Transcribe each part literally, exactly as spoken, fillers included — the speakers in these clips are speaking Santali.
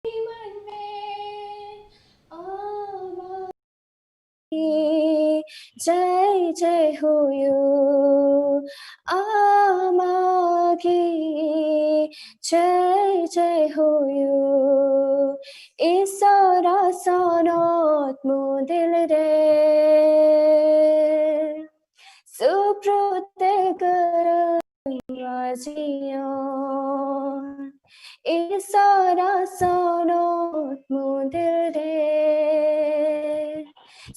ᱢᱟᱹᱱᱢᱤ ᱟᱢᱟᱜ ᱡᱟᱭ ᱡᱟᱭ ᱦᱩᱭᱩᱜ, ᱟᱢᱟᱜ ᱜᱮ ᱡᱟᱭ ᱡᱟᱭ ᱦᱩᱭᱩᱜ᱾ ᱤᱥᱚᱨᱟᱜ ᱥᱚᱱᱚᱛ ᱢᱩᱫᱤᱞ ᱨᱮ ᱥᱩᱯᱨᱩᱛᱮ ᱠᱟᱹᱨᱟᱹᱧ ᱱᱚᱣᱟ ᱡᱤᱭᱚᱱ᱾ ᱤᱥᱚᱨᱟᱜ ᱥᱚᱱᱚᱛ ᱢᱩᱫᱤᱞ ᱨᱮ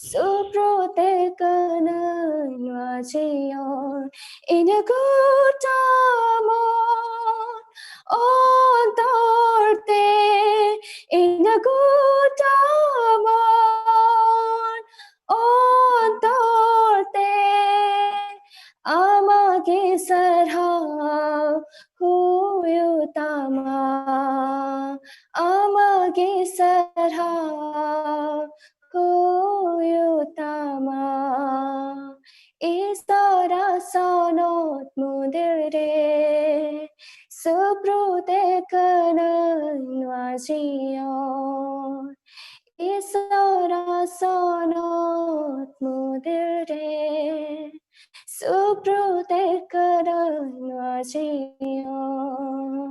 ᱥᱩᱯᱨᱩᱛᱮ ᱠᱟᱹᱨᱟᱹᱧ ᱱᱚᱣᱟ ᱡᱤᱭᱚᱱ᱾ ᱤᱧᱟᱹᱜ ᱜᱚᱴᱟ ᱢᱚᱱ ᱚᱱᱛᱚᱨ ᱛᱮ, ᱤᱧᱟᱹᱜ ᱜᱚᱴᱟ ᱢᱚᱱ ᱚᱱᱛᱚᱨ ᱛᱮ ᱟᱢᱟᱜ ᱜᱮ ᱥᱟᱨᱦᱟᱣ ᱦᱩᱭᱩᱜ ᱛᱟᱢᱟ, ᱟᱢᱟᱜ ᱜᱮ ᱥᱟᱨᱦᱟᱣ ᱦᱩᱭᱩᱜ ᱛᱟᱢᱟ᱾ ᱤᱥᱚᱨᱟᱜ ᱥᱚᱱᱚᱛ ᱢᱩᱫᱤᱞ ᱨᱮ ᱥᱩᱯᱨᱩᱛᱮ ᱠᱟᱹᱨᱟᱹᱧ ᱱᱚᱣᱟ ᱡᱤᱭᱚᱱ᱾ ᱤᱥᱚᱨᱟᱜ ᱥᱚᱱᱚᱛ ᱢᱩᱫᱤᱞ ᱨᱮ ᱥᱩᱯᱨᱩᱛᱮ ᱠᱟᱹᱨᱟᱹᱧ ᱱᱚᱣᱟ ᱡᱤᱭᱚᱱ᱾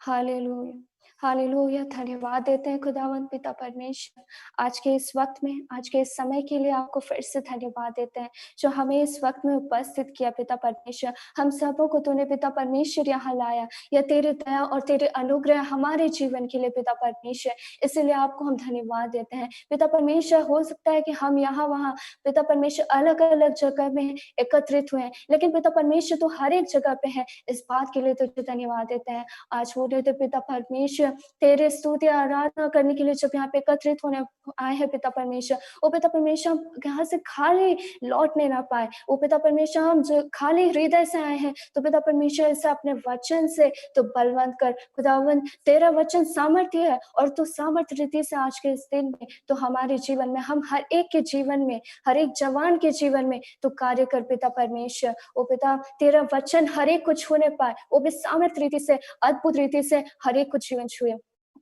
Hallelujah, hallelujah. धन्यवाद देते हैं खुदावंद पिता परमेश्वर, आज के इस वक्त में, आज के इस समय के लिए आपको फिर से धन्यवाद देते हैं, जो हमें इस वक्त में उपस्थित किया पिता परमेश्वर। हम सबों को तूने पिता परमेश्वर यहाँ लाया। यह तेरी दया और तेरे अनुग्रह हमारे जीवन के लिए पिता परमेश्वर, इसीलिए आपको हम धन्यवाद देते हैं पिता परमेश्वर। हो सकता है कि हम यहाँ वहाँ पिता परमेश्वर अलग अलग जगह में एकत्रित हुए हैं, लेकिन पिता परमेश्वर तू हर एक जगह पे है। इस बात के लिए तुझे धन्यवाद देते हैं। आज वो रहते पिता परमेश्वर तेरे स्तुति आराधना करने के लिए जब यहाँ पे एकत्रित होने आए हैं पिता परमेश्वर, वो पिता परमेश्वर हम यहाँ से खाली लौटने ना पाए। वो पिता परमेश्वर हम जो खाली हृदय से आए हैं, तो पिता परमेश्वर इसे अपने वचन से तो बलवंत कर। खुदावंद तेरा वचन सामर्थ्य है और तू सामर्थ्य रीति से आज के इस दिन में तो हमारे जीवन में हम हर एक के जीवन में, हर एक जवान के जीवन में तो कार्य कर पिता परमेश्वर। ओ पिता तेरा वचन हर एक को छूने पाए, वो भी सामर्थ्य रीति से, अद्भुत रीति से हर एक को जीवन छुए।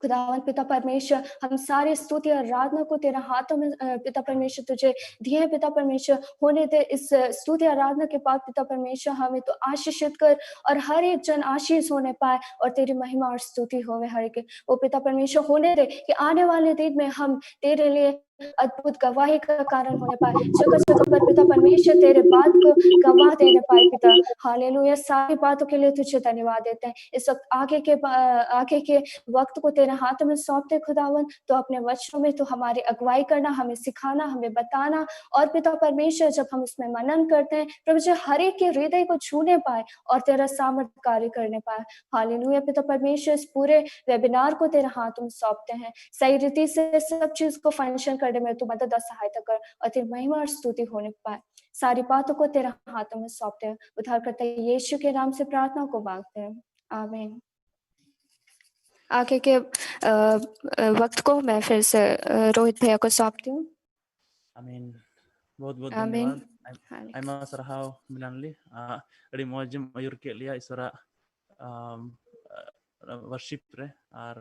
खुदावंद पिता परमेश्वर, हम सारी स्तुति आराधना को तेरे हाथों में, अ, पिता परमेश्वर, तुझे दिए हैं, पिता परमेश्वर। होने दे इस, अ, स्तुति आराधना के बाद, पिता परमेश्वर, हमें तो आशीषित कर और हर एक जन आशीष होने पाए और तेरी महिमा और स्तुति होवे हर एक। ओ पिता परमेश्वर, होने दे कि आने वाले दिन में हम तेरे लिए अद्भुत गवाही का कारण होने पाए, जगह जगह पर, पिता परमेश्वर, तेरे बात को गवाह देने पाए, पिता। हालेलुया, सारी बातों के लिए तुझे धन्यवाद देते हैं। इस वक्त आगे के बा-, आगे के वक्त को तेरे हाथों में सौंपते हैं, खुदावंद। तो अपने वचनों में तो हमारी अगुवाई करना, हमें सिखाना, हमें बताना, और पिता परमेश्वर, जब हम उसमें मनन करते हैं, प्रभु जी, हर एक के हृदय को छूने पाए और तेरा सामर्थ कार्य करने पाए। हालेलुया, पिता परमेश्वर, इस पूरे वेबिनार को तेरे हाथों में सौंपते हैं। सही रीति से सब चीज को फंक्शन करने में तू मदद और सहायता कर और तेरी महिमा और स्तुति होने पाए। सारी बातों को तेरे हाथों में सौंपते हैं। उद्धारकर्ता यीशु के नाम से प्रार्थना को मांगते हैं, आमीन। आगे के, अ, अ, वक्त को मैं फिर से, अ, रोहित भैया को सौंपती हूँ। ᱟᱢᱤᱱ᱾ ᱵᱚᱦᱩᱛ ᱵᱚᱦᱩᱛ ᱟᱢᱤᱱ᱾ ᱫᱷᱚᱱᱭᱚᱵᱟᱫ᱾ ᱟᱭ- ᱟᱭᱢᱟ ᱥᱟᱨᱦᱟᱣ ᱢᱤᱞᱟᱱᱞᱤ᱾ ᱟ, ᱟᱹᱰᱤ ᱢᱚᱡᱽ ᱮᱢ ᱟᱹᱭᱩᱨ ᱠᱮᱫ ᱞᱮᱭᱟ ᱤᱥᱚᱨᱟᱜ, ᱟᱢ, ᱟ, ᱣᱟᱨᱥᱤᱯ ᱨᱮ᱾ ᱟᱨ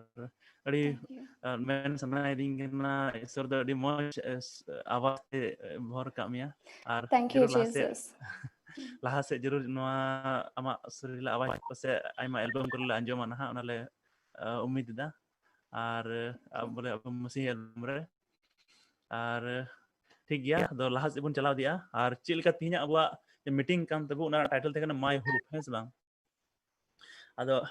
ᱟᱹᱰᱤ, Thank you. ᱟ, ᱢᱮᱱ ᱥᱟᱱᱟᱭᱮᱫᱤᱧ ᱠᱟᱱᱟ, ᱤᱥᱚᱨ ᱫᱚ ᱟᱹᱰᱤ ᱢᱚᱡᱽ, ᱮ, ᱥ-, ᱟᱣᱟᱡᱽ ᱛᱮ, ᱮ, ᱵᱷᱚᱨ ᱠᱟᱜ ᱢᱮᱭᱟ᱾ ᱟᱨ Thank you, ᱡᱟᱹᱨᱩᱲ ᱞᱟᱦᱟ ᱥᱮᱫ, Jesus. ᱞᱟᱦᱟ ᱥᱮᱫ ᱡᱟᱹᱨᱩᱲ ᱱᱚᱣᱟ ᱟᱢᱟᱜ ᱥᱩᱨᱤᱞᱟ ᱟᱣᱟᱡᱽ ᱯᱟᱥᱮ ᱟᱭᱢᱟ ᱮᱞᱵᱟᱢ ᱠᱚᱨᱮ ᱞᱮ ᱟᱸᱡᱚᱢᱟ ᱱᱟᱦᱟᱜ, ᱚᱱᱟ ᱞᱮ, ᱟ, ᱩᱢᱤᱫ ᱮᱫᱟ᱾ ᱟᱨ, ᱟ, ᱵᱚᱞᱮ ᱟᱵᱚ ᱢᱟᱹᱥᱤ ᱮᱞᱵᱟᱢ ᱨᱮ᱾ ᱟᱨ ᱴᱷᱤᱠ ᱜᱮᱭᱟ, ᱟᱫᱚ ᱞᱟᱦᱟ ᱥᱮᱫ ᱵᱚᱱ ᱪᱟᱞᱟᱣ ᱤᱫᱤᱜᱼᱟ᱾ ᱟᱨ ᱪᱮᱫ ᱞᱮᱠᱟ ᱛᱮᱦᱮᱧᱟᱜ ᱟᱵᱚᱣᱟᱜ ᱢᱤᱴᱤᱝ ᱠᱟᱱ ᱛᱟᱵᱚ, ᱚᱱᱟ ᱴᱟᱭᱴᱮᱞ ᱛᱟᱦᱮᱸ ᱠᱟᱱᱟ My Hope, ᱦᱮᱸ ᱥᱮ ᱵᱟᱝ? ᱟᱫᱚ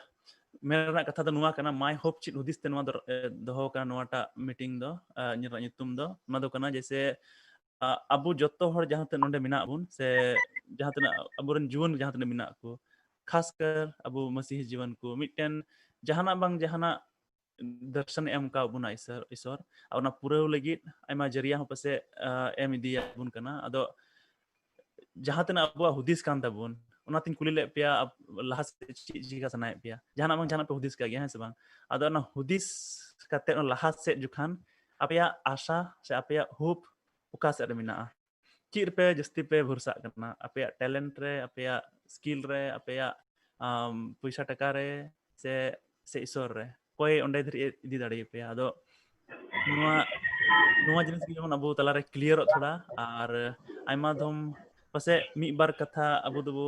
ᱢᱮᱱ ᱨᱮᱱᱟᱜ ᱠᱟᱛᱷᱟ ᱫᱚ ᱱᱚᱣᱟ ᱠᱟᱱᱟ, My Hope ᱪᱮᱫ ᱦᱩᱫᱤᱥ ᱛᱮ ᱱᱚᱣᱟ ᱫᱚ, ᱮ, ᱫᱚᱦᱚ ᱠᱟᱱᱟ, ᱱᱚᱣᱟᱴᱟᱜ ᱢᱤᱴᱤᱝ ᱫᱚ, ᱮ, ᱧᱮᱞ ᱨᱮᱱᱟᱜ ᱧᱩᱛᱩᱢ ᱫᱚ, ᱚᱱᱟ ᱫᱚ ᱠᱟᱱᱟ ᱡᱮᱭᱥᱮ, ᱟ, ᱟᱵᱚ ᱡᱚᱛᱚ ᱦᱚᱲ ᱡᱟᱦᱟᱸ ᱛᱤᱱᱟᱹᱜ ᱱᱚᱰᱮ ᱢᱮᱱᱟᱜ ᱵᱚᱱ, ᱥᱮ ᱡᱟᱦᱟᱸ ᱛᱤᱱᱟᱹᱜ ᱟᱵᱚᱨᱮᱱ ᱡᱩᱣᱟᱹᱱ ᱡᱟᱦᱟᱸ ᱛᱤᱱᱟᱹᱜ ᱢᱮᱱᱟᱜ ᱠᱚ, ᱠᱷᱟᱥ ᱠᱟᱨ ᱟᱵᱚ ᱢᱟᱹᱥᱤᱦᱤ ᱡᱤᱣᱟᱹᱱ ᱠᱚ, ᱢᱤᱫᱴᱮᱱ ᱡᱟᱦᱟᱱᱟᱜ ᱵᱟᱝ ᱡᱟᱦᱟᱱᱟᱜ ᱫᱚᱨᱥᱚᱱ ᱮ ᱮᱢ ᱠᱟᱣ ᱵᱚᱱᱟ ᱤᱥᱚᱨ, ᱤᱥᱚᱨ᱾ ᱟᱨ ᱚᱱᱟ ᱯᱩᱨᱟᱹᱣ ᱞᱟᱹᱜᱤᱫ ᱟᱭᱢᱟ ᱡᱟᱹᱨᱤᱭᱟ ᱦᱚᱸ ᱯᱟᱥᱮ, ᱟ, ᱮᱢ ᱤᱫᱤᱭᱟᱵᱚᱱ ᱠᱟᱱᱟ᱾ ᱟᱫᱚ ᱡᱟᱦᱟᱸ ᱛᱤᱱᱟᱹᱜ ᱟᱵᱚᱣᱟᱜ ᱦᱩᱫᱤᱥ ᱠᱟᱱ ᱛᱟᱵᱚᱱ, ᱚᱱᱟᱛᱤᱧ ᱠᱩᱞᱤ ᱞᱮᱫ ᱯᱮᱭᱟ, ᱟᱯ-, ᱞᱟᱦᱟ ᱥᱮᱫ ᱪᱮᱫ ᱪᱤᱠᱟ ᱥᱟᱱᱟᱭᱮᱫ ᱯᱮᱭᱟ? ᱡᱟᱦᱟᱱᱟᱜ ᱵᱟᱝ ᱡᱟᱦᱟᱱᱟᱜ ᱯᱮ ᱦᱩᱫᱤᱥ ᱠᱟᱜ ᱜᱮᱭᱟ, ᱦᱮᱸ ᱥᱮ ᱵᱟᱝ? ᱟᱫᱚ ᱚᱱᱟ ᱦᱩᱫᱤᱥ ᱠᱟᱛᱮ ᱚᱱᱟ ᱞᱟᱦᱟ ᱥᱮᱫ ᱡᱚᱠᱷᱟᱱ ᱟᱯᱮᱭᱟᱜ ᱟᱥᱟ ᱥᱮ ᱟᱯᱮᱭᱟᱜ ᱦᱳᱯ ᱚᱠᱟ ᱥᱮᱫ ᱨᱮ ᱢᱮᱱᱟᱜᱼᱟ? ᱪᱮᱫ ᱨᱮᱯᱮ ᱡᱟᱹᱥᱛᱤ ᱯᱮ ᱵᱷᱚᱨᱥᱟᱜ ᱠᱟᱱᱟ? ᱟᱯᱮᱭᱟᱜ ᱴᱮᱞᱮᱱᱴ ᱨᱮ, ᱟᱯᱮᱭᱟᱜ ᱥᱠᱤᱞ ᱨᱮ, ᱟᱯᱮᱭᱟᱜ, ᱟᱢ, ᱯᱚᱭᱥᱟ ᱴᱟᱠᱟ ᱨᱮ, ᱥᱮ, ᱥᱮ ᱤᱥᱚᱨ ᱨᱮ? ᱚᱠᱚᱭ ᱚᱸᱰᱮ ᱫᱷᱟᱹᱨᱤᱡ ᱮ ᱤᱫᱤ ᱫᱟᱲᱮᱭᱟᱯᱮᱭᱟ᱾ ᱟᱫᱚ ᱱᱚᱣᱟ ᱱᱚᱣᱟ ᱡᱤᱱᱤᱥ ᱜᱮ ᱡᱮᱢᱚᱱ ᱟᱵᱚ ᱛᱟᱞᱟᱨᱮ ᱠᱞᱤᱭᱟᱨᱚᱜ ᱛᱷᱚᱲᱟ, ᱟᱨ ᱟᱭᱢᱟ ᱫᱷᱚᱢ ᱯᱟᱥᱮᱡ ᱢᱤᱫ ᱵᱟᱨ ᱠᱟᱛᱷᱟ ᱟᱵᱚ ᱫᱚᱵᱚ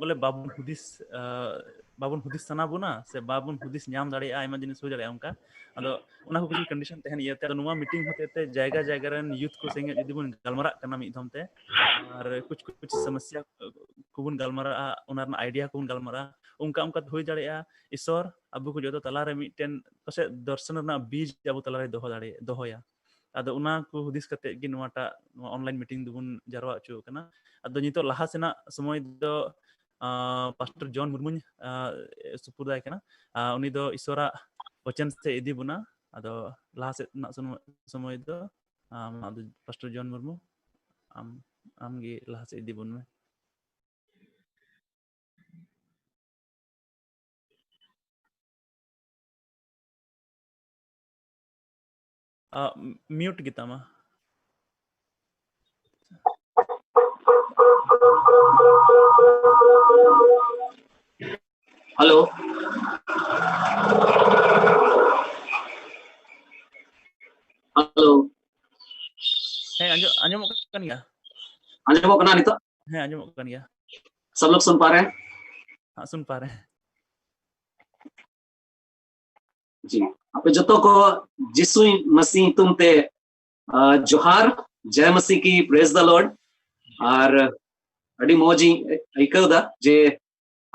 ᱵᱚᱞᱮ ᱵᱟᱵᱚᱱ ᱦᱩᱫᱤᱥ ᱟᱸ, ᱵᱟᱵᱚᱱ ᱦᱩᱫᱤᱥ ᱥᱟᱱᱟ ᱵᱚᱱᱟ ᱥᱮ ᱵᱟᱵᱚᱱ ᱦᱩᱫᱤᱥ ᱧᱟᱢ ᱫᱟᱲᱮᱭᱟᱜᱼᱟ, ᱟᱭᱢᱟ ᱡᱤᱱᱤᱥ ᱦᱩᱭ ᱫᱟᱲᱮᱭᱟᱜᱼᱟ ᱚᱱᱠᱟ᱾ ᱟᱫᱚ ᱚᱱᱟ ᱠᱚ ᱠᱤᱪᱷᱩ ᱠᱚᱱᱰᱤᱥᱚᱱ ᱛᱟᱦᱮᱱ ᱤᱭᱟᱹᱛᱮ ᱟᱫᱚ ᱱᱚᱣᱟ ᱢᱤᱴᱤᱝ ᱦᱚᱛᱮ ᱛᱮ ᱡᱟᱭᱜᱟ ᱡᱟᱭᱜᱟ ᱨᱮᱱ ᱭᱩᱛᱷ ᱠᱚ ᱥᱚᱸᱜᱮ ᱡᱩᱫᱤ ᱵᱚᱱ ᱜᱟᱞᱢᱟᱨᱟᱜ ᱠᱟᱱᱟ ᱢᱤᱫ ᱫᱷᱚᱢ ᱛᱮ, ᱟᱨ ᱠᱩᱪ ᱠᱩᱪ ᱥᱚᱢᱚᱥᱥᱟ ᱠᱚᱵᱚᱱ ᱜᱟᱞᱢᱟᱨᱟᱜᱼᱟ, ᱚᱱᱟ ᱨᱮᱱᱟᱜ ᱟᱭᱰᱤᱭᱟ ᱠᱚᱵᱚᱱ ᱜᱟᱞᱢᱟᱨᱟᱜᱼᱟ, ᱚᱱᱠᱟ ᱚᱱᱠᱟ ᱛᱮ ᱦᱩᱭ ᱫᱟᱲᱮᱭᱟᱜᱼᱟ ᱤᱥᱚᱨ ᱟᱵᱚ ᱠᱚ ᱡᱚᱛᱚ ᱛᱟᱞᱟᱨᱮ ᱢᱤᱫᱴᱮᱱ ᱯᱟᱥᱮᱡ ᱫᱚᱨᱥᱚᱱ ᱨᱮᱱᱟᱜ ᱵᱤᱡᱽ ᱟᱵᱚ ᱛᱟᱞᱟᱨᱮ ᱫᱚᱦᱚ ᱫᱟᱲᱮ ᱫᱚᱦᱚᱭᱟ᱾ ᱟᱫᱚ ᱚᱱᱟ ᱠᱚ ᱦᱩᱫᱤᱥ ᱠᱟᱛᱮ ᱜᱮ ᱱᱚᱣᱟᱴᱟᱜ ᱱᱚᱣᱟ ᱚᱱᱞᱟᱭᱤᱱ ᱢᱤᱴᱤᱝ ᱫᱚᱵᱚᱱ ᱡᱟᱨᱣᱟ ᱦᱚᱪᱚ ᱠᱟᱱᱟ᱾ ᱟᱫᱚ ᱱᱤᱛᱚᱜ ᱞᱟᱦᱟ ᱥᱮᱱᱟᱜ ᱥᱚᱢᱚᱭ ᱫᱚ ᱯᱟᱥᱴᱚᱨ ᱡᱚᱱ ᱢᱩᱨᱢᱩᱧ ᱥᱩᱯᱩᱨᱫᱟᱭ ᱠᱟᱱᱟ᱾ ᱟᱸ, ᱩᱱᱤ ᱫᱚ ᱤᱥᱚᱨᱟᱜ ᱵᱚᱪᱚᱱ ᱥᱮ ᱤᱫᱤ ᱵᱚᱱᱟ᱾ ᱟᱫᱚ ᱞᱟᱦᱟ ᱥᱮᱫ ᱨᱮᱱᱟᱜ ᱥᱚᱢᱚᱭ ᱫᱚ ᱟᱢ ᱟᱫᱚ ᱯᱟᱥᱴᱚᱨ ᱡᱚᱱ ᱢᱩᱨᱢᱩ, ᱟᱢ ᱟᱢᱜᱮ ᱞᱟᱦᱟ ᱥᱮᱫ ᱤᱫᱤ ᱵᱚᱱ ᱢᱮ᱾ ᱢᱤᱭᱩᱴ ᱜᱮᱛᱟᱢᱟ᱾ ᱦᱮᱞᱳ᱾ ᱦᱮᱞᱳ᱾ ᱦᱮᱸ, ᱟᱸᱡᱚᱢ, ᱟᱸᱡᱚᱢᱚᱜ ᱠᱟᱱ ᱜᱮᱭᱟ᱾ ᱟᱸᱡᱚᱢᱚᱜ ᱠᱟᱱᱟ ᱱᱤᱛᱚᱜ? ᱦᱮᱸ, ᱟᱸᱡᱚᱢᱚᱜ ᱠᱟᱱ ᱜᱮᱭᱟ᱾ सब लोग सुन पा रहे हैं? हाँ, सुन पा रहे हैं। ᱡᱤ, ᱟᱯᱮ ᱡᱚᱛᱚ ᱠᱚ ᱡᱤᱥᱩ ᱢᱟᱥᱤ ᱧᱩᱛᱩᱢ ᱛᱮ, ᱟ, ᱡᱚᱦᱟᱨ, ᱡᱚᱭ ᱢᱟᱥᱤ ᱠᱤ, praise the Lord᱾ ᱟᱨ ᱟᱹᱰᱤ ᱢᱚᱡᱽ ᱤᱧ ᱟᱹᱭᱠᱟᱹᱣ ᱫᱟ ᱡᱮ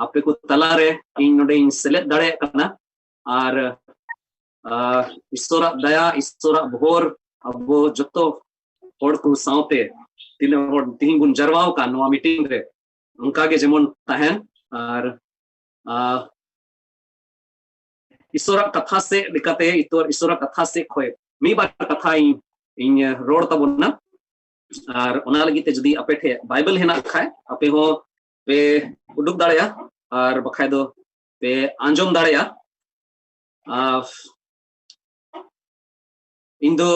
ᱟᱯᱮ ᱠᱚ ᱛᱟᱞᱟᱨᱮ ᱤᱧ ᱱᱚᱰᱮᱧ ᱥᱮᱞᱮᱫ ᱫᱟᱲᱮᱭᱟᱜ ᱠᱟᱱᱟ᱾ ᱟᱨ, ᱟ, ᱤᱥᱚᱨᱟᱜ ᱫᱟᱭᱟ, ᱤᱥᱚᱨᱟᱜ ᱵᱷᱳᱨ ᱟᱵᱚ ᱡᱚᱛᱚ ᱦᱚᱲ ᱠᱚ ᱥᱟᱶᱛᱮ ᱛᱤᱱᱟᱹᱜ ᱦᱚᱲ ᱛᱤᱦᱤᱧ ᱵᱚᱱ ᱡᱟᱨᱣᱟ ᱟᱠᱟᱱ ᱱᱚᱣᱟ ᱢᱤᱴᱤᱝ ᱨᱮ, ᱚᱱᱠᱟ ᱜᱮ ᱡᱮᱢᱚᱱ ᱛᱟᱦᱮᱱ᱾ ᱟᱨ, ᱟ, ᱤᱥᱚᱨᱟᱜ ᱠᱟᱛᱷᱟ ᱥᱮᱫ ᱞᱮᱠᱟᱛᱮ, ᱤᱛᱚᱨ ᱤᱥᱚᱨᱟᱜ ᱠᱟᱛᱷᱟ ᱥᱮᱫ ᱠᱷᱚᱱ ᱢᱤᱫ ᱵᱟᱨ ᱠᱟᱛᱷᱟ ᱤᱧ, ᱤᱧ ᱨᱚᱲ ᱛᱟᱵᱚᱱᱟ᱾ ᱟᱨ ᱚᱱᱟ ᱞᱟᱹᱜᱤᱫ ᱛᱮ ᱡᱩᱫᱤ ᱟᱯᱮ ᱴᱷᱮᱱ ᱵᱟᱭᱵᱮᱞ ᱦᱮᱱᱟᱜ ᱠᱷᱟᱡ, ᱟᱯᱮ ᱦᱚᱸ ᱯᱮ ᱩᱰᱩᱠ ᱫᱟᱲᱮᱭᱟᱜᱼᱟ, ᱟᱨ ᱵᱟᱠᱷᱟᱡ ᱫᱚ ᱯᱮ ᱟᱸᱡᱚᱢ ᱫᱟᱲᱮᱭᱟᱜᱼᱟ᱾ ᱟᱨ ᱤᱧ ᱫᱚ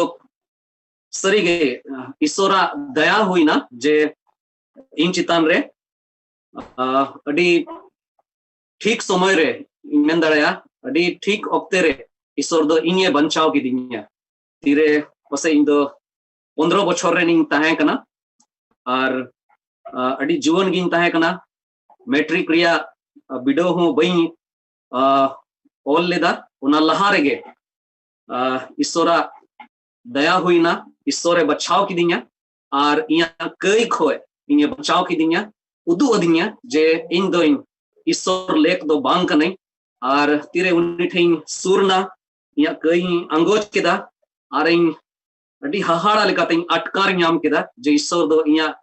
ᱥᱟᱹᱨᱤᱜᱮ, ᱤᱥᱚᱨᱟᱜ ᱫᱟᱭᱟ ᱦᱩᱭᱱᱟ ᱡᱮ ᱤᱧ ᱪᱮᱛᱟᱱ ᱨᱮ, ᱟᱨ ᱟᱹᱰᱤ ᱴᱷᱤᱠ ᱥᱚᱢᱚᱭ ᱨᱮ, ᱤᱧ ᱢᱮᱱ ᱫᱟᱲᱮᱭᱟᱜᱼᱟ, ᱟᱹᱰᱤ ᱴᱷᱤᱠ ᱚᱠᱛᱮ ᱨᱮ ᱤᱥᱚᱨ ᱫᱚ ᱤᱧᱮ ᱵᱟᱧᱪᱟᱣ ᱠᱤᱫᱤᱧᱟ᱾ ᱛᱤᱨᱮ ᱯᱟᱥᱮᱡ ᱤᱧ ᱫᱚ ᱯᱚᱱᱫᱽᱨᱚ ᱵᱚᱪᱷᱚᱨ ᱨᱮᱱᱤᱧ ᱛᱟᱦᱮᱸ ᱠᱟᱱᱟ, ᱟᱨ ᱟ, ᱟᱹᱰᱤ ᱡᱩᱣᱟᱹᱱ ᱜᱤᱧ ᱛᱟᱦᱮᱸ ᱠᱟᱱᱟ᱾ ᱢᱮᱴᱨᱤᱠ ᱨᱮᱭᱟᱜ ᱟ, ᱵᱤᱰᱟᱹᱣ ᱦᱚᱸ ᱵᱟᱹᱧ ᱟ, ᱚᱞ ᱞᱮᱫᱟ᱾ ᱚᱱᱟ ᱞᱟᱦᱟ ᱨᱮᱜᱮ ᱟ, ᱤᱥᱚᱨᱟᱜ ᱫᱟᱭᱟ ᱦᱩᱭᱱᱟ, ᱤᱥᱚᱨᱮ ᱵᱟᱪᱷᱟᱣ ᱠᱤᱫᱤᱧᱟ ᱟᱨ ᱤᱧᱟᱹᱜ ᱠᱟᱹᱭ ᱠᱷᱚᱡ ᱤᱧᱮ ᱵᱟᱧᱪᱟᱣ ᱠᱤᱫᱤᱧᱟ, ᱩᱫᱩᱜ ᱟᱹᱫᱤᱧᱟ ᱡᱮ ᱤᱧ ᱫᱚᱧ ᱤᱥᱚᱨ ᱞᱮᱠ ᱫᱚ ᱵᱟᱝ ᱠᱟᱹᱱᱟᱹᱧ᱾ ᱟᱨ ᱛᱤᱨᱮ ᱩᱱᱤ ᱴᱷᱮᱱ ᱤᱧ ᱥᱩᱨ ᱱᱟ, ᱤᱧᱟᱹᱜ ᱠᱟᱹᱭ ᱤᱧ ᱟᱸᱜᱚᱪ ᱠᱮᱫᱟ ᱟᱨ ᱤᱧ ᱟᱹᱰᱤ ᱦᱟᱦᱟᱲᱟ ᱞᱮᱠᱟᱛᱮᱧ ᱟᱴᱠᱟᱨ ᱧᱟᱢ ᱠᱮᱫᱟ ᱡᱮ ᱤᱥᱚᱨ ᱫᱚ ᱤᱧᱟᱹᱜ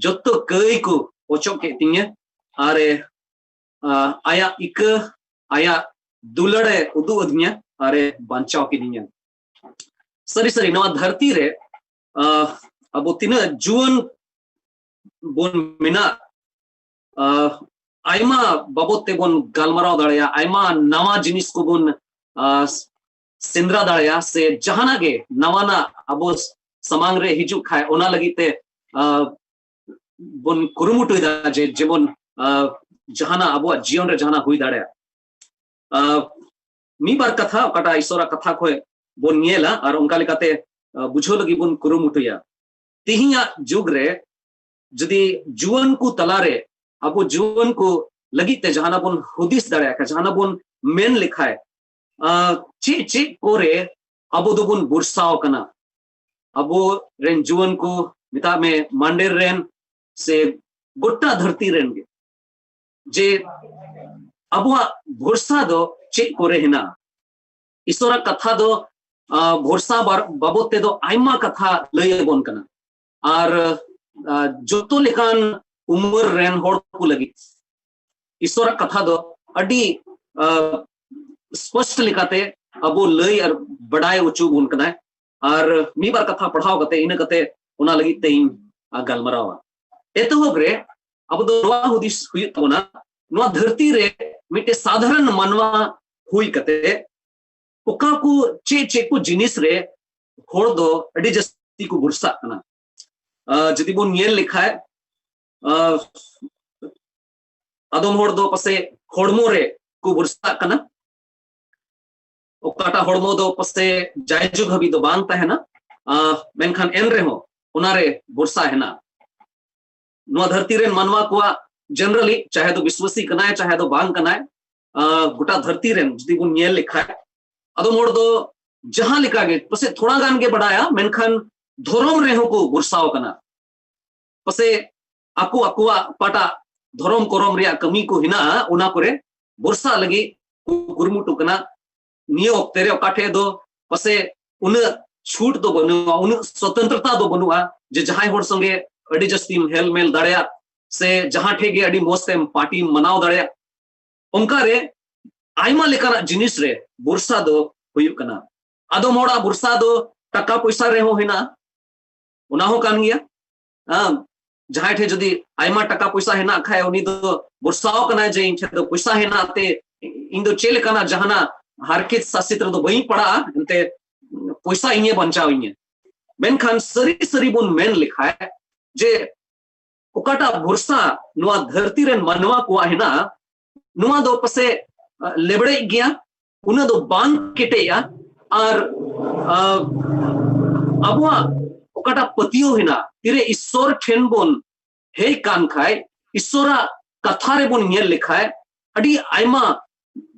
ᱡᱚᱛᱚ ᱠᱟᱹᱭ ᱠᱚ ᱚᱪᱚᱜ ᱠᱮᱫ ᱛᱤᱧᱟᱹ ᱟᱨᱮ ᱟ, ᱟᱭᱟᱜ ᱤᱠᱟᱹ, ᱟᱭᱟᱜ ᱫᱩᱞᱟᱹᱲᱮ ᱩᱫᱩᱜ ᱟᱹᱫᱤᱧᱟ ᱟᱨᱮ ᱵᱟᱧᱪᱟᱣ ᱠᱤᱫᱤᱧᱟ᱾ ᱥᱟᱹᱨᱤ ᱥᱟᱹᱨᱤ ᱱᱚᱣᱟ ᱫᱷᱟᱹᱨᱛᱤ ᱨᱮ ᱟ, ᱟᱵᱚ ᱛᱤᱱᱟᱹᱜ ᱡᱩᱣᱟᱹᱱ ᱵᱚᱱ ᱢᱮᱱᱟᱜ, ᱟ, ᱟᱭᱢᱟ ᱵᱟᱵᱚᱛ ᱛᱮᱵᱚᱱ ᱜᱟᱞᱢᱟᱨᱟᱣ ᱫᱟᱲᱮᱭᱟᱜᱼᱟ, ᱟᱭᱢᱟ ᱱᱟᱣᱟ ᱡᱤᱱᱤᱥ ᱠᱚᱵᱚᱱ ᱟ, ᱥᱮᱸᱫᱽᱨᱟ ᱫᱟᱲᱮᱭᱟᱜᱼᱟ, ᱥᱮ ᱡᱟᱦᱟᱱᱟᱜ ᱜᱮ ᱱᱟᱣᱟᱱᱟᱜ ᱟᱵᱚ ᱥᱟᱢᱟᱝ ᱨᱮ ᱦᱤᱡᱩᱜ ᱠᱷᱟᱡ ᱚᱱᱟ ᱞᱟᱹᱜᱤᱫ ᱛᱮ ᱟ, ᱵᱚᱱ ᱠᱩᱨᱩᱢᱩᱴᱩᱭᱮᱫᱟ ᱡᱮ ᱡᱮᱢᱚᱱ ᱟ, ᱡᱟᱦᱟᱱᱟᱜ ᱟᱵᱚᱣᱟᱜ ᱡᱤᱭᱚᱱ ᱨᱮ ᱡᱟᱦᱟᱱᱟᱜ ᱦᱩᱭ ᱫᱟᱲᱮᱭᱟᱜᱼᱟ᱾ ᱟ, ᱢᱤᱫ ᱵᱟᱨ ᱠᱟᱛᱷᱟ ᱚᱠᱟᱴᱟᱜ ᱤᱥᱚᱨᱟᱜ ᱠᱟᱛᱷᱟ ᱠᱷᱚᱡ ᱵᱚᱱ ᱧᱮᱞᱟ ᱟᱨ ᱚᱱᱠᱟ ᱞᱮᱠᱟᱛᱮ ᱟ, ᱵᱩᱡᱷᱟᱹᱣ ᱞᱟᱹᱜᱤᱫ ᱵᱚᱱ ᱠᱩᱨᱩᱢᱩᱴᱩᱭᱟ᱾ ᱛᱮᱦᱮᱧᱟᱜ ᱡᱩᱜᱽ ᱨᱮ ᱡᱩᱫᱤ ᱡᱩᱣᱟᱹᱱ ᱠᱚ ᱛᱟᱞᱟᱨᱮ ᱟᱵᱚ ᱡᱩᱣᱟᱹᱱ ᱠᱚ ᱞᱟᱹᱜᱤᱫ ᱛᱮ ᱡᱟᱦᱟᱱᱟᱜ ᱵᱚᱱ ᱦᱩᱫᱤᱥ ᱫᱟᱲᱮᱭᱟᱜ ᱠᱷᱟᱱ, ᱡᱟᱦᱟᱱᱟᱜ ᱵᱚᱱ ᱢᱮᱱ ᱞᱮᱠᱷᱟᱡ, ᱟ, ᱪᱮᱫ ᱪᱮᱫ ᱠᱚᱨᱮ ᱟᱵᱚ ᱫᱚᱵᱚᱱ ᱵᱚᱨᱥᱟᱣ ᱠᱟᱱᱟ? ᱟᱵᱚ ᱨᱮᱱ ᱡᱩᱣᱟᱹᱱ ᱠᱚ, ᱢᱮᱛᱟᱜ ᱢᱮ ᱢᱟᱱᱰᱮᱨ ᱨᱮᱱ ᱥᱮ ᱜᱚᱴᱟ ᱫᱷᱟᱹᱨᱛᱤ ᱨᱮᱱ ᱜᱮ, ᱡᱮ ᱟᱵᱚᱣᱟᱜ ᱵᱷᱚᱨᱥᱟ ᱫᱚ ᱪᱮᱫ ᱠᱚᱨᱮ ᱦᱮᱱᱟᱜᱼᱟ? ᱤᱥᱚᱨᱟᱜ ᱠᱟᱛᱷᱟ ᱫᱚ ᱟ, ᱵᱷᱚᱨᱥᱟ ᱵᱟᱨ-, ᱵᱟᱵᱚᱫ ᱛᱮᱫᱚ ᱟᱭᱢᱟ ᱠᱟᱛᱷᱟ ᱞᱟᱹᱭ ᱟᱵᱚᱱ ᱠᱟᱱᱟ᱾ ᱟᱨ ᱟ, ᱡᱚᱛᱚ ᱞᱮᱠᱟᱱ ᱩᱢᱮᱨ ᱨᱮᱱ ᱦᱚᱲ ᱠᱚ ᱞᱟᱹᱜᱤᱫ ᱤᱥᱚᱨᱟᱜ ᱠᱟᱛᱷᱟ ᱫᱚ ᱟᱹᱰᱤ ᱟ, ᱥᱯᱚᱥᱴ ᱞᱮᱠᱟᱛᱮ ᱟᱵᱚ ᱞᱟᱹᱭ ᱟᱨ ᱵᱟᱰᱟᱭ ᱦᱚᱪᱚ ᱵᱚᱱ ᱠᱟᱱᱟᱭ᱾ ᱟᱨ ᱢᱤᱫ ᱵᱟᱨ ᱠᱟᱛᱷᱟ ᱯᱟᱲᱦᱟᱣ ᱠᱟᱛᱮ ᱤᱱᱟᱹ ᱠᱟᱛᱮ ᱚᱱᱟ ᱞᱟᱹᱜᱤᱫ ᱛᱮ ᱤᱧ ᱟ, ᱜᱟᱞᱢᱟᱨᱟᱣᱟ᱾ ᱮᱛᱚᱦᱚᱵ ᱨᱮ ᱟᱵᱚ ᱫᱚ ᱱᱚᱣᱟ ᱦᱩᱫᱤᱥ ᱦᱩᱭᱩᱜ ᱛᱟᱵᱚᱱᱟ, ᱱᱚᱣᱟ ᱫᱷᱟᱹᱨᱛᱤ ᱨᱮ ᱢᱤᱫᱴᱮᱱ ᱥᱟᱫᱷᱟᱨᱚᱱ ᱢᱟᱱᱣᱟ ᱦᱩᱭ ᱠᱟᱛᱮ ᱚᱠᱟ ᱠᱚ ᱪᱮᱫ ᱪᱮᱫ ᱠᱚ ᱡᱤᱱᱤᱥ ᱨᱮ ᱦᱚᱲ ᱫᱚ ᱟᱹᱰᱤ ᱡᱟᱹᱥᱛᱤ ᱠᱚ ᱵᱷᱚᱨᱥᱟᱜ ᱠᱟᱱᱟ? ᱟ, ᱡᱩᱫᱤ ᱵᱚᱱ ᱧᱮᱞ ᱞᱮᱠᱷᱟᱡ, ᱟ, ᱟᱫᱚᱢ ᱦᱚᱲ ᱫᱚ ᱯᱟᱥᱮ ᱦᱚᱲᱢᱚ ᱨᱮ ᱠᱚ ᱵᱷᱚᱨᱥᱟᱜ ᱠᱟᱱᱟ, ᱚᱠᱟᱴᱟᱜ ᱦᱚᱲᱢᱚ ᱫᱚ ᱯᱟᱥᱮ ᱡᱟᱭᱡᱩᱜᱽ ᱦᱟᱹᱵᱤᱡ ᱫᱚ ᱵᱟᱝ ᱛᱟᱦᱮᱱᱟ, ᱟᱸ, ᱢᱮᱱᱠᱷᱟᱱ ᱮᱱ ᱨᱮᱦᱚᱸ ᱚᱱᱟᱨᱮ ᱵᱷᱚᱨᱥᱟ ᱦᱮᱱᱟᱜᱼᱟ᱾ ᱱᱚᱣᱟ ᱫᱷᱟᱹᱨᱛᱤ ᱨᱮᱱ ᱢᱟᱱᱣᱟ ᱠᱚᱣᱟᱜ generally, ᱪᱟᱦᱮ ᱫᱚ ᱵᱤᱥᱣᱟᱥᱤ ᱠᱟᱱᱟᱭ ᱪᱟᱦᱮ ᱫᱚ ᱵᱟᱝ ᱠᱟᱱᱟᱭ, ᱟᱸ, ᱜᱚᱴᱟ ᱫᱷᱟᱹᱨᱛᱤ ᱨᱮᱱ ᱡᱩᱫᱤ ᱵᱚᱱ ᱧᱮᱞ ᱞᱮᱠᱷᱟᱱ, ᱟᱫᱚᱢ ᱦᱚᱲ ᱫᱚ ᱡᱟᱦᱟᱸ ᱞᱮᱠᱟ ᱜᱮ ᱯᱟᱥᱮ ᱛᱷᱚᱲᱟ ᱜᱟᱱ ᱜᱮ ᱵᱟᱰᱟᱭᱟ, ᱢᱮᱱᱠᱷᱟᱱ ᱫᱷᱚᱨᱚᱢ ᱨᱮᱦᱚᱸ ᱠᱚ ᱵᱷᱚᱨᱥᱟᱣ ᱠᱟᱱᱟ᱾ ᱯᱟᱥᱮ ᱟᱠᱚ ᱟᱠᱚᱣᱟᱜ ᱚᱠᱟᱴᱟᱜ ᱫᱷᱚᱨᱚᱢ ᱠᱚᱨᱚᱢ ᱨᱮᱭᱟᱜ ᱠᱟᱹᱢᱤ ᱠᱚ ᱦᱮᱱᱟᱜᱼᱟ, ᱚᱱᱟ ᱠᱚᱨᱮ ᱵᱷᱚᱨᱥᱟ ᱞᱟᱹᱜᱤᱫ ᱠᱚ ᱠᱩᱨᱩᱢᱩᱴᱩ ᱠᱟᱱᱟ᱾ ᱱᱤᱭᱟᱹ ᱚᱠᱛᱮ ᱨᱮ ᱚᱠᱟ ᱴᱷᱮᱡ ᱫᱚ ᱯᱟᱥᱮ ᱩᱱᱟᱹᱜ ᱪᱷᱩᱴ ᱫᱚ ᱵᱟᱹᱱᱩᱜᱼᱟ, ᱩᱱᱟᱹᱜ ᱥᱚᱛᱚᱱᱛᱨᱚᱛᱟ ᱫᱚ ᱵᱟᱹᱱᱩᱜᱼᱟ ᱡᱮ ᱡᱟᱦᱟᱸᱭ ᱦᱚᱲ ᱥᱚᱸᱜᱮ ᱟᱹᱰᱤ ᱡᱟᱹᱥᱛᱤᱢ ᱦᱮᱞ ᱢᱮᱞ ᱫᱟᱲᱮᱭᱟᱜ ᱥᱮ ᱡᱟᱦᱟᱸ ᱴᱷᱮᱡ ᱜᱮ ᱟᱹᱰᱤ ᱢᱚᱸᱡᱽ ᱛᱮᱢ ᱯᱟᱨᱴᱤᱢ ᱢᱟᱱᱟᱣ ᱫᱟᱲᱮᱭᱟᱜ᱾ ᱚᱱᱠᱟ ᱨᱮ ᱟᱭᱢᱟ ᱞᱮᱠᱟᱱᱟᱜ ᱡᱤᱱᱤᱥ ᱨᱮ ᱵᱷᱚᱨᱥᱟ ᱫᱚ ᱦᱩᱭᱩᱜ ᱠᱟᱱᱟ᱾ ᱟᱫᱚᱢ ᱦᱚᱲᱟᱜ ᱵᱷᱚᱨᱥᱟ ᱫᱚ ᱴᱟᱠᱟ ᱯᱚᱭᱥᱟ ᱨᱮᱦᱚᱸ ᱦᱮᱱᱟᱜᱼᱟ, ᱚᱱᱟ ᱦᱚᱸ ᱠᱟᱱ ᱜᱮᱭᱟ᱾ ᱦᱮᱸ, ᱡᱟᱦᱟᱸᱭ ᱴᱷᱮᱱ ᱡᱩᱫᱤ ᱟᱭᱢᱟ ᱴᱟᱠᱟ ᱯᱚᱭᱥᱟ ᱦᱮᱱᱟᱜ ᱠᱷᱟᱡ, ᱩᱱᱤ ᱫᱚ ᱵᱷᱚᱨᱥᱟᱣ ᱠᱟᱱᱟᱭ ᱡᱮ ᱤᱧ ᱴᱷᱮᱱ ᱫᱚ ᱯᱚᱭᱥᱟ ᱦᱮᱱᱟᱜ ᱛᱮ ᱤᱧ ᱫᱚ ᱪᱮᱫ ᱞᱮᱠᱟᱱᱟᱜ ᱡᱟᱦᱟᱱᱟᱜ ᱦᱟᱨᱠᱮᱛ ᱥᱟᱥᱮᱛ ᱨᱮᱫᱚ ᱵᱟᱹᱧ ᱯᱟᱲᱟᱜᱼᱟ, ᱮᱱᱛᱮ ᱯᱚᱭᱥᱟ ᱤᱧᱮ ᱵᱟᱧᱪᱟᱣ ᱤᱧᱟᱹ᱾ ᱢᱮᱱᱠᱷᱟᱱ ᱥᱟᱹᱨᱤ ᱥᱟᱹᱨᱤ ᱵᱚᱱ ᱢᱮᱱ ᱞᱮᱠᱷᱟᱡ ᱡᱮ ᱚᱠᱟᱴᱟᱜ ᱵᱷᱚᱨᱥᱟ ᱱᱚᱣᱟ ᱫᱷᱟᱹᱨᱛᱤ ᱨᱮᱱ ᱢᱟᱱᱣᱟ ᱠᱚᱣᱟᱜ ᱦᱮᱱᱟᱜᱼᱟ, ᱱᱚᱣᱟ ᱫᱚ ᱯᱟᱥᱮ, ᱟ, ᱞᱮᱵᱲᱮᱡ ᱜᱮᱭᱟ, ᱩᱱᱟᱹᱜ ᱫᱚ ᱵᱟᱝ ᱠᱮᱴᱮᱡᱼᱟ᱾ ᱟᱨ, ᱟ, ᱟᱵᱚᱣᱟᱜ ᱚᱠᱟᱴᱟᱜ ᱯᱟᱹᱛᱭᱟᱹᱣ ᱦᱮᱱᱟᱜ, ᱛᱤᱨᱮ ᱤᱥᱥᱚᱨ ᱴᱷᱮᱱ ᱵᱚᱱ ᱦᱮᱡ ᱠᱟᱱ ᱠᱷᱟᱡ, ᱤᱥᱥᱚᱨᱟᱜ ᱠᱟᱛᱷᱟ ᱨᱮᱵᱚᱱ ᱧᱮᱞ ᱞᱮᱠᱷᱟᱡ, ᱟᱹᱰᱤ ᱟᱭᱢᱟ,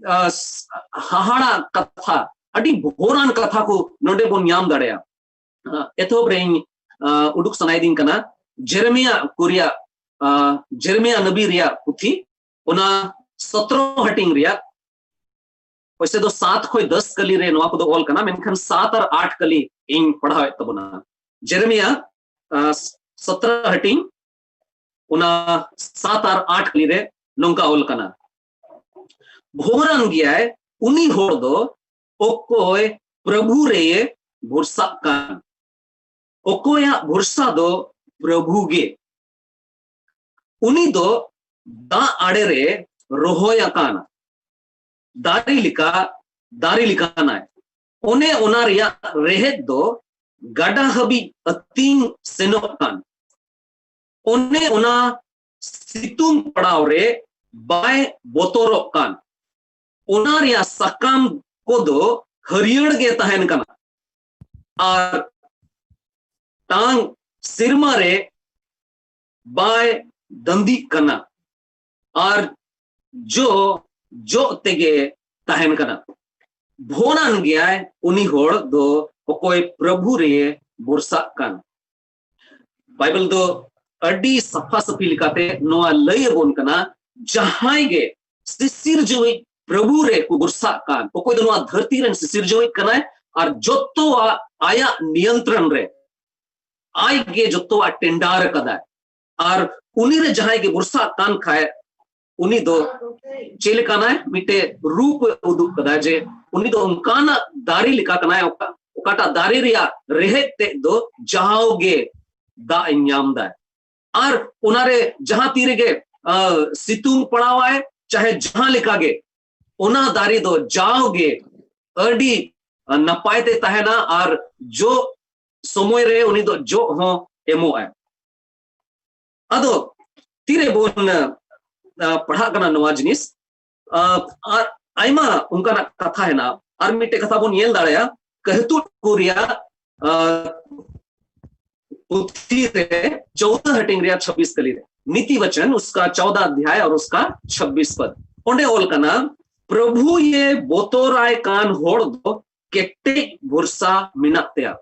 ᱟ, ᱦᱟᱦᱟᱲᱟ ᱠᱟᱛᱷᱟ, ᱟᱹᱰᱤ ᱵᱷᱳᱨᱟᱱ ᱠᱟᱛᱷᱟ ᱠᱚ ᱱᱚᱰᱮ ᱵᱚᱱ ᱧᱟᱢ ᱫᱟᱲᱮᱭᱟᱜᱼᱟ᱾ ᱟ, ᱮᱛᱚᱦᱚᱵ ᱨᱮ ᱤᱧ, ᱟ, ᱩᱰᱩᱠ ᱥᱟᱱᱟᱭᱮᱫᱤᱧ ᱠᱟᱱᱟ ᱡᱮᱨᱮᱢᱤᱭᱟ ᱠᱚ ᱨᱮᱭᱟᱜ, ᱟ, ᱡᱮᱨᱮᱢᱤᱭᱟ ᱱᱟᱵᱤ ᱨᱮᱭᱟᱜ ᱯᱩᱛᱷᱤ, ᱚᱱᱟ ᱥᱚᱛᱨᱚ ᱦᱟᱹᱴᱤᱧ ᱨᱮᱭᱟᱜ, ᱯᱚᱭᱥᱮ ᱫᱚ ᱥᱟᱛ ᱠᱷᱚᱱ ᱫᱚᱥ ᱠᱟᱹᱞᱤ ᱨᱮ ᱱᱚᱣᱟ ᱠᱚᱫᱚ ᱚᱞ ᱠᱟᱱᱟ, ᱢᱮᱱᱠᱷᱟᱱ ᱥᱟᱛ ᱟᱨ ᱟᱴ ᱠᱟᱹᱞᱤ ᱤᱧ ᱯᱟᱲᱦᱟᱣᱮᱫ ᱛᱟᱵᱚᱱᱟ᱾ ᱡᱮᱨᱮᱢᱤᱭᱟ, ᱟ, ᱥᱚᱛᱨᱚ ᱦᱟᱹᱴᱤᱧ, ᱚᱱᱟ ᱥᱟᱛ ᱟᱨ ᱟᱴ ᱠᱟᱹᱞᱤ ᱨᱮ ᱱᱚᱝᱠᱟ ᱚᱞ ᱠᱟᱱᱟ, ᱵᱷᱳᱨᱟᱱ ᱜᱮᱭᱟᱭ ᱩᱱᱤ ᱦᱚᱲ ᱫᱚ ᱚᱠᱚᱭ ᱯᱨᱚᱵᱷᱩ ᱨᱮᱭᱮ ᱵᱷᱚᱨᱥᱟᱜ ᱠᱟᱱ, ᱚᱠᱚᱭᱟᱜ ᱵᱷᱚᱨᱥᱟ ᱫᱚ ᱯᱨᱚᱵᱷᱩ ᱜᱮ᱾ ᱩᱱᱤ ᱫᱚ ᱫᱟᱜ ᱟᱲᱮ ᱨᱮ ᱨᱚᱦᱚᱭ ᱟᱠᱟᱱ ᱫᱟᱨᱮ ᱞᱮᱠᱟ, ᱫᱟᱨᱮ ᱞᱮᱠᱟᱱᱟᱭ᱾ ᱚᱱᱮ ᱚᱱᱟ ᱨᱮᱭᱟᱜ ᱨᱮᱦᱮᱫ ᱫᱚ ᱜᱟᱰᱟ ᱦᱟᱹᱵᱤᱡ ᱟᱹᱛᱤᱧ ᱥᱮᱱᱚᱜ ᱠᱟᱱ᱾ ᱚᱱᱮ ᱚᱱᱟ ᱥᱤᱛᱩᱝ ᱯᱟᱲᱟᱣ ᱨᱮ ᱵᱟᱭ ᱵᱚᱛᱚᱨᱚᱜ ᱠᱟᱱ᱾ ᱚᱱᱟ ᱨᱮᱭᱟᱜ ᱥᱟᱠᱟᱢ ᱠᱚᱫᱚ ᱦᱟᱹᱨᱭᱟᱹᱲ ᱜᱮ ᱛᱟᱦᱮᱱ ᱠᱟᱱᱟ ᱟᱨ ᱴᱟᱝ ᱥᱮᱨᱢᱟ ᱨᱮ ᱵᱟᱭ ᱫᱟᱹᱱᱫᱤᱜ ᱠᱟᱱᱟ ᱟᱨ ᱡᱚ ᱡᱚᱜ ᱛᱮᱜᱮ ᱛᱟᱦᱮᱱ ᱠᱟᱱᱟ᱾ ᱵᱷᱚᱱᱟᱱ ᱜᱮᱭᱟᱭ ᱩᱱᱤ ᱦᱚᱲ ᱫᱚ ᱚᱠᱚᱭ ᱯᱨᱚᱵᱷᱩ ᱨᱮ ᱵᱷᱚᱨᱥᱟᱜ ᱠᱟᱱ᱾ ᱵᱟᱭᱵᱮᱞ ᱫᱚ ᱟᱹᱰᱤ ᱥᱟᱯᱷᱟ ᱥᱟᱹᱯᱷᱤ ᱞᱮᱠᱟᱛᱮ ᱱᱚᱣᱟ ᱞᱟᱹᱭ ᱟᱵᱚᱱ ᱠᱟᱱᱟ, ᱡᱟᱦᱟᱸᱭ ᱜᱮ ᱥᱤᱥᱤᱨᱡᱟᱹᱣᱤᱡ ᱯᱨᱚᱵᱷᱩ ᱨᱮ ᱠᱚ ᱵᱷᱚᱨᱥᱟᱜ ᱠᱟᱱ, ᱚᱠᱚᱭ ᱫᱚ ᱱᱚᱣᱟ ᱫᱷᱟᱹᱨᱛᱤ ᱨᱮᱱ ᱥᱤᱥᱤᱨᱡᱟᱹᱣᱤᱡ ᱠᱟᱱᱟᱭ ᱟᱨ ᱡᱚᱛᱚᱣᱟᱜ ᱟᱭᱟᱜ ᱱᱤᱭᱚᱱᱛᱨᱚᱱ ᱨᱮ, ᱟᱡ ᱜᱮ ᱡᱚᱛᱚᱣᱟᱜ ᱴᱮᱱᱰᱟᱨ ᱟᱠᱟᱫᱟᱭ, ᱟᱨ ᱩᱱᱤ ᱨᱮ ᱡᱟᱦᱟᱸᱭ ᱜᱮ ᱵᱷᱚᱨᱥᱟᱜ ᱠᱟᱱ ᱠᱷᱟᱡ, ᱩᱱᱤ ᱫᱚ ᱪᱮᱫ ᱞᱮᱠᱟᱱᱟᱭ? ᱢᱤᱫᱴᱮᱡ ᱨᱩᱯ ᱮ ᱩᱫᱩᱜ ᱠᱟᱫᱟ ᱡᱮ ᱩᱱᱤ ᱫᱚ ᱚᱱᱠᱟᱱᱟᱜ ᱫᱟᱨᱮ ᱞᱮᱠᱟ ᱠᱟᱱᱟᱭ, ᱚᱠᱟ, ᱚᱠᱟᱴᱟᱜ ᱫᱟᱨᱮ ᱨᱮᱭᱟᱜ ᱨᱮᱦᱮᱫ ᱛᱮᱫ ᱫᱚ ᱡᱟᱣᱜᱮ ᱫᱟᱜ ᱮ ᱧᱟᱢ ᱫᱟᱭ᱾ ᱟᱨ ᱚᱱᱟᱨᱮ ᱡᱟᱦᱟᱸ ᱛᱤ ᱨᱮᱜᱮ, ᱟ, ᱥᱤᱛᱩᱝ ᱯᱟᱲᱟᱣᱟᱭ, ᱪᱟᱦᱮ ᱡᱟᱦᱟᱸ ᱞᱮᱠᱟ ᱜᱮ, ᱚᱱᱟ ᱫᱟᱨᱮ ᱫᱚ ᱡᱟᱣᱜᱮ ᱟᱹᱰᱤ, ᱟ, ᱱᱟᱯᱟᱭ ᱛᱮ ᱛᱟᱦᱮᱱᱟ ᱟᱨ ᱡᱚ ᱥᱚᱢᱚᱭ ᱨᱮ ᱩᱱᱤ ᱫᱚ ᱡᱚ ᱦᱚᱸ ᱮᱢᱚᱜᱼᱟᱭ᱾ ᱟᱫᱚ ᱛᱤᱨᱮ ᱵᱚᱱ, ᱟ, ᱯᱟᱲᱦᱟᱜ ᱠᱟᱱᱟ ᱱᱚᱣᱟ ᱡᱤᱱᱤᱥ, ᱟ, ᱟᱨ ᱟᱭᱢᱟ ᱚᱱᱠᱟᱱᱟᱜ ᱠᱟᱛᱷᱟ ᱦᱮᱱᱟᱜᱼᱟ᱾ ᱟᱨ ᱢᱤᱫᱴᱮᱡ ᱠᱟᱛᱷᱟ ᱵᱚᱱ ᱧᱮᱞ ᱫᱟᱲᱮᱭᱟᱜᱼᱟ, ᱠᱟᱹᱦᱛᱩ ᱠᱚ ᱨᱮᱭᱟᱜ, ᱟ, ᱯᱩᱛᱷᱤ ᱨᱮ ᱪᱳᱫᱟ ᱦᱟᱹᱴᱤᱧ ᱨᱮᱭᱟᱜ ᱪᱷᱟᱵᱵᱤᱥ ᱠᱟᱹᱞᱤ ᱨᱮ, ᱱᱤᱛᱤ ᱵᱟᱪᱚᱱ, ᱩᱥᱠᱟ ᱪᱳᱫᱟ ᱟᱫᱷᱭᱟᱭ ᱟᱨ ᱩᱥᱠᱟ ᱪᱷᱟᱵᱵᱤᱥ ᱯᱚᱫ, ᱚᱸᱰᱮ ᱚᱞ ᱠᱟᱱᱟ, ᱯᱨᱚᱵᱷᱩ ᱭᱮ ᱵᱚᱛᱚᱨᱟᱭ ᱠᱟᱱ ᱦᱚᱲ ᱫᱚ ᱠᱮᱴᱮᱡ ᱵᱷᱚᱨᱥᱟ ᱢᱮᱱᱟᱜ ᱛᱟᱭᱟ᱾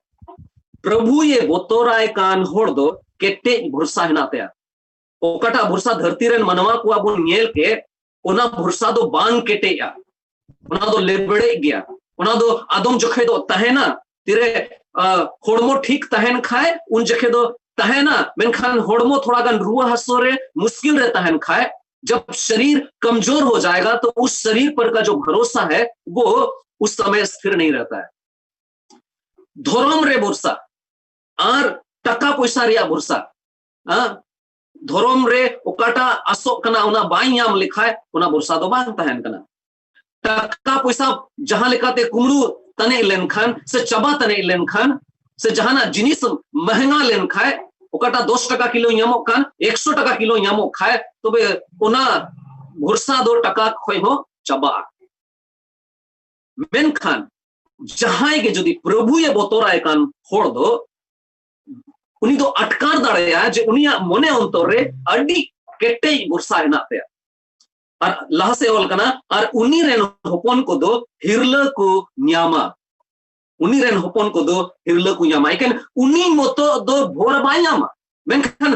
ᱯᱨᱚᱵᱷᱩ ᱭᱮ ᱵᱚᱛᱚᱨᱟᱭ ᱠᱟᱱ ᱦᱚᱲ ᱫᱚ ᱠᱮᱴᱮᱡ ᱵᱷᱚᱨᱥᱟ ᱦᱮᱱᱟᱜ ᱛᱟᱭᱟ᱾ ᱚᱠᱟᱴᱟᱜ ᱵᱷᱚᱨᱥᱟ ᱫᱷᱟᱹᱨᱛᱤ ᱨᱮᱱ ᱢᱟᱱᱣᱟ ᱠᱚᱣᱟᱜ ᱵᱚᱱ ᱧᱮᱞ ᱠᱮᱫ, ᱚᱱᱟ ᱵᱷᱚᱨᱥᱟ ᱫᱚ ᱵᱟᱝ ᱠᱮᱴᱮᱡᱼᱟ, ᱚᱱᱟ ᱫᱚ ᱞᱮᱵᱲᱮᱡ ᱜᱮᱭᱟ, ᱚᱱᱟ ᱫᱚ ᱟᱫᱚᱢ ᱡᱚᱠᱷᱮᱡ ᱫᱚ ᱛᱟᱦᱮᱱᱟ᱾ ᱛᱤᱨᱮ, ᱟ, ᱦᱚᱲᱢᱚ ᱴᱷᱤᱠ ᱛᱟᱦᱮᱱ ᱠᱷᱟᱡ ᱩᱱ ᱡᱚᱠᱷᱮᱡ ᱫᱚ ᱛᱟᱦᱮᱱᱟ, ᱢᱮᱱᱠᱷᱟᱱ ᱦᱚᱲᱢᱚ ᱛᱷᱚᱲᱟ ᱜᱟᱱ ᱨᱩᱣᱟᱹ ᱦᱟᱹᱥᱩ ᱨᱮ ᱢᱩᱥᱠᱤᱞ ᱨᱮ ᱛᱟᱦᱮᱱ ᱠᱷᱟᱡ, जब शरीर कमजोर हो जाएगा तो उस शरीर पर का जो भरोसा है वो उस समय स्थिर नहीं रहता है। ᱫᱷᱚᱨᱚᱢ ᱨᱮ ᱵᱷᱚᱨᱥᱟ ᱟᱨ ᱴᱟᱠᱟ ᱯᱚᱭᱥᱟ ᱨᱮᱭᱟᱜ ᱵᱷᱚᱨᱥᱟ, ᱦᱮᱸ? ᱫᱷᱚᱨᱚᱢ ᱨᱮ ᱚᱠᱟᱴᱟᱜ ᱟᱥᱚᱜ ᱠᱟᱱᱟ ᱚᱱᱟ ᱵᱟᱭ ᱧᱟᱢ ᱞᱮᱠᱷᱟᱡ ᱚᱱᱟ ᱵᱷᱚᱨᱥᱟ ᱫᱚ ᱵᱟᱝ ᱛᱟᱦᱮᱱ ᱠᱟᱱᱟ᱾ ᱴᱟᱠᱟ ᱯᱚᱭᱥᱟ ᱡᱟᱦᱟᱸ ᱞᱮᱠᱟᱛᱮ ᱠᱩᱢᱲᱩ ᱛᱟᱱᱮᱡ ᱞᱮᱱᱠᱷᱟᱱ ᱥᱮ ᱪᱟᱵᱟ ᱛᱟᱱᱮᱡ ᱞᱮᱱᱠᱷᱟᱱ ᱥᱮ ᱡᱟᱦᱟᱱᱟᱜ ᱡᱤᱱᱤᱥ ᱢᱮᱦᱮᱝᱟ ᱞᱮᱱᱠᱷᱟᱡ, ᱚᱠᱟᱴᱟᱜ ᱫᱚᱥ ᱴᱟᱠᱟ ᱠᱤᱞᱳ ᱧᱟᱢᱚᱜ ᱠᱟᱱ ᱮᱠᱥᱚ ᱴᱟᱠᱟ ᱠᱤᱞᱳ ᱧᱟᱢᱚᱜ ᱠᱷᱟᱡ, ᱛᱚᱵᱮ ᱚᱱᱟ ᱵᱷᱚᱨᱥᱟ ᱫᱚ ᱴᱟᱠᱟ ᱠᱷᱚᱡ ᱦᱚᱸ ᱪᱟᱵᱟᱜᱼᱟ᱾ ᱢᱮᱱᱠᱷᱟᱱ ᱡᱟᱦᱟᱸᱭ ᱜᱮ ᱡᱩᱫᱤ ᱯᱨᱚᱵᱷᱩᱭᱮ ᱵᱚᱛᱚᱨᱟᱭ ᱠᱟᱱ ᱦᱚᱲ ᱫᱚ, ᱩᱱᱤ ᱫᱚ ᱟᱴᱠᱟᱨ ᱫᱟᱲᱮᱭᱟᱜᱼᱟ ᱡᱮ ᱩᱱᱤᱭᱟᱜ ᱢᱚᱱᱮ ᱚᱱᱛᱚᱨ ᱨᱮ ᱟᱹᱰᱤ ᱠᱮᱴᱮᱡ ᱵᱷᱚᱨᱥᱟ ᱦᱮᱱᱟᱜ ᱛᱟᱭᱟ᱾ ᱟᱨ ᱞᱟᱦᱟ ᱥᱮᱫ ᱚᱞ ᱠᱟᱱᱟ, "ᱟᱨ ᱩᱱᱤ ᱨᱮᱱ ᱦᱚᱯᱚᱱ ᱠᱚᱫᱚ ᱦᱤᱨᱞᱟᱹ ᱠᱚ ᱧᱟᱢᱟ, ᱩᱱᱤ ᱨᱮᱱ ᱦᱚᱯᱚᱱ ᱠᱚᱫᱚ ᱦᱤᱨᱞᱟᱹ ᱠᱚ ᱧᱟᱢᱟ᱾" ᱮᱠᱮᱱ ᱩᱱᱤ ᱢᱚᱛᱚ ᱫᱚ ᱵᱷᱳᱨ ᱵᱟᱭ ᱧᱟᱢᱟ, ᱢᱮᱱᱠᱷᱟᱱ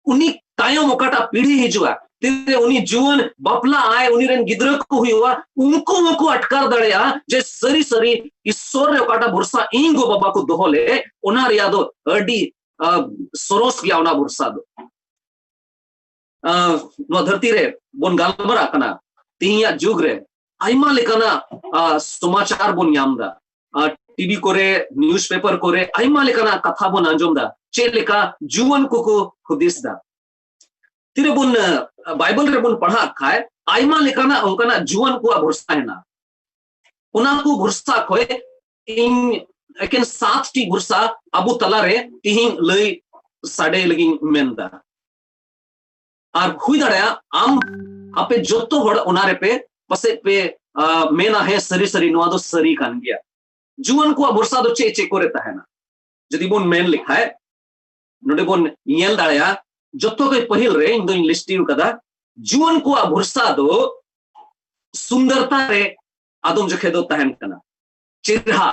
ᱩᱱᱤ ᱛᱟᱭᱚᱢ ᱚᱠᱟᱴᱟᱜ ᱯᱤᱲᱦᱤ ᱦᱤᱡᱩᱜᱼᱟ, ᱛᱤᱨᱮ ᱩᱱᱤ ᱡᱩᱣᱟᱹᱱ ᱵᱟᱯᱞᱟᱜ ᱟᱭ, ᱩᱱᱤ ᱨᱮᱱ ᱜᱤᱫᱽᱨᱟᱹ ᱠᱚ ᱦᱩᱭᱩᱜᱼᱟ, ᱩᱱᱠᱩ ᱦᱚᱸᱠᱚ ᱟᱴᱠᱟᱨ ᱫᱟᱲᱮᱭᱟᱜᱼᱟ ᱡᱮ ᱥᱟᱹᱨᱤ ᱥᱟᱹᱨᱤ ᱤᱥᱥᱚᱨ ᱨᱮ ᱚᱠᱟᱴᱟᱜ ᱵᱷᱚᱨᱥᱟ ᱤᱧ ᱜᱚ ᱵᱟᱵᱟ ᱠᱚ ᱫᱚᱦᱚ ᱞᱮᱫ, ᱚᱱᱟ ᱨᱮᱭᱟᱜ ᱫᱚ ᱟᱹᱰᱤ, ᱟ, ᱥᱚᱨᱚᱥ ᱜᱮᱭᱟ ᱚᱱᱟ ᱵᱷᱚᱨᱥᱟ ᱫᱚ᱾ ᱟ, ᱱᱚᱣᱟ ᱫᱷᱟᱹᱨᱛᱤ ᱨᱮ ᱵᱚᱱ ᱜᱟᱞᱢᱟᱨᱟᱜ ᱠᱟᱱᱟ, ᱛᱮᱦᱮᱧᱟᱜ ᱡᱩᱜᱽ ᱨᱮ ᱟᱭᱢᱟ ᱞᱮᱠᱟᱱᱟᱜ, ᱟ, ᱥᱚᱢᱟᱪᱟᱨ ᱵᱚᱱ ᱧᱟᱢ ᱮᱫᱟ᱾ ᱟ, ᱴᱤᱵᱷᱤ ᱠᱚᱨᱮ, ᱱᱤᱭᱩᱡᱽᱯᱮᱯᱟᱨ ᱠᱚᱨᱮ ᱟᱭᱢᱟ ᱞᱮᱠᱟᱱᱟᱜ ᱠᱟᱛᱷᱟ ᱵᱚᱱ ᱟᱸᱡᱚᱢ ᱮᱫᱟ, ᱪᱮᱫ ᱞᱮᱠᱟ ᱡᱩᱣᱟᱹᱱ ᱠᱚᱠᱚ ᱦᱩᱫᱤᱥ ᱮᱫᱟ᱾ ᱛᱤᱨᱮᱵᱚᱱ, ᱟ, ᱵᱟᱭᱵᱮᱞ ᱨᱮᱵᱚᱱ ᱯᱟᱲᱦᱟᱜ ᱠᱷᱟᱡ ᱟᱭᱢᱟ ᱞᱮᱠᱟᱱᱟᱜ ᱚᱱᱠᱟᱱᱟᱜ ᱡᱩᱣᱟᱹᱱ ᱠᱚᱣᱟᱜ ᱵᱷᱚᱨᱥᱟ ᱦᱮᱱᱟᱜᱼᱟ᱾ ᱚᱱᱟ ᱠᱚ ᱵᱷᱚᱨᱥᱟ ᱠᱷᱚᱡ ᱤᱧ ᱮᱠᱮᱱ ᱥᱟᱛ ᱴᱤ ᱵᱷᱚᱨᱥᱟ ᱟᱵᱚ ᱛᱟᱞᱟᱨᱮ ᱛᱤᱦᱤᱧ ᱞᱟᱹᱭ ᱥᱟᱰᱮ ᱞᱟᱹᱜᱤᱫ ᱤᱧ ᱢᱮᱱ ᱮᱫᱟ᱾ ᱟᱨ ᱦᱩᱭ ᱫᱟᱲᱮᱭᱟᱜᱼᱟ ᱟᱢ, ᱟᱯᱮ ᱡᱚᱛᱚ ᱦᱚᱲ ᱚᱱᱟ ᱨᱮᱯᱮ ᱯᱟᱥᱮᱡ ᱯᱮ, ᱟ, ᱢᱮᱱᱟ, "ᱦᱮᱸ, ᱥᱟᱹᱨᱤ ᱥᱟᱹᱨᱤ ᱱᱚᱣᱟ ᱫᱚ ᱥᱟᱹᱨᱤ ᱠᱟᱱ ᱜᱮᱭᱟ᱾" ᱡᱩᱣᱟᱹᱱ ᱠᱚᱣᱟᱜ ᱵᱷᱚᱨᱥᱟ ᱫᱚ ᱪᱮᱫ ᱪᱮᱫ ᱠᱚᱨᱮ ᱛᱟᱦᱮᱱᱟ? ᱡᱩᱫᱤ ᱵᱚᱱ ᱢᱮᱱ ᱞᱮᱠᱷᱟᱡ, ᱱᱚᱰᱮ ᱵᱚᱱ ᱧᱮᱞ ᱫᱟᱲᱮᱭᱟᱜᱼᱟ, ᱡᱚᱛᱚ ᱠᱷᱚᱡ ᱯᱟᱹᱦᱤᱞ ᱨᱮ ᱤᱧ ᱫᱚᱧ ᱞᱤᱥᱴᱤ ᱟᱠᱟᱫᱟ, ᱡᱩᱣᱟᱹᱱ ᱠᱚᱣᱟᱜ ᱵᱷᱚᱨᱥᱟ ᱫᱚ ᱥᱩᱱᱫᱚᱨᱛᱟ ᱨᱮ ᱟᱫᱚᱢ ᱡᱚᱠᱷᱮᱡ ᱫᱚ ᱛᱟᱦᱮᱱ ᱠᱟᱱᱟ, ᱪᱮᱨᱦᱟ,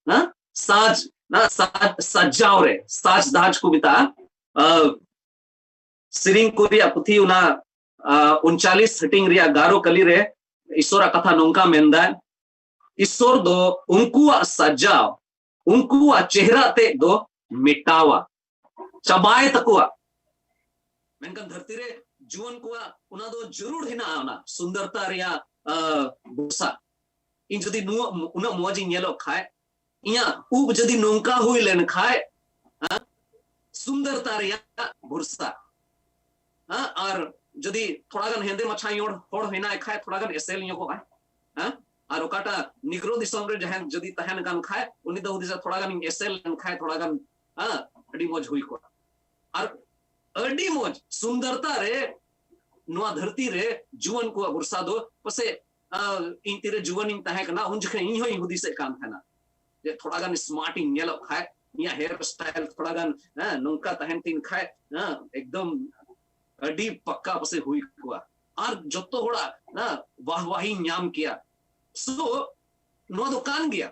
ᱦᱮᱸ? ᱥᱟᱡᱽ, ᱦᱮᱸ? ᱥᱟᱡᱽ, ᱥᱟᱡᱟᱣ ᱨᱮ, ᱥᱟᱡᱽ ᱫᱟᱡᱽ ᱠᱚ ᱢᱮᱛᱟᱜᱼᱟ᱾ ᱟ, ᱥᱮᱨᱮᱧ ᱠᱚ ᱨᱮᱭᱟᱜ ᱯᱩᱛᱷᱤ ᱚᱱᱟ, ᱟ, ᱩᱱᱪᱟᱞᱤᱥ ᱦᱟᱹᱴᱤᱧ ᱨᱮᱭᱟᱜ ᱜᱟᱨᱚ ᱠᱟᱹᱞᱤ ᱨᱮ ᱤᱥᱚᱨᱟᱜ ᱠᱟᱛᱷᱟ ᱱᱚᱝᱠᱟ ᱢᱮᱱᱫᱟᱭ, ᱤᱥᱚᱨ ᱫᱚ ᱩᱱᱠᱩᱣᱟᱜ ᱥᱟᱡᱟᱣ, ᱩᱱᱠᱩᱣᱟᱜ ᱪᱮᱦᱨᱟ ᱛᱮᱫ ᱫᱚ ᱢᱮᱴᱟᱣᱟ, ᱪᱟᱵᱟᱭ ᱛᱟᱠᱚᱣᱟ᱾ ᱢᱮᱱᱠᱷᱟᱱ ᱫᱷᱟᱹᱨᱛᱤ ᱨᱮ ᱡᱩᱣᱟᱹᱱ ᱠᱚᱣᱟᱜ ᱚᱱᱟ ᱫᱚ ᱡᱟᱹᱨᱩᱲ ᱦᱮᱱᱟᱜᱼᱟ, ᱚᱱᱟ ᱥᱩᱱᱫᱚᱨᱛᱟ ᱨᱮᱭᱟᱜ, ᱟ, ᱵᱷᱚᱨᱥᱟ᱾ ᱤᱧ ᱡᱩᱫᱤ ᱱᱩᱱᱟᱹᱜ, ᱩᱱᱟᱹᱜ ᱢᱚᱡᱽ ᱤᱧ ᱧᱮᱞᱚᱜ ᱠᱷᱟᱡ, ᱤᱧᱟᱹᱜ ᱩᱵ ᱡᱩᱫᱤ ᱱᱚᱝᱠᱟ ᱦᱩᱭ ᱞᱮᱱ ᱠᱷᱟᱡ, ᱦᱮᱸ, ᱥᱩᱱᱫᱚᱨᱛᱟ ᱨᱮᱭᱟᱜ ᱵᱷᱚᱨᱥᱟ᱾ ᱦᱮᱸ, ᱟᱨ ᱡᱩᱫᱤ ᱛᱷᱚᱲᱟ ᱜᱟᱱ ᱦᱮᱸᱫᱮ ᱢᱟᱪᱷᱟ ᱦᱚᱲ, ᱦᱚᱲ ᱦᱮᱱᱟᱭ ᱠᱷᱟᱡ, ᱛᱷᱚᱲᱟ ᱜᱟᱱ ᱮᱥᱮᱞ ᱧᱚᱜᱚᱜᱼᱟᱭ᱾ ᱦᱮᱸ, ᱟᱨ ᱚᱠᱟᱴᱟᱜ ᱱᱤᱜᱨᱳ ᱫᱤᱥᱚᱢ ᱨᱮ ᱡᱟᱦᱟᱸᱭ ᱡᱩᱫᱤ ᱛᱟᱦᱮᱱ ᱠᱟᱱ ᱠᱷᱟᱡ, ᱩᱱᱤ ᱫᱚ ᱦᱩᱫᱤᱥᱟ ᱛᱷᱚᱲᱟ ᱜᱟᱱ ᱮᱥᱮᱞ ᱞᱮᱱ ᱠᱷᱟᱡ ᱛᱷᱚᱲᱟ ᱜᱟᱱ, ᱦᱮᱸ, ᱟᱹᱰᱤ ᱢᱚᱡᱽ ᱦᱩᱭ ᱠᱚᱜᱼᱟ᱾ ᱟᱨ ᱟᱹᱰᱤ ᱢᱚᱡᱽ ᱥᱩᱱᱫᱚᱨᱛᱟ ᱨᱮ ᱱᱚᱣᱟ ᱫᱷᱟᱹᱨᱛᱤ ᱨᱮ ᱡᱩᱣᱟᱹᱱ ᱠᱚᱣᱟᱜ ᱵᱷᱚᱨᱥᱟ ᱫᱚ ᱯᱟᱥᱮᱡ ᱟᱨ ᱤᱧ ᱛᱤᱨᱮ ᱡᱩᱣᱟᱹᱱ ᱤᱧ ᱛᱟᱦᱮᱸ ᱠᱟᱱᱟ, ᱩᱱ ᱡᱚᱠᱷᱚᱱ ᱤᱧ ᱦᱚᱸᱧ ᱦᱩᱫᱤᱥᱮᱫ ᱠᱟᱱ ᱛᱟᱦᱮᱱᱟ ᱡᱮ ᱛᱷᱚᱲᱟ ᱜᱟᱱ smart ᱤᱧ ᱧᱮᱞᱚᱜ ᱠᱷᱟᱡ, ᱤᱧᱟᱹᱜ hair style ᱛᱷᱚᱲᱟ ᱜᱟᱱ, ᱦᱮᱸ, ᱱᱚᱝᱠᱟ ᱛᱟᱦᱮᱱ ᱛᱤᱧ ᱠᱷᱟᱡ, ᱦᱮᱸ, ᱮᱠᱫᱚᱢ ᱟᱹᱰᱤ ᱯᱟᱠᱟ ᱯᱟᱥᱮ ᱦᱩᱭ ᱠᱚᱜᱼᱟ ᱟᱨ ᱡᱚᱛᱚ ᱦᱚᱲᱟᱜ, ᱦᱮᱸ, ᱵᱟᱦᱵᱟᱦᱤᱧ ᱧᱟᱢ ᱠᱮᱭᱟ᱾ So ᱱᱚᱣᱟ ᱫᱚ ᱠᱟᱱ ᱜᱮᱭᱟ᱾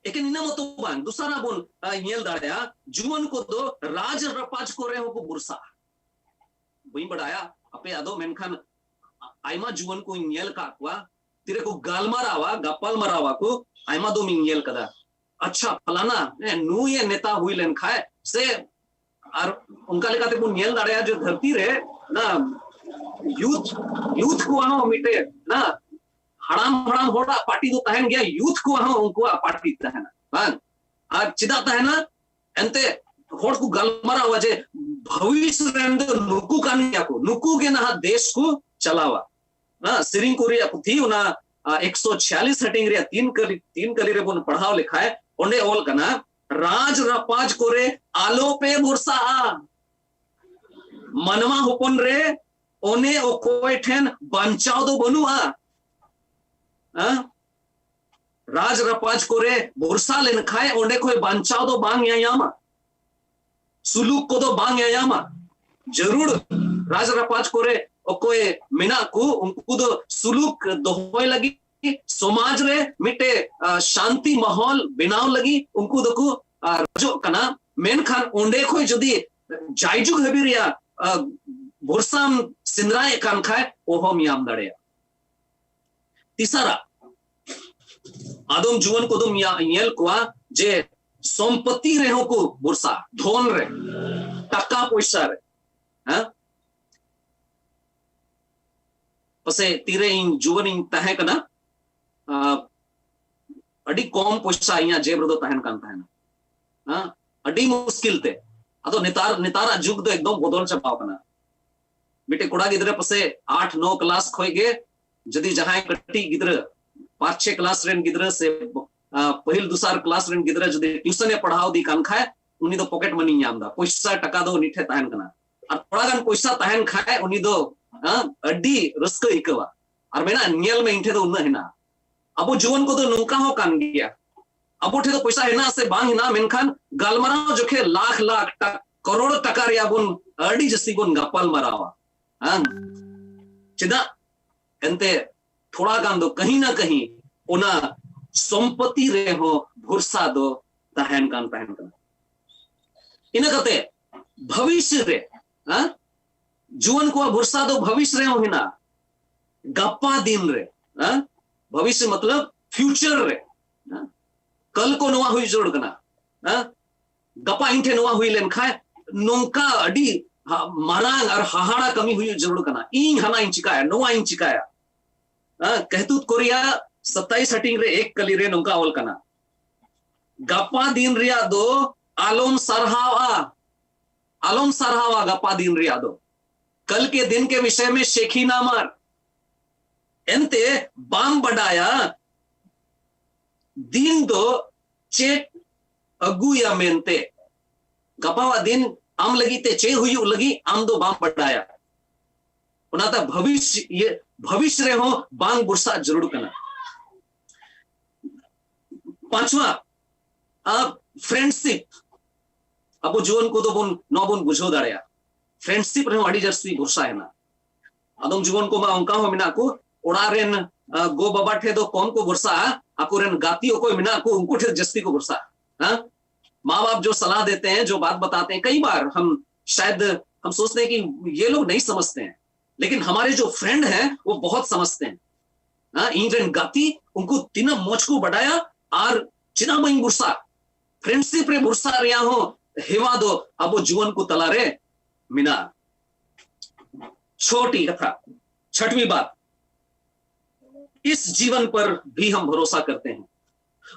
ᱮᱠᱮᱱ ᱤᱱᱟᱹ ᱢᱚᱛᱚ ᱵᱟᱝ, ᱫᱚᱥᱟᱨᱟᱜ ᱵᱚᱱ, ᱟ, ᱧᱮᱞ ᱫᱟᱲᱮᱭᱟᱜᱼᱟ, ᱡᱩᱣᱟᱹᱱ ᱠᱚᱫᱚ ᱨᱟᱡᱽ ᱨᱟᱯᱟᱡᱽ ᱠᱚᱨᱮ ᱦᱚᱸᱠᱚ ᱵᱷᱚᱨᱥᱟᱜᱼᱟ᱾ ᱵᱟᱹᱧ ᱵᱟᱰᱟᱭᱟ ᱟᱯᱮ ᱟᱫᱚ, ᱢᱮᱱᱠᱷᱟᱱ ᱟᱭᱢᱟ ᱡᱩᱣᱟᱹᱱ ᱠᱚᱧ ᱧᱮᱞ ᱟᱠᱟᱫ ᱠᱚᱣᱟ, ᱛᱤᱨᱮ ᱠᱚ ᱜᱟᱞᱢᱟᱨᱟᱣᱟ, ᱜᱟᱯᱟᱞ ᱢᱟᱨᱟᱣᱟ ᱠᱚ, ᱟᱭᱢᱟ ᱫᱚᱢᱤᱧ ᱧᱮᱞ ᱠᱟᱫᱟ, "ᱟᱪᱪᱷᱟ, ᱯᱷᱟᱞᱟᱱᱟ, ᱦᱮᱸ, ᱱᱩᱭ ᱮ ᱱᱮᱛᱟ ᱦᱩᱭ ᱞᱮᱱ ᱠᱷᱟᱡ ᱥᱮ", ᱟᱨ ᱚᱱᱠᱟ ᱞᱮᱠᱟᱛᱮ ᱵᱚᱱ ᱧᱮᱞ ᱫᱟᱲᱮᱭᱟᱜᱼᱟ ᱡᱮ ᱫᱷᱟᱹᱨᱛᱤ ᱨᱮ ᱚᱱᱟ youth, youth ᱠᱚᱣᱟᱜ ᱦᱚᱸ ᱢᱤᱫᱴᱮᱡ ᱚᱱᱟ ᱦᱟᱲᱟᱢ ᱦᱟᱲᱟᱢ ᱦᱚᱲᱟᱜ party ᱫᱚ ᱛᱟᱦᱮᱱ ᱜᱮᱭᱟ, youth ᱠᱚᱣᱟᱜ ᱦᱚᱸ ᱩᱱᱠᱩᱣᱟᱜ party ᱛᱟᱦᱮᱱᱟ, ᱵᱟᱝ? ᱟᱨ ᱪᱮᱫᱟᱜ ᱛᱟᱦᱮᱱᱟ? ᱮᱱᱛᱮ ᱦᱚᱲ ᱠᱚ ᱜᱟᱞᱢᱟᱨᱟᱣᱟ ᱡᱮ ᱵᱷᱚᱵᱤᱥ ᱨᱮᱱ ᱫᱚ ᱱᱩᱠᱩ ᱠᱟᱱ ᱜᱮᱭᱟ ᱠᱚ, ᱱᱩᱠᱩ ᱜᱮ ᱱᱟᱦᱟᱜ ᱫᱮᱥ ᱠᱚ ᱪᱟᱞᱟᱣᱟ᱾ ᱦᱮᱸ, ᱥᱮᱨᱮᱧ ᱠᱚ ᱨᱮᱭᱟᱜ ᱯᱩᱛᱷᱤ ᱚᱱᱟ, ᱟ, ᱮᱠᱥᱚ ᱪᱷᱤᱭᱟᱞᱤᱥ ᱦᱟᱹᱴᱤᱧ ᱨᱮᱭᱟᱜ ᱛᱤᱱ ᱠᱟᱹᱞᱤ, ᱛᱤᱱ ᱠᱟᱹᱞᱤ ᱨᱮᱵᱚᱱ ᱯᱟᱲᱦᱟᱣ ᱞᱮᱠᱷᱟᱡ, ᱚᱸᱰᱮ ᱚᱞ ᱠᱟᱱᱟ, "ᱨᱟᱡᱽ ᱨᱟᱯᱟᱡᱽ ᱠᱚᱨᱮ ᱟᱞᱚ ᱯᱮ ᱵᱷᱚᱨᱥᱟᱜᱼᱟ, ᱢᱟᱱᱣᱟ ᱦᱚᱯᱚᱱ ᱨᱮ ᱚᱱᱮ ᱚᱠᱚᱭ ᱴᱷᱮᱱ ᱵᱟᱧᱪᱟᱣ ᱫᱚ ᱵᱟᱹᱱᱩᱜᱼᱟ᱾" ᱦᱮᱸ? ᱨᱟᱡᱽ ᱨᱟᱯᱟᱡᱽ ᱠᱚᱨᱮ ᱵᱷᱚᱨᱥᱟ ᱞᱮᱱᱠᱷᱟᱡ ᱚᱸᱰᱮ ᱠᱷᱚᱡ ᱵᱟᱧᱪᱟᱣ ᱫᱚ ᱵᱟᱝ ᱧᱟᱧᱟᱢᱟ, ᱥᱩᱞᱩᱠ ᱠᱚᱫᱚ ᱵᱟᱝ ᱧᱟᱧᱟᱢᱟ᱾ ᱡᱟᱹᱨᱩᱲ ᱨᱟᱡᱽ ᱨᱟᱯᱟᱡᱽ ᱠᱚᱨᱮ ᱚᱠᱚᱭ ᱢᱮᱱᱟᱜ ᱠᱚ, ᱩᱱᱠᱩ ᱫᱚ ᱥᱩᱞᱩᱠ ᱫᱚᱦᱚᱭ ᱞᱟᱹᱜᱤᱫ, ᱥᱚᱢᱟᱡᱽ ᱨᱮ ᱢᱤᱫᱴᱮᱡ, ᱟ, ᱥᱟᱱᱛᱤ ᱢᱟᱦᱚᱞ ᱵᱮᱱᱟᱣ ᱞᱟᱹᱜᱤᱫ ᱩᱱᱠᱩ ᱫᱚᱠᱚ, ᱟ, ᱨᱟᱡᱚᱜ ᱠᱟᱱᱟ᱾ ᱢᱮᱱᱠᱷᱟᱱ ᱚᱸᱰᱮ ᱠᱷᱚᱡ ᱡᱩᱫᱤ ᱡᱟᱭᱡᱩᱜᱽ ᱦᱟᱹᱵᱤᱡ ᱨᱮᱭᱟᱜ, ᱟ, ᱵᱷᱚᱨᱥᱟᱢ ᱥᱮᱸᱫᱽᱨᱟᱭᱮᱫ ᱠᱟᱱ ᱠᱷᱟᱡ, ᱚᱦᱚᱢ ᱧᱟᱢ ᱫᱟᱲᱮᱭᱟᱜᱼᱟ᱾ ᱛᱤᱥᱟᱨᱟ, ᱟᱫᱚᱢ ᱡᱩᱣᱟᱹᱱ ᱠᱚᱫᱚᱢ ᱧᱟ-, ᱧᱮᱞ ᱠᱚᱣᱟ ᱡᱮ ᱥᱚᱢᱯᱚᱛᱤ ᱨᱮᱦᱚᱸ ᱠᱚ ᱵᱷᱚᱨᱥᱟ, ᱫᱷᱚᱱ ᱨᱮ, ᱴᱟᱠᱟ ᱯᱚᱭᱥᱟ ᱨᱮ᱾ ᱦᱮᱸ? ᱯᱟᱥᱮ ᱛᱤᱨᱮ ᱤᱧ ᱡᱩᱣᱟᱹᱱ ᱤᱧ ᱛᱟᱦᱮᱸ ᱠᱟᱱᱟ, ᱟ, ᱟᱹᱰᱤ ᱠᱚᱢ ᱯᱚᱭᱥᱟ ᱤᱧᱟᱹᱜ ᱡᱮᱵᱽ ᱨᱮᱫᱚ ᱛᱟᱦᱮᱱ ᱠᱟᱱ ᱛᱟᱦᱮᱱᱟ᱾ ᱦᱮᱸ? ᱟᱹᱰᱤ ᱢᱩᱥᱠᱤᱞ ᱛᱮ᱾ ᱟᱫᱚ ᱱᱮᱛᱟᱨ, ᱱᱮᱛᱟᱨᱟᱜ ᱡᱩᱜᱽ ᱫᱚ ᱮᱠᱫᱚᱢ ᱵᱚᱫᱚᱞ ᱪᱟᱵᱟᱣ ᱠᱟᱱᱟ᱾ ᱢᱤᱫᱴᱮᱡ ᱠᱚᱲᱟ ᱜᱤᱫᱽᱨᱟᱹ ᱯᱟᱥᱮ ᱟᱴ ᱱᱚ ᱠᱞᱟᱥ ᱠᱷᱚᱡ ᱜᱮ ᱡᱩᱫᱤ ᱡᱟᱦᱟᱸᱭ ᱠᱟᱹᱴᱤᱡ ᱜᱤᱫᱽᱨᱟᱹ, ᱯᱟᱸᱪ ᱪᱷᱮ ᱠᱞᱟᱥ ᱨᱮᱱ ᱜᱤᱫᱽᱨᱟᱹ ᱥᱮ, ᱟ, ᱯᱟᱹᱦᱤᱞ ᱫᱚᱥᱟᱨ ᱠᱞᱟᱥ ᱨᱮᱱ ᱜᱤᱫᱽᱨᱟᱹ ᱡᱩᱫᱤ ᱴᱤᱭᱩᱥᱚᱱ ᱮ ᱯᱟᱲᱦᱟᱣ ᱤᱫᱤ ᱠᱟᱱ ᱠᱷᱟᱡ, ᱩᱱᱤ ᱫᱚ ᱯᱚᱠᱮᱴ ᱢᱟᱱᱤ ᱧᱟᱢ ᱮᱫᱟ, ᱯᱚᱭᱥᱟ ᱴᱟᱠᱟ ᱫᱚ ᱩᱱᱤ ᱴᱷᱮᱡ ᱛᱟᱦᱮᱱ ᱠᱟᱱᱟ᱾ ᱟᱨ ᱛᱷᱚᱲᱟ ᱜᱟᱱ ᱯᱚᱭᱥᱟ ᱛᱟᱦᱮᱱ ᱠᱷᱟᱡ ᱩᱱᱤ ᱫᱚ, ᱟ, ᱟᱹᱰᱤ ᱨᱟᱹᱥᱠᱟᱹ ᱟᱹᱭᱠᱟᱹᱣᱟ᱾ ᱟᱨ ᱢᱮᱱᱟ, ᱧᱮᱞ ᱢᱮ, ᱤᱧ ᱴᱷᱮᱱ ᱫᱚ ᱩᱱᱟᱹᱜ ᱦᱮᱱᱟᱜᱼᱟ᱾ ᱟᱵᱚ ᱡᱩᱣᱟᱹᱱ ᱠᱚᱫᱚ ᱱᱚᱝᱠᱟ ᱦᱚᱸ ᱠᱟᱱ ᱜᱮᱭᱟ, ᱟᱵᱚ ᱴᱷᱮᱱ ᱫᱚ ᱯᱚᱭᱥᱟ ᱦᱮᱱᱟᱜ ᱥᱮ ᱵᱟᱝ ᱦᱮᱱᱟᱜ, ᱢᱮᱱᱠᱷᱟᱱ ᱜᱟᱞᱢᱟᱨᱟᱣ ᱡᱚᱠᱷᱮᱡ ᱞᱟᱠᱷ ᱞᱟᱠᱷ ᱴᱟ-, ᱠᱟᱨᱳᱲ ᱴᱟᱠᱟ ᱨᱮᱭᱟᱜ ᱵᱚᱱ ᱟᱹᱰᱤ ᱡᱟᱹᱥᱛᱤ ᱵᱚᱱ ᱜᱟᱯᱟᱞ ᱢᱟᱨᱟᱣᱟ᱾ ᱦᱮᱸ, ᱪᱮᱫᱟᱜ? ᱮᱱᱛᱮ ᱛᱷᱚᱲᱟ ᱜᱟᱱ ᱫᱚ ᱠᱟᱹᱦᱤ ᱱᱟ ᱠᱟᱹᱦᱤ ᱚᱱᱟ ᱥᱚᱢᱯᱚᱛᱤ ᱨᱮᱦᱚᱸ ᱵᱷᱚᱨᱥᱟ ᱫᱚ ᱛᱟᱦᱮᱱ ᱠᱟᱱ ᱛᱟᱦᱮᱱ ᱠᱟᱱᱟ᱾ ᱤᱱᱟᱹ ᱠᱟᱛᱮ ᱵᱷᱚᱵᱤᱥ ᱨᱮ, ᱦᱮᱸ, ᱡᱩᱣᱟᱹᱱ ᱠᱚᱣᱟᱜ ᱵᱷᱚᱨᱥᱟ ᱫᱚ ᱵᱷᱚᱵᱤᱥ ᱨᱮᱦᱚᱸ ᱦᱮᱱᱟᱜᱼᱟ, ᱜᱟᱯᱟ ᱫᱤᱱ ᱨᱮ, ᱦᱮᱸ, ᱵᱷᱚᱵᱤᱥ ᱢᱚᱛᱞᱚᱵ ᱯᱷᱤᱭᱩᱪᱟᱨ ᱨᱮ, ᱦᱮᱸ, ᱠᱟᱞ ᱠᱚ ᱱᱚᱣᱟ ᱦᱩᱭ ᱡᱟᱹᱨᱩᱲ ᱠᱟᱱᱟ, ᱦᱮᱸ, ᱜᱟᱯᱟ ᱤᱧ ᱴᱷᱮᱱ ᱱᱚᱣᱟ ᱦᱩᱭ ᱞᱮᱱᱠᱷᱟᱱ ᱱᱚᱝᱠᱟ ᱟᱹᱰᱤ ᱦᱟ-, ᱢᱟᱨᱟᱝ ᱟᱨ ᱦᱟᱦᱟᱲᱟ ᱠᱟᱹᱢᱤ ᱦᱩᱭᱩᱜ ᱡᱟᱹᱨᱩᱲ ᱠᱟᱱᱟ, ᱤᱧ ᱦᱟᱱᱟᱧ ᱪᱤᱠᱟᱭᱟ, ᱱᱚᱣᱟᱧ ᱪᱤᱠᱟᱭᱟ᱾ ᱦᱮᱸ, ᱠᱟᱹᱦᱛᱩᱛ ᱠᱚᱨᱮᱭᱟ ᱥᱟᱛᱟᱭᱤᱥ ᱦᱟᱹᱴᱤᱧ ᱨᱮ ᱮᱠ ᱠᱟᱹᱞᱤ ᱨᱮ ᱱᱚᱝᱠᱟ ᱚᱞ ᱠᱟᱱᱟ, ᱜᱟᱯᱟ ᱫᱤᱱ ᱨᱮᱭᱟᱜ ᱫᱚ ᱟᱞᱚᱢ ᱥᱟᱨᱦᱟᱣᱟ, ᱟᱞᱚᱢ ᱥᱟᱨᱦᱟᱣᱟ ᱜᱟᱯᱟ ᱫᱤᱱ ᱨᱮᱭᱟᱜ ᱫᱚ, ᱠᱟᱞ ᱠᱮ ᱫᱤᱱ ᱠᱮ ᱵᱤᱥᱚᱭ ᱢᱮ ᱥᱮᱠᱷᱤ ᱱᱟ ᱢᱟᱨ᱾ ᱮᱱᱛᱮ ᱵᱟᱢ ᱵᱟᱰᱟᱭᱟ ᱫᱤᱱ ᱫᱚ ᱪᱮᱫ ᱟᱹᱜᱩᱭᱟ ᱢᱮᱱᱛᱮ, ᱜᱟᱯᱟᱣᱟᱜ ᱫᱤᱱ ᱟᱢ ᱞᱟᱹᱜᱤᱫ ᱛᱮ ᱪᱮᱫ ᱦᱩᱭᱩᱜ ᱞᱟᱹᱜᱤᱫ ᱟᱢ ᱫᱚ ᱵᱟᱢ ᱵᱟᱰᱟᱭᱟ᱾ ᱚᱱᱟᱛᱮ ᱵᱷᱚᱵᱤᱥ, ᱤᱭᱟᱹ, ᱵᱷᱚᱵᱤᱥ ᱨᱮᱦᱚᱸ ᱵᱟᱝ ᱵᱷᱚᱨᱥᱟ ᱡᱟᱹᱨᱩᱲ ᱠᱟᱱᱟ᱾ ᱯᱟᱸᱪᱣᱟ, ᱟᱨ friendship, ᱟᱵᱚ ᱡᱩᱣᱟᱹᱱ ᱠᱚᱫᱚ ᱵᱚᱱ, ᱱᱚᱣᱟ ᱵᱚᱱ ᱵᱩᱡᱷᱟᱹᱣ ᱫᱟᱲᱮᱭᱟᱜᱼᱟ, friendship ᱨᱮᱦᱚᱸ ᱟᱹᱰᱤ ᱡᱟᱹᱥᱛᱤ ᱵᱷᱚᱨᱥᱟ ᱦᱮᱱᱟᱜᱼᱟ᱾ ᱟᱫᱚᱢ ᱡᱩᱣᱟᱹᱱ ᱠᱚᱢᱟ ᱚᱱᱠᱟ ᱦᱚᱸ ᱢᱮᱱᱟᱜ ᱠᱚ, ᱚᱲᱟᱜ ᱨᱮᱱ, ᱟ, ᱜᱚ ᱵᱟᱵᱟ ᱴᱷᱮᱱ ᱫᱚ ᱠᱚᱢ ᱠᱚ ᱵᱷᱚᱨᱥᱟᱜᱼᱟ, ᱟᱠᱚᱨᱮᱱ ᱜᱟᱛᱮ ᱚᱠᱚᱭ ᱢᱮᱱᱟᱜ ᱠᱚ ᱩᱱᱠᱩ ᱴᱷᱮᱱ ᱡᱟᱹᱥᱛᱤ ᱠᱚ ᱵᱷᱚᱨᱥᱟᱜᱼᱟ᱾ ᱦᱮᱸ, माँ बाप जो सलाह देते हैं, जो बात बताते हैं, कई बार हम शायद हम सोचते हैं कि ये लोग नहीं समझते हैं, लेकिन हमारे जो फ्रेंड हैं वो बहुत समझते हैं। हाँ, ᱤᱧ ᱨᱮᱱ ᱜᱟᱛᱮ, ᱩᱱᱠᱩ ᱛᱤᱱᱟᱹᱜ ᱢᱚᱡᱽ ᱠᱚ ᱵᱟᱰᱟᱭᱟ, ᱟᱨ ᱪᱮᱫᱟᱜ ᱵᱟᱹᱧ ᱵᱷᱚᱨᱥᱟ? ᱯᱷᱨᱮᱱᱰᱥᱤᱯ ᱨᱮ ᱵᱷᱚᱨᱥᱟ ᱨᱮᱭᱟᱜ ᱦᱚᱸ ᱦᱮᱣᱟ ᱫᱚ ᱟᱵᱚ ᱡᱩᱣᱟᱹᱱ ᱠᱚ ᱛᱟᱞᱟᱨᱮ ᱢᱮᱱᱟᱜᱼᱟ᱾ ᱪᱷᱚᱴᱤ ᱠᱟᱛᱷᱟ, ᱪᱷᱚᱴᱣᱤ ᱵᱟᱛ, ᱤᱥ ᱡᱤᱵᱚᱱ ᱯᱟᱨ ᱵᱷᱤ ᱦᱟᱢ ᱵᱷᱚᱨᱚᱥᱟ ᱠᱟᱨᱛᱮ ᱦᱮᱸ᱾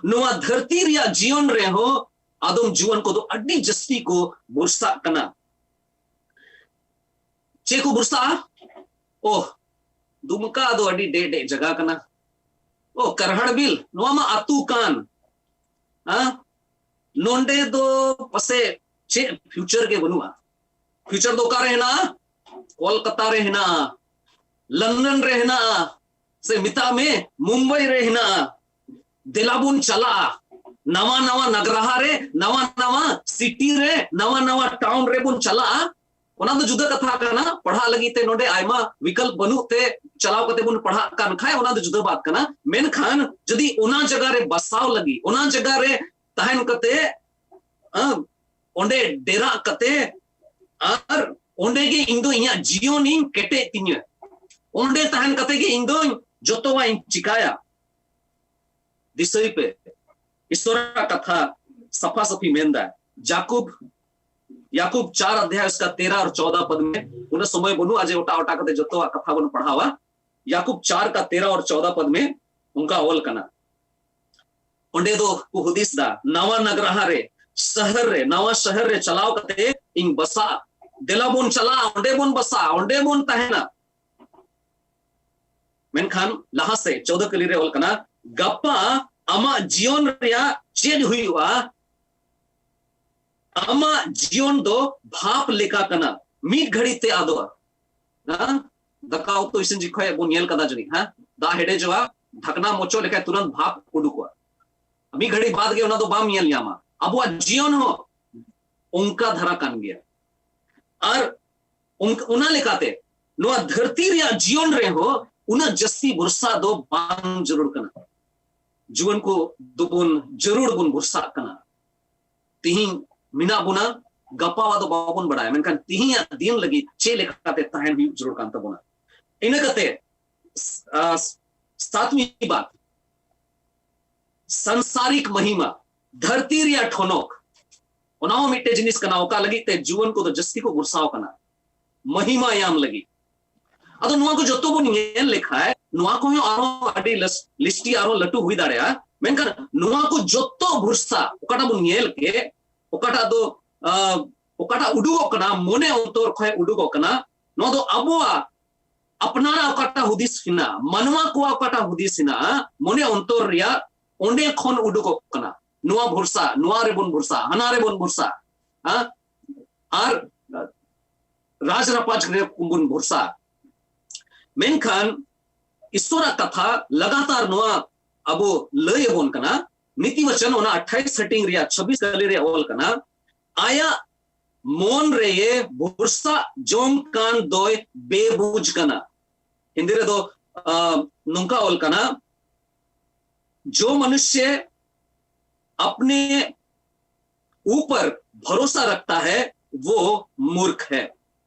ᱱᱚᱣᱟ ᱫᱷᱟᱹᱨᱛᱤ ᱨᱮᱭᱟᱜ ᱡᱤᱭᱚᱱ ᱨᱮᱦᱚᱸ ᱟᱫᱚᱢ ᱡᱩᱣᱟᱹᱱ ᱠᱚᱫᱚ ᱟᱹᱰᱤ ᱡᱟᱹᱥᱛᱤ ᱠᱚ ᱵᱷᱚᱨᱥᱟᱜ ᱠᱟᱱᱟ᱾ ᱪᱮᱫ ᱠᱚ ᱵᱷᱚᱨᱥᱟᱜᱼᱟ? ᱳᱦ, ᱫᱩᱢᱠᱟ ᱫᱚ ᱟᱹᱰᱤ ᱰᱮᱡ ᱰᱮᱡ ᱡᱟᱭᱜᱟ ᱠᱟᱱᱟ᱾ ᱳ, ᱠᱟᱨᱦᱟᱲ ᱵᱤᱞ, ᱱᱚᱣᱟ ᱢᱟ ᱟᱹᱛᱩ ᱠᱟᱱ᱾ ᱦᱮᱸ? ᱱᱚᱸᱰᱮ ᱫᱚ ᱯᱟᱥᱮ ᱪᱮᱫ ᱯᱷᱤᱭᱩᱪᱟᱨ ᱜᱮ ᱵᱟᱹᱱᱩᱜᱼᱟ᱾ ᱯᱷᱤᱭᱩᱪᱟᱨ ᱫᱚ ᱚᱠᱟᱨᱮ ᱦᱮᱱᱟᱜᱼᱟ? ᱠᱚᱞᱠᱟᱛᱟ ᱨᱮ ᱦᱮᱱᱟᱜᱼᱟ, ᱞᱚᱱᱰᱚᱱ ᱨᱮ ᱦᱮᱱᱟᱜᱼᱟ, ᱥᱮ ᱢᱮᱛᱟᱜ ᱢᱮ ᱢᱩᱢᱵᱟᱭ ᱨᱮ ᱦᱮᱱᱟᱜᱼᱟ, ᱫᱮᱞᱟ ᱵᱚᱱ ᱪᱟᱞᱟᱜᱼᱟ, ᱱᱟᱣᱟ ᱱᱟᱣᱟ ᱱᱟᱜᱽᱨᱟᱦᱟ ᱨᱮ, ᱱᱟᱣᱟ ᱱᱟᱣᱟ ᱥᱤᱴᱤ ᱨᱮ, ᱱᱟᱣᱟ ᱱᱟᱣᱟ ᱴᱟᱣᱩᱱ ᱨᱮᱵᱚᱱ ᱪᱟᱞᱟᱜᱼᱟ᱾ ᱚᱱᱟ ᱫᱚ ᱡᱩᱫᱟᱹ ᱠᱟᱛᱷᱟ ᱠᱟᱱᱟ᱾ ᱯᱟᱲᱦᱟᱜ ᱞᱟᱹᱜᱤᱫ ᱛᱮ ᱱᱚᱰᱮ ᱟᱭᱢᱟ ᱵᱤᱠᱚᱞᱯ ᱵᱟᱹᱱᱩᱜ ᱛᱮ ᱪᱟᱞᱟᱣ ᱠᱟᱛᱮ ᱵᱚᱱ ᱯᱟᱲᱦᱟᱜ ᱠᱟᱱ ᱠᱷᱟᱡ, ᱚᱱᱟ ᱫᱚ ᱡᱩᱫᱟᱹ ᱵᱟᱛ ᱠᱟᱱᱟ᱾ ᱢᱮᱱᱠᱷᱟᱱ ᱡᱩᱫᱤ ᱚᱱᱟ ᱡᱟᱭᱜᱟ ᱨᱮ ᱵᱟᱥᱟᱣ ᱞᱟᱹᱜᱤᱫ, ᱚᱱᱟ ᱡᱟᱭᱜᱟ ᱨᱮ ᱛᱟᱦᱮᱱ ᱠᱟᱛᱮ, ᱟᱸ, ᱚᱸᱰᱮ ᱰᱮᱨᱟᱜ ᱠᱟᱛᱮ, ᱟᱨ ᱚᱸᱰᱮ ᱜᱮ ᱤᱧ ᱫᱚ ᱤᱧᱟᱹᱜ ᱡᱤᱭᱚᱱᱤᱧ ᱠᱮᱴᱮᱡ ᱛᱤᱧᱟᱹ, ᱚᱸᱰᱮ ᱛᱟᱦᱮᱱ ᱠᱟᱛᱮ ᱜᱮ ᱤᱧ ᱫᱚᱧ ᱡᱚᱛᱚᱣᱟᱜ ᱤᱧ ᱪᱤᱠᱟᱭᱟ᱾ ᱫᱤᱥᱟᱹᱭ ᱯᱮ, ᱤᱥᱚᱨᱟᱜ ᱠᱟᱛᱷᱟ ᱥᱟᱯᱷᱟ ᱥᱟᱯᱷᱤ ᱢᱮᱱᱫᱟᱭ᱾ ᱡᱟᱠᱩᱵ, ᱭᱟᱠᱩᱵ ᱪᱟᱨ ᱚᱫᱷᱭᱟᱭ ᱩᱥᱠᱟ ᱛᱮᱨᱟ ᱟᱨ ᱪᱚᱣᱫᱟ ᱯᱚᱫ ᱢᱮ, ᱩᱱᱟᱹᱜ ᱥᱚᱢᱚᱭ ᱵᱟᱹᱱᱩᱜᱼᱟ ᱡᱮ ᱚᱴᱟ ᱚᱴᱟ ᱠᱟᱛᱮ ᱡᱚᱛᱚᱣᱟᱜ ᱠᱟᱛᱷᱟ ᱵᱚᱱ ᱯᱟᱲᱦᱟᱣᱟ᱾ ᱭᱟᱠᱩᱵ ᱪᱟᱨ ᱠᱟ ᱛᱮᱨᱟ ᱟᱨ ᱪᱚᱣᱫᱟ ᱯᱚᱫ ᱢᱮ ᱚᱱᱠᱟ ᱚᱞ ᱠᱟᱱᱟ᱾ ᱚᱸᱰᱮ ᱫᱚ ᱠᱚ ᱦᱩᱫᱤᱥ ᱫᱟ, ᱱᱟᱣᱟ ᱱᱟᱜᱽᱨᱟᱦᱟ ᱨᱮ, ᱥᱚᱦᱚᱨ ᱨᱮ, ᱱᱟᱣᱟ ᱥᱚᱦᱚᱨ ᱨᱮ ᱪᱟᱞᱟᱣ ᱠᱟᱛᱮ ᱤᱧ ᱵᱟᱥᱟᱜᱼᱟ᱾ ᱫᱮᱞᱟ ᱵᱚᱱ ᱪᱟᱞᱟᱜᱼᱟ, ᱚᱸᱰᱮ ᱵᱚᱱ ᱵᱟᱥᱟᱜᱼᱟ, ᱚᱸᱰᱮ ᱵᱚᱱ ᱛᱟᱦᱮᱱᱟ᱾ ᱢᱮᱱᱠᱷᱟᱱ ᱞᱟᱦᱟ ᱥᱮᱫ ᱪᱳᱫᱚ ᱠᱟᱹᱞᱤ ᱨᱮ ᱚᱞ ᱠᱟᱱᱟ, ᱜᱟᱯᱟ ᱟᱢᱟᱜ ᱡᱤᱭᱚᱱ ᱨᱮᱭᱟᱜ ᱪᱮᱫ ᱦᱩᱭᱩᱜᱼᱟ? ᱟᱢᱟᱜ ᱡᱤᱭᱚᱱ ᱫᱚ ᱵᱷᱟᱯ ᱞᱮᱠᱟ ᱠᱟᱱᱟ, ᱢᱤᱫ ᱜᱷᱟᱹᱲᱤ ᱛᱮ ᱟᱫᱚᱜᱼᱟ᱾ ᱦᱮᱸ? ᱫᱟᱠᱟ ᱩᱛᱩ ᱤᱥᱤᱱ ᱡᱚᱠᱷᱚᱡ ᱵᱚᱱ ᱧᱮᱞ ᱠᱟᱫᱟ ᱡᱟᱹᱱᱤᱡ, ᱦᱮᱸ? ᱫᱟᱜ ᱦᱮᱰᱮᱡᱚᱜᱼᱟ, ᱰᱷᱟᱠᱱᱟ ᱢᱚᱪᱚᱜ ᱞᱮᱠᱷᱟᱡ ᱛᱩᱨᱟᱹᱱᱛ ᱵᱷᱟᱯ ᱩᱰᱩᱠᱚᱜᱼᱟ᱾ ᱢᱤᱫ ᱜᱷᱟᱹᱲᱤ ᱵᱟᱫ ᱜᱮ ᱚᱱᱟ ᱫᱚ ᱵᱟᱢ ᱧᱮᱞ ᱧᱟᱢᱟ᱾ ᱟᱵᱚᱣᱟᱜ ᱡᱤᱭᱚᱱ ᱦᱚᱸ ᱚᱱᱠᱟ ᱫᱷᱟᱨᱟ ᱠᱟᱱ ᱜᱮᱭᱟ᱾ ᱟᱨ ᱚᱱ-, ᱚᱱᱟ ᱞᱮᱠᱟᱛᱮ ᱱᱚᱣᱟ ᱫᱷᱟᱹᱨᱛᱤ ᱨᱮᱭᱟᱜ ᱡᱤᱭᱚᱱ ᱨᱮᱦᱚᱸ ᱩᱱᱟᱹᱜ ᱡᱟᱹᱥᱛᱤ ᱵᱷᱚᱨᱥᱟ ᱫᱚ ᱵᱟᱝ ᱡᱟᱹᱨᱩᱲ ᱠᱟᱱᱟ᱾ ᱡᱩᱣᱟᱹᱱ ᱠᱚ ᱫᱚᱵᱚᱱ ᱡᱟᱹᱨᱩᱲ ᱵᱚᱱ ᱵᱷᱚᱨᱥᱟᱜ ᱠᱟᱱᱟ᱾ ᱛᱤᱦᱤᱧ ᱢᱮᱱᱟᱜ ᱵᱚᱱᱟ, ᱜᱟᱯᱟ ᱫᱚ ᱵᱟᱵᱚᱱ ᱵᱟᱲᱟᱭᱟ, ᱢᱮᱱᱠᱷᱟᱱ ᱛᱤᱦᱤᱧᱟᱜ ᱫᱤᱱ ᱞᱟᱹᱜᱤᱫ ᱪᱮᱫ ᱞᱮᱠᱟᱛᱮ ᱛᱟᱦᱮᱱ ᱦᱩᱭᱩᱜ ᱡᱟᱹᱨᱩᱲ ᱠᱟᱱ ᱛᱟᱵᱚᱱᱟ᱾ ᱤᱱᱟᱹ ᱠᱟᱛᱮ, ᱟ, ᱥᱟᱛᱣᱤ ᱵᱟᱛ, ᱥᱟᱝᱥᱟᱨᱤᱠ ᱢᱚᱦᱤᱢᱟ, ᱫᱷᱟᱹᱨᱛᱤ ᱨᱮᱭᱟᱜ ᱴᱷᱚᱱᱚᱠ, ᱚᱱᱟ ᱦᱚᱸ ᱢᱤᱫᱴᱮᱡ ᱡᱤᱱᱤᱥ ᱠᱟᱱᱟ, ᱚᱠᱟ ᱞᱟᱹᱜᱤᱫ ᱛᱮ ᱡᱩᱣᱟᱹᱱ ᱠᱚᱫᱚ ᱡᱟᱹᱥᱛᱤ ᱠᱚ ᱵᱷᱚᱨᱥᱟᱣ ᱠᱟᱱᱟ, ᱢᱚᱦᱤᱢᱟ ᱧᱟᱢ ᱞᱟᱹᱜᱤᱫ᱾ ᱟᱫᱚ ᱱᱚᱣᱟ ᱠᱚ ᱡᱚᱛᱚ ᱵᱚᱱ ᱧᱮᱞ ᱞᱮᱠᱷᱟᱡ, ᱱᱚᱣᱟ ᱠᱚᱦᱚᱸ ᱟᱨᱦᱚᱸ ᱟᱹᱰᱤ ᱞᱟᱥ-, ᱞᱤᱥᱴᱤ ᱟᱨᱦᱚᱸ ᱞᱟᱹᱴᱩ ᱦᱩᱭ ᱫᱟᱲᱮᱭᱟᱜᱼᱟ᱾ ᱢᱮᱱᱠᱷᱟᱱ ᱱᱚᱣᱟ ᱠᱚ ᱡᱚᱛᱚ ᱵᱷᱚᱨᱥᱟ, ᱚᱠᱟᱴᱟᱜ ᱵᱚᱱ ᱧᱮᱞ ᱠᱮᱫ, ᱚᱠᱟᱴᱟᱜ ᱫᱚ, ᱟ, ᱚᱠᱟᱴᱟᱜ ᱩᱰᱩᱠᱚᱜ ᱠᱟᱱᱟ, ᱢᱚᱱᱮ ᱚᱱᱛᱚᱨ ᱠᱷᱚᱱ ᱩᱰᱩᱠᱚᱜ ᱠᱟᱱᱟ, ᱱᱚᱣᱟ ᱫᱚ ᱟᱵᱚᱣᱟᱜ ᱟᱯᱱᱟᱨᱟᱜ ᱚᱠᱟᱴᱟᱜ ᱦᱩᱫᱤᱥ ᱦᱮᱱᱟᱜᱼᱟ, ᱢᱟᱱᱣᱟ ᱠᱚᱣᱟᱜ ᱚᱠᱟᱴᱟᱜ ᱦᱩᱫᱤᱥ ᱦᱮᱱᱟᱜᱼᱟ, ᱢᱚᱱᱮ ᱚᱱᱛᱚᱨ ᱨᱮᱭᱟᱜ, ᱚᱸᱰᱮ ᱠᱷᱚᱱ ᱩᱰᱩᱠᱚᱜ ᱠᱟᱱᱟ᱾ ᱱᱚᱣᱟ ᱵᱷᱚᱨᱥᱟ, ᱱᱚᱣᱟ ᱨᱮᱵᱚᱱ ᱵᱷᱚᱨᱥᱟ, ᱦᱟᱱᱟ ᱨᱮᱵᱚᱱ ᱵᱷᱚᱨᱥᱟ, ᱦᱮᱸ? ᱟᱨ ᱨᱟᱡᱽ ᱨᱟᱯᱟᱡᱽ ᱨᱮᱵᱚᱱ ᱵᱷᱚᱨᱥᱟ᱾ ᱢᱮᱱᱠᱷᱟᱱ ᱤᱥᱚᱨᱟᱜ ᱠᱟᱛᱷᱟ ᱞᱟᱜᱟᱛᱟᱨ ᱱᱚᱣᱟ ᱟᱵᱚ ᱞᱟᱹᱭ ᱟᱵᱚᱱ ᱠᱟᱱᱟ᱾ ᱱᱤᱛᱤ ᱵᱟᱪᱚᱱ ᱚᱱᱟ ᱟᱴᱷᱟᱭᱤᱥ ᱦᱟᱹᱴᱤᱧ ᱨᱮᱭᱟᱜ ᱪᱷᱟᱵᱵᱤᱥ ᱠᱟᱹᱞᱤ ᱨᱮ ᱚᱞ ᱠᱟᱱᱟ, ᱟᱭᱟᱜ ᱢᱚᱱ ᱨᱮ ᱵᱷᱚᱨᱥᱟ ᱡᱚᱝ ᱠᱟᱱ ᱫᱚᱭ ᱵᱮᱵᱩᱡᱽ ᱠᱟᱱᱟ᱾ ᱦᱤᱱᱫᱤ ᱨᱮᱫᱚ ᱱᱚᱝᱠᱟ ᱚᱞ ᱠᱟᱱᱟ, ᱡᱚ ᱢᱟᱱᱩᱥᱭ ᱟᱯᱱᱮ ᱩᱯᱚᱨ ᱵᱷᱚᱨᱥᱟ ᱨᱟᱠᱷᱛᱟ ᱦᱟᱭ ᱣᱚ ᱢᱩᱨᱠᱷ ᱦᱟᱭ᱾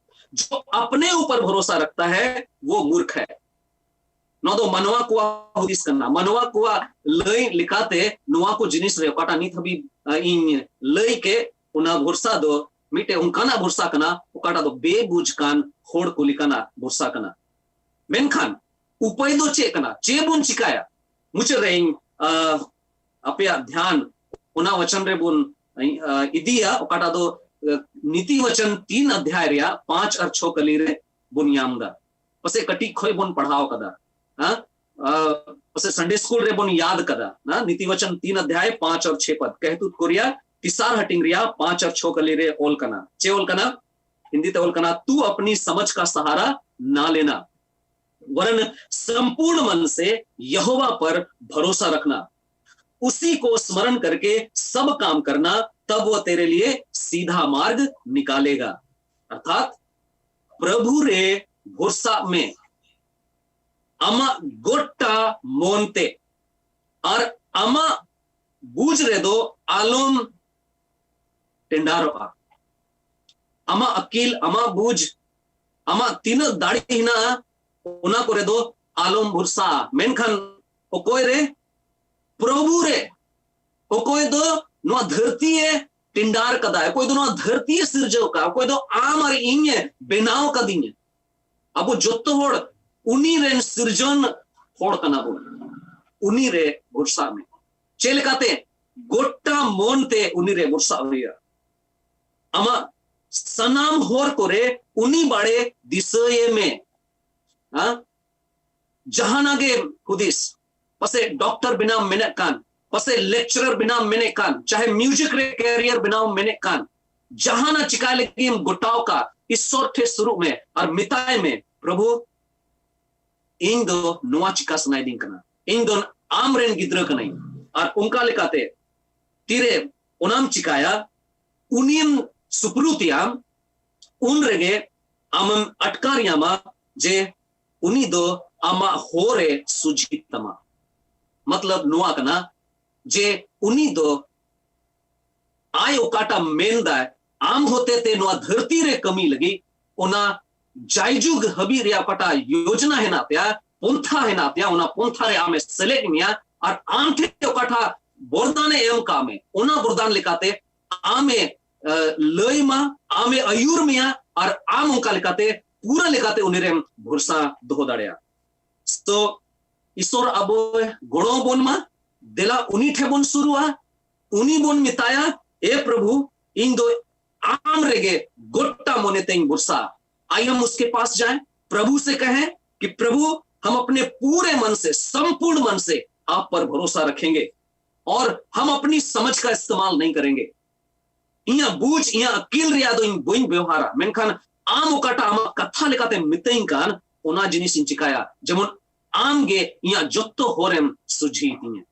ᱡᱚ ᱟᱯᱱᱮ ᱩᱯᱚᱨ ᱵᱷᱚᱨᱥᱟ ᱨᱟᱠᱷᱛᱟ ᱦᱟᱭ ᱣᱚ ᱢᱩᱨᱠᱷ ᱦᱟᱭ᱾ ᱱᱚᱣᱟ ᱫᱚ ᱢᱟᱱᱣᱟ ᱠᱚᱣᱟᱜ ᱦᱩᱫᱤᱥ ᱠᱟᱱᱟ᱾ ᱢᱟᱱᱣᱟ ᱠᱚᱣᱟᱜ ᱞᱟᱹᱭ ᱞᱮᱠᱟᱛᱮ ᱱᱚᱣᱟ ᱠᱚ ᱡᱤᱱᱤᱥ ᱨᱮ ᱚᱠᱟᱴᱟᱜ ᱱᱤᱛ ᱦᱟᱹᱵᱤᱡ ᱤᱧ ᱞᱟᱹᱭ ᱠᱮᱫ, ᱚᱱᱟ ᱵᱷᱚᱨᱥᱟ ᱫᱚ ᱢᱤᱫᱴᱮᱡ ᱚᱱᱠᱟᱱᱟᱜ ᱵᱷᱚᱨᱥᱟ ᱠᱟᱱᱟ ᱚᱠᱟᱴᱟᱜ ᱫᱚ ᱵᱮᱵᱩᱡᱽ ᱠᱟᱱ ᱦᱚᱲ ᱠᱚ ᱞᱮᱠᱟᱱᱟᱜ ᱵᱷᱚᱨᱥᱟ ᱠᱟᱱᱟ᱾ ᱢᱮᱱᱠᱷᱟᱱ ᱩᱯᱟᱹᱭ ᱫᱚ ᱪᱮᱫ ᱠᱟᱱᱟ? ᱪᱮᱫ ᱵᱚᱱ ᱪᱤᱠᱟᱭᱟ? ᱢᱩᱪᱟᱹᱫ ᱨᱮ ᱤᱧ ᱟᱯᱮᱭᱟᱜ ᱫᱷᱮᱭᱟᱱ ᱚᱱᱟ ᱣᱟᱪᱚᱱ ᱨᱮᱵᱚᱱ ᱤᱫᱤᱭᱟ ᱚᱠᱟᱴᱟᱜ ᱫᱚ ᱱᱤᱛᱤ ᱣᱟᱪᱚᱱ ᱛᱤᱱ ᱚᱫᱷᱭᱟᱭ ᱨᱮᱭᱟᱜ ᱯᱟᱸᱪ ᱟᱨ ᱪᱷᱚ ᱠᱟᱹᱞᱤ ᱨᱮ ᱵᱚᱱ ᱧᱟᱢ ᱮᱫᱟ᱾ ᱯᱟᱥᱮᱡ ᱠᱟᱹᱴᱤᱡ ᱠᱷᱚᱱ ᱵᱚᱱ ᱯᱟᱲᱦᱟᱣ ᱠᱟᱫᱟ, ᱦᱮᱸ? ᱯᱟᱥᱮᱡ ᱥᱟᱱᱰᱮ ᱥᱠᱩᱞ ᱨᱮᱵᱚᱱ ᱭᱟᱫ ᱠᱟᱫᱟ᱾ ᱱᱤᱛᱤ ᱣᱟᱪᱚᱱ ᱛᱤᱱ ᱚᱫᱷᱭᱟᱭ ᱯᱟᱸᱪ ᱟᱨ ᱪᱷᱚ ᱯᱚᱫ, ᱠᱟᱦᱛᱩᱛ ᱠᱚ ᱨᱮᱭᱟᱜ ᱛᱤᱥᱟᱨ ᱦᱟᱹᱴᱤᱧ ᱨᱮᱭᱟᱜ ᱯᱟᱸᱪ ᱟᱨ ᱪᱷᱚ ᱠᱟᱹᱞᱤ ᱨᱮ ᱚᱞ ᱠᱟᱱᱟ᱾ ᱪᱮᱫ ᱚᱞ ᱠᱟᱱᱟ? ᱦᱤᱱᱫᱤ ᱛᱮ ᱚᱞ ᱠᱟᱱᱟ, तू अपनी समझ का सहारा ना लेना, वरन संपूर्ण मन से यहोवा पर भरोसा रखना। उसी को स्मरण करके सब काम करना, तब वह तेरे लिए सीधा मार्ग निकालेगा। अर्थात प्रभु रे भरोसा में ᱟᱢᱟᱜ ᱜᱚᱴᱟ ᱢᱚᱱᱛᱮ ᱟᱨ ᱟᱢᱟᱜ ᱵᱩᱡᱽ ᱨᱮᱫᱚ ᱟᱞᱚᱢ ᱴᱮᱸᱰᱟᱨᱚᱜᱼᱟ᱾ ᱟᱢᱟᱜ ᱟᱹᱠᱤᱞ, ᱟᱢᱟᱜ ᱵᱩᱡᱽ, ᱟᱢᱟᱜ ᱛᱤᱱᱟᱹᱜ ᱫᱟᱲᱮ ᱦᱮᱱᱟᱜᱼᱟ, ᱚᱱᱟ ᱠᱚᱨᱮ ᱫᱚ ᱟᱞᱚᱢ ᱵᱷᱚᱨᱥᱟᱜᱼᱟ᱾ ᱢᱮᱱᱠᱷᱟᱱ ᱚᱠᱚᱭ ᱨᱮ? ᱯᱨᱚᱵᱷᱩ ᱨᱮ᱾ ᱚᱠᱚᱭ ᱫᱚ ᱱᱚᱣᱟ ᱫᱷᱟᱹᱨᱛᱤ ᱮ ᱴᱮᱸᱰᱟᱨ ᱠᱟᱫᱟ, ᱚᱠᱚᱭ ᱫᱚ ᱱᱚᱣᱟ ᱫᱷᱟᱹᱨᱛᱤ ᱮ ᱥᱤᱨᱡᱟᱹᱣ ᱠᱟᱫᱟ, ᱚᱠᱚᱭ ᱫᱚ ᱟᱢ ᱟᱨ ᱤᱧ ᱮ ᱵᱮᱱᱟᱣ ᱠᱟᱫᱤᱧᱟ᱾ ᱟᱵᱚ ᱡᱚᱛᱚ ᱦᱚᱲ ᱩᱱᱤ ᱨᱮᱱ ᱥᱤᱨᱡᱚᱱ ᱦᱚᱲ ᱠᱟᱱᱟ ᱵᱚᱱ᱾ ᱩᱱᱤ ᱨᱮ ᱵᱷᱚᱨᱥᱟ ᱢᱮ᱾ ᱪᱮᱫ ᱞᱮᱠᱟᱛᱮ? ᱜᱚᱴᱟ ᱢᱚᱱ ᱛᱮ ᱩᱱᱤ ᱨᱮ ᱵᱷᱚᱨᱥᱟ ᱦᱩᱭᱩᱜᱼᱟ᱾ ᱟᱢᱟᱜ ᱥᱟᱱᱟᱢ ᱦᱚᱨ ᱠᱚᱨᱮ ᱩᱱᱤ ᱵᱟᱲᱮ ᱫᱤᱥᱟᱹᱭᱮ ᱢᱮ᱾ ᱦᱮᱸ? ᱡᱟᱦᱟᱱᱟᱜ ᱜᱮ ᱦᱩᱫᱤᱥ, ᱯᱟᱥᱮ ᱰᱚᱠᱴᱚᱨ ᱵᱮᱱᱟᱣ ᱢᱮᱱᱮᱫ ᱠᱟᱱ, ᱯᱟᱥᱮ ᱞᱮᱠᱪᱟᱨᱟᱨ ᱵᱮᱱᱟᱣ ᱢᱮᱱᱮᱫ ᱠᱟᱱ, ᱪᱟᱦᱮ ᱢᱤᱭᱩᱡᱤᱠ ᱨᱮ ᱠᱮᱨᱤᱭᱟᱨ ᱵᱮᱱᱟᱣ ᱢᱮᱱᱮᱫ ᱠᱟᱱ, ᱡᱟᱦᱟᱱᱟᱜ ᱪᱤᱠᱟᱭ ᱞᱟᱹᱜᱤᱫ ᱮᱢ ᱜᱚᱴᱟᱣ ᱠᱟᱜ, ᱤᱥᱥᱚᱨ ᱴᱷᱮᱱ ᱥᱩᱨᱩᱜ ᱢᱮ ᱟᱨ ᱢᱮᱛᱟᱭ ᱢᱮ, ᱯᱨᱚᱵᱷᱩ, ᱤᱧ ᱫᱚ ᱱᱚᱣᱟ ᱪᱤᱠᱟ ᱥᱟᱱᱟᱭᱮᱫᱤᱧ ᱠᱟᱱᱟ, ᱤᱧ ᱫᱚ ᱟᱢ ᱨᱮᱱ ᱜᱤᱫᱽᱨᱟᱹ ᱠᱟᱹᱱᱟᱹᱧ᱾ ᱟᱨ ᱚᱱᱠᱟ ᱞᱮᱠᱟᱛᱮ ᱛᱤᱨᱮ ᱚᱱᱟᱢ ᱪᱤᱠᱟᱭᱟ, ᱩᱱᱤᱢ ᱥᱩᱯᱨᱩᱛᱮᱭᱟᱢ, ᱩᱱ ᱨᱮᱜᱮ ᱟᱢᱮᱢ ᱟᱴᱠᱟᱨ ᱧᱟᱢᱟ ᱡᱮ ᱩᱱᱤ ᱫᱚ ᱟᱢᱟᱜ ᱦᱚᱨᱮ ᱥᱩᱡᱷᱤ ᱛᱟᱢᱟ᱾ ᱢᱚᱛᱞᱚᱵ ᱱᱚᱣᱟ ᱠᱟᱱᱟ ᱡᱮ ᱩᱱᱤ ᱫᱚ ᱟᱡ ᱚᱠᱟᱴᱟᱜ ᱢᱮᱱᱫᱟᱭ, ᱟᱢ ᱦᱚᱛᱮᱛᱮ ᱱᱚᱣᱟ ᱫᱷᱟᱹᱨᱛᱤ ᱨᱮ ᱠᱟᱹᱢᱤ ᱞᱟᱹᱜᱤᱫ, ᱚᱱᱟ ᱡᱟᱭᱡᱩᱜᱽ ᱦᱟᱹᱵᱤᱡ ᱨᱮᱭᱟᱜ ᱚᱠᱟᱴᱟᱜ ᱭᱳᱡᱽᱱᱟ ᱦᱮᱱᱟᱜ ᱛᱟᱭᱟ, ᱯᱚᱱᱛᱷᱟ ᱦᱮᱱᱟᱜ ᱛᱟᱭᱟ, ᱚᱱᱟ ᱯᱚᱱᱛᱷᱟ ᱨᱮ ᱟᱢᱮ ᱥᱮᱞᱮᱫ ᱢᱮᱭᱟ᱾ ᱟᱨ ᱟᱢ ᱴᱷᱮᱱ ᱚᱠᱟᱴᱟᱜ ᱵᱚᱨᱫᱟᱱᱮ ᱮᱢ ᱠᱟᱜ ᱢᱮ, ᱚᱱᱟ ᱵᱚᱨᱫᱟᱱ ᱞᱮᱠᱟᱛᱮ ᱟᱢᱮ, ᱮ, ᱞᱟᱹᱭ ᱢᱟ, ᱟᱢᱮ ᱟᱹᱭᱩᱨ ᱢᱮᱭᱟ, ᱟᱨ ᱟᱢ ᱚᱱᱠᱟ ᱞᱮᱠᱟᱛᱮ ᱯᱩᱨᱟᱹ ᱞᱮᱠᱟᱛᱮ ᱩᱱᱤ ᱨᱮᱢ ᱵᱷᱚᱨᱥᱟ ᱫᱚᱦᱚ ᱫᱟᱲᱮᱭᱟᱜᱼᱟ᱾ ᱛᱚ ᱤᱥᱚᱨ ᱟᱵᱚᱭ ᱜᱚᱲᱚ ᱵᱚᱱ ᱢᱟ, ᱫᱮᱞᱟ ᱩᱱᱤ ᱴᱷᱮᱱ ᱵᱚᱱ ᱥᱩᱨᱩᱜᱼᱟ, ᱩᱱᱤ ᱵᱚᱱ ᱢᱮᱛᱟᱭᱟ, ᱮ ᱯᱨᱚᱵᱷᱩ, ᱤᱧ ᱫᱚ ᱟᱢ ᱨᱮᱜᱮ ᱜᱚᱴᱟ ᱢᱚᱱᱮ ᱛᱮᱧ ᱵᱷᱚᱨᱥᱟ᱾ आइए हम उसके पास जाएं, प्रभु से कहें कि प्रभु, हम अपने पूरे मन से, संपूर्ण मन से आप पर भरोसा रखेंगे और हम अपनी समझ का इस्तेमाल नहीं करेंगे। ᱤᱧᱟᱹᱜ ᱵᱩᱡᱽ, ᱤᱧᱟᱹᱜ ᱟᱹᱠᱤᱞ ᱨᱮᱭᱟᱜ ᱫᱚ ᱤᱧ ᱵᱟᱹᱧ ᱵᱮᱣᱦᱟᱨᱟ, ᱢᱮᱱᱠᱷᱟᱱ ᱟᱢ ᱚᱠᱟᱴᱟᱜ ᱟᱢᱟᱜ ᱠᱟᱛᱷᱟ ᱞᱮᱠᱟᱛᱮᱢ ᱢᱤᱛᱟᱹᱧ ᱠᱟᱱ, ᱚᱱᱟ ᱡᱤᱱᱤᱥ ᱤᱧ ᱪᱤᱠᱟᱭᱟ, ᱡᱮᱢᱚᱱ ᱟᱢ ᱜᱮ ᱤᱧᱟᱹᱜ ᱡᱚᱛᱚ ᱦᱚᱨᱮᱢ ᱥᱚᱡᱷᱮᱭ ᱛᱤᱧᱟ᱾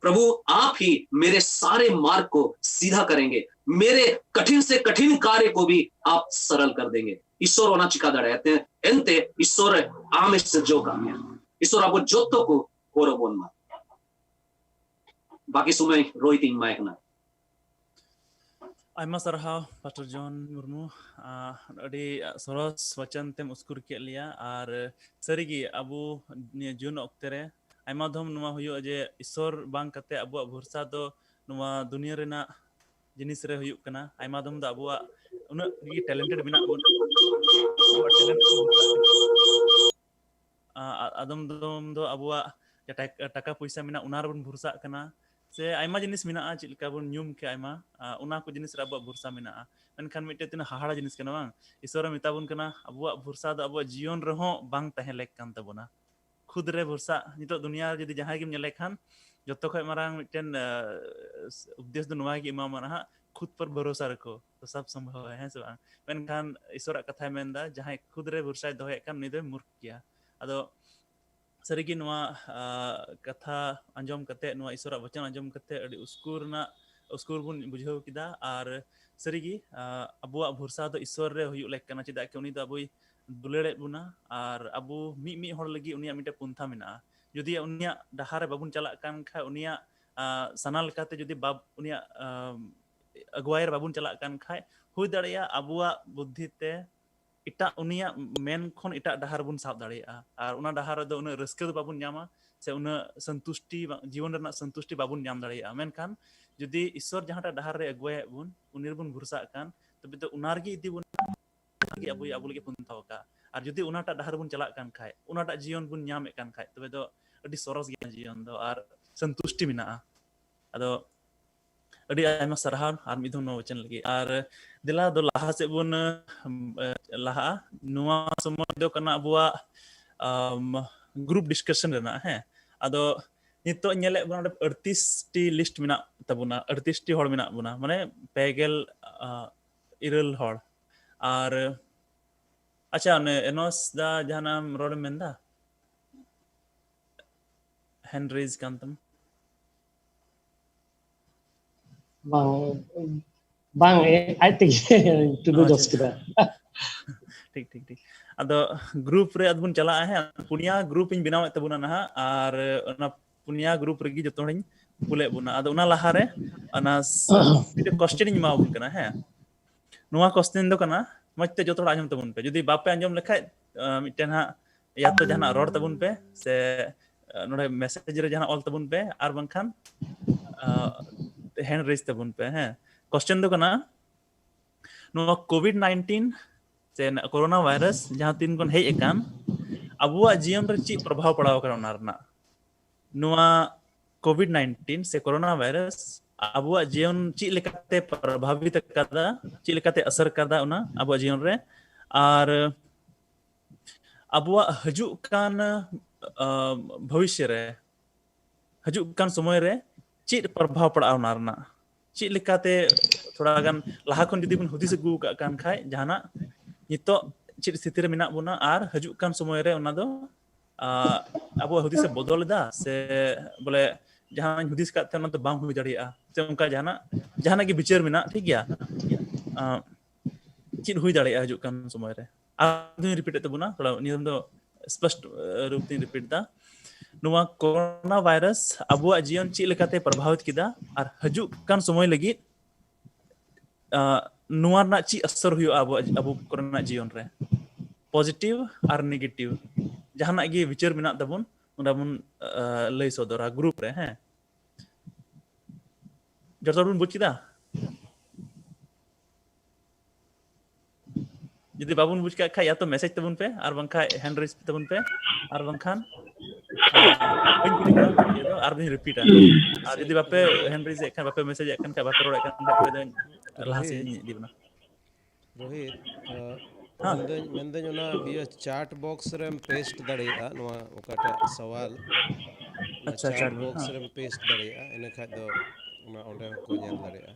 प्रभु, आप ही मेरे सारे मार्ग को सीधा करेंगे, मेरे कठिन से कठिन कार्य को भी आप सरल कर देंगे। ईश्वर ᱚᱱᱟ ᱪᱤᱠᱟ ᱫᱟᱲᱮᱭᱟᱜᱼᱟ, ᱮᱱᱛᱮ ईश्वर ᱟᱢᱮ ᱥᱤᱨᱡᱟᱹᱣ ᱠᱟᱜ ᱢᱮᱭᱟ᱾ ईश्वर ᱟᱵᱚ ᱡᱚᱛᱚ ᱠᱚ ᱦᱚᱨ ᱟᱵᱚᱱ ᱢᱟ᱾ ᱵᱟᱹᱠᱤ ᱥᱚᱢᱚᱭ ᱨᱳᱦᱤᱛ ᱤᱧ ᱮᱢᱟᱭ ᱠᱟᱱᱟ᱾ ᱟᱭᱢᱟ ᱥᱟᱨᱦᱟᱣ ᱯᱟᱥᱴᱚᱨ ᱡᱚᱱ ᱢᱩᱨᱢᱩ, ᱟᱸ, ᱟᱹᱰᱤ ᱥᱚᱨᱚᱥ ᱵᱟᱪᱚᱱ ᱛᱮᱢ ᱩᱥᱠᱩᱨ ᱠᱮᱫ ᱞᱮᱭᱟ᱾ ᱟᱨ ᱥᱟᱹᱨᱤᱜᱮ ᱟᱵᱚ ᱱᱤᱭᱟᱹ ᱡᱩᱱ ᱚᱠᱛᱮ ᱨᱮ ᱟᱭᱢᱟ ᱫᱷᱚᱢ ᱱᱚᱣᱟ ᱦᱩᱭᱩᱜᱼᱟ ᱡᱮ ᱤᱥᱚᱨ ᱵᱟᱝ ᱠᱟᱛᱮ ᱟᱵᱚᱣᱟᱜ ᱵᱷᱚᱨᱥᱟ ᱫᱚ ᱱᱚᱣᱟ ᱫᱩᱱᱤᱭᱟᱹ ᱨᱮᱱᱟᱜ ᱡᱤᱱᱤᱥ ᱨᱮ ᱦᱩᱭᱩᱜ ᱠᱟᱱᱟ᱾ ᱟᱭᱢᱟ ᱫᱷᱚᱢ ᱫᱚ ᱟᱵᱚᱣᱟᱜ ᱩᱱᱟᱹᱜ ᱜᱮ talented ᱢᱮᱱᱟᱜ ᱵᱚᱱᱟ, ᱟᱵᱚᱣᱟᱜ talent ᱠᱚ ᱵᱷᱚᱨᱥᱟ ᱛᱮ ᱟ-, ᱟ-, ᱟᱫᱚᱢ ᱫᱚᱢ ᱫᱚ ᱟᱵᱚᱣᱟᱜ ᱡᱟ ᱴᱟᱠ-, ᱴᱟᱠᱟ ᱯᱚᱭᱥᱟ ᱢᱮᱱᱟᱜᱼᱟ, ᱚᱱᱟ ᱨᱮᱵᱚᱱ ᱵᱷᱚᱨᱥᱟᱜ ᱠᱟᱱᱟ, ᱥᱮ ᱟᱭᱢᱟ ᱡᱤᱱᱤᱥ ᱢᱮᱱᱟᱜᱼᱟ, ᱪᱮᱫ ᱞᱮᱠᱟ ᱵᱚᱱ ᱧᱩᱢ ᱠᱮᱜᱼᱟ, ᱟᱭᱢᱟ, ᱟ, ᱚᱱᱟ ᱠᱚ ᱡᱤᱱᱤᱥ ᱨᱮ ᱟᱵᱚᱣᱟᱜ ᱵᱷᱚᱨᱥᱟ ᱢᱮᱱᱟᱜᱼᱟ᱾ ᱢᱮᱱᱠᱷᱟᱱ ᱢᱤᱫᱴᱮᱡ ᱛᱤᱱᱟᱹᱜ ᱦᱟᱦᱟᱲᱟ ᱡᱤᱱᱤᱥ ᱠᱟᱱᱟ, ᱵᱟᱝ? ᱤᱥᱚᱨᱮ ᱢᱮᱛᱟ ᱵᱚᱱ ᱠᱟᱱᱟ, ᱟᱵᱚᱣᱟᱜ ᱵᱷᱚᱨᱥᱟ ᱫᱚ ᱟᱵᱚᱣᱟᱜ ᱡᱤᱭᱚᱱ ᱨᱮᱦᱚᱸ ᱵᱟᱝ ᱛᱟᱦᱮᱸ ᱞᱮᱠ ᱠᱟᱱ ᱛᱟᱵᱚᱱᱟ᱾ ᱠᱷᱩᱫ ᱨᱮ ᱵᱷᱚᱨᱥᱟ, ᱱᱤᱛᱚᱜ ᱫᱩᱱᱤᱭᱟᱹ ᱨᱮ ᱡᱩᱫᱤ ᱡᱟᱦᱟᱸᱭ ᱜᱮᱢ ᱧᱮᱞᱮ ᱠᱷᱟᱱ, ᱡᱚᱛᱚ ᱠᱷᱚᱡ ᱢᱟᱨᱟᱝ ᱢᱤᱫᱴᱮᱱ, ᱟ, ᱩᱯᱫᱮᱥ ᱫᱚ ᱱᱚᱣᱟ ᱜᱮ ᱮᱢᱟᱢᱟ ᱱᱟᱦᱟᱜ, "ᱠᱷᱩᱫ ᱯᱚᱨ ᱵᱷᱚᱨᱚᱥᱟ ᱨᱟᱠᱷᱳ, ᱛᱚ ᱥᱟᱵ ᱥᱚᱢᱵᱷᱚᱵ ᱦᱮ", ᱦᱮᱸ ᱥᱮ ᱵᱟᱝ? ᱢᱮᱱᱠᱷᱟᱱ ᱤᱥᱚᱨᱟᱜ ᱠᱟᱛᱷᱟᱭ ᱢᱮᱱᱫᱟ, ᱡᱟᱦᱟᱸᱭ ᱠᱷᱩᱫ ᱨᱮ ᱵᱷᱚᱨᱥᱟᱭ ᱫᱚᱦᱚᱭᱮᱫ ᱠᱷᱟᱱ, ᱩᱱᱤ ᱫᱚᱭ ᱢᱩᱨᱠᱷ ᱜᱮᱭᱟ᱾ ᱟᱫᱚ ᱥᱟᱹᱨᱤᱜᱮ ᱱᱚᱣᱟ ᱠᱟᱛᱷᱟ ᱟᱸᱡᱚᱢ ᱠᱟᱛᱮ, ᱱᱚᱣᱟ ᱤᱥᱚᱨᱟᱜ ᱵᱚᱪᱚᱱ ᱟᱸᱡᱚᱢ ᱠᱟᱛᱮ ᱟᱹᱰᱤ ᱩᱥᱠᱩᱨ ᱨᱮᱱᱟᱜ ᱩᱥᱠᱩᱨ ᱵᱚᱱ ᱵᱩᱡᱷᱟᱹᱣ ᱠᱮᱫᱟ᱾ ᱟᱨ ᱥᱟᱹᱨᱤᱜᱮ ᱟᱵᱚᱣᱟᱜ ᱵᱷᱚᱨᱥᱟ ᱫᱚ ᱤᱥᱚᱨ ᱨᱮ ᱦᱩᱭᱩᱜ ᱞᱮᱠ ᱠᱟᱱᱟ, ᱪᱮᱫᱟᱜ ᱠᱤ ᱩᱱᱤ ᱫᱚ ᱟᱵᱚᱭ ᱫᱩᱞᱟᱹᱲᱮᱫ ᱵᱚᱱᱟ᱾ ᱟᱨ ᱟᱵᱚ ᱢᱤᱫ ᱢᱤᱫ ᱦᱚᱲ ᱞᱟᱹᱜᱤᱫ ᱩᱱᱤᱭᱟᱜ ᱢᱤᱫᱴᱮᱱ ᱯᱚᱱᱛᱷᱟ ᱢᱮᱱᱟᱜᱼᱟ᱾ ᱡᱩᱫᱤ ᱩᱱᱤᱭᱟᱜ ᱰᱟᱦᱟᱨ ᱨᱮ ᱵᱟᱵᱚᱱ ᱪᱟᱞᱟᱜ ᱠᱟᱱ ᱠᱷᱟᱡ, ᱩᱱᱤᱭᱟᱜ ᱥᱟᱱᱟ ᱞᱮᱠᱟᱛᱮ ᱡᱩᱫᱤ ᱵᱟᱵ ᱩᱱᱤᱭᱟᱜ ᱟᱹᱜᱩᱣᱟᱭ ᱨᱮ ᱵᱟᱵᱚᱱ ᱪᱟᱞᱟᱜ ᱠᱟᱱ ᱠᱷᱟᱡ, ᱦᱩᱭ ᱫᱟᱲᱮᱭᱟᱜᱼᱟ ᱟᱵᱚᱣᱟᱜ ᱵᱩᱫᱽᱫᱷᱤ ᱛᱮ ᱮᱴᱟᱜ, ᱩᱱᱤᱭᱟᱜ ᱢᱮᱱ ᱠᱷᱚᱱ ᱮᱴᱟᱜ ᱰᱟᱦᱟᱨ ᱵᱚᱱ ᱥᱟᱵ ᱫᱟᱲᱮᱭᱟᱜᱼᱟ᱾ ᱟᱨ ᱚᱱᱟ ᱰᱟᱦᱟᱨ ᱨᱮᱫᱚ ᱩᱱᱟᱹᱜ ᱨᱟᱹᱥᱠᱟᱹ ᱫᱚ ᱵᱟᱵᱚᱱ ᱧᱟᱢᱟ, ᱥᱮ ᱩᱱᱟᱹᱜ ᱥᱚᱱᱛᱩᱥᱴᱤ, ᱡᱤᱵᱚᱱ ᱨᱮᱱᱟᱜ ᱥᱚᱱᱛᱩᱥᱴᱤ ᱵᱟᱵᱚᱱ ᱧᱟᱢ ᱫᱟᱲᱮᱭᱟᱜᱼᱟ᱾ ᱢᱮᱱᱠᱷᱟᱱ ᱡᱩᱫᱤ ᱤᱥᱥᱚᱨ ᱡᱟᱦᱟᱸᱴᱟᱜ ᱰᱟᱦᱟᱨ ᱨᱮ ᱟᱹᱜᱩᱣᱟᱭᱮᱫ ᱵᱚᱱ, ᱩᱱᱤ ᱨᱮᱵᱚᱱ ᱵᱷᱚᱨᱥᱟᱜ ᱠᱟᱱ, ᱛᱚᱵᱮ ᱫᱚ ᱚᱱᱟ ᱨᱮᱜᱮ ᱤᱫᱤ ᱵᱚᱱᱟ, ᱚᱱᱟ ᱨᱮᱜᱮ ᱟᱵᱚᱭ ᱟᱵᱚ ᱞᱟᱹᱜᱤᱫ ᱯᱚᱱᱛᱷᱟ ᱟᱠᱟᱫ᱾ ᱟᱨ ᱡᱩᱫᱤ ᱚᱱᱟᱴᱟᱜ ᱰᱟᱦᱟᱨ ᱵᱚᱱ ᱪᱟᱞᱟᱜ ᱠᱟᱱ ᱠᱷᱟᱡ, ᱚᱱᱟᱴᱟᱜ ᱡᱤᱭᱚᱱ ᱵᱚᱱ ᱧᱟᱢᱮᱫ ᱠᱟᱱ ᱠᱷᱟᱡ, ᱛᱚᱵᱮ ᱫᱚ ᱟᱹᱰᱤ ᱥᱚᱨᱚᱥ ᱜᱮᱭᱟ ᱡᱤᱭᱚᱱ ᱫᱚ, ᱟᱨ ᱥᱚᱱᱛᱩᱥᱴᱤ ᱢᱮᱱᱟᱜᱼᱟ᱾ ᱟᱫᱚ ᱟᱹᱰᱤ ᱟᱭᱢᱟ ᱥᱟᱨᱦᱟᱣ ᱟᱨ ᱢᱤᱫ ᱫᱷᱟᱣ ᱱᱚᱣᱟ ᱵᱚᱪᱚᱱ ᱞᱟᱹᱜᱤᱫ᱾ ᱟᱨ ᱫᱮᱞᱟ ᱫᱚ ᱞᱟᱦᱟ ᱥᱮᱫ ᱵᱚᱱ ᱞᱟᱦᱟᱜᱼᱟ᱾ ᱱᱚᱣᱟ ᱥᱚᱢᱚᱭ ᱫᱚ ᱠᱟᱱᱟ ᱟᱵᱚᱣᱟᱜ ᱜᱨᱩᱯ ᱰᱤᱥᱠᱟᱥᱚᱱ ᱨᱮᱱᱟᱜ᱾ ᱦᱮᱸ, ᱟᱫᱚ ᱱᱤᱛᱚᱜ ᱧᱮᱞᱮᱫ ᱵᱚᱱᱟ ᱚᱸᱰᱮ ᱟᱹᱲᱛᱤᱥ ᱴᱤ ᱞᱤᱥᱴ ᱢᱮᱱᱟᱜ ᱛᱟᱵᱚᱱᱟ, ᱟᱹᱲᱛᱤᱥ ᱴᱤ ᱦᱚᱲ ᱢᱮᱱᱟᱜ ᱵᱚᱱᱟ, ᱢᱟᱱᱮ ᱯᱮ ᱜᱮᱞ ᱤᱨᱟᱹᱞ ᱦᱚᱲ᱾ ᱟᱨ ᱟᱪᱪᱷᱟ, ᱚᱱᱮ ᱮᱱᱚᱥ ᱫᱟ, ᱡᱟᱦᱟᱱᱟᱜ ᱮᱢ ᱨᱚᱲ ᱮᱢ ᱢᱮᱱᱫᱟ? ᱦᱮᱱᱰ ᱨᱮᱡᱽ ᱠᱟᱱ ᱛᱟᱢᱟ᱾ ᱵᱟᱝ, ᱵᱟᱝ, ᱟᱡ ᱛᱮᱜᱮ ᱴᱩᱰᱩ ᱫᱚᱥ ᱠᱮᱫᱟ᱾ ᱴᱷᱤᱠ, ᱴᱷᱤᱠ, ᱴᱷᱤᱠ᱾ ᱟᱫᱚ ᱜᱨᱩᱯ ᱨᱮ ᱟᱫᱚ ᱵᱚᱱ ᱪᱟᱞᱟᱜᱼᱟ᱾ ᱦᱮᱸ, ᱯᱩᱱᱭᱟ ᱜᱨᱩᱯ ᱤᱧ ᱵᱮᱱᱟᱣᱮᱫ ᱛᱟᱵᱚᱱᱟ ᱱᱟᱦᱟᱜ, ᱟᱨ ᱚᱱᱟ ᱯᱩᱱᱭᱟ ᱜᱨᱩᱯ ᱨᱮᱜᱮ ᱡᱚᱛᱚ ᱦᱚᱲᱤᱧ ᱠᱩᱞᱮᱫ ᱵᱚᱱᱟ᱾ ᱟᱫᱚ ᱚᱱᱟ ᱞᱟᱦᱟᱨᱮ ᱚᱱᱟ ᱢᱤᱫᱴᱮᱱ ᱠᱚᱥᱪᱮᱱ ᱤᱧ ᱮᱢᱟᱣᱟᱵᱚᱱ ᱠᱟᱱᱟ᱾ ᱦᱮᱸ, ᱱᱚᱣᱟ ᱠᱚᱥᱪᱮᱱ ᱫᱚ ᱠᱟᱱᱟ, ᱢᱚᱡᱽ ᱛᱮ ᱡᱚᱛᱚ ᱦᱚᱲ ᱟᱸᱡᱚᱢ ᱛᱟᱵᱚᱱ ᱯᱮ᱾ ᱡᱩᱫᱤ ᱵᱟᱯᱮ ᱟᱸᱡᱚᱢ ᱞᱮᱠᱷᱟᱡ, ᱢᱤᱫᱴᱮᱱ ᱦᱟᱸᱜ ᱭᱟ ᱛᱚ ᱡᱟᱦᱟᱱᱟᱜ ᱨᱚᱲ ᱛᱟᱵᱚᱱ ᱯᱮ, ᱥᱮ ᱱᱚᱰᱮ ᱢᱮᱥᱮᱡᱽ ᱨᱮ ᱡᱟᱦᱟᱱᱟᱜ ᱚᱞ ᱛᱟᱵᱚᱱ ᱯᱮ, ᱟᱨ ᱵᱟᱝᱠᱷᱟᱱ ᱦᱮᱱᱰ ᱨᱮᱡᱽ ᱛᱟᱵᱚᱱ ᱯᱮ᱾ ᱦᱮᱸ, ᱠᱚᱥᱪᱮᱱ ᱫᱚ ᱠᱟᱱᱟ, ᱱᱚᱣᱟ ᱠᱳᱵᱷᱤᱰ ᱱᱟᱭᱤᱱᱴᱤᱱ ᱥᱮ ᱠᱳᱨᱳᱱᱟ ᱵᱷᱟᱭᱨᱟᱥ ᱡᱟᱦᱟᱸ ᱛᱤᱱ ᱠᱷᱚᱱ ᱦᱮᱡ ᱟᱠᱟᱱ, ᱟᱵᱚᱣᱟᱜ ᱡᱤᱭᱚᱱ ᱨᱮ ᱪᱮᱫ ᱯᱨᱚᱵᱷᱟᱵᱽ ᱯᱟᱲᱟᱣ ᱟᱠᱟᱱᱟ ᱚᱱᱟ ᱨᱮᱱᱟᱜ? ᱱᱚᱣᱟ ᱠᱳᱵᱷᱤᱰ ᱱᱟᱭᱤᱱᱴᱤᱱ ᱥᱮ ᱠᱳᱨᱳᱱᱟ ᱵᱷᱟᱭᱨᱟᱥ ᱟᱵᱚᱣᱟᱜ ᱡᱤᱭᱚᱱ ᱪᱮᱫ ᱞᱮᱠᱟᱛᱮ ᱯᱨᱚᱵᱷᱟᱵᱤᱛ ᱟᱠᱟᱫᱟ, ᱪᱮᱫ ᱞᱮᱠᱟᱛᱮ ᱟᱥᱟᱨ ᱟᱠᱟᱫᱟ ᱚᱱᱟ ᱟᱵᱚᱣᱟᱜ ᱡᱤᱭᱚᱱ ᱨᱮ, ᱟᱨ ᱟᱵᱚᱣᱟᱜ ᱦᱤᱡᱩᱜ ᱠᱟᱱ ᱵᱷᱚᱵᱤᱥᱥᱚ ᱨᱮ, ᱦᱤᱡᱩᱜ ᱠᱟᱱ ᱥᱚᱢᱚᱭ ᱨᱮ ᱪᱮᱫ ᱯᱨᱚᱵᱷᱟᱵᱽ ᱯᱟᱲᱟᱜᱼᱟ ᱚᱱᱟ ᱨᱮᱱᱟᱜ? ᱪᱮᱫ ᱞᱮᱠᱟᱛᱮ, ᱛᱷᱚᱲᱟ ᱜᱟᱱ ᱞᱟᱦᱟ ᱠᱷᱚᱱ ᱡᱩᱫᱤ ᱵᱚᱱ ᱦᱩᱫᱤᱥ ᱟᱹᱜᱩ ᱟᱠᱟᱫ ᱠᱟᱱ ᱠᱷᱟᱡ, ᱡᱟᱦᱟᱱᱟᱜ ᱱᱤᱛᱚᱜ ᱪᱮᱫ ᱥᱛᱷᱤᱛᱤ ᱨᱮ ᱢᱮᱱᱟᱜ ᱵᱚᱱᱟ ᱟᱨ ᱦᱤᱡᱩᱜ ᱠᱟᱱ ᱥᱚᱢᱚᱭ ᱨᱮ ᱚᱱᱟ ᱫᱚ ᱟᱵᱚᱣᱟᱜ ᱦᱩᱫᱤᱥᱮ ᱵᱚᱫᱚᱞ ᱮᱫᱟ, ᱥᱮ ᱵᱚᱞᱮ ᱡᱟᱦᱟᱸᱧ ᱦᱩᱫᱤᱥ ᱟᱠᱟᱫ ᱛᱟᱦᱮᱸ ᱚᱱᱟ ᱫᱚ ᱵᱟᱝ ᱦᱩᱭ ᱫᱟᱲᱮᱭᱟᱜᱼᱟ, ᱥᱮ ᱚᱱᱠᱟ ᱡᱟᱦᱟᱱᱟᱜ ᱡᱟᱦᱟᱱᱟᱜ ᱜᱮ ᱵᱤᱪᱟᱹᱨ ᱢᱮᱱᱟᱜ, ᱴᱷᱤᱠ ᱜᱮᱭᱟ? ᱪᱮᱫ ᱦᱩᱭ ᱫᱟᱲᱮᱭᱟᱜᱼᱟ ᱦᱤᱡᱩᱜ ᱠᱟᱱ ᱥᱚᱢᱚᱭ ᱨᱮ? ᱟᱨ ᱫᱩᱧ ᱨᱤᱯᱤᱴ ᱮᱫ ᱛᱟᱵᱚᱱᱟ, ᱛᱷᱚᱲᱟ ᱱᱤᱭᱟᱹ ᱫᱚ ᱥᱯᱚᱥᱴ ᱨᱩᱯ ᱛᱤᱧ ᱨᱤᱯᱤᱴ ᱮᱫᱟ᱾ ᱱᱚᱣᱟ ᱠᱳᱨᱳᱱᱟ ᱵᱷᱟᱭᱨᱟᱥ ᱟᱵᱚᱣᱟᱜ ᱡᱤᱭᱚᱱ ᱪᱮᱫ ᱞᱮᱠᱟᱛᱮ ᱯᱨᱚᱵᱷᱟᱵᱤᱛ ᱠᱮᱫᱟ, ᱟᱨ ᱦᱤᱡᱩᱜ ᱠᱟᱱ ᱥᱚᱢᱚᱭ ᱞᱟᱹᱜᱤᱫ ᱱᱚᱣᱟ ᱨᱮᱱᱟᱜ ᱪᱮᱫ ᱟᱥᱚᱨ ᱦᱩᱭᱩᱜᱼᱟ ᱟᱵᱚᱣᱟᱜ, ᱟᱵᱚ ᱠᱚᱨᱮᱱᱟᱜ ᱡᱤᱭᱚᱱ ᱨᱮ? ᱯᱚᱡᱤᱴᱤᱵᱷ ᱟᱨ ᱱᱮᱜᱮᱴᱤᱵᱷ ᱡᱟᱦᱟᱱᱟᱜ ᱜᱮ ᱵᱤᱪᱟᱹᱨ ᱢᱮᱱᱟᱜ ᱛᱟᱵᱚᱱ, ᱚᱱᱟ ᱵᱚᱱ ᱞᱟᱹᱭ ᱥᱚᱫᱚᱨᱟ ᱜᱨᱩᱯ ᱨᱮ᱾ ᱦᱮᱸ, ᱡᱚᱛᱚ ᱦᱚᱲ ᱵᱚᱱ ᱵᱩᱡᱽ ᱠᱮᱫᱟ? ᱡᱩᱫᱤ ᱵᱟᱵᱚᱱ ᱵᱩᱡᱽ ᱠᱟᱜ ᱠᱷᱟᱡ, ᱭᱟ ᱛᱚ ᱢᱮᱥᱮᱡᱽ ᱛᱟᱵᱚᱱ ᱯᱮ, ᱟᱨ ᱵᱟᱝᱠᱷᱟᱡ ᱦᱮᱱᱰ ᱨᱮᱡᱽ ᱛᱟᱵᱚᱱ ᱯᱮ, ᱟᱨ ᱵᱟᱝᱠᱷᱟᱱ ᱵᱟᱹᱧ ᱠᱩᱞᱤ ᱠᱟᱱᱟ, ᱤᱭᱟᱹ ᱫᱚ ᱟᱨ ᱫᱩᱧ ᱨᱤᱯᱤᱴᱟ᱾ ᱟᱨ ᱡᱩᱫᱤ ᱵᱟᱯᱮ ᱦᱮᱱᱰ ᱨᱮᱡᱽ ᱮᱫ ᱠᱷᱟᱱ, ᱵᱟᱯᱮ ᱢᱮᱥᱮᱡᱽ ᱮᱫ ᱠᱷᱟᱱ, ᱵᱟᱯᱮ ᱨᱚᱲᱮᱫ ᱠᱷᱟᱱ, ᱛᱚᱵᱮ ᱫᱚᱧ ᱞᱟᱦᱟ ᱥᱮᱫ ᱤᱧ ᱤᱫᱤ ᱵᱚᱱᱟ᱾ ᱨᱳᱦᱤᱛ, ᱦᱮᱸ᱾ ᱢᱮᱱᱫᱟᱹᱧ, ᱢᱮᱱᱫᱟᱹᱧ ᱚᱱᱟ ᱤᱭᱟᱹ ᱪᱟᱴ ᱵᱚᱠᱥ ᱨᱮᱢ ᱯᱮᱥᱴ ᱫᱟᱲᱮᱭᱟᱜᱼᱟ ᱱᱚᱣᱟ ᱚᱠᱟᱴᱟᱜ ᱥᱟᱣᱟᱞ, ᱚᱱᱟ ᱟᱪᱪᱷᱟ, ᱪᱟᱴ ᱪᱟᱴ ᱵᱚᱠᱥ, ᱵᱚᱠᱥ ᱦᱮᱸ᱾ ᱨᱮᱢ ᱯᱮᱥᱴ ᱫᱟᱲᱮᱭᱟᱜᱼᱟ, ᱤᱱᱟᱹ ᱠᱷᱟᱡ ᱫᱚ ᱚᱱᱟ ᱚᱸᱰᱮ ᱦᱚᱸᱠᱚ ᱧᱮᱞ ᱫᱟᱲᱮᱭᱟᱜᱼᱟ᱾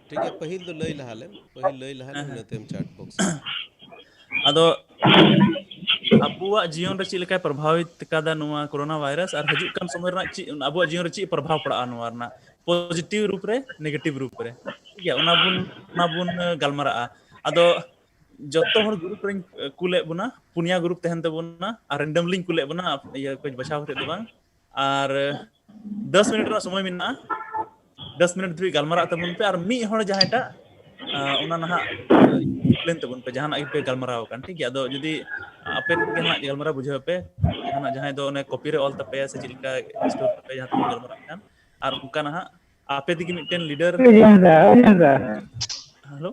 ᱴᱷᱤᱠ ᱜᱮᱭᱟ, ᱯᱟᱹᱦᱤᱞ ᱫᱚ ᱞᱟᱹᱭ ᱞᱟᱦᱟ ᱞᱮᱢ, ᱯᱟᱹᱦᱤᱞ ᱞᱟᱹᱭ ᱞᱟᱦᱟ ᱞᱮᱢ, ᱦᱮᱸ, ᱦᱮᱸ᱾ ᱤᱱᱟᱹ ᱛᱟᱭᱚᱢ ᱪᱟᱴ ᱵᱚᱠᱥ᱾ ᱟᱫᱚ ᱟᱵᱚᱣᱟᱜ ᱡᱤᱭᱚᱱ ᱨᱮ ᱪᱮᱫ ᱞᱮᱠᱟᱭ ᱯᱨᱚᱵᱷᱟᱵᱤᱛ ᱠᱟᱫᱟ ᱱᱚᱣᱟ ᱠᱳᱨᱳᱱᱟ ᱵᱷᱟᱭᱨᱟᱥ, ᱟᱨ ᱦᱤᱡᱩᱜ ᱠᱟᱱ ᱥᱚᱢᱚᱭ ᱨᱮᱱᱟᱜ ᱪᱮᱫ, ᱟᱵᱚᱣᱟᱜ ᱡᱤᱭᱚᱱ ᱨᱮ ᱪᱮᱫ ᱯᱨᱚᱵᱷᱟᱵᱽ ᱯᱟᱲᱟᱜᱼᱟ ᱱᱚᱣᱟ ᱨᱮᱱᱟᱜ, ᱯᱚᱡᱤᱴᱤᱵᱷ ᱨᱩᱯ ᱨᱮ, ᱱᱮᱜᱮᱴᱤᱵᱷ ᱨᱩᱯ ᱨᱮ, ᱴᱷᱤᱠ ᱜᱮᱭᱟ? ᱚᱱᱟ ᱵᱚᱱ, ᱚᱱᱟ ᱵᱚᱱ ᱜᱟᱞᱢᱟᱨᱟᱜᱼᱟ᱾ ᱟᱫᱚ ᱡᱚᱛᱚ ᱦᱚᱲ ᱜᱨᱩᱯ ᱨᱮᱧ ᱠᱩᱞᱮᱫ ᱵᱚᱱᱟ, ᱯᱩᱱᱭᱟ ᱜᱨᱩᱯ ᱛᱟᱦᱮᱱ ᱛᱟᱵᱚᱱᱟ, ᱟᱨ ᱨᱮᱱᱰᱚᱢᱞᱤᱧ ᱠᱩᱞᱮᱫ ᱵᱚᱱᱟ, ᱤᱭᱟᱹ ᱠᱚ ᱵᱟᱪᱷᱟᱣ ᱠᱟᱛᱮ ᱫᱚ ᱵᱟᱝ᱾ ᱟᱨ ᱫᱚᱥ ᱢᱤᱱᱤᱴ ᱨᱮᱱᱟᱜ ᱥᱚᱢᱚᱭ ᱢᱮᱱᱟᱜᱼᱟ, ᱫᱚᱥ ᱢᱤᱱᱤᱴ ᱫᱷᱟᱹᱵᱤᱡ ᱜᱟᱞᱢᱟᱨᱟᱜ ᱛᱟᱵᱚᱱ ᱯᱮ, ᱟᱨ ᱢᱤᱫ ᱦᱚᱲ ᱡᱟᱦᱟᱸᱭᱴᱟᱜ, ᱟᱸ, ᱚᱱᱟ ᱱᱟᱦᱟᱜ ᱠᱚᱢᱯᱞᱮᱱ ᱛᱟᱵᱚᱱ ᱯᱮ, ᱡᱟᱦᱟᱱᱟᱜ ᱜᱮᱯᱮ ᱜᱟᱞᱢᱟᱨᱟᱣ ᱟᱠᱟᱱ, ᱴᱷᱤᱠ ᱜᱮᱭᱟ? ᱟᱫᱚ ᱡᱩᱫᱤ ᱟᱯᱮ ᱛᱮᱜᱮ ᱱᱟᱦᱟᱜ ᱜᱟᱞᱢᱟᱨᱟᱣ ᱵᱩᱡᱷᱟᱹᱣ ᱯᱮ, ᱡᱟᱦᱟᱱᱟᱜ, ᱡᱟᱦᱟᱸᱭ ᱫᱚ ᱚᱱᱮ ᱠᱚᱯᱤ ᱨᱮ ᱚᱞ ᱛᱟᱯᱮᱭᱟ ᱥᱮ ᱪᱮᱫ ᱞᱮᱠᱟ ᱥᱴᱳᱨ ᱛᱟᱯᱮᱭᱟ ᱡᱟᱦᱟᱸ ᱛᱮᱵᱚᱱ ᱜᱟᱞᱢᱟᱨᱟᱜ ᱠᱟᱱ, ᱟᱨ ᱚᱱᱠᱟ ᱱᱟᱦᱟᱜ ᱟᱯᱮ ᱛᱮᱜᱮ ᱢᱤᱫᱴᱮᱱ ᱞᱤᱰᱟᱨ, ᱦᱮᱞᱳ,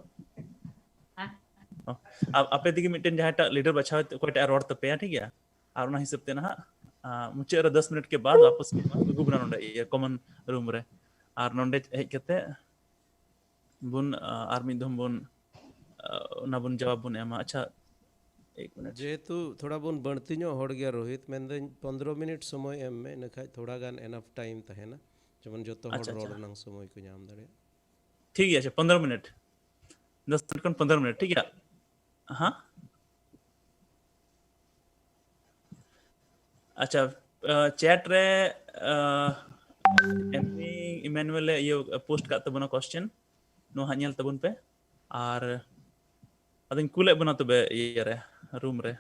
ᱚ, ᱟ-, ᱟᱯᱮ ᱛᱮᱜᱮ ᱢᱤᱫᱴᱮᱱ ᱡᱟᱦᱟᱸᱭᱴᱟᱜ ᱞᱤᱰᱟᱨ ᱵᱟᱪᱷᱟᱣ ᱚᱠᱚᱭᱴᱟᱜ ᱮ ᱨᱚᱲ ᱛᱟᱯᱮᱭᱟ, ᱴᱷᱤᱠ ᱜᱮᱭᱟ? ᱟᱨ ᱚᱱᱟ ᱦᱤᱥᱟᱹᱵ ᱛᱮ ᱱᱟᱦᱟᱜ, ᱟ, ᱢᱩᱪᱟᱹᱫ ᱨᱮ ᱫᱚᱥ ᱢᱤᱱᱤᱴ ᱠᱮ ᱵᱟᱫ ᱣᱟᱯᱚᱥ ᱟᱹᱜᱩ ᱵᱚᱱᱟ ᱱᱚᱰᱮ, ᱤᱭᱟᱹ, ᱠᱚᱢᱚᱱ ᱨᱩᱢ ᱨᱮ᱾ ᱟᱨ ᱱᱚᱰᱮ ᱦᱮᱡ ᱠᱟᱛᱮ ᱵᱚᱱ, ᱟ, ᱟᱨ ᱢᱤᱫ ᱫᱷᱚᱢ ᱵᱚᱱ, ᱟ, ᱚᱱᱟ ᱵᱚᱱ ᱡᱟᱣᱟᱵ ᱵᱚᱱ ᱮᱢᱟ᱾ ᱟᱪᱪᱷᱟ, ᱮᱠ ᱢᱤᱱᱤᱴ᱾ ᱡᱮᱦᱮᱛᱩ ᱛᱷᱚᱲᱟ ᱵᱚᱱ ᱵᱟᱹᱲᱛᱤ ᱧᱚᱜ ᱦᱚᱲ ᱜᱮᱭᱟ, ᱨᱳᱦᱤᱛ, ᱢᱮᱱᱫᱟᱹᱧ ᱯᱚᱱᱫᱽᱨᱚ ᱢᱤᱱᱤᱴ ᱥᱚᱢᱚᱭ ᱮᱢ ᱢᱮ, ᱤᱱᱟᱹ ᱠᱷᱟᱡ ᱛᱷᱚᱲᱟ ᱜᱟᱱ enough time ᱛᱟᱦᱮᱱᱟ, ᱡᱮᱢᱚᱱ ᱡᱚᱛᱚ ᱦᱚᱲ ᱟᱪᱪᱷᱟ, ᱨᱚᱲ ᱟᱪᱪᱷᱟ᱾ ᱨᱮᱱᱟᱝ ᱥᱚᱢᱚᱭ ᱠᱚ ᱧᱟᱢ ᱫᱟᱲᱮᱭᱟᱜ᱾ ᱴᱷᱤᱠ ᱜᱮᱭᱟ, ᱟᱪᱪᱷᱟ, ᱯᱚᱱᱫᱽᱨᱚ ᱢᱤᱱᱤᱴ, ᱫᱚᱥ ᱢᱤᱱᱤᱴ ᱠᱷᱚᱱ ᱯᱚᱱᱫᱽᱨᱚ ᱢᱤᱱᱤᱴ, ᱴᱷᱤᱠ ᱜᱮᱭᱟ? ᱦᱮᱸ? ᱟᱪᱪᱷᱟ, ᱪᱮᱴ ᱨᱮ ᱮᱢᱱᱤ ᱤᱢᱟᱱᱩᱭᱮᱞ ᱮ ᱤᱭᱟᱹ ᱯᱳᱥᱴ ᱠᱟᱜ ᱛᱟᱵᱚᱱᱟ ᱠᱚᱥᱪᱮᱱ, ᱱᱚᱣᱟ ᱦᱟᱸᱜ ᱧᱮᱞ ᱛᱟᱵᱚᱱ ᱯᱮ᱾ ᱟᱨ ᱟᱫᱚᱧ ᱠᱩᱞᱮᱫ ᱵᱚᱱᱟ ᱛᱚᱵᱮ ᱤᱭᱟᱹ ᱨᱮ, ᱨᱩᱢ ᱨᱮ᱾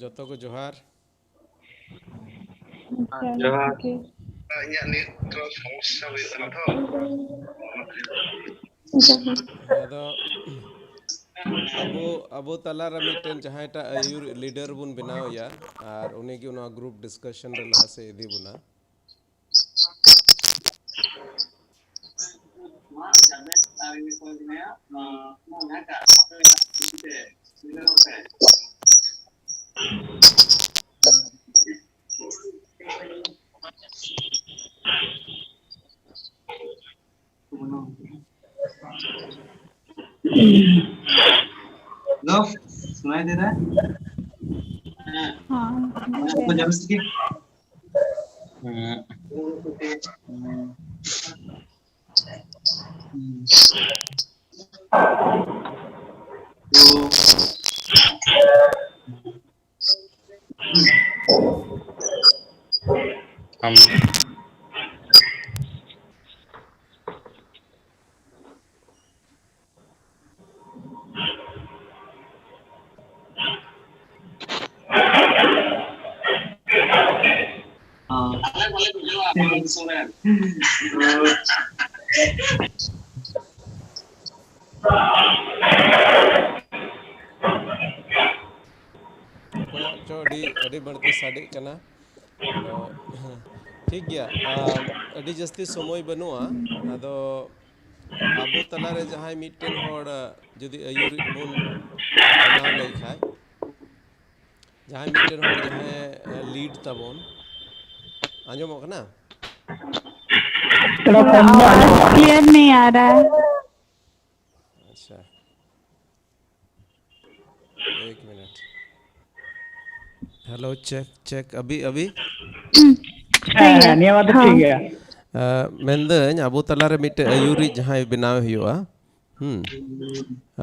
ᱡᱚᱛᱚ ᱠᱚ ᱡᱚᱦᱟᱨ᱾ ᱟᱪᱪᱷᱟ, ᱡᱚᱦᱟᱨ᱾ ᱤᱧᱟᱹᱜ ᱱᱮᱴ ᱥᱚᱢᱚᱥᱥᱟ ᱦᱩᱭᱩᱜ ᱠᱟᱱᱟ ᱛᱚ᱾ ᱟᱫᱚ ᱟᱵᱚ ᱟᱵᱚ ᱛᱟᱞᱟᱨᱮ ᱢᱤᱫᱴᱮᱱ ᱡᱟᱦᱟᱸᱭᱴᱟᱜ ᱟᱹᱭᱩᱨ ᱞᱤᱰᱟᱨ ᱵᱚᱱ ᱵᱮᱱᱟᱣ ᱮᱭᱟ, ᱟᱨ ᱩᱱᱤᱜᱮ ᱱᱚᱣᱟ ᱜᱨᱩᱯ ᱰᱤᱥᱠᱟᱥᱚᱱ ᱨᱮ ᱞᱟᱦᱟ ᱥᱮᱫ ᱤᱫᱤ ᱵᱚᱱᱟ᱾ ᱦᱮᱞᱳ, ᱥᱩᱱᱟᱭ ᱫᱮ ᱨᱮ? ᱦᱚᱸ, ᱡᱚᱢ ᱥᱮ? ᱦᱮᱸ᱾ ᱦᱮᱸ᱾ ᱦᱮᱸ᱾ ᱛᱚ, ᱟᱢ ᱚᱠᱚᱭᱟᱜ ᱪᱚ ᱟᱹᱰᱤ ᱟᱹᱰᱤ ᱵᱟᱹᱲᱛᱤ ᱥᱟᱰᱮᱜ ᱠᱟᱱᱟ᱾ ᱟᱫᱚ ᱴᱷᱤᱠ ᱜᱮᱭᱟ, ᱟᱢ, ᱟᱹᱰᱤ ᱡᱟᱹᱥᱛᱤ ᱥᱚᱢᱚᱭ ᱵᱟᱹᱱᱩᱜᱼᱟ᱾ ᱟᱫᱚ ᱟᱵᱚ ᱛᱟᱞᱟᱨᱮ ᱡᱟᱦᱟᱸᱭ ᱢᱤᱫᱴᱮᱱ ᱦᱚᱲ ᱡᱩᱫᱤ ᱟᱹᱭᱩᱨᱤᱡ ᱵᱚᱱ ᱵᱮᱱᱟᱣ ᱞᱮᱭ ᱠᱷᱟᱡ, ᱡᱟᱦᱟᱸᱭ ᱢᱤᱫᱴᱮᱱ ᱦᱚᱲ ᱡᱟᱦᱟᱸᱭ ᱞᱤᱰ ᱛᱟᱵᱚᱱ, ᱟᱸᱡᱚᱢᱚᱜ ᱠᱟᱱᱟ? ᱛᱷᱚᱲᱟ ᱠᱚᱢ ᱧᱚᱜ ᱟᱸᱡᱚᱢᱚᱜ ᱠᱟᱱᱟ᱾ क्लियर नहीं आ रहा है। ᱟᱪᱪᱷᱟ, ᱮᱠ ᱢᱤᱱᱤᱴ᱾ Hello, check check. ᱟᱵᱤ ᱟᱵᱤ? ᱦᱮᱸ, ᱦᱮᱸ, ᱱᱤᱭᱟᱹ ᱢᱟ ᱛᱚ ᱴᱷᱤᱠ ᱜᱮᱭᱟ᱾ ᱟᱸ, ᱢᱮᱱᱫᱟᱹᱧ, ᱟᱵᱚ ᱛᱟᱞᱟᱨᱮ ᱢᱤᱫᱴᱮᱱ ᱟᱹᱭᱩᱨᱤᱡ ᱡᱟᱦᱟᱸᱭ ᱵᱮᱱᱟᱣ ᱦᱩᱭᱩᱜᱼᱟ, ᱦᱩᱸ᱾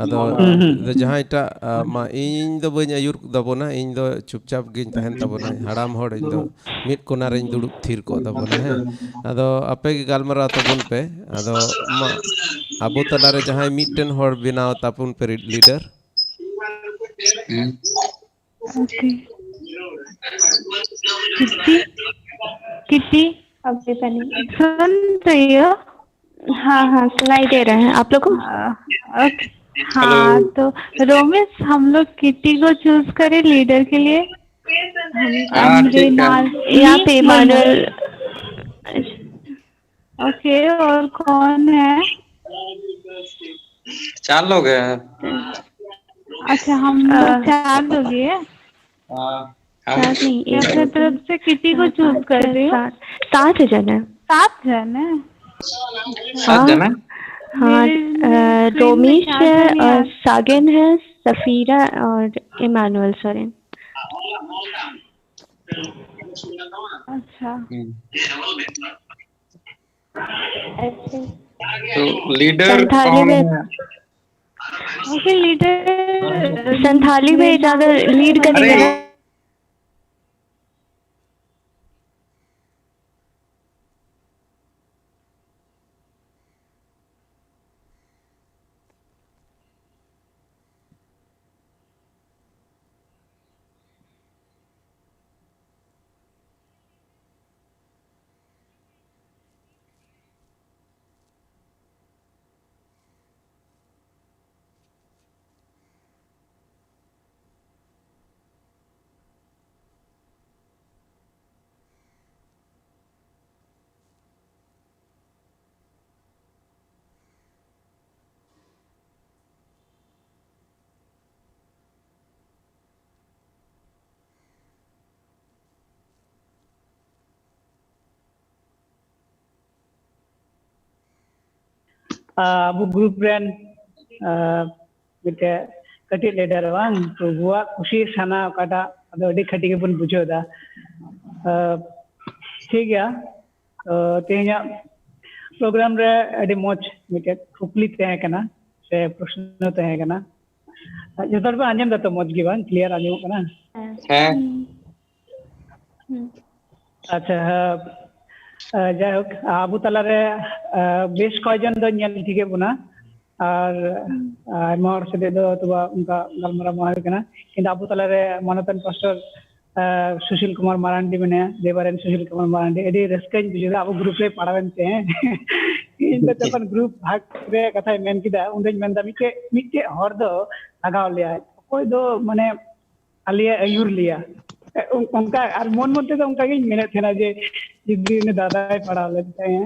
ᱟᱫᱚ ᱦᱩᱸ, ᱦᱩᱸ᱾ ᱟᱫᱚ ᱡᱟᱦᱟᱸᱭᱴᱟᱜ, ᱟ, ᱢᱟ, ᱤᱧ ᱫᱚ ᱵᱟᱹᱧ ᱟᱹᱭᱩᱨ ᱛᱟᱵᱚᱱᱟ, ᱤᱧ ᱫᱚ ᱪᱩᱯᱪᱟᱯ ᱜᱤᱧ ᱛᱟᱦᱮᱱ ᱛᱟᱵᱚᱱᱟ᱾ ᱦᱟᱲᱟᱢ ᱦᱚᱲ, ᱤᱧ ᱫᱚ ᱢᱤᱫ ᱠᱚᱱᱟ ᱨᱤᱧ ᱫᱩᱲᱩᱵ ᱛᱷᱤᱨ ᱠᱚᱜ ᱛᱟᱵᱚᱱᱟ, ᱦᱮᱸ᱾ ᱟᱫᱚ ᱟᱯᱮ ᱜᱮ ᱜᱟᱞᱢᱟᱨᱟᱣ ᱛᱟᱵᱚᱱ ᱯᱮ᱾ ᱟᱫᱚ ᱢᱟ, ᱟᱵᱚ ᱛᱟᱞᱟᱨᱮ ᱡᱟᱦᱟᱸᱭ ᱢᱤᱫᱴᱮᱱ ᱦᱚᱲ ᱵᱮᱱᱟᱣ ᱛᱟᱵᱚᱱ ᱯᱮ ᱞᱤᱰᱟᱨ᱾ ᱦᱩᱸ᱾ ओके। किट्टी, किट्टी, अभी बनी। सुन रही हो? हाँ, हाँ, सुनाई दे रहा है। आप लोगों को? आ, ओके। हाँ, हेलो। तो रोमेश, हम लोग किट्टी को चूज़ करें लीडर के लिए? हम, हाँ, हम ठीक है। यहाँ पे इमानुएल। ओके, और कौन है? चार लोग हैं। अच्छा, हम लोग अ, चार लोग ही हैं। हाँ, हम चार नहीं, मैं एक, अपने दो, तरफ तीन, से किट्टी को चार, चूज़ पाँच, कर छः, रही हूँ। सात, सात जन है। सात जन है? सात हाँ, जन है? हाँ, मेरे, अ, मेरे स्क्रीन में रोमेश चार है जन ही और आ सागिन है, सफीरा और इमानुएल सोरेन। अच्छा। हम्म। अच्छा। तो लीडर संथाली कौन में, है? ओके, लीडर संथाली में ज़्यादा लीड करेंगे अरे! ना। ᱟᱵᱚ ᱜᱨᱩᱯ ᱨᱮᱱ, ᱟ, ᱢᱤᱫᱴᱮᱡ ᱠᱟᱹᱴᱤᱡ ᱞᱤᱰᱟᱨ ᱵᱟᱝ, ᱯᱨᱚᱵᱷᱩᱣᱟᱜ ᱠᱩᱥᱤ ᱥᱟᱱᱟ ᱚᱠᱟᱴᱟᱜ, ᱟᱫᱚ ᱟᱹᱰᱤ ᱠᱷᱟᱹᱴᱤ ᱜᱮᱵᱚᱱ ᱵᱩᱡᱷᱟᱹᱣ ᱮᱫᱟ᱾ ᱟ, ᱴᱷᱤᱠ ᱜᱮᱭᱟ, ᱛᱚ ᱛᱮᱦᱮᱧᱟᱜ ᱯᱨᱳᱜᱨᱟᱢ ᱨᱮ ᱟᱹᱰᱤ ᱢᱚᱡᱽ ᱢᱤᱫᱴᱮᱡ ᱠᱩᱠᱞᱤ ᱛᱟᱦᱮᱸ ᱠᱟᱱᱟ᱾ ᱨᱮ ᱯᱨᱚᱥᱱᱚ ᱛᱟᱦᱮᱸ ᱠᱟᱱᱟ᱾ ᱡᱚᱛᱚ ᱦᱚᱲ ᱯᱮ ᱟᱸᱡᱚᱢ ᱫᱟᱛᱚ ᱢᱚᱡᱽ ᱜᱮ ᱵᱟᱝ? ᱠᱞᱤᱭᱟᱨ ᱟᱸᱡᱚᱢᱚᱜ ᱠᱟᱱᱟ? ᱦᱮᱸ᱾ ᱦᱩᱸ᱾ ᱟᱪᱪᱷᱟ, ᱦᱮᱸ, ᱟᱸ, ᱡᱟᱭᱦᱳᱠ, ᱟᱵᱚ ᱛᱟᱞᱟᱨᱮ, ᱟᱸ, ᱵᱮᱥ ᱠᱚᱭᱮᱠᱡᱚᱱ ᱫᱚ ᱧᱮᱞ ᱴᱷᱤᱠᱮᱫ ᱵᱚᱱᱟ, ᱟᱨ ᱟᱭᱢᱟ ᱦᱚᱲ ᱥᱟᱛᱮ ᱫᱚ ᱛᱚᱵᱮ ᱚᱱᱠᱟ ᱜᱟᱞᱢᱟᱨᱟᱣ ᱵᱟᱝ ᱦᱩᱭ ᱠᱟᱱᱟ, ᱠᱤᱱᱛᱩ ᱟᱵᱚ ᱛᱟᱞᱟᱨᱮ ᱢᱟᱱᱚᱛᱟᱱ ᱯᱟᱥᱴᱚᱨ, ᱟᱸ, ᱥᱩᱥᱤᱞ ᱠᱩᱢᱟᱨ ᱢᱟᱨᱟᱱᱰᱤ ᱢᱮᱱᱟᱭᱟ, ᱨᱮᱵᱷᱟᱨᱮᱱᱰ ᱥᱩᱥᱤᱞ ᱠᱩᱢᱟᱨ ᱢᱟᱨᱟᱱᱰᱤ, ᱟᱹᱰᱤ ᱨᱟᱹᱥᱠᱟᱹᱧ ᱵᱩᱡᱷᱟᱹᱣ ᱠᱮᱫᱟ ᱟᱵᱚ ᱜᱨᱩᱯ ᱨᱮ ᱯᱟᱲᱟᱣᱮᱱ ᱛᱮ, ᱦᱮᱸ᱾ ᱤᱧ ᱫᱚ ᱡᱚᱠᱷᱚᱱ ᱜᱨᱩᱯ ᱵᱷᱟᱜᱽ ᱨᱮ ᱠᱟᱛᱷᱟᱭ ᱢᱮᱱ ᱠᱮᱫᱟ, ᱩᱱᱫᱚᱧ ᱢᱮᱱᱫᱟ ᱢᱤᱫᱴᱮᱡ, ᱢᱤᱫᱴᱮᱡ ᱦᱚᱲ ᱫᱚ ᱞᱟᱜᱟᱣ ᱞᱮᱭᱟᱭ, ᱚᱠᱚᱭ ᱫᱚ ᱢᱟᱱᱮ ᱟᱞᱮᱭᱟᱜ ᱟᱹᱭᱩᱨ ᱞᱮᱭᱟ᱾ ᱚᱱ-, ᱚᱱᱠᱟ ᱟᱨ ᱢᱚᱱ ᱢᱚᱱ ᱛᱮᱫᱚ ᱚᱱᱠᱟ ᱜᱤᱧ ᱢᱮᱱᱮᱫ ᱛᱟᱦᱮᱱᱟ ᱡᱮ ᱡᱩᱫᱤ ᱩᱱᱤ ᱫᱟᱫᱟᱭ ᱯᱟᱲᱦᱟᱣ ᱞᱮᱱ ᱛᱟᱭᱟ,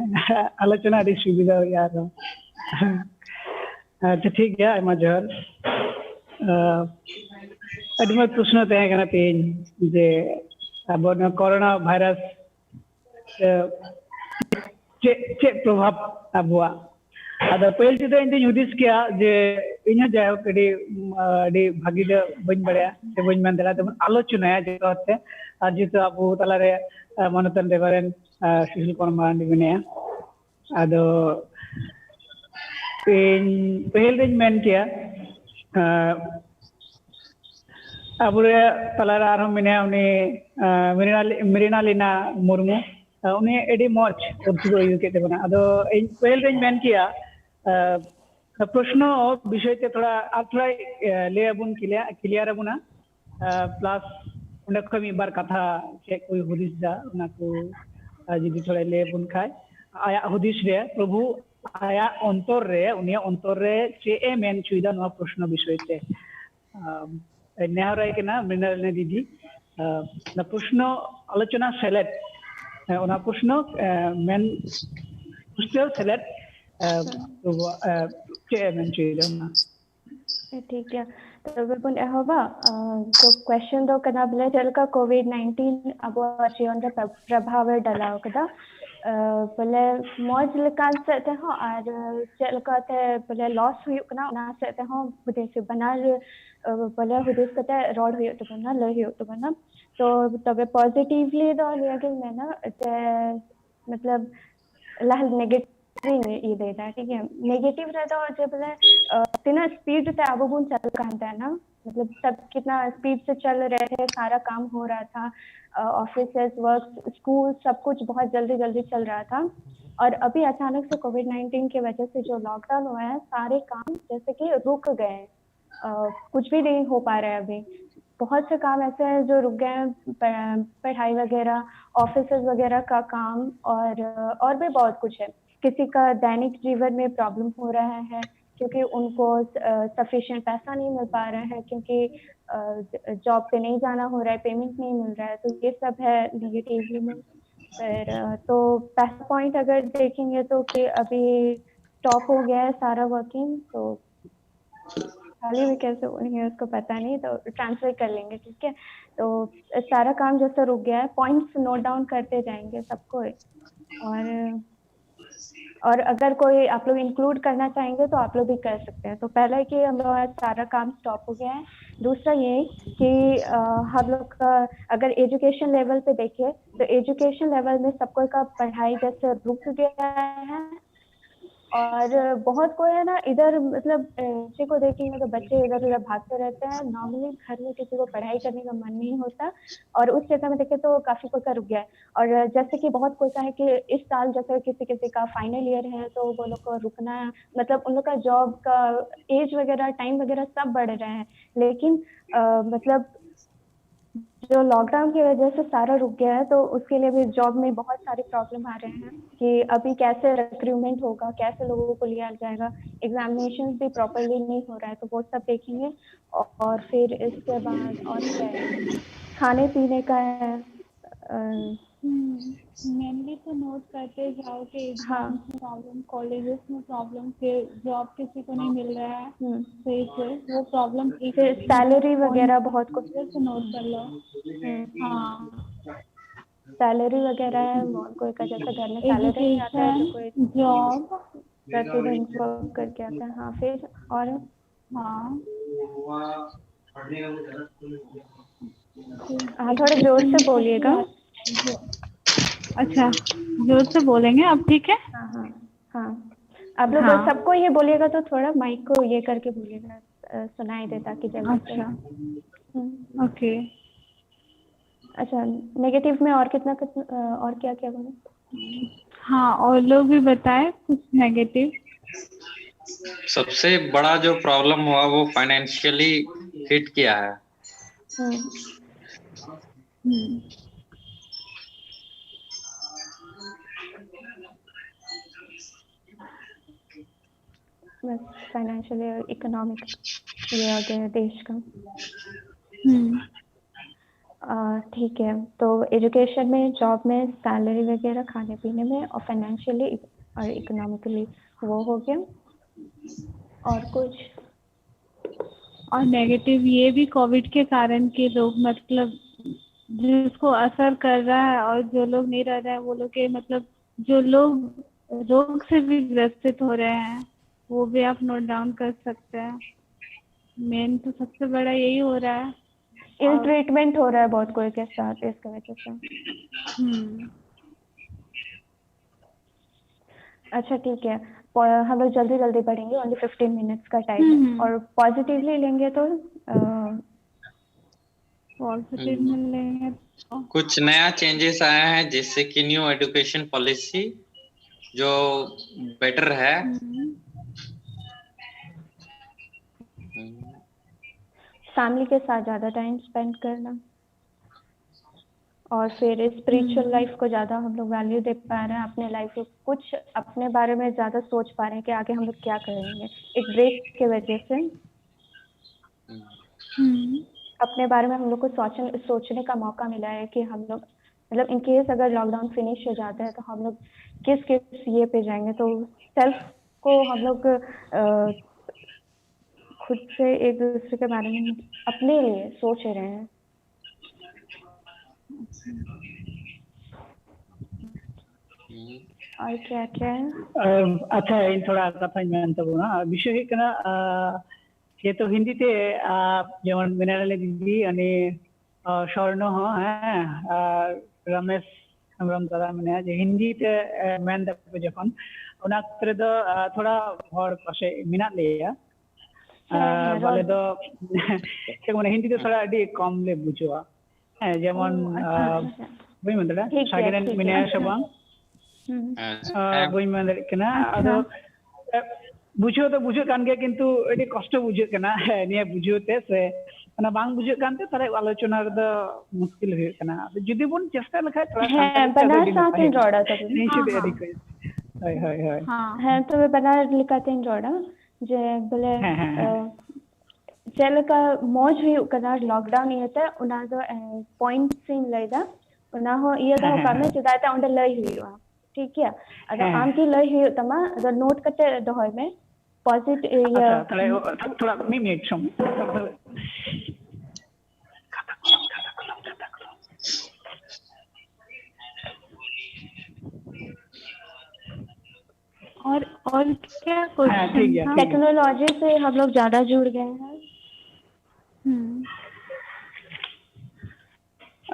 ᱟᱞᱳᱪᱚᱱᱟ ᱟᱹᱰᱤ ᱥᱩᱵᱤᱫᱷᱟ ᱦᱩᱭᱩᱜᱼᱟ ᱟᱨᱦᱚᱸ᱾ ᱟᱪᱪᱷᱟ, ᱴᱷᱤᱠ ᱜᱮᱭᱟ, ᱟᱭᱢᱟ ᱡᱚᱦᱟᱨ᱾ ᱟᱸ, ᱟᱹᱰᱤ ᱢᱚᱡᱽ ᱯᱨᱚᱥᱱᱚ ᱛᱟᱦᱮᱸ ᱠᱟᱱᱟ ᱛᱮᱦᱮᱧ, ᱡᱮ ᱟᱵᱚ ᱱᱚᱣᱟ ᱠᱳᱨᱳᱱᱟ ᱵᱷᱟᱭᱨᱟᱥ ᱮ, ᱪᱮᱫ, ᱪᱮᱫ ᱯᱨᱚᱵᱷᱟᱵᱽ ᱟᱵᱚᱣᱟᱜ? ᱟᱫᱚ ᱯᱟᱹᱦᱤᱞ ᱛᱮᱫᱚ ᱤᱧ ᱫᱩᱧ ᱦᱩᱫᱤᱥ ᱠᱮᱭᱟ ᱡᱮ ᱤᱧ ᱦᱚᱸ ᱡᱟᱭᱦᱳᱠ ᱟᱹᱰᱤ, ᱩᱢ, ᱟᱹᱰᱤ ᱵᱷᱟᱹᱜᱤ ᱫᱚ ᱵᱟᱹᱧ ᱵᱟᱲᱟᱭᱟ ᱥᱮ ᱵᱟᱹᱧ ᱢᱮᱱ ᱫᱟᱲᱮᱭᱟᱜᱼᱟ, ᱛᱮᱵᱚᱱ ᱟᱞᱳᱪᱚᱱᱟᱭᱟ ᱡᱚᱛᱚ ᱦᱚᱲ ᱛᱮ᱾ ᱟᱨ ᱡᱮᱦᱮᱛᱩ ᱟᱵᱚ ᱛᱟᱞᱟᱨᱮ, ᱟ, ᱢᱟᱱᱚᱛᱟᱱ ᱨᱮᱵᱷᱟᱨᱮᱱᱰ, ᱟ, ᱥᱩᱥᱤᱞ ᱠᱩᱢᱟᱨ ᱢᱟᱨᱟᱱᱰᱤ ᱢᱮᱱᱟᱭᱟ, ᱟᱫᱚ ᱤᱧ ᱯᱟᱹᱦᱤᱞ ᱨᱤᱧ ᱢᱮᱱ ᱠᱮᱭᱟ, ᱟ, ᱟᱵᱚᱨᱮ ᱛᱟᱞᱟᱨᱮ ᱟᱨᱦᱚᱸ ᱢᱮᱱᱟᱭᱟ ᱩᱱᱤ, ᱟ, ᱢᱨᱤᱱᱟᱞᱤ-, ᱢᱨᱤᱱᱟᱞᱤᱱᱟ ᱢᱩᱨᱢᱩ᱾ ᱟ, ᱩᱱᱤ ᱟᱹᱰᱤ ᱢᱚᱡᱽ ᱯᱟᱹᱨᱥᱤ ᱠᱚ ᱟᱹᱭᱩᱨ ᱠᱮᱫ ᱛᱟᱵᱚᱱᱟ᱾ ᱟᱫᱚ ᱤᱧ ᱯᱟᱹᱦᱤᱞ ᱨᱤᱧ ᱢᱮᱱ ᱠᱮᱭᱟ, ᱟ, ᱯᱨᱚᱥᱱᱚ ᱵᱤᱥᱚᱭ ᱛᱮ ᱛᱷᱚᱲᱟ ᱟᱨ ᱛᱷᱚᱲᱟᱭ, ᱟ, ᱞᱟᱹᱭ ᱟᱵᱚᱱ, ᱠᱞᱤᱭᱟᱨ, ᱠᱞᱤᱭᱟᱨ ᱟᱵᱚᱱᱟ᱾ ᱟ, ᱯᱞᱟᱥ ᱚᱸᱰᱮ ᱠᱷᱚᱱ ᱢᱤᱫ ᱵᱟᱨ ᱠᱟᱛᱷᱟ ᱪᱮᱫ ᱠᱚᱭ ᱦᱩᱫᱤᱥ ᱫᱟ ᱚᱱᱟ ᱠᱚ, ᱟ, ᱡᱩᱫᱤ ᱛᱷᱚᱲᱟᱭ ᱞᱟᱹᱭ ᱟᱵᱚᱱ ᱠᱷᱟᱡ, ᱟᱭᱟᱜ ᱦᱩᱫᱤᱥ ᱨᱮ ᱯᱨᱚᱵᱷᱩ ᱟᱭᱟᱜ ᱚᱱᱛᱚᱨ ᱨᱮ, ᱩᱱᱤᱭᱟᱜ ᱚᱱᱛᱚᱨ ᱨᱮ ᱪᱮᱫ ᱮ ᱢᱮᱱ ᱦᱚᱪᱚᱭᱮᱫᱟ ᱱᱚᱣᱟ ᱯᱨᱚᱥᱱᱚ ᱵᱤᱥᱚᱭ ᱛᱮ᱾ ᱟᱢ, ᱱᱮᱦᱚᱨᱟᱭ ᱠᱟᱱᱟ ᱢᱨᱤᱱᱟᱞᱤᱱᱟ ᱫᱤᱫᱤ, ᱟ, ᱚᱱᱟ ᱯᱨᱚᱥᱱᱚ ᱟᱞᱳᱪᱚᱱᱟ ᱥᱮᱞᱮᱫ, ᱦᱮᱸ, ᱚᱱᱟ ᱯᱨᱚᱥᱱᱚ, ᱮ, ᱢᱮᱱ ᱯᱩᱥᱴᱟᱹᱣ ᱥᱮᱞᱮᱫ, ᱮ, ᱯᱨᱚᱵᱷᱩ, ᱮ, ᱪᱮᱫ ᱮ ᱢᱮᱱ ᱦᱚᱪᱚᱭᱮᱫᱟ ᱚᱱᱟ? ᱴᱷᱤᱠ ᱜᱮᱭᱟ, ᱛᱚᱵᱮ ᱵᱚᱱ ᱮᱦᱚᱵᱟ᱾ ᱟ, ᱛᱚ question ᱫᱚ ᱠᱟᱱᱟ ᱵᱚᱞᱮ ᱪᱮᱫ ᱞᱮᱠᱟ ᱠᱳᱵᱷᱤᱰ ᱱᱟᱭᱤᱱᱴᱤᱱ ᱟᱵᱚᱣᱟᱜ ᱡᱤᱭᱚᱱ ᱨᱮ ᱯᱨᱚ-, ᱯᱨᱚᱵᱷᱟᱵ ᱮ ᱰᱟᱞᱟᱣ ᱠᱟᱫᱟ᱾ ᱟ, ᱵᱚᱞᱮ ᱢᱚᱡᱽ ᱞᱮᱠᱟᱱ ᱥᱮᱫ ᱛᱮᱦᱚᱸ ᱟᱨ ᱪᱮᱫ ᱞᱮᱠᱟᱛᱮ ᱵᱚᱞᱮ ᱞᱚᱥ ᱦᱩᱭᱩᱜ ᱠᱟᱱᱟ ᱚᱱᱟ ᱥᱮᱫ ᱛᱮᱦᱚᱸ ᱦᱩᱫᱤᱥ, ᱵᱟᱱᱟᱨ, ᱟ, ᱵᱚᱞᱮ ᱦᱩᱫᱤᱥ ᱠᱟᱛᱮ ᱨᱚᱲ ᱦᱩᱭᱩᱜ ᱛᱟᱵᱚᱱᱟ, ᱞᱟᱹᱭ ᱦᱩᱭᱩᱜ ᱛᱟᱵᱚᱱᱟ᱾ ᱛᱚ ᱛᱚᱵᱮ positively ᱫᱚ ᱱᱤᱭᱟᱹ ᱜᱤᱧ ᱢᱮᱱᱟ ᱡᱮ ᱢᱚᱛᱞᱚᱵ ᱞᱟᱦᱟ negative ᱤᱧ ᱤᱭᱟᱹᱭᱮᱫᱟ, ᱴᱷᱤᱠ ᱜᱮᱭᱟ᱾ ᱱᱮᱜᱮᱴᱤᱵᱷ ᱨᱮᱫᱚ ᱡᱮ ᱵᱚᱞᱮ ᱛᱤᱱᱟᱹᱜ ᱥᱯᱤᱰ ᱛᱮ ᱟᱵᱚ ᱵᱚᱱ ᱪᱟᱞᱟᱜ ᱠᱟᱱ ᱛᱟᱦᱮᱱᱟ, मतलब सब कितना स्पीड से चल रहे थे, सारा काम हो रहा था, ऑफिसेज, वर्क, स्कूल, सब कुछ बहुत जल्दी जल्दी चल रहा था। और अभी अचानक से कोविड नाइन्टीन की वजह से जो लॉकडाउन हुआ है, सारे काम जैसे कि रुक गए, कुछ भी नहीं हो पा रहा है अभी। बहुत से काम ऐसे हैं जो रुक गए हैं, पढ़ाई वगैरह, ऑफिसेज वगैरह का काम, और और भी बहुत कुछ है। किसी का दैनिक जीवन में प्रॉब्लम हो रहा है क्योंकि उनको सफिशिएंट पैसा नहीं मिल पा रहा है, क्योंकि जॉब पे नहीं जाना हो रहा है, पेमेंट नहीं मिल रहा है, तो ये सब है निगेटिव में। फिर तो पहला पॉइंट अगर देखेंगे तो कि अभी स्टॉप हो गया है सारा वर्किंग, तो खाली भी कैसे बोलेंगे उसको पता नहीं, तो ट्रांसलेट कर लेंगे, ठीक है। तो सारा काम जैसा रुक गया है, पॉइंट्स नोट डाउन करते जाएंगे सबको। और और अगर कोई आप लोग इंक्लूड करना चाहेंगे तो आप लोग भी कर सकते हैं। तो पहला है कि हम लोग का सारा काम स्टॉप हो गया है। दूसरा ये कि हम लोग का अगर एजुकेशन लेवल पे देखें तो एजुकेशन लेवल में सबको का पढ़ाई जैसे रुक गया है। और बहुत कोई है ना इधर, मतलब बच्चे को देखेंगे तो बच्चे इधर उधर भागते रहते हैं। नॉर्मली घर में किसी को पढ़ाई करने का मन नहीं होता। और उस क्षेत्र में देखें तो काफी कोई का रुक गया है। और जैसे कि बहुत कोई का है कि इस साल जैसे किसी किसी का फाइनल ईयर है तो वो लोग को रुकना है, मतलब उन लोग का जॉब का एज वगैरह, टाइम वगैरह सब बढ़ रहे हैं। लेकिन आ, मतलब जो लॉकडाउन की वजह से सारा रुक गया है, तो उसके लिए भी जॉब में बहुत सारे प्रॉब्लम आ रहे हैं कि अभी कैसे रिक्रूटमेंट होगा, कैसे लोगों को लिया जाएगा, एग्जामिनेशन भी प्रॉपरली नहीं हो रहा है, तो वो सब देखेंगे। और फिर इसके बाद और क्या है, खाने पीने का है। मेनली तो नोट करते जाओ कि एग्जाम में प्रॉब्लम, कॉलेजेस में प्रॉब्लम, फिर जॉब किसी को नहीं मिल रहा है सही से, वो प्रॉब्लम। फिर सैलरी वगैरह बहुत कुछ से नोट कर लो। हाँ, सैलरी वगैरह है, बहुत कोई का जैसे घर में सैलरी नहीं आता है तो कोई जॉब प्रतिदिन वर्क करके आता है। हाँ, फिर और हाँ हाँ, थोड़ा जोर से बोलिएगा। अच्छा, जोर से बोलेंगे आप, ठीक है? हाँ हाँ। हाँ, आप लोग हाँ। सबको ये बोलिएगा तो थोड़ा माइक को ये करके बोलिएगा, अ, सुनाई देता कि जल्दी से। अच्छा। हम्म। ओके। अच्छा, नेगेटिव में और कितना कितना, अ, और क्या क्या बोले? हाँ, और लोग भी बताएं कुछ नेगेटिव। सबसे बड़ा जो प्रॉब्लम हुआ वो फाइनेंशियली हिट किया है। हम्म। हम्म। बस फाइनेंशियली और इकोनॉमिक ये हो गया देश का। हम्म। अ, ठीक है, तो एजुकेशन में, जॉब में, सैलरी वगैरह, खाने पीने में और फाइनेंशियली और इकोनॉमिकली वो हो गया। और कुछ? और नेगेटिव ये भी कोविड के कारण कि लोग, मतलब, जिसको असर कर रहा है और जो लोग नहीं रह रहे हैं, वो लोग के, मतलब, जो लोग रोग से भी ग्रसित हो रहे हैं, वो भी आप नोट डाउन कर सकते हैं। मेन तो सबसे बड़ा यही हो रहा है। इल और- ट्रीटमेंट हो रहा है बहुत कोई के साथ इसकी वजह से। हम्म। अच्छा, ठीक है, प- हम लोग जल्दी जल्दी बढ़ेंगे, ओनली फिफ्टीन मिनट्स का टाइम हम्म, है। हम्म। और पॉजिटिवली लेंगे तो अ, पॉजिटिव हम्म। मिलेंगे तो कुछ नया चेंजेस आया है, जैसे कि न्यू एजुकेशन पॉलिसी जो बेटर है। हम्म। हम्म। फैमिली के साथ ज़्यादा टाइम स्पेंड करना, और फिर स्पिरिचुअल हम्म। लाइफ को ज़्यादा हम लोग वैल्यू दे पा रहे हैं, अपने लाइफ को कुछ अपने बारे में ज़्यादा सोच पा रहे हैं कि आगे हम लोग क्या करेंगे एक ब्रेक की वजह से। हम्म। अपने बारे में हम लोग को सोचने सोचने का मौका मिला है कि हम लोग, मतलब, इन केस अगर लॉकडाउन फिनिश हो जाता है तो हम लोग किस किस ये पे जाएंगे। तो सेल्फ को हम लोग अ, खुद से एक दूसरे के बारे में अपने लिए सोच रहे हैं। हम्म। और क्या क्या है? ᱟᱪᱪᱷᱟ, ᱤᱧ ᱛᱷᱚᱲᱟ ᱠᱟᱛᱷᱟᱧ ᱢᱮᱱ ᱛᱟᱵᱚᱱᱟ᱾ ᱵᱤᱥᱚᱭ ᱦᱩᱭᱩᱜ ᱠᱟᱱᱟ, ᱟᱨ, ᱡᱮᱦᱮᱛᱩ ᱦᱤᱱᱫᱤ ᱛᱮ, ᱟᱨ, ᱡᱮᱢᱚᱱ ᱢᱮᱱᱟᱞᱮ ᱫᱤᱫᱤ, ᱩᱱᱤ, ᱟᱨ, ᱥᱚᱨᱱᱚ ᱦᱚᱸ, ᱦᱮᱸ, ᱟᱨ ᱨᱚᱢᱮᱥ ᱦᱮᱢᱵᱨᱚᱢ ᱫᱟᱫᱟ ᱢᱮᱱᱟᱭᱟ, ᱡᱮ ᱦᱤᱱᱫᱤ ᱛᱮ, ᱮ, ᱢᱮᱱ ᱫᱟᱠᱚ ᱡᱚᱠᱷᱚᱱ, ᱚᱱᱟ ᱚᱠᱛᱚ ᱨᱮᱫᱚ ᱟᱨ, ᱛᱷᱚᱲᱟ ᱦᱚᱲ ᱯᱟᱥᱮᱡ ᱢᱮᱱᱟᱜ ᱞᱮᱭᱟ᱾ ᱦᱮᱸ, ᱟᱨ ᱦᱮᱸ, ᱵᱟᱞᱮ ᱨᱚᱲ ᱫᱚ ᱪᱮᱫ ᱠᱚ ᱢᱮᱱᱟ, ᱦᱤᱱᱫᱤ ᱫᱚ ᱛᱷᱚᱲᱟ ᱟᱹᱰᱤ ᱠᱚᱢ ᱞᱮ ᱵᱩᱡᱷᱟᱹᱣᱟ᱾ ᱦᱮᱸ, ᱡᱮᱢᱚᱱ ᱚ, ᱟᱪᱪᱷᱟ, ᱟᱨ, ᱟᱪᱪᱷᱟ᱾ ᱵᱟᱹᱧ ᱢᱮᱱ ᱫᱟᱲᱮᱭᱟᱜᱼᱟ, ᱴᱷᱤᱠ ᱜᱮᱭᱟ, ᱥᱟᱜᱮᱱ ᱴᱷᱤᱠ ᱜᱮᱭᱟ᱾ ᱢᱮᱱᱟᱭᱟ ᱥᱮ ᱵᱟᱝ? ᱟᱨ, ᱵᱟᱹᱧ ᱢᱮᱱ ᱫᱟᱲᱮᱭᱟᱜ ᱠᱟᱱᱟ᱾ ᱟᱫᱚ ᱵᱩᱡᱷᱟᱹᱣ ᱫᱚ ᱵᱩᱡᱷᱟᱹᱜ ᱠᱟᱱ ᱜᱮᱭᱟ, ᱠᱤᱱᱛᱩ ᱟᱹᱰᱤ ᱠᱚᱥᱴᱚ ᱵᱩᱡᱷᱟᱹᱜ ᱠᱟᱱᱟ᱾ ᱦᱮᱸ, ᱱᱤᱭᱟᱹ ᱵᱩᱡᱷᱟᱹᱣ ᱛᱮ ᱥᱮ ᱚᱱᱟ ᱵᱟᱝ ᱵᱩᱡᱷᱟᱹᱜ ᱠᱟᱱᱛᱮ ᱛᱟᱦᱞᱮ ᱟᱞᱳᱪᱚᱱᱟ ᱨᱮᱫᱚ ᱢᱩᱥᱠᱤᱞ ᱦᱩᱭᱩᱜ ᱠᱟᱱᱟ᱾ ᱟᱫᱚ ᱡᱩᱫᱤ ᱵᱚᱱ ᱪᱮᱥᱴᱟ ᱞᱮᱠᱷᱟᱡ ᱛᱷᱚᱲᱟ ᱦᱮᱸ, ᱥᱟᱱᱛᱟᱲᱤ ᱛᱮ ᱵᱟᱱᱟᱨ ᱟᱹᱰᱤ ᱥᱟᱶᱛᱮᱧ ᱱᱟᱯᱟᱭᱚᱜᱼᱟ᱾ ᱨᱚᱲᱟ ᱛᱚᱵᱮ᱾ ᱱᱤᱭᱟᱹ ᱦᱤᱥᱟᱹᱵ ᱛᱮ ᱦᱮᱸ, ᱟᱹᱰᱤ ᱦᱮᱸ᱾ ᱠᱚ-, ᱦᱳᱭ, ᱦᱳᱭ, ᱦᱳᱭ᱾ ᱦᱮᱸ, ᱛᱚᱵᱮ ᱵᱟᱱᱟᱨ ᱞᱮᱠᱟᱛᱤᱧ ᱨᱚᱲᱟ ᱡᱮ ᱵᱚᱞᱮ, ᱦᱮᱸ, ᱦᱮᱸ, ᱦᱮᱸ᱾ ᱟᱸ, ᱪᱮᱫ ᱞᱮᱠᱟ ᱢᱚᱡᱽ ᱦᱩᱭᱩᱜ ᱠᱟᱱᱟ ᱞᱚᱠᱰᱟᱣᱱ ᱤᱭᱟᱹᱛᱮ, ᱚᱱᱟ ᱫᱚ, ᱟᱸ, ᱯᱚᱭᱮᱱᱴᱥ ᱤᱧ ᱞᱟᱹᱭᱫᱟ, ᱚᱱᱟ ᱦᱚᱸ ᱤᱭᱟᱹ ᱦᱮᱸ, ᱫᱚᱦᱚ ᱦᱮᱸ, ᱠᱟᱜ ᱢᱮ, ᱦᱮᱸ᱾ ᱪᱮᱫᱟᱜ ᱛᱮ ᱚᱸᱰᱮ ᱞᱟᱹᱭ ᱦᱩᱭᱩᱜᱼᱟ, ᱴᱷᱤᱠ ᱜᱮᱭᱟ? ᱟᱫᱚ ᱦᱮᱸ, ᱦᱮᱸ᱾ ᱟᱢ ᱠᱤ ᱞᱟᱹᱭ ᱦᱩᱭᱩᱜ ᱛᱟᱢᱟ, ᱟᱫᱚ ᱱᱳᱴ ᱠᱟᱛᱮ ᱫᱚᱦᱚᱭ ᱢᱮ, ᱯᱚᱡᱤᱴᱤᱵᱷ ᱤᱭᱟᱹ᱾ ᱟᱪᱪᱷᱟ, ᱛᱟᱦᱞᱮ ᱛᱷᱚᱲᱟ ᱢᱤᱫ ᱢᱤᱱᱤᱴ ᱥᱚᱢᱚᱭ᱾ और और क्या ᱦᱮᱸ, ᱴᱷᱤᱠ ᱜᱮᱭᱟ, क्वेश्चन था? ᱴᱷᱤᱠ ᱜᱮᱭᱟ᱾ टेक्नोलॉजी से हम लोग ज्यादा जुड़ गए हैं। हम्म।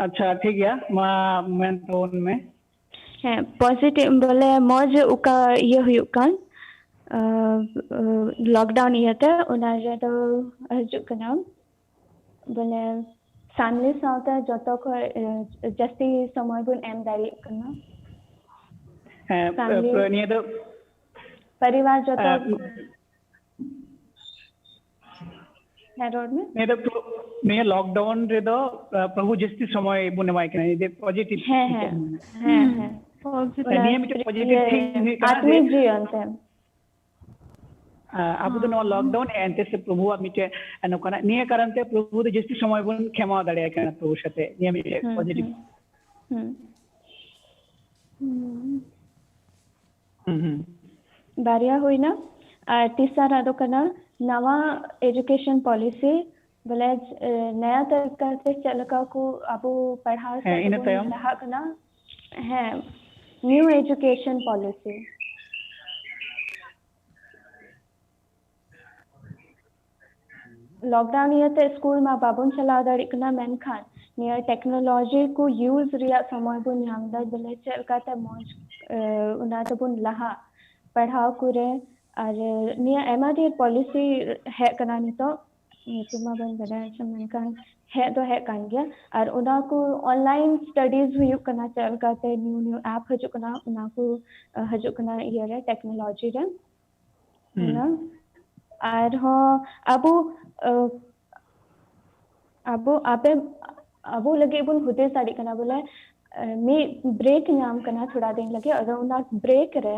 ᱟᱪᱪᱷᱟ, ᱴᱷᱤᱠ ᱜᱮᱭᱟ, ᱢᱟ ᱢᱮᱱ ᱛᱟᱵᱚᱱ ᱢᱮ᱾ ᱦᱮᱸ, ᱯᱚᱡᱤᱴᱤᱵᱷ ᱵᱚᱞᱮ ᱢᱚᱡᱽ ᱚᱠᱟ ᱤᱭᱟᱹ ᱦᱩᱭᱩᱜ ᱠᱟᱱ, ᱟᱸ, ᱟᱸ, ᱞᱚᱠᱰᱟᱣᱱ ᱤᱭᱟᱹᱛᱮ, ᱚᱱᱟ ᱨᱮᱫᱚ ᱦᱤᱡᱩᱜ ᱠᱟᱱᱟ ᱵᱚᱞᱮ ᱯᱷᱮᱢᱤᱞᱤ ᱥᱟᱶᱛᱮ ᱡᱚᱛᱚ ᱠᱷᱚᱡ, ᱟᱸ, ᱡᱟᱹᱥᱛᱤ ᱥᱚᱢᱚᱭ ᱵᱚᱱ ᱮᱢ ᱫᱟᱲᱮᱭᱟᱜ ᱠᱟᱱᱟ᱾ ᱦᱮᱸ, ᱯᱷᱮᱢᱤᱞᱤ ᱯᱩᱨᱟᱹ ᱱᱤᱭᱟᱹ ᱫᱚ, ᱯᱚᱨᱤᱵᱟᱨ ᱡᱚᱛᱚ ᱟᱸ, ᱦᱮᱸ, ᱨᱚᱲ ᱢᱮ᱾ ᱱᱤᱭᱟᱹ ᱫᱚ ᱯᱨᱚ-, ᱱᱤᱭᱟᱹ ᱞᱚᱠᱰᱟᱣᱱ ᱨᱮᱫᱚ, ᱟᱸ, ᱯᱨᱚᱵᱷᱩ ᱡᱟᱹᱥᱛᱤ ᱥᱚᱢᱚᱭ ᱵᱚᱱ ᱮᱢᱟᱭ ᱠᱟᱱᱟ, ᱡᱮ ᱯᱚᱡᱤᱴᱤᱵᱷ᱾ ᱦᱮᱸ, ᱦᱮᱸ, ᱦᱮᱸ, ᱦᱮᱸ᱾ ᱱᱤᱭᱟᱹ ᱢᱤᱫᱴᱮᱡ ᱯᱚᱡᱤᱴᱤᱵᱷ ᱛᱷᱤᱝ ᱦᱩᱭᱩᱜ ᱠᱟᱱᱟ ᱡᱮ, ᱟᱛᱢᱤᱠ ᱡᱤᱭᱚᱱ ᱛᱮ᱾ ᱟᱸ, ᱟᱵᱚ ᱫᱚ ᱱᱚᱣᱟ ᱞᱚᱠᱰᱟᱣᱱ ᱮᱱᱛᱮ ᱥᱮ ᱯᱨᱚᱵᱷᱩᱣᱟᱜ ᱢᱤᱫᱴᱮᱡ ᱱᱚᱝᱠᱟᱱᱟᱜ, ᱱᱤᱭᱟᱹ ᱠᱟᱨᱚᱱ ᱛᱮ ᱯᱨᱚᱵᱷᱩ ᱫᱚ ᱡᱟᱹᱥᱛᱤ ᱥᱚᱢᱚᱭ ᱵᱚᱱ ᱠᱷᱮᱢᱟᱣ ᱫᱟᱲᱮᱭᱟᱭ ᱠᱟᱱᱟ ᱯᱨᱚᱵᱷᱩ ᱥᱟᱛᱮ, ᱱᱤᱭᱟᱹ ᱢᱤᱫᱴᱮᱡ ᱦᱩᱸ, ᱯᱚᱡᱤᱴᱤᱵᱷ᱾ ᱦᱩᱸ, ᱦᱩᱸ᱾ ᱦᱩᱸ, ᱦᱩᱸ᱾ ᱵᱟᱨᱭᱟ ᱦᱩᱭᱱᱟ᱾ ᱟᱨ ᱛᱤᱥᱟᱨᱟᱜ ᱫᱚ ᱠᱟᱱᱟ ᱱᱟᱣᱟ ᱮᱡᱩᱠᱮᱥᱚᱱ ᱯᱚᱞᱤᱥᱤ, ᱵᱚᱞᱮ, ᱮ, ᱱᱟᱭᱟ ᱛᱟᱨᱤᱠᱟ ᱛᱮ ᱪᱮᱫ ᱞᱮᱠᱟ ᱠᱚ ᱟᱵᱚ ᱯᱟᱲᱦᱟᱣ ᱦᱮᱸ, ᱥᱮᱫ ᱤᱱᱟᱹ ᱵᱚᱱ ᱛᱟᱭᱚᱢ? ᱞᱟᱦᱟᱜ ᱠᱟᱱᱟ᱾ ᱦᱮᱸ, ᱱᱤᱭᱩ ᱮᱡᱩᱠᱮᱥᱚᱱ ᱯᱚᱞᱤᱥᱤ᱾ ᱞᱚᱠᱰᱟᱣᱱ ᱤᱭᱟᱹᱛᱮ ᱥᱠᱩᱞ ᱢᱟ ᱵᱟᱵᱚᱱ ᱪᱟᱞᱟᱣ ᱫᱟᱲᱮᱭᱟᱜ ᱠᱟᱱᱟ, ᱢᱮᱱᱠᱷᱟᱱ ᱱᱤᱭᱟᱹ ᱴᱮᱠᱱᱳᱞᱚᱡᱤ ᱠᱚ ᱤᱭᱩᱡᱽ ᱨᱮᱭᱟᱜ ᱥᱚᱢᱚᱭ ᱵᱚᱱ ᱧᱟᱢ ᱮᱫᱟ, ᱵᱚᱞᱮ ᱪᱮᱫ ᱞᱮᱠᱟᱛᱮ ᱢᱚᱡᱽ, ᱮ, ᱚᱱᱟ ᱛᱮᱵᱚᱱ ᱞᱟᱦᱟᱜ᱾ ᱯᱟᱲᱦᱟᱣ ᱠᱚᱨᱮ᱾ ᱟᱨ ᱱᱤᱭᱟᱹ ᱟᱭᱢᱟ ᱰᱷᱮᱨ ᱯᱚᱞᱤᱥᱤ ᱦᱮᱡ ᱠᱟᱱᱟ ᱱᱤᱛᱚᱜ, ᱧᱩᱛᱩᱢ ᱢᱟ ᱵᱟᱹᱧ ᱵᱟᱰᱟᱭᱟ, ᱢᱮᱱᱠᱷᱟᱱ ᱦᱮᱡ ᱫᱚ ᱦᱮᱡ ᱠᱟᱱ ᱜᱮᱭᱟ᱾ ᱟᱨ ᱚᱱᱟ ᱠᱚ online studies ᱦᱩᱭᱩᱜ ᱠᱟᱱᱟ, ᱪᱮᱫ ᱞᱮᱠᱟᱛᱮ new new app ᱦᱤᱡᱩᱜ ᱠᱟᱱᱟ, ᱚᱱᱟ ᱠᱚ ᱦᱤᱡᱩᱜ ᱠᱟᱱᱟ ᱤᱭᱟᱹ ᱨᱮ, technology ᱨᱮ᱾ ᱦᱩᱸ᱾ ᱚᱱᱟ ᱟᱨᱦᱚᱸ ᱟᱵᱚ ᱟᱵᱚ ᱟᱯᱮ ᱟᱵᱚ ᱞᱟᱹᱜᱤᱫ ᱵᱚᱱ ᱦᱩᱫᱤᱥ ᱫᱟᱲᱮᱭᱟᱜ ᱠᱟᱱᱟ ᱵᱚᱞᱮ, ᱢᱤᱫ break ᱧᱟᱢ ᱠᱟᱱᱟ ᱛᱷᱚᱲᱟ ᱫᱤᱱ ᱞᱟᱹᱜᱤᱫ᱾ ᱟᱫᱚ ᱚᱱᱟ break ᱨᱮ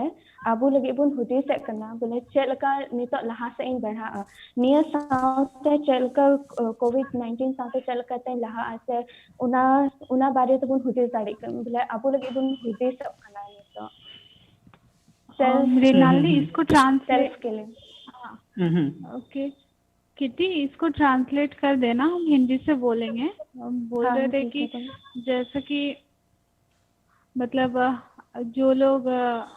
ᱟᱵᱚ ᱞᱟᱹᱜᱤᱫ ᱵᱚᱱ ᱦᱩᱫᱤᱥᱮᱫ ᱠᱟᱱᱟ ᱵᱚᱞᱮ, ᱪᱮᱫ ᱞᱮᱠᱟ ᱱᱤᱛᱚᱜ ᱞᱟᱦᱟ ᱥᱮᱫ ᱤᱧ ᱵᱟᱲᱦᱟᱜᱼᱟ, ᱱᱤᱭᱟᱹ ᱥᱟᱶᱛᱮ ᱪᱮᱫ ᱞᱮᱠᱟ covid nineteen ᱥᱟᱶᱛᱮ ᱪᱮᱫ ᱞᱮᱠᱟᱛᱮᱧ ᱞᱟᱦᱟᱜᱼᱟ, ᱥᱮ ᱚᱱᱟ ᱚᱱᱟ ᱵᱟᱨᱮ ᱛᱮᱵᱚᱱ ᱦᱩᱫᱤᱥ ᱫᱟᱲᱮᱭᱟᱜ ᱠᱟᱱᱟ ᱵᱚᱞᱮ, ᱟᱵᱚ ᱞᱟᱹᱜᱤᱫ ᱵᱚᱱ ᱦᱩᱫᱤᱥᱚᱜ ᱠᱟᱱᱟ ᱱᱤᱛᱚᱜ᱾ ᱢᱨᱤᱱᱟᱞᱤ, इसको translate Self scaling. Okay kitty, इसको ट्रांसलेट कर देना, हम हिंदी से बोलेंगे। हम बोल रहे थे कि जैसे कि मतलब जो लोग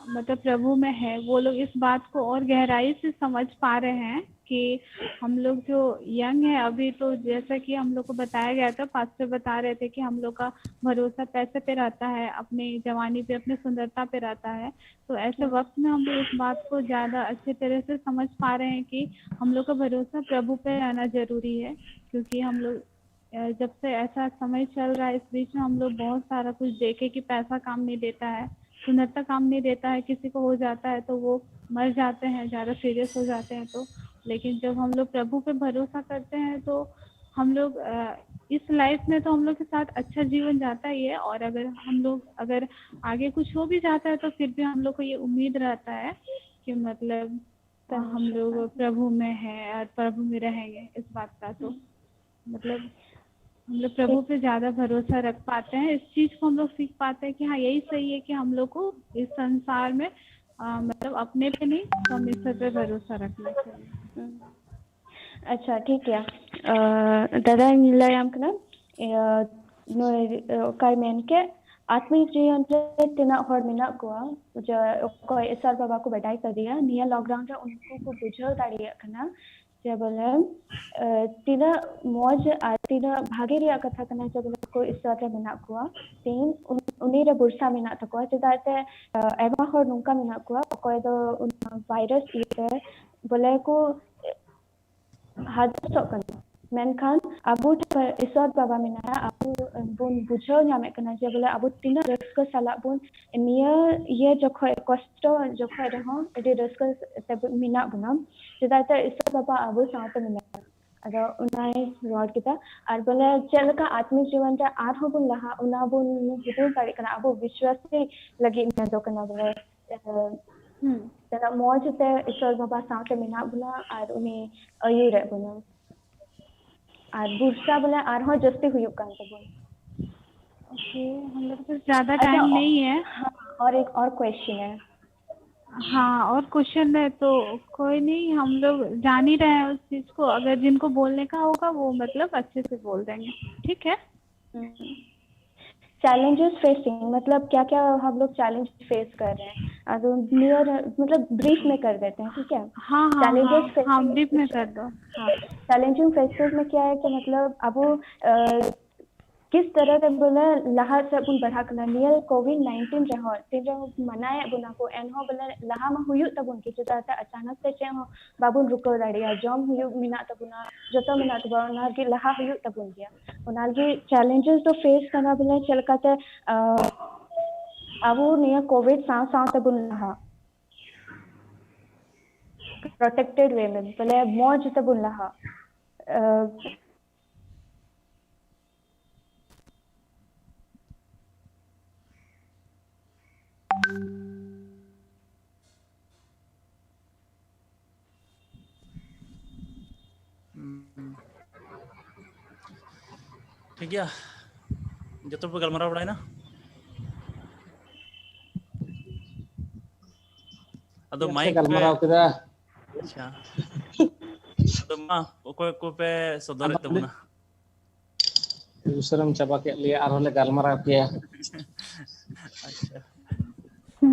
मतलब प्रभु में है, वो लोग इस बात को और गहराई से समझ पा रहे हैं कि हम लोग जो यंग है अभी, तो जैसा कि हम लोग को बताया गया था, पास्टर बता रहे थे कि हम लोग का भरोसा पैसे पे रहता है, अपनी जवानी पे, अपनी सुंदरता पे रहता है। तो ऐसे वक्त में हम लोग इस बात को ज्यादा अच्छे तरह से समझ पा रहे हैं कि हम लोग का भरोसा प्रभु पे रहना जरूरी है, क्योंकि हम लोग जब से ऐसा समय चल रहा है, इस बीच में हम लोग बहुत सारा कुछ देखे कि पैसा काम नहीं देता है, सुंदरता काम नहीं देता है। किसी को हो जाता है तो वो मर जाते हैं, ज्यादा सीरियस हो जाते हैं। तो लेकिन जब हम लोग प्रभु पे भरोसा करते हैं तो हम लोग इस लाइफ में तो हम लोग के साथ अच्छा जीवन जाता ही है, और अगर हम लोग अगर आगे कुछ हो भी जाता है तो फिर भी हम लोग को ये उम्मीद रहता है कि मतलब हम लोग प्रभु में है और प्रभु में रहेंगे, इस बात का। तो मतलब हम लोग प्रभु पे ज्यादा भरोसा रख पाते हैं। इस चीज को हम लोग सीख पाते हैं कि हाँ, यही सही है कि हम लोग को इस संसार में आ, मतलब अपने पे नहीं, परमेश्वर पे भरोसा रखना चाहिए। ᱟᱪᱪᱷᱟ, ᱴᱷᱤᱠ ᱜᱮᱭᱟ᱾ ᱫᱟᱫᱟᱧ ᱞᱟᱹᱭᱟᱢ ᱠᱟᱱᱟ, ᱱᱩᱭ ᱚᱠᱟᱭ ᱢᱮᱱ ᱠᱮᱫ, ᱟᱛᱢᱤᱠ ᱡᱤᱭᱚᱱ ᱨᱮ ᱛᱤᱱᱟᱹᱜ ᱦᱚᱲ ᱢᱮᱱᱟᱜ ᱠᱚᱣᱟ ᱡᱮ ᱚᱠᱚᱭ ᱤᱥᱚᱨ ᱵᱟᱵᱟ ᱠᱚ ᱵᱟᱰᱟᱭ ᱠᱟᱫᱮᱭᱟ, ᱱᱤᱭᱟᱹ ᱞᱚᱠᱰᱟᱣᱩᱱ ᱨᱮ ᱩᱱᱠᱩ ᱠᱚ ᱵᱩᱡᱷᱟᱹᱣ ᱫᱟᱲᱮᱭᱟᱜ ᱠᱟᱱᱟ ᱡᱮ ᱵᱚᱞᱮ ᱛᱤᱱᱟᱹᱜ ᱢᱚᱡᱽ ᱟᱨ ᱛᱤᱱᱟᱹᱜ ᱵᱷᱟᱜᱮ ᱨᱮᱭᱟᱜ ᱠᱟᱛᱷᱟ ᱠᱟᱱᱟ ᱡᱮ ᱵᱚᱞᱮ ᱠᱚ ᱤᱥᱚᱨ ᱨᱮ ᱢᱮᱱᱟᱜ ᱠᱚᱣᱟ, ᱛᱤᱦᱤᱧ ᱩᱱᱤ ᱨᱮ ᱵᱷᱚᱨᱥᱟ ᱢᱮᱱᱟᱜ ᱛᱟᱠᱚᱣᱟ᱾ ᱪᱮᱫᱟᱜ ᱥᱮ ᱟᱭᱢᱟ ᱦᱚᱲ ᱱᱚᱝᱠᱟ ᱢᱮᱱᱟᱜ ᱠᱚᱣᱟ ᱚᱠᱚᱭ ᱫᱚ ᱚᱱᱟ ᱵᱷᱟᱭᱨᱟᱥ ᱤᱭᱟᱹᱛᱮ ᱵᱚᱞᱮ ᱠᱚ ᱦᱟᱨᱰᱥᱚᱜ ᱠᱟᱱᱟ, ᱢᱮᱱᱠᱷᱟᱱ ᱟᱵᱚ ᱴᱷᱮᱱ ᱤᱥᱚᱨ ᱵᱟᱵᱟ ᱢᱮᱱᱟᱭᱟ, ᱟᱵᱚ ᱵᱚᱱ ᱵᱩᱡᱷᱟᱹᱣ ᱧᱟᱢᱮᱫ ᱠᱟᱱᱟ ᱡᱮ ᱵᱚᱞᱮ ᱟᱵᱚ ᱛᱤᱱᱟᱹᱜ ᱨᱟᱹᱥᱠᱟᱹ ᱥᱟᱞᱟᱜ ᱵᱚᱱ ᱱᱤᱭᱟᱹ ᱤᱭᱟᱹ ᱡᱚᱠᱷᱚᱡ, ᱠᱚᱥᱴᱚ ᱡᱚᱠᱷᱚᱡ ᱨᱮᱦᱚᱸ ᱟᱹᱰᱤ ᱨᱟᱹᱥᱠᱟᱹ ᱛᱮ ᱢᱮᱱᱟᱜ ᱵᱚᱱᱟ᱾ ᱪᱮᱫᱟᱜ ᱥᱮ ᱤᱥᱚᱨ ᱵᱟᱵᱟ ᱟᱵᱚ ᱥᱟᱶᱛᱮ ᱢᱮᱱᱟᱭᱟ᱾ ᱟᱫᱚ ᱚᱱᱟᱭ ᱨᱚᱲ ᱠᱮᱫᱟ᱾ ᱟᱨ ᱵᱚᱞᱮ ᱪᱮᱫ ᱞᱮᱠᱟ ᱟᱛᱢᱤᱠ ᱡᱤᱵᱚᱱ ᱨᱮ ᱟᱨᱦᱚᱸ ᱵᱚᱱ ᱞᱟᱦᱟ, ᱚᱱᱟ ᱵᱚᱱ ᱦᱩᱫᱤᱥ ᱫᱟᱲᱮᱭᱟᱜ ᱠᱟᱱᱟ᱾ ᱟᱵᱚ ᱵᱤᱥᱣᱟᱥᱤ ᱞᱟᱹᱜᱤᱫ ᱱᱤᱭᱟᱹ ᱫᱚ ᱠᱟᱱᱟ ᱵᱚᱞᱮ, ᱦᱩᱸ᱾ ᱛᱤᱱᱟᱹᱜ ᱢᱚᱡᱽ ᱛᱮ ᱤᱥᱚᱨ ᱵᱟᱵᱟ ᱥᱟᱶᱛᱮ ᱢᱮᱱᱟᱜ ᱵᱚᱱᱟ ᱟᱨ ᱩᱱᱤ ᱟᱹᱭᱩᱨᱮᱫ ᱵᱚᱱᱟ᱾ ᱟᱨ ᱵᱷᱚᱨᱥᱟ ᱵᱚᱞᱮ ᱟᱨᱦᱚᱸ ᱡᱟᱹᱥᱛᱤ ᱦᱩᱭᱩᱜ ᱠᱟᱱ ᱛᱟᱵᱚᱱᱟ᱾ ओके, हम लोग के पास ज्यादा अच्छा, टाइम और- नहीं है। हाँ, और एक और क्वेश्चन है। हाँ, और क्वेश्चन है तो कोई नहीं, हम लोग जान ही रहे हैं उस चीज को। अगर जिनको बोलने का होगा वो मतलब अच्छे से बोल देंगे, ठीक है? चैलेंजेस फेसिंग, मतलब क्या क्या हम लोग चैलेंज फेस कर रहे हैं? अब नियर, मतलब ब्रीफ में कर देते हैं, ठीक है? हाँ हाँ Challenges हाँ, हाँ facing- ब्रीफ में कर दो। हाँ, चैलेंजिंग फेसेस में क्या है कि मतलब अब वो, अ, ᱠᱤᱥ ᱛᱟᱨᱟ ᱛᱮ ᱵᱚᱞᱮ ᱞᱟᱦᱟ ᱥᱮᱫ ᱵᱚᱱ ᱵᱟᱲᱦᱟᱜ ᱠᱟᱱᱟ ᱱᱤᱭᱟᱹ ᱠᱳᱵᱷᱤᱰ ᱱᱟᱭᱤᱱᱴᱤᱱ ᱨᱮᱦᱚᱸ, ᱛᱤᱱ ᱨᱮᱦᱚᱸ ᱢᱟᱱᱟᱭᱮᱫ ᱵᱚᱱᱟ ᱠᱚ, ᱮᱱᱦᱚᱸ ᱵᱚᱞᱮ ᱞᱟᱦᱟ ᱢᱟ ᱦᱩᱭᱩᱜ ᱛᱟᱵᱚᱱ ᱜᱮ, ᱪᱮᱫᱟᱜ ᱥᱮ ᱟᱪᱟᱱᱚᱠ ᱛᱮ ᱪᱮᱫ ᱦᱚᱸ ᱵᱟᱵᱚᱱ ᱨᱩᱠᱟᱹᱣ ᱫᱟᱲᱮᱭᱟᱜᱼᱟ, ᱡᱚᱢ ᱦᱩᱭᱩᱜ ᱢᱮᱱᱟᱜ ᱛᱟᱵᱚᱱᱟ, ᱡᱚᱛᱚ ᱢᱮᱱᱟᱜ ᱛᱟᱵᱚᱱᱟ, ᱚᱱᱟ ᱞᱟᱹᱜᱤᱫ ᱞᱟᱦᱟ ᱦᱩᱭᱩᱜ ᱛᱟᱵᱚᱱ ᱜᱮᱭᱟ᱾ ᱚᱱᱟ ᱞᱟᱹᱜᱤᱫ ᱪᱮᱞᱮᱧᱡᱮᱥ ᱫᱚ ᱯᱷᱮᱥ ᱠᱟᱱᱟ ᱵᱚᱞᱮ ᱪᱮᱫ ᱞᱮᱠᱟᱛᱮ, ᱟᱸ, ᱟᱵᱚ ᱱᱤᱭᱟᱹ ᱠᱳᱵᱷᱤᱰ ᱥᱟᱶ ᱥᱟᱶ ᱛᱮᱵᱚᱱ ᱞᱟᱦᱟ, ᱯᱨᱚᱴᱮᱠᱴᱮᱰ ᱣᱮ ᱢᱮ, ᱵᱚᱞᱮ ᱢᱚᱡᱽ ᱛᱮᱵᱚᱱ ᱞᱟᱦᱟ᱾ ᱟᱸ, ᱴᱷᱤᱠ ᱜᱮᱭᱟ, ᱡᱚᱛᱚ ᱯᱮ ᱜᱟᱞᱢᱟᱨᱟᱣ ᱵᱟᱲᱟᱭᱮᱱᱟ? ᱟᱫᱚ ᱪᱮᱫ ᱢᱟᱭᱤᱠ ᱯᱮ ᱜᱟᱞᱢᱟᱨᱟᱣ ᱠᱮᱫᱟ? ᱟᱪᱪᱷᱟ, ᱟᱫᱚ ᱢᱟ ᱚᱠᱚᱭ ᱠᱚᱯᱮ ᱥᱚᱫᱚᱨᱮᱫ ᱟᱫᱚ ᱛᱟᱵᱚᱱᱟ? ᱩᱥᱟᱹᱨᱟᱢ ᱪᱟᱵᱟ ᱠᱮᱫ ᱞᱮᱭᱟ, ᱟᱨᱦᱚᱸ ᱞᱮ ᱜᱟᱞᱢᱟᱨᱟᱣ ᱠᱮᱭᱟ᱾ ᱟᱪᱪᱷᱟ,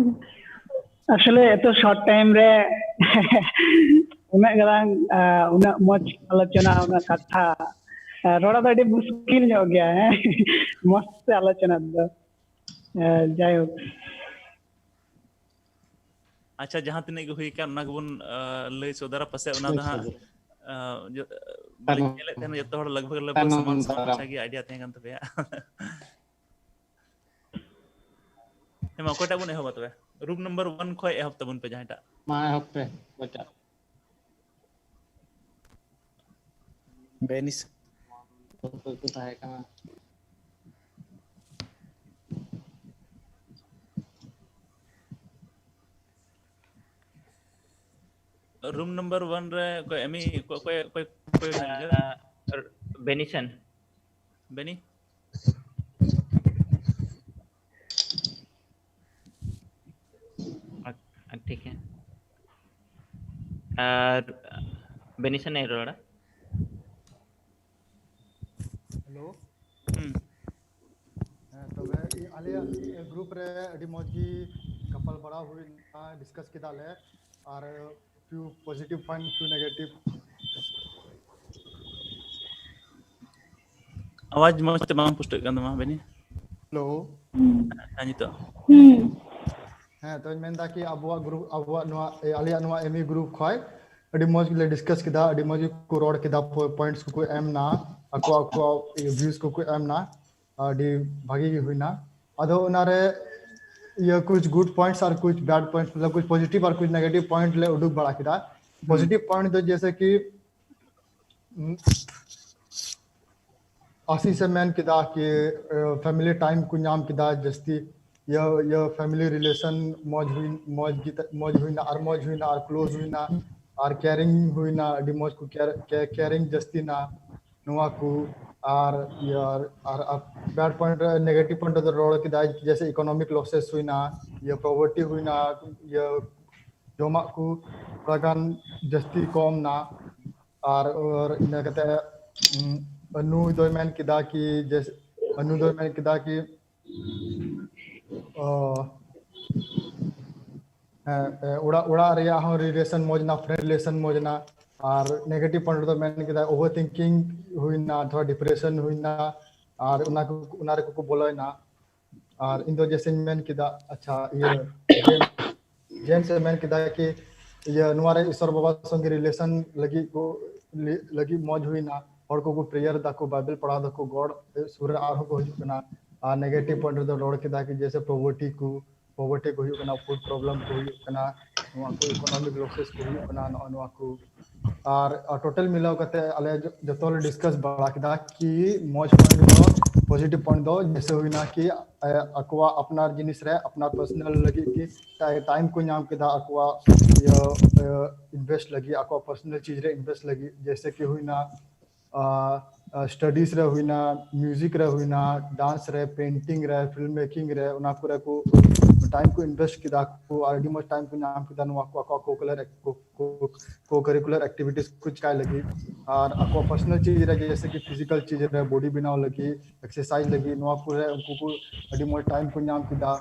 ᱟᱥᱚᱞᱮ ᱮᱛᱚ ᱥᱚᱨᱴ ᱴᱟᱭᱤᱢ ᱨᱮ ᱩᱱᱟᱹᱜ ᱜᱟᱱ, ᱟᱸ, ᱩᱱᱟᱹᱜ ᱢᱚᱡᱽ ᱟᱞᱳᱪᱚᱱᱟ, ᱩᱱᱟᱹᱜ ᱠᱟᱛᱷᱟ, ᱟᱸ, ᱨᱚᱲ ᱫᱚ ᱟᱹᱰᱤ ᱢᱩᱥᱠᱤᱞ ᱧᱚᱜ ᱜᱮᱭᱟ, ᱦᱮᱸ᱾ ᱢᱚᱡᱽ ᱛᱮ ᱟᱞᱳᱪᱚᱱᱟ ᱫᱚ᱾ ᱟᱸ, ᱡᱟᱭᱦᱳᱠ᱾ ᱟᱪᱪᱷᱟ, ᱡᱟᱦᱟᱸ ᱛᱤᱱᱟᱹᱜ ᱜᱮ ᱦᱩᱭ ᱟᱠᱟᱱ, ᱚᱱᱟ ᱜᱮᱵᱚᱱ, ᱟᱸ, ᱞᱟᱹᱭ ᱥᱚᱫᱚᱨᱟ᱾ ᱯᱟᱥᱮᱡ ᱚᱱᱟ ᱫᱚ ᱦᱟᱸᱜ, ᱟᱸ, ᱡᱚ-, ᱵᱟᱹᱞᱤᱧ ᱧᱮᱞᱮᱫ ᱛᱟᱦᱮᱱᱟ, ᱡᱚᱛᱚ ᱦᱚᱲ ᱞᱟᱜᱽ ᱵᱷᱟᱜᱽ, ᱞᱟᱜᱽ ᱵᱷᱟᱜᱽ ᱥᱚᱢᱟᱱ, ᱥᱚᱢᱟᱱ ᱢᱟᱪᱷᱟ ᱜᱮ idea ᱛᱟᱦᱮᱸ ᱠᱟᱱ ᱛᱟᱯᱮᱭᱟ᱾ ᱦᱮᱸ ᱢᱟ, ᱚᱠᱚᱭᱴᱟᱜ ᱵᱚᱱ ᱮᱦᱚᱵᱟ ᱛᱚᱵᱮ? Room number one ᱠᱷᱚᱱ ᱮᱦᱚᱵ ᱛᱟᱵᱚᱱ ᱯᱮ ᱡᱟᱦᱟᱸᱭᱴᱟᱜ᱾ ᱢᱟ ᱮᱦᱚᱵ ᱯᱮ, ᱚᱠᱚᱭᱴᱟᱜ? ᱵᱮᱱᱤᱥ᱾ ᱚᱠᱚᱭ ᱠᱚ ᱛᱟᱦᱮᱸ ᱠᱟᱱᱟ? Room number one ᱨᱮ ᱚᱠᱚᱭ ᱮᱢᱤ, ᱚᱠᱚᱭ, ᱚᱠᱚᱭ, ᱚᱠᱚᱭ, ᱚᱠᱚᱭ ᱢᱮᱱᱟᱜ ᱠᱚᱣᱟ? ᱟᱨ ᱵᱮᱱᱤᱥᱚᱱ᱾ ᱵᱮᱱᱤ? ᱟᱪ-, ᱟᱪ-, ᱴᱷᱤᱠ ᱦᱮᱸ᱾ ᱟᱨ ᱵᱮᱱᱤᱥᱚᱱ ᱮ ᱨᱚᱲᱟ᱾ ᱦᱮᱞᱳ᱾ ᱦᱩᱸ᱾ ᱦᱮᱸ, ᱛᱚᱵᱮ ᱤ-, ᱟᱞᱮᱭᱟᱜ ᱜᱨᱩᱯ ᱨᱮ ᱟᱹᱰᱤ ᱢᱚᱡᱽ ᱜᱮ ᱜᱟᱯᱟᱞ ᱢᱟᱨᱟᱣ ᱦᱩᱭᱱᱟ, ᱰᱤᱥᱠᱟᱥ ᱠᱮᱫᱟ ᱞᱮ, ᱟᱨ few positive point, few negative᱾ ᱟᱣᱟᱡᱽ ᱢᱚᱡᱽ ᱛᱮ ᱵᱟᱝ ᱯᱩᱥᱴᱟᱹᱜ ᱠᱟᱱ ᱛᱟᱢᱟ, ᱵᱮᱱᱤ᱾ ᱦᱮᱞᱳ᱾ ᱦᱮᱸ, ᱱᱤᱛᱚᱜ᱾ ᱦᱩᱸ᱾ ᱦᱮᱸ, ᱛᱚᱧ ᱢᱮᱱᱫᱟ ᱠᱤ ᱟᱵᱚᱣᱟᱜ ᱜᱨᱩᱯ, ᱟᱵᱚᱣᱟᱜ ᱱᱚᱣᱟ, ᱮ, ᱟᱞᱮᱭᱟᱜ ᱱᱚᱣᱟ ᱮᱢᱤ ᱜᱨᱩᱯ ᱠᱷᱚᱡ ᱟᱹᱰᱤ ᱢᱚᱡᱽ ᱜᱮᱞᱮ ᱰᱤᱥᱠᱟᱥ ᱠᱮᱫᱟ, ᱟᱹᱰᱤ ᱢᱚᱡᱽ ᱜᱮᱠᱚ ᱨᱚᱲ ᱠᱮᱫᱟ, ᱯᱚ-, ᱯᱚᱭᱮᱱᱴᱥ ᱠᱚᱠᱚ ᱮᱢ ᱱᱟ, ᱟᱠᱚ, ᱟᱠᱚ ᱵᱷᱤᱭᱩᱥ ᱠᱚᱠᱚ ᱮᱢ ᱱᱟ, ᱟᱹᱰᱤ ᱵᱷᱟᱜᱤ ᱜᱮ ᱦᱩᱭᱱᱟ᱾ ᱟᱫᱚ ᱚᱱᱟᱨᱮ ᱤᱭᱟᱹ ᱠᱩᱪ ᱜᱩᱰ ᱯᱚᱭᱮᱱᱴᱥ ᱟᱨ ᱠᱩᱪ ᱵᱮᱰ ᱯᱚᱭᱮᱱᱴᱥ, ᱢᱚᱛᱞᱚᱵ ᱠᱩᱪ ᱯᱚᱡᱤᱴᱤᱵᱷ ᱟᱨ ᱠᱩᱪ ᱱᱮᱜᱮᱴᱤᱵᱷ ᱯᱚᱭᱮᱱᱴ ᱞᱮ ᱩᱰᱩᱠ ᱵᱟᱲᱟ ᱠᱮᱫᱟ᱾ ᱦᱩᱸ᱾ ᱯᱚᱡᱤᱴᱤᱵᱷ ᱯᱚᱭᱮᱱᱴ ᱫᱚ ᱡᱮᱭᱥᱮ ᱠᱤ, ᱩᱸ, ᱟᱥᱤᱥ ᱮ ᱢᱮᱱ ᱠᱮᱫᱟ ᱠᱤ, ᱮ, ᱯᱷᱮᱢᱤᱞᱤ ᱴᱟᱭᱤᱢ ᱠᱚ ᱧᱟᱢ ᱠᱮᱫᱟ ᱡᱟᱹᱥᱛᱤ, ᱤᱭᱟᱹ, ᱤᱭᱟᱹ, ᱯᱷᱮᱢᱤᱞᱤ ᱨᱤᱞᱮᱥᱚᱱ ᱢᱚᱡᱽ ᱦᱩᱭ, ᱢᱚᱡᱽ ᱜᱮ, ᱢᱚᱡᱽ ᱦᱩᱭᱱᱟ ᱟᱨ ᱢᱚᱡᱽ ᱦᱩᱭᱱᱟ ᱟᱨ ᱠᱞᱳᱡᱽ ᱦᱩᱭᱱᱟ ᱟᱨ ᱠᱮᱭᱟᱨᱤᱝ ᱦᱩᱭᱱᱟ, ᱟᱹᱰᱤ ᱢᱚᱡᱽ ᱠᱚ ᱠᱮᱭᱟᱨ-, ᱠᱮ-, ᱠᱮᱭᱟᱨᱤᱝ ᱡᱟᱹᱥᱛᱤ ᱱᱟ ᱱᱚᱣᱟ ᱠᱚ᱾ ᱟᱨ ᱤᱭᱟᱹ, ᱟᱨ, ᱟᱨ, ᱟᱨ ᱵᱮᱰ ᱯᱚᱭᱮᱱᱴ ᱨᱮ, ᱱᱮᱜᱮᱴᱤᱵᱷ ᱯᱚᱭᱮᱱᱴ ᱨᱮᱫᱚ ᱨᱚᱲ ᱠᱮᱫᱟᱭ ᱡᱮᱭᱥᱮ ᱤᱠᱳᱱᱚᱢᱤᱠ ᱞᱚᱥᱮᱥ ᱦᱩᱭᱱᱟ, ᱤᱭᱟᱹ, ᱯᱚᱵᱷᱟᱨᱴᱤ ᱦᱩᱭᱱᱟ, ᱤᱭᱟᱹ, ᱡᱚᱢᱟᱜ ᱠᱚ ᱛᱷᱚᱲᱟ ᱜᱟᱱ ᱡᱟᱹᱥᱛᱤ ᱠᱚᱢ ᱱᱟ᱾ ᱟᱨ, ᱟᱨ ᱤᱱᱟᱹ ᱠᱟᱛᱮ, ᱩᱸ, ᱱᱩᱭ ᱫᱚᱭ ᱢᱮᱱ ᱠᱮᱫᱟ ᱠᱤ ᱡᱮ, ᱱᱩᱭ ᱫᱚᱭ ᱢᱮᱱ ᱠᱮᱫᱟ ᱠᱤ, ᱚ, ᱦᱮᱸ, ᱮ, ᱚᱲᱟᱜ, ᱚᱲᱟᱜ ᱨᱮᱭᱟᱜ ᱦᱚᱸ relation ᱢᱚᱡᱽ ᱮᱱᱟ, friend relation ᱢᱚᱡᱽ ᱮᱱᱟ᱾ ᱟᱨ negative point ᱨᱮᱫᱚ ᱢᱮᱱ ᱠᱮᱫᱟ overthinking ᱦᱩᱭᱱᱟ, ᱛᱷᱚᱲᱟ depression ᱦᱩᱭᱱᱟ, ᱟᱨ ᱚᱱᱟ ᱠᱚ, ᱚᱱᱟ ᱨᱮᱠᱚ ᱠᱚ ᱵᱚᱞᱚᱭᱮᱱᱟ᱾ ᱟᱨ ᱤᱧ ᱫᱚ ᱡᱮᱥᱮᱧ ᱢᱮᱱ ᱠᱮᱫᱟ, ᱟᱪᱪᱷᱟ, ᱤᱭᱟᱹ, ᱡᱮᱢᱥ, ᱡᱮᱢᱥ ᱮ ᱢᱮᱱ ᱠᱮᱫᱟ ᱠᱤ ᱤᱭᱟᱹ ᱱᱚᱣᱟ ᱨᱮ ᱤᱥᱚᱨ ᱵᱟᱵᱟ ᱥᱚᱸᱜᱮ relation ᱞᱟᱹᱜᱤᱫ ᱠᱚ, ᱞᱟᱹᱜᱤᱫ ᱢᱚᱡᱽ ᱦᱩᱭᱱᱟ, ᱦᱚᱲ ᱠᱚᱠᱚ prayer ᱫᱟᱠᱚ, Bible ᱯᱟᱲᱦᱟᱣ ᱫᱟᱠᱚ, God ᱥᱩᱨ ᱨᱮ ᱟᱨᱦᱚᱸ ᱠᱚ ᱦᱤᱡᱩᱜ ᱠᱟᱱᱟ᱾ ᱟᱨ negative point ᱨᱮᱫᱚ ᱨᱚᱲ ᱠᱮᱫᱟ ᱠᱤ ᱡᱮᱥᱮ poverty ᱠᱚ, poverty ᱠᱚ ᱦᱩᱭᱩᱜ ᱠᱟᱱᱟ, food problem ᱠᱚ ᱦᱩᱭᱩᱜ ᱠᱟᱱᱟ, ᱱᱚᱣᱟ ᱠᱚ economic losses ᱠᱚ ᱦᱩᱭᱩᱜ ᱠᱟᱱᱟ, ᱱᱚᱜᱼᱚ ᱱᱚᱣᱟ ᱠᱚ᱾ ᱟᱨ, ᱟᱨ total ᱢᱤᱞᱟᱹᱣ ᱠᱟᱛᱮ ᱟᱞᱮ ᱡᱚ-, ᱡᱚᱛᱚ ᱞᱮ discuss ᱵᱟᱲᱟ ᱠᱮᱫᱟ ᱠᱤ ᱢᱚᱡᱽ point ᱫᱚ, positive point ᱫᱚ ᱡᱮᱥᱮ ᱦᱩᱭᱱᱟ ᱠᱤ, ᱮ, ᱟᱠᱚᱣᱟᱜ ᱟᱯᱱᱟᱨ ᱡᱤᱱᱤᱥ ᱨᱮ, ᱟᱯᱱᱟᱨ personal ᱞᱟᱹᱜᱤᱫ ᱠᱤ ᱴᱟᱭ-, time ᱠᱚ ᱧᱟᱢ ᱠᱮᱫᱟ ᱟᱠᱚᱣᱟᱜ, ᱤᱭᱟᱹ, ᱤᱭᱟᱹ, invest ᱞᱟᱹᱜᱤᱫ, ᱟᱠᱚᱣᱟᱜ personal ᱪᱤᱡᱽ ᱨᱮ invest ᱞᱟᱹᱜᱤᱫ, ᱡᱮᱥᱮ ᱠᱤ ᱦᱩᱭᱱᱟ, ᱟ, ᱟ, studies ᱨᱮ ᱦᱩᱭᱱᱟ, music ᱨᱮ ᱦᱩᱭᱱᱟ, dance ᱨᱮ, painting ᱨᱮ, film making ᱨᱮ, ᱚᱱᱟ ᱠᱚᱨᱮ ᱠᱚ time ᱠᱚ invest ᱠᱮᱫᱟ ᱠᱚ, ᱟᱹᱰᱤ ᱢᱚᱡᱽ time ᱠᱚ ᱧᱟᱢ ᱠᱮᱫᱟ ᱱᱚᱣᱟ ᱠᱚ ᱟᱠᱚᱣᱟᱜ co-curricular ac-, co-, co-, co-curricular activities ᱠᱚ ᱪᱤᱠᱟᱭ ᱞᱟᱹᱜᱤᱫ, ᱟᱨ ᱟᱠᱚᱣᱟᱜ personal ᱪᱤᱡᱽ ᱨᱮ ᱡᱮᱭᱥᱮ ᱠᱤ physical ᱪᱤᱡᱽ ᱨᱮ body ᱵᱮᱱᱟᱣ ᱞᱟᱹᱜᱤᱫ, exercise ᱞᱟᱹᱜᱤᱫ, ᱱᱚᱣᱟ ᱠᱚᱨᱮ ᱩᱱᱠᱩ ᱠᱚ ᱟᱹᱰᱤ ᱢᱚᱡᱽ time ᱠᱚ ᱧᱟᱢ ᱠᱮᱫᱟ᱾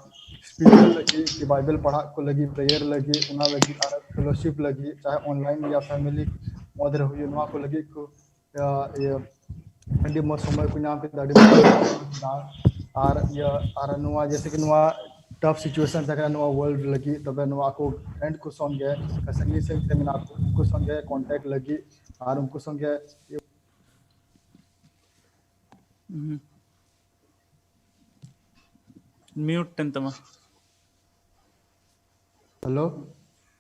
Spiritual ᱞᱟᱹᱜᱤᱫ, ᱠᱤ Bible ᱯᱟᱲᱦᱟᱜ ᱠᱚ ᱞᱟᱹᱜᱤᱫ, prayer ᱞᱟᱹᱜᱤᱫ, ᱚᱱᱟ ᱞᱟᱹᱜᱤᱫ, ᱟᱨ fellowship ᱞᱟᱹᱜᱤᱫ, ᱪᱟᱦᱮ online ᱭᱟ family ᱢᱚᱫᱽ ᱨᱮ ᱦᱩᱭᱩᱜ, ᱱᱚᱣᱟ ᱠᱚ ᱞᱟᱹᱜᱤᱫ ᱠᱚ, ᱤᱭᱟᱹ, ᱤᱭᱟᱹ, ᱟᱹᱰᱤ ᱢᱚᱡᱽ ᱥᱚᱢᱚᱭ ᱠᱚ ᱧᱟᱢ ᱠᱮᱫᱟ, ᱟᱹᱰᱤ ᱢᱚᱡᱽ ᱠᱚ ᱧᱟᱢ ᱠᱮᱫᱟ᱾ ᱟᱨ ᱤᱭᱟᱹ, ᱟᱨ ᱱᱚᱣᱟ ᱡᱮᱭᱥᱮ ᱠᱤ ᱱᱚᱣᱟ tough situation ᱛᱟᱦᱮᱸ ᱠᱟᱱᱟ ᱱᱚᱣᱟ world ᱞᱟᱹᱜᱤᱫ, ᱛᱚᱵᱮ ᱱᱚᱣᱟ ᱠᱚ friend ᱠᱚ ᱥᱚᱸᱜᱮ, ᱥᱟᱺᱜᱤᱧ ᱥᱟᱺᱜᱤᱧ ᱨᱮ ᱢᱮᱱᱟᱜ ᱠᱚ, ᱩᱱᱠᱩ ᱥᱚᱸᱜᱮ contact ᱞᱟᱹᱜᱤᱫ ᱟᱨ ᱩᱱᱠᱩ ᱥᱚᱸᱜᱮ ᱢᱤᱭᱩᱴ ᱮᱱ ᱛᱟᱢᱟ᱾ ᱦᱮᱞᱳ᱾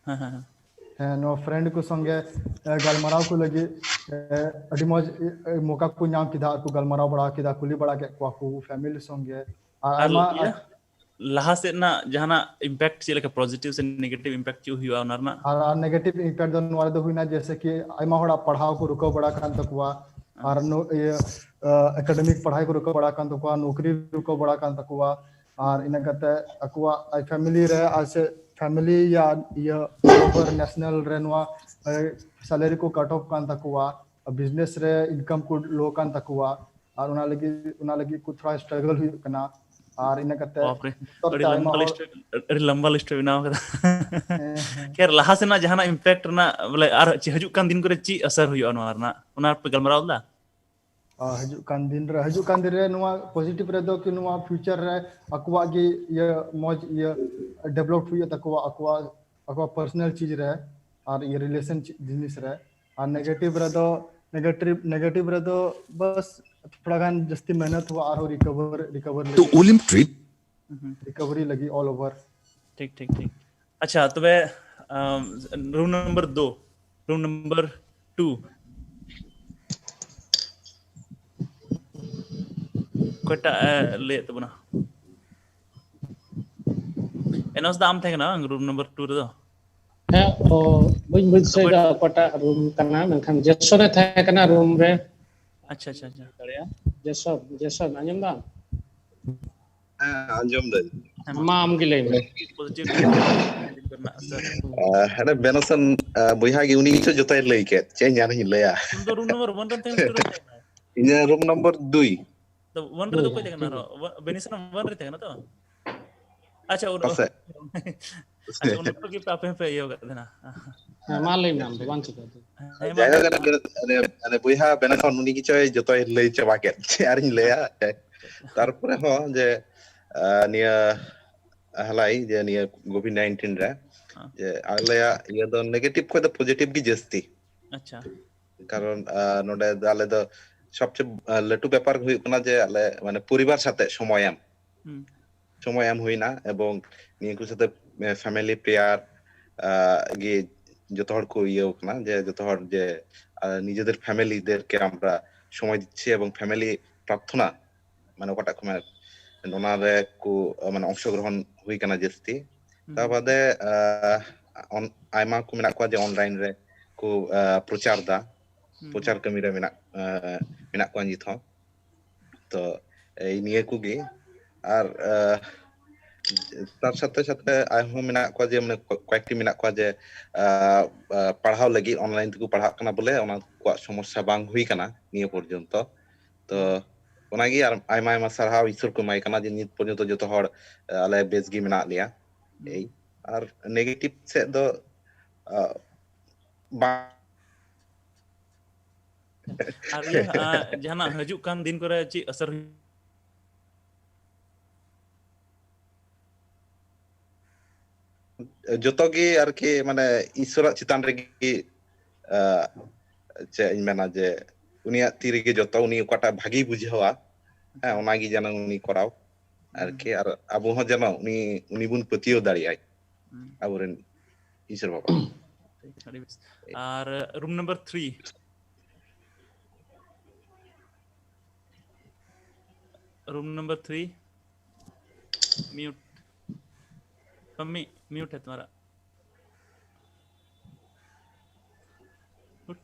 ᱦᱮᱸ, ᱦᱮᱸ, ᱦᱮᱸ᱾ ᱦᱮᱸ, ᱱᱚᱣᱟ friend ᱠᱚ ᱥᱚᱸᱜᱮ, ᱮ, ᱜᱟᱞᱢᱟᱨᱟᱣ ᱠᱚ ᱞᱟᱹᱜᱤᱫ, ᱮ, ᱟᱹᱰᱤ ᱢᱚᱡᱽ, ᱮ, ᱮ, ᱢᱚᱠᱟ ᱠᱚ ᱧᱟᱢ ᱠᱮᱫᱟ ᱟᱨ ᱠᱚ ᱜᱟᱞᱢᱟᱨᱟᱣ ᱵᱟᱲᱟ ᱠᱮᱫᱟ, ᱠᱩᱞᱤ ᱵᱟᱲᱟ ᱠᱮᱫ ᱠᱚᱣᱟ ᱠᱚ family ᱥᱚᱸᱜᱮ᱾ ᱟᱨ ᱟᱨ ᱟᱭᱢᱟ ᱤᱭᱟᱹ, ᱞᱟᱦᱟ ᱥᱮᱫ ᱨᱮᱱᱟᱜ ᱡᱟᱦᱟᱱᱟᱜ impact ᱪᱮᱫ ᱞᱮᱠᱟ, positive ᱥᱮ negative impact ᱪᱮᱫ ᱦᱩᱭᱩᱜᱼᱟ ᱚᱱᱟ ᱨᱮᱱᱟᱜ? ᱟᱨ, ᱟᱨ negative impact ᱫᱚ ᱱᱚᱣᱟ ᱨᱮᱫᱚ ᱦᱩᱭᱱᱟ, ᱡᱮᱭᱥᱮ ᱠᱤ ᱟᱭᱢᱟ ᱦᱚᱲᱟᱜ ᱯᱟᱲᱦᱟᱣ ᱠᱚ ᱨᱩᱠᱟᱹᱣ ᱵᱟᱲᱟ ᱠᱟᱱ ᱛᱟᱠᱚᱣᱟ, ᱟᱨ ᱱᱚ-, ᱤᱭᱟᱹ, ᱟ, academic ᱯᱟᱲᱦᱟᱣ ᱠᱚ ᱨᱩᱠᱟᱹᱣ ᱵᱟᱲᱟ ᱠᱟᱱ ᱛᱟᱠᱚᱣᱟ, ᱱᱚᱠᱨᱤ ᱨᱩᱠᱟᱹᱣ ᱵᱟᱲᱟ ᱠᱟᱱ ᱛᱟᱠᱚᱣᱟ, ᱟᱨ ᱤᱱᱟᱹ ᱠᱟᱛᱮ ᱟᱠᱚᱣᱟᱜ family ᱨᱮ ᱟᱨ ᱥᱮ family ᱭᱟ ᱤᱭᱟᱹ over national ᱨᱮ ᱱᱚᱣᱟ, ᱮ, salary ᱠᱚ cut off ᱠᱟᱱ ᱛᱟᱠᱚᱣᱟ, business ᱨᱮ income ᱠᱚ low ᱠᱟᱱ ᱛᱟᱠᱚᱣᱟ, ᱟᱨ ᱚᱱᱟ ᱞᱟᱹᱜᱤᱫ, ᱚᱱᱟ ᱞᱟᱹᱜᱤᱫ ᱠᱚ ᱛᱷᱚᱲᱟ struggle ᱦᱩᱭᱩᱜ ᱠᱟᱱᱟ᱾ ᱟᱨ ᱤᱱᱟᱹ ᱠᱟᱛᱮ ᱵᱟᱯᱨᱮ, ᱵᱚᱛᱚᱨ ᱟᱹᱰᱤ ᱛᱮ ᱟᱭᱢᱟ ᱞᱟᱢᱵᱟ ᱦᱚᱲ ᱞᱤᱥᱴ, ᱟᱹᱰᱤ ᱞᱟᱢᱵᱟ ᱞᱤᱥᱴ ᱵᱮᱱᱟᱣ ᱠᱟᱫᱟ᱾ ᱦᱮᱸ, ᱦᱮᱸ᱾ ᱠᱷᱮᱨ, ᱞᱟᱦᱟ ᱥᱮᱱᱟᱜ ᱡᱟᱦᱟᱱᱟᱜ ᱤᱢᱯᱮᱠᱴ ᱨᱮᱱᱟᱜ ᱵᱚᱞᱮ ᱟᱨ ᱪᱮᱫ ᱦᱤᱡᱩᱜ ᱠᱟᱱ ᱫᱤᱱ ᱠᱚᱨᱮ ᱪᱮᱫ ᱟᱥᱟᱨ ᱦᱩᱭᱩᱜᱼᱟ ᱱᱚᱣᱟ ᱨᱮᱱᱟᱜ, ᱚᱱᱟ ᱯᱮ ᱜᱟᱞᱢᱟᱨᱟᱣ ᱞᱮᱫᱟ? ᱟᱨ ᱦᱤᱡᱩᱜ ᱠᱟᱱ ᱫᱤᱱ ᱨᱮ, ᱦᱤᱡᱩᱜ ᱠᱟᱱ ᱫᱤᱱ ᱨᱮ ᱱᱚᱣᱟ ᱯᱚᱡᱤᱴᱤᱵᱷ ᱨᱮᱫᱚ ᱠᱤ ᱱᱚᱣᱟ ᱯᱷᱤᱭᱩᱪᱟᱨ ᱨᱮ ᱟᱠᱚᱣᱟᱜ ᱜᱮ ᱤᱭᱟᱹ ᱢᱚᱡᱽ ᱤᱭᱟᱹ ᱰᱮᱵᱷᱞᱚᱯ ᱦᱩᱭᱩᱜ ᱛᱟᱠᱚᱣᱟ, ᱟᱠᱚᱣᱟᱜ, ᱟᱠᱚᱣᱟᱜ ᱯᱟᱨᱥᱚᱱᱟᱞ ᱪᱤᱡᱽ ᱨᱮ ᱟᱨ ᱤᱭᱟᱹ ᱨᱤᱞᱮᱥᱚᱱ ᱡᱤᱱᱤᱥ ᱨᱮ᱾ ᱟᱨ ᱱᱮᱜᱮᱴᱤᱵᱷ ᱨᱮᱫᱚ, ᱱᱮᱜᱮᱴᱤᱵᱷ, ᱱᱮᱜᱮᱴᱤᱵᱷ ᱨᱮᱫᱚ ᱵᱟᱥ ᱛᱷᱚᱲᱟ ᱜᱟᱱ ᱡᱟᱹᱥᱛᱤ ᱢᱮᱦᱱᱚᱛ ᱦᱩᱭᱩᱜᱼᱟ ᱟᱨᱦᱚᱸ ᱨᱤᱠᱚᱵᱷᱟᱨ, ᱨᱤᱠᱚᱵᱷᱟᱨ ᱛᱚ ᱞᱟᱹᱜᱤᱫ, ᱩᱞᱤᱢ ᱴᱨᱤᱴ ᱦᱩᱸ, ᱨᱤᱠᱚᱵᱷᱟᱨᱤ ᱞᱟᱹᱜᱤᱫ ᱚᱞ ᱳᱵᱷᱟᱨ᱾ ᱴᱷᱤᱠ, ᱴᱷᱤᱠ, ᱴᱷᱤᱠ᱾ ᱟᱪᱪᱷᱟ, ᱛᱚᱵᱮ ᱨᱩᱢ ᱱᱚᱢᱵᱚᱨ ᱫᱩ, ᱨᱩᱢ ᱱᱚᱢᱵᱚᱨ ᱴᱩ, ᱚᱠᱚᱭᱴᱟᱜ ᱮ ᱞᱟᱹᱭᱮᱫ ᱛᱟᱵᱚᱱᱟ? ᱮᱱᱚᱥ ᱫᱟ, ᱟᱢ ᱛᱟᱦᱮᱸ ᱠᱟᱱᱟ ᱵᱟᱝ ᱨᱩᱢ ᱱᱚᱢᱵᱚᱨ ᱴᱩ ᱨᱮᱫᱚ? ᱦᱮᱸ, ᱚ, ᱵᱟᱹᱧ ᱵᱩᱡᱽ ᱫᱤᱥᱟᱹᱭᱮᱫᱟ ᱚᱠᱟᱴᱟᱜ ᱨᱩᱢ ᱠᱟᱱᱟ, ᱢᱮᱱᱠᱷᱟᱱ ᱡᱮᱥᱚᱱ ᱮ ᱛᱟᱦᱮᱸ ᱠᱟᱱᱟ ᱨᱩᱢ ᱨᱮ᱾ ᱟᱪᱪᱷᱟ, ᱟᱪᱪᱷᱟ, ᱟᱪᱪᱷᱟ᱾ ᱫᱟᱲᱮᱭᱟᱜᱼᱟ᱾ ᱡᱮᱥᱚᱱ, ᱡᱮᱥᱚᱱ, ᱟᱸᱡᱚᱢ ᱫᱟᱢ? ᱦᱮᱸ, ᱟᱸᱡᱚᱢ ᱫᱟᱹᱧ᱾ ᱦᱮᱸ, ᱢᱟ᱾ ᱢᱟ ᱟᱢᱜᱮ ᱞᱟᱹᱭ ᱢᱮ᱾ ᱯᱚᱡᱤᱴᱤᱵᱷ ᱨᱮᱱᱟᱜ ᱟᱥᱟᱨ᱾ ᱟᱸ, ᱦᱟᱱᱮ ᱵᱮᱱᱚᱥᱚᱱ, ᱟᱸ, ᱵᱚᱭᱦᱟ ᱜᱮ ᱩᱱᱤ ᱜᱮᱪᱚ ᱡᱚᱛᱚᱭ ᱞᱟᱹᱭ ᱠᱮᱫ, ᱪᱮᱫ ᱤᱧ ᱟᱨᱤᱧ ᱞᱟᱹᱭᱟ᱾ ᱩᱱᱤ ᱫᱚ ᱨᱩᱢ ᱱᱚᱢᱵᱚᱨ ᱚᱣᱟᱱ ᱨᱮᱱ ᱛᱟᱦᱮᱸ ᱠᱟᱱᱟ, ᱴᱩ ᱨᱮᱱ ᱛᱟᱦᱮᱸ ᱠᱟᱱᱟ? ᱤᱧᱟᱹᱜ ᱨᱩᱢ ᱱᱚᱢᱵᱚᱨ ᱫᱩᱭ᱾ ᱛᱚ, ᱚᱣᱟᱱ ᱨᱮᱫᱚ ᱚᱠᱚᱭ ᱛᱟᱦᱮᱸ ᱠᱟᱱᱟ ᱟᱨᱦᱚᱸ? ᱚᱣᱟ-, ᱵᱮᱱᱤᱥᱚᱱ ᱚᱣᱟᱱ ᱨᱮ ᱛᱟᱦᱮᱸ ᱠᱟᱱᱟ ᱛᱚ? ᱟᱪᱪᱷᱟ, ᱩᱱ, ᱯᱟᱥᱮᱡ᱾ ᱟᱪᱪᱷᱟ, ᱩᱱ ᱚᱠᱛᱚ ᱜᱮ ᱟᱯᱮ ᱦᱚᱸᱯᱮ ᱤᱭᱟᱹ ᱠᱟᱫ ᱛᱟᱦᱮᱱᱟ᱾ ᱦᱮᱸ, ᱢᱟ ᱞᱟᱹᱭ ᱢᱮ ᱟᱢ ᱫᱚ, ᱵᱟᱝ ᱪᱤᱠᱟᱹᱜᱼᱟ᱾ ᱦᱮᱸ, ᱢᱟ᱾ ᱡᱟᱭᱦᱳᱠ, ᱟᱨᱮ, ᱟᱨᱮ, ᱟᱨᱮ ᱵᱚᱭᱦᱟ ᱵᱮᱱᱚᱥᱚᱱ ᱩᱱᱤ ᱜᱮᱪᱚᱭ ᱡᱚᱛᱚᱭ ᱞᱟᱹᱭ ᱪᱟᱵᱟ ᱠᱮᱫ᱾ ᱪᱮᱫ ᱟᱨᱤᱧ ᱞᱟᱹᱭᱟ? ᱛᱟᱨᱯᱚᱨᱮ ᱦᱚᱸ ᱡᱮ, ᱟᱸ, ᱱᱤᱭᱟᱹ ᱦᱟᱞᱟᱭ ᱡᱮ ᱱᱤᱭᱟᱹ ᱠᱳᱵᱷᱤᱰ ᱱᱟᱭᱤᱱᱴᱤᱱ ᱨᱮ, ᱦᱮᱸ᱾ ᱡᱮ ᱟᱞᱮᱭᱟᱜ ᱤᱭᱟᱹ ᱫᱚ ᱱᱮᱜᱮᱴᱤᱵᱷ ᱠᱷᱚᱱ ᱫᱚ ᱯᱚᱡᱤᱴᱤᱵᱷ ᱜᱮ ᱡᱟᱹᱥᱛᱤ᱾ ᱟᱪᱪᱷᱟ᱾ ᱠᱟᱨᱚᱱ, ᱟᱸ, ᱱᱚᱰᱮ ᱫᱚ ᱟᱞᱮ ᱫᱚ ᱥᱚᱵᱪᱮᱭᱮ, ᱟᱸ, ᱞᱟᱹᱴᱩ ᱵᱮᱯᱟᱨ ᱦᱩᱭᱩᱜ ᱠᱟᱱᱟ ᱡᱮ ᱟᱞᱮ ᱢᱟᱱᱮ ᱯᱚᱨᱤᱵᱟᱨ ᱥᱟᱛᱮ ᱥᱚᱢᱚᱭ ᱮᱢ, ᱦᱩᱸ᱾ ᱥᱚᱢᱚᱭ ᱮᱢ ᱦᱩᱭᱱᱟ ᱮᱵᱚᱝ ᱱᱤᱭᱟᱹ ᱠᱚ ᱥᱟᱛᱮ, ᱮ, ᱯᱷᱮᱢᱤᱞᱤ ᱯᱨᱮᱭᱟᱨ, ᱟᱸ, ᱜᱮ ᱡᱚᱛᱚ ᱦᱚᱲ ᱠᱚ ᱤᱭᱟᱹᱣ ᱠᱟᱱᱟ ᱡᱮ ᱡᱚᱛᱚ ᱦᱚᱲ ᱡᱮ, ᱟᱸ, নিজেদের ফ্যামিলিদেরকে আমরা সময় দিচ্ছি এবং ফ্যামিলি প্রার্থনা মানে ᱚᱠᱟᱴᱟᱜ ᱠᱚ ᱢᱮᱱ, ᱚᱱᱟ ᱨᱮ ᱠᱚ, ᱢᱟᱱᱮ ᱚᱝᱥᱚᱜᱨᱚᱦᱚᱱ ᱦᱩᱭ ᱠᱟᱱᱟ ᱡᱟᱹᱥᱛᱤ᱾ ᱦᱩᱸ᱾ ᱛᱟ ᱵᱟᱫᱮ, ᱟᱸ, ᱚᱱ-, ᱟᱭᱢᱟ ᱠᱚ ᱢᱮᱱᱟᱜ ᱠᱚᱣᱟ ᱡᱮ ᱚᱱᱞᱟᱭᱤᱱ ᱨᱮ ᱠᱚ, ᱟᱸ, ᱯᱨᱚᱪᱟᱨ ᱫᱟ, ᱦᱩᱸ᱾ ᱯᱨᱚᱪᱟᱨ ᱠᱟᱹᱢᱤ ᱨᱮ ᱢᱮᱱᱟᱜ, ᱟᱸ, ᱢᱮᱱᱟᱜ ᱠᱚᱣᱟ ᱱᱤᱛ ᱦᱚᱸ᱾ ᱛᱚ ᱮᱭ ᱱᱤᱭᱟᱹ ᱠᱚᱜᱮ᱾ ᱟᱨ, ᱟᱸ, ᱛᱟᱨ ᱥᱟᱛᱷᱮ ᱥᱟᱛᱷᱮ ᱟᱨᱦᱚᱸ ᱢᱮᱱᱟᱜ ᱠᱚᱣᱟ ᱡᱮ ᱢᱟᱱᱮ ᱠᱚ-, ᱠᱚᱭᱮᱠᱴᱤ ᱢᱮᱱᱟᱜ ᱠᱚᱣᱟ ᱡᱮ, ᱟᱸ, ᱟᱸ, ᱯᱟᱲᱦᱟᱣ ᱞᱟᱹᱜᱤᱫ ᱚᱱᱞᱟᱭᱤᱱ ᱛᱮᱠᱚ ᱯᱟᱲᱦᱟᱜ ᱠᱟᱱᱟ ᱵᱚᱞᱮ, ᱚᱱᱟ ᱠᱚᱣᱟᱜ ᱥᱚᱢᱚᱥᱥᱟ ᱵᱟᱝ ᱦᱩᱭ ᱠᱟᱱᱟ ᱱᱤᱭᱟᱹ ᱯᱚᱨᱡᱚᱱᱛᱚ᱾ ᱛᱚ ᱦᱩᱸ᱾ ᱚᱱᱟᱜᱮ ᱟᱨ ᱟᱭᱢᱟ ᱟᱭᱢᱟ ᱥᱟᱨᱦᱟᱣ ᱤᱥᱚᱨ ᱠᱚ ᱮᱢᱟᱭ ᱠᱟᱱᱟ ᱡᱮ ᱱᱤᱛ ᱯᱚᱨᱡᱚᱱᱛᱚ ᱡᱚᱛᱚ ᱦᱚᱲ, ᱟᱞᱮ ᱵᱮᱥ ᱜᱮ ᱢᱮᱱᱟᱜ ᱞᱮᱭᱟ᱾ ᱮᱭ, ᱟᱨ negative ᱥᱮᱫ ᱫᱚ, ᱟ, ᱵᱟᱝ᱾ ᱟᱨ ᱤᱭᱟᱹ, ᱟ, ᱡᱟᱦᱟᱱᱟᱜ ᱦᱤᱡᱩᱜ ᱠᱟᱱ ᱫᱤᱱ ᱠᱚᱨᱮ ᱪᱮᱫ ᱟᱥᱚᱨ ᱦᱩᱭᱩᱜ? ᱡᱚᱛᱚ ᱜᱮ ᱟᱨᱠᱤ ᱢᱟᱱᱮ ᱤᱥᱚᱨᱟᱜ ᱪᱮᱛᱟᱱ ᱨᱮᱜᱮ, ᱟ, ᱪᱮᱫ ᱤᱧ ᱢᱮᱱᱟ ᱡᱮ ᱩᱱᱤᱭᱟᱜ ᱛᱤ ᱨᱮᱜᱮ ᱡᱚᱛᱚ, ᱩᱱᱤ ᱚᱠᱟᱴᱟᱜ ᱵᱷᱟᱜᱮᱭ ᱵᱩᱡᱷᱟᱹᱣᱟ, ᱦᱮᱸ, ᱚᱱᱟᱜᱮ ᱡᱮᱱᱚ ᱩᱱᱤ ᱠᱚᱨᱟᱣ ᱟᱨᱠᱤ, ᱟᱨ ᱟᱵᱚ ᱦᱚᱸ ᱡᱮᱱᱚ ᱩᱱᱤ, ᱩᱱᱤ ᱵᱚᱱ ᱯᱟᱹᱛᱭᱟᱹᱣ ᱫᱟᱲᱮᱭᱟᱭ, ᱦᱩᱸ᱾ ᱟᱵᱚᱨᱮᱱ ᱤᱥᱚᱨ ᱵᱟᱵᱟ᱾ ᱟᱹᱰᱤ ᱵᱮᱥ᱾ ᱟᱨ room number three, room number three, mute, mummy, mute है तुम्हारा। उठ।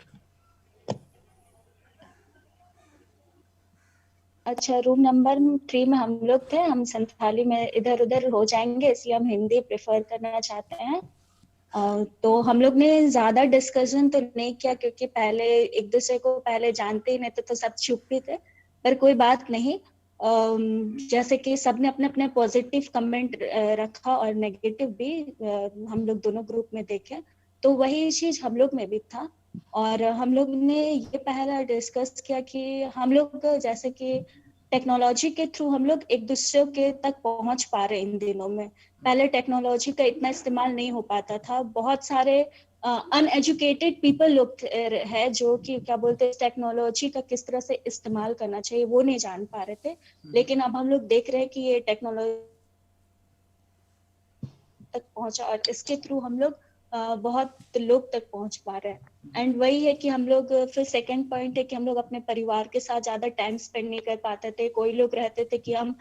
अच्छा, रूम नंबर थ्री में हम लोग थे, हम संथाली में इधर उधर हो जाएंगे, इसलिए हम हिंदी प्रेफर करना चाहते हैं। अ, तो हम लोग ने ज्यादा डिस्कशन तो नहीं किया, क्योंकि पहले एक दूसरे को पहले जानते ही नहीं थे, तो सब चुप भी थे, पर कोई बात नहीं। अम, जैसे कि सबने अपने अपने पॉजिटिव कमेंट रखा और नेगेटिव भी, अ, हम लोग दोनों ग्रुप में देखे, तो वही चीज हम लोग में भी था। और हम लोग ने ये पहला डिस्कस किया कि हम लोग जैसे कि टेक्नोलॉजी के थ्रू हम लोग एक दूसरे के तक पहुंच पा रहे हैं इन दिनों में। पहले टेक्नोलॉजी का इतना इस्तेमाल नहीं हो पाता था। बहुत सारे अनएजुकेटेड पीपल लोग थे, है जो कि क्या बोलते हैं, टेक्नोलॉजी का किस तरह से इस्तेमाल करना चाहिए वो नहीं जान पा रहे थे। लेकिन अब हम लोग देख रहे हैं कि ये टेक्नोलॉजी तक पहुंचा और इसके थ्रू हम लोग अ, बहुत लोग तक पहुंच पा रहे हैं। एंड वही है कि हम लोग, फिर सेकंड पॉइंट है कि हम लोग अपने परिवार के साथ ज्यादा टाइम स्पेंड नहीं कर पाते थे। कोई लोग रहते थे कि हम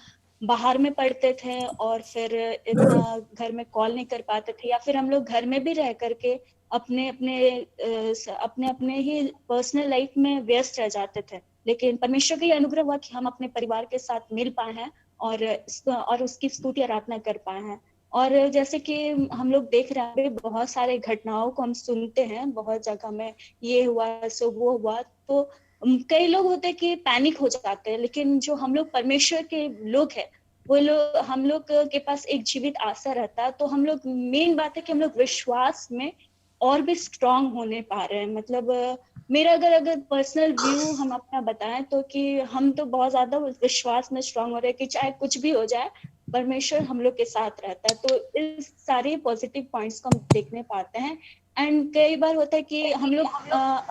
बाहर में पढ़ते थे और फिर इतना घर में कॉल नहीं कर पाते थे, या फिर हम लोग घर में भी रह करके अपने अपने अ, स- अपने अपने ही पर्सनल लाइफ में व्यस्त रह जाते थे। लेकिन परमेश्वर का ये अनुग्रह हुआ कि हम अपने परिवार के साथ मिल पाए हैं और इस- और उसकी स्तुति आराधना कर पाए हैं। और जैसे कि हम लोग देख रहे हैं, अभी बहुत सारे घटनाओं को हम सुनते हैं, बहुत जगह में ये हुआ, सो वो हुआ, तो कई लोग होते हैं कि पैनिक हो जाते हैं, लेकिन जो हम लोग परमेश्वर के लोग हैं, वो लोग, हम लोग के पास एक जीवित आशा रहता है। तो हम लोग, मेन बात है कि हम लोग विश्वास में और भी स्ट्रांग होने पा रहे हैं। मतलब मेरा अगर अगर पर्सनल व्यू हम अपना बताएं तो कि हम तो बहुत ज्यादा विश्वास में स्ट्रांग हो रहे हैं कि चाहे कुछ भी हो जाए, परमेश्वर हम लोग के साथ रहता है। तो इस सारे पॉजिटिव पॉइंट्स को हम देखने पाते हैं। एंड कई बार होता है कि हम लोग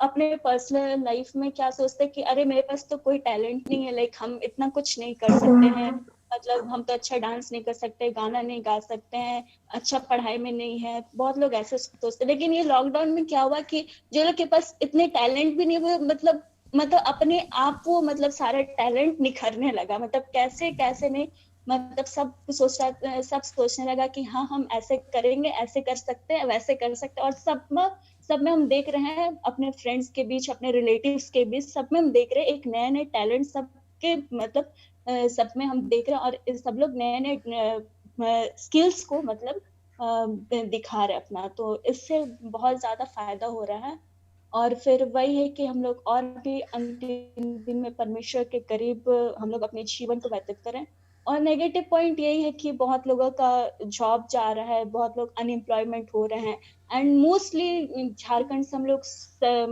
अपने पर्सनल लाइफ में क्या सोचते हैं कि अरे, मेरे पास तो कोई टैलेंट नहीं है, लाइक हम इतना कुछ नहीं कर सकते हैं, मतलब हम तो अच्छा डांस नहीं कर सकते, गाना नहीं गा सकते हैं, अच्छा पढ़ाई में नहीं है। बहुत लोग ऐसे सोचते हैं। लेकिन ये लॉकडाउन में क्या हुआ कि जो लोग के पास इतने टैलेंट भी नहीं हुए, मतलब मतलब अपने आप वो, मतलब सारा टैलेंट निखरने लगा। मतलब कैसे कैसे नहीं, मतलब सब सोच रहा, सब सोचने लगा कि हाँ, हम ऐसे करेंगे, ऐसे कर सकते हैं, वैसे कर सकते हैं। और सब में सब में हम देख रहे हैं, अपने फ्रेंड्स के बीच, अपने रिलेटिव्स के बीच, सब में हम देख रहे हैं एक नए नए टैलेंट सबके, मतलब सब में हम देख रहे हैं। और सब लोग नए नए स्किल्स को, मतलब दिखा रहे अपना। तो इससे बहुत ज्यादा फायदा हो रहा है। और फिर वही है कि हम लोग और भी अंतिम दिन में परमेश्वर के करीब हम लोग अपने जीवन को व्यतीत करें। और नेगेटिव पॉइंट यही है कि बहुत लोगों का जॉब जा रहा है, बहुत लोग अनएम्प्लॉयमेंट हो रहे हैं। एंड मोस्टली झारखंड से हम लोग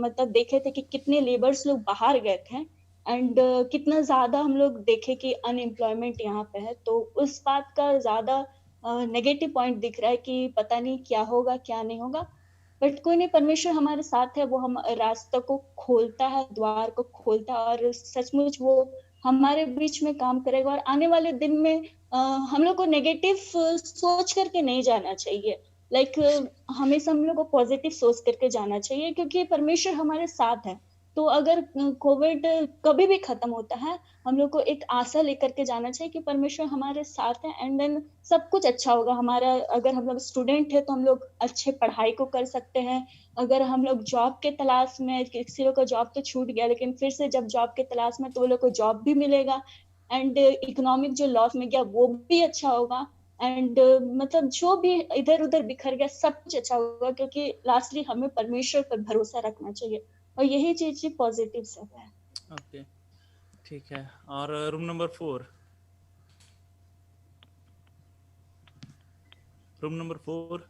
मतलब देखे थे कि कितने लेबर्स लोग बाहर गए थे। एंड uh, कितना ज्यादा हम लोग देखे कि अनएम्प्लॉयमेंट यहाँ पे है। तो उस बात का ज्यादा नेगेटिव uh, पॉइंट दिख रहा है कि पता नहीं क्या होगा, क्या नहीं होगा। बट कोई नहीं, परमेश्वर हमारे साथ है, वो हम रास्ता को खोलता है, द्वार को खोलता है। और सचमुच वो हमारे बीच में काम करेगा। और आने वाले दिन में uh, हम लोग को नेगेटिव सोच करके नहीं जाना चाहिए। लाइक like, हमेशा हम लोग को पॉजिटिव सोच करके जाना चाहिए, क्योंकि परमेश्वर हमारे साथ है। तो अगर कोविड कभी भी खत्म होता है, हम लोग को एक आशा लेकर के जाना चाहिए कि परमेश्वर हमारे साथ है। एंड देन सब कुछ अच्छा होगा हमारा। अगर हम लोग स्टूडेंट है तो हम लोग अच्छे पढ़ाई को कर सकते हैं। अगर हम लोग जॉब के तलाश में, किसी लोग का जॉब तो छूट गया, लेकिन फिर से जब जॉब के तलाश में, तो वो लोग को जॉब भी मिलेगा। एंड इकोनॉमिक जो लॉस में गया, वो भी अच्छा होगा। एंड uh, मतलब जो भी इधर उधर बिखर गया, सब कुछ अच्छा होगा, क्योंकि लास्टली हमें परमेश्वर पर भरोसा रखना चाहिए। और यही चीज पॉजिटिव सब है। ओके, ठीक है। और room number four, room number four.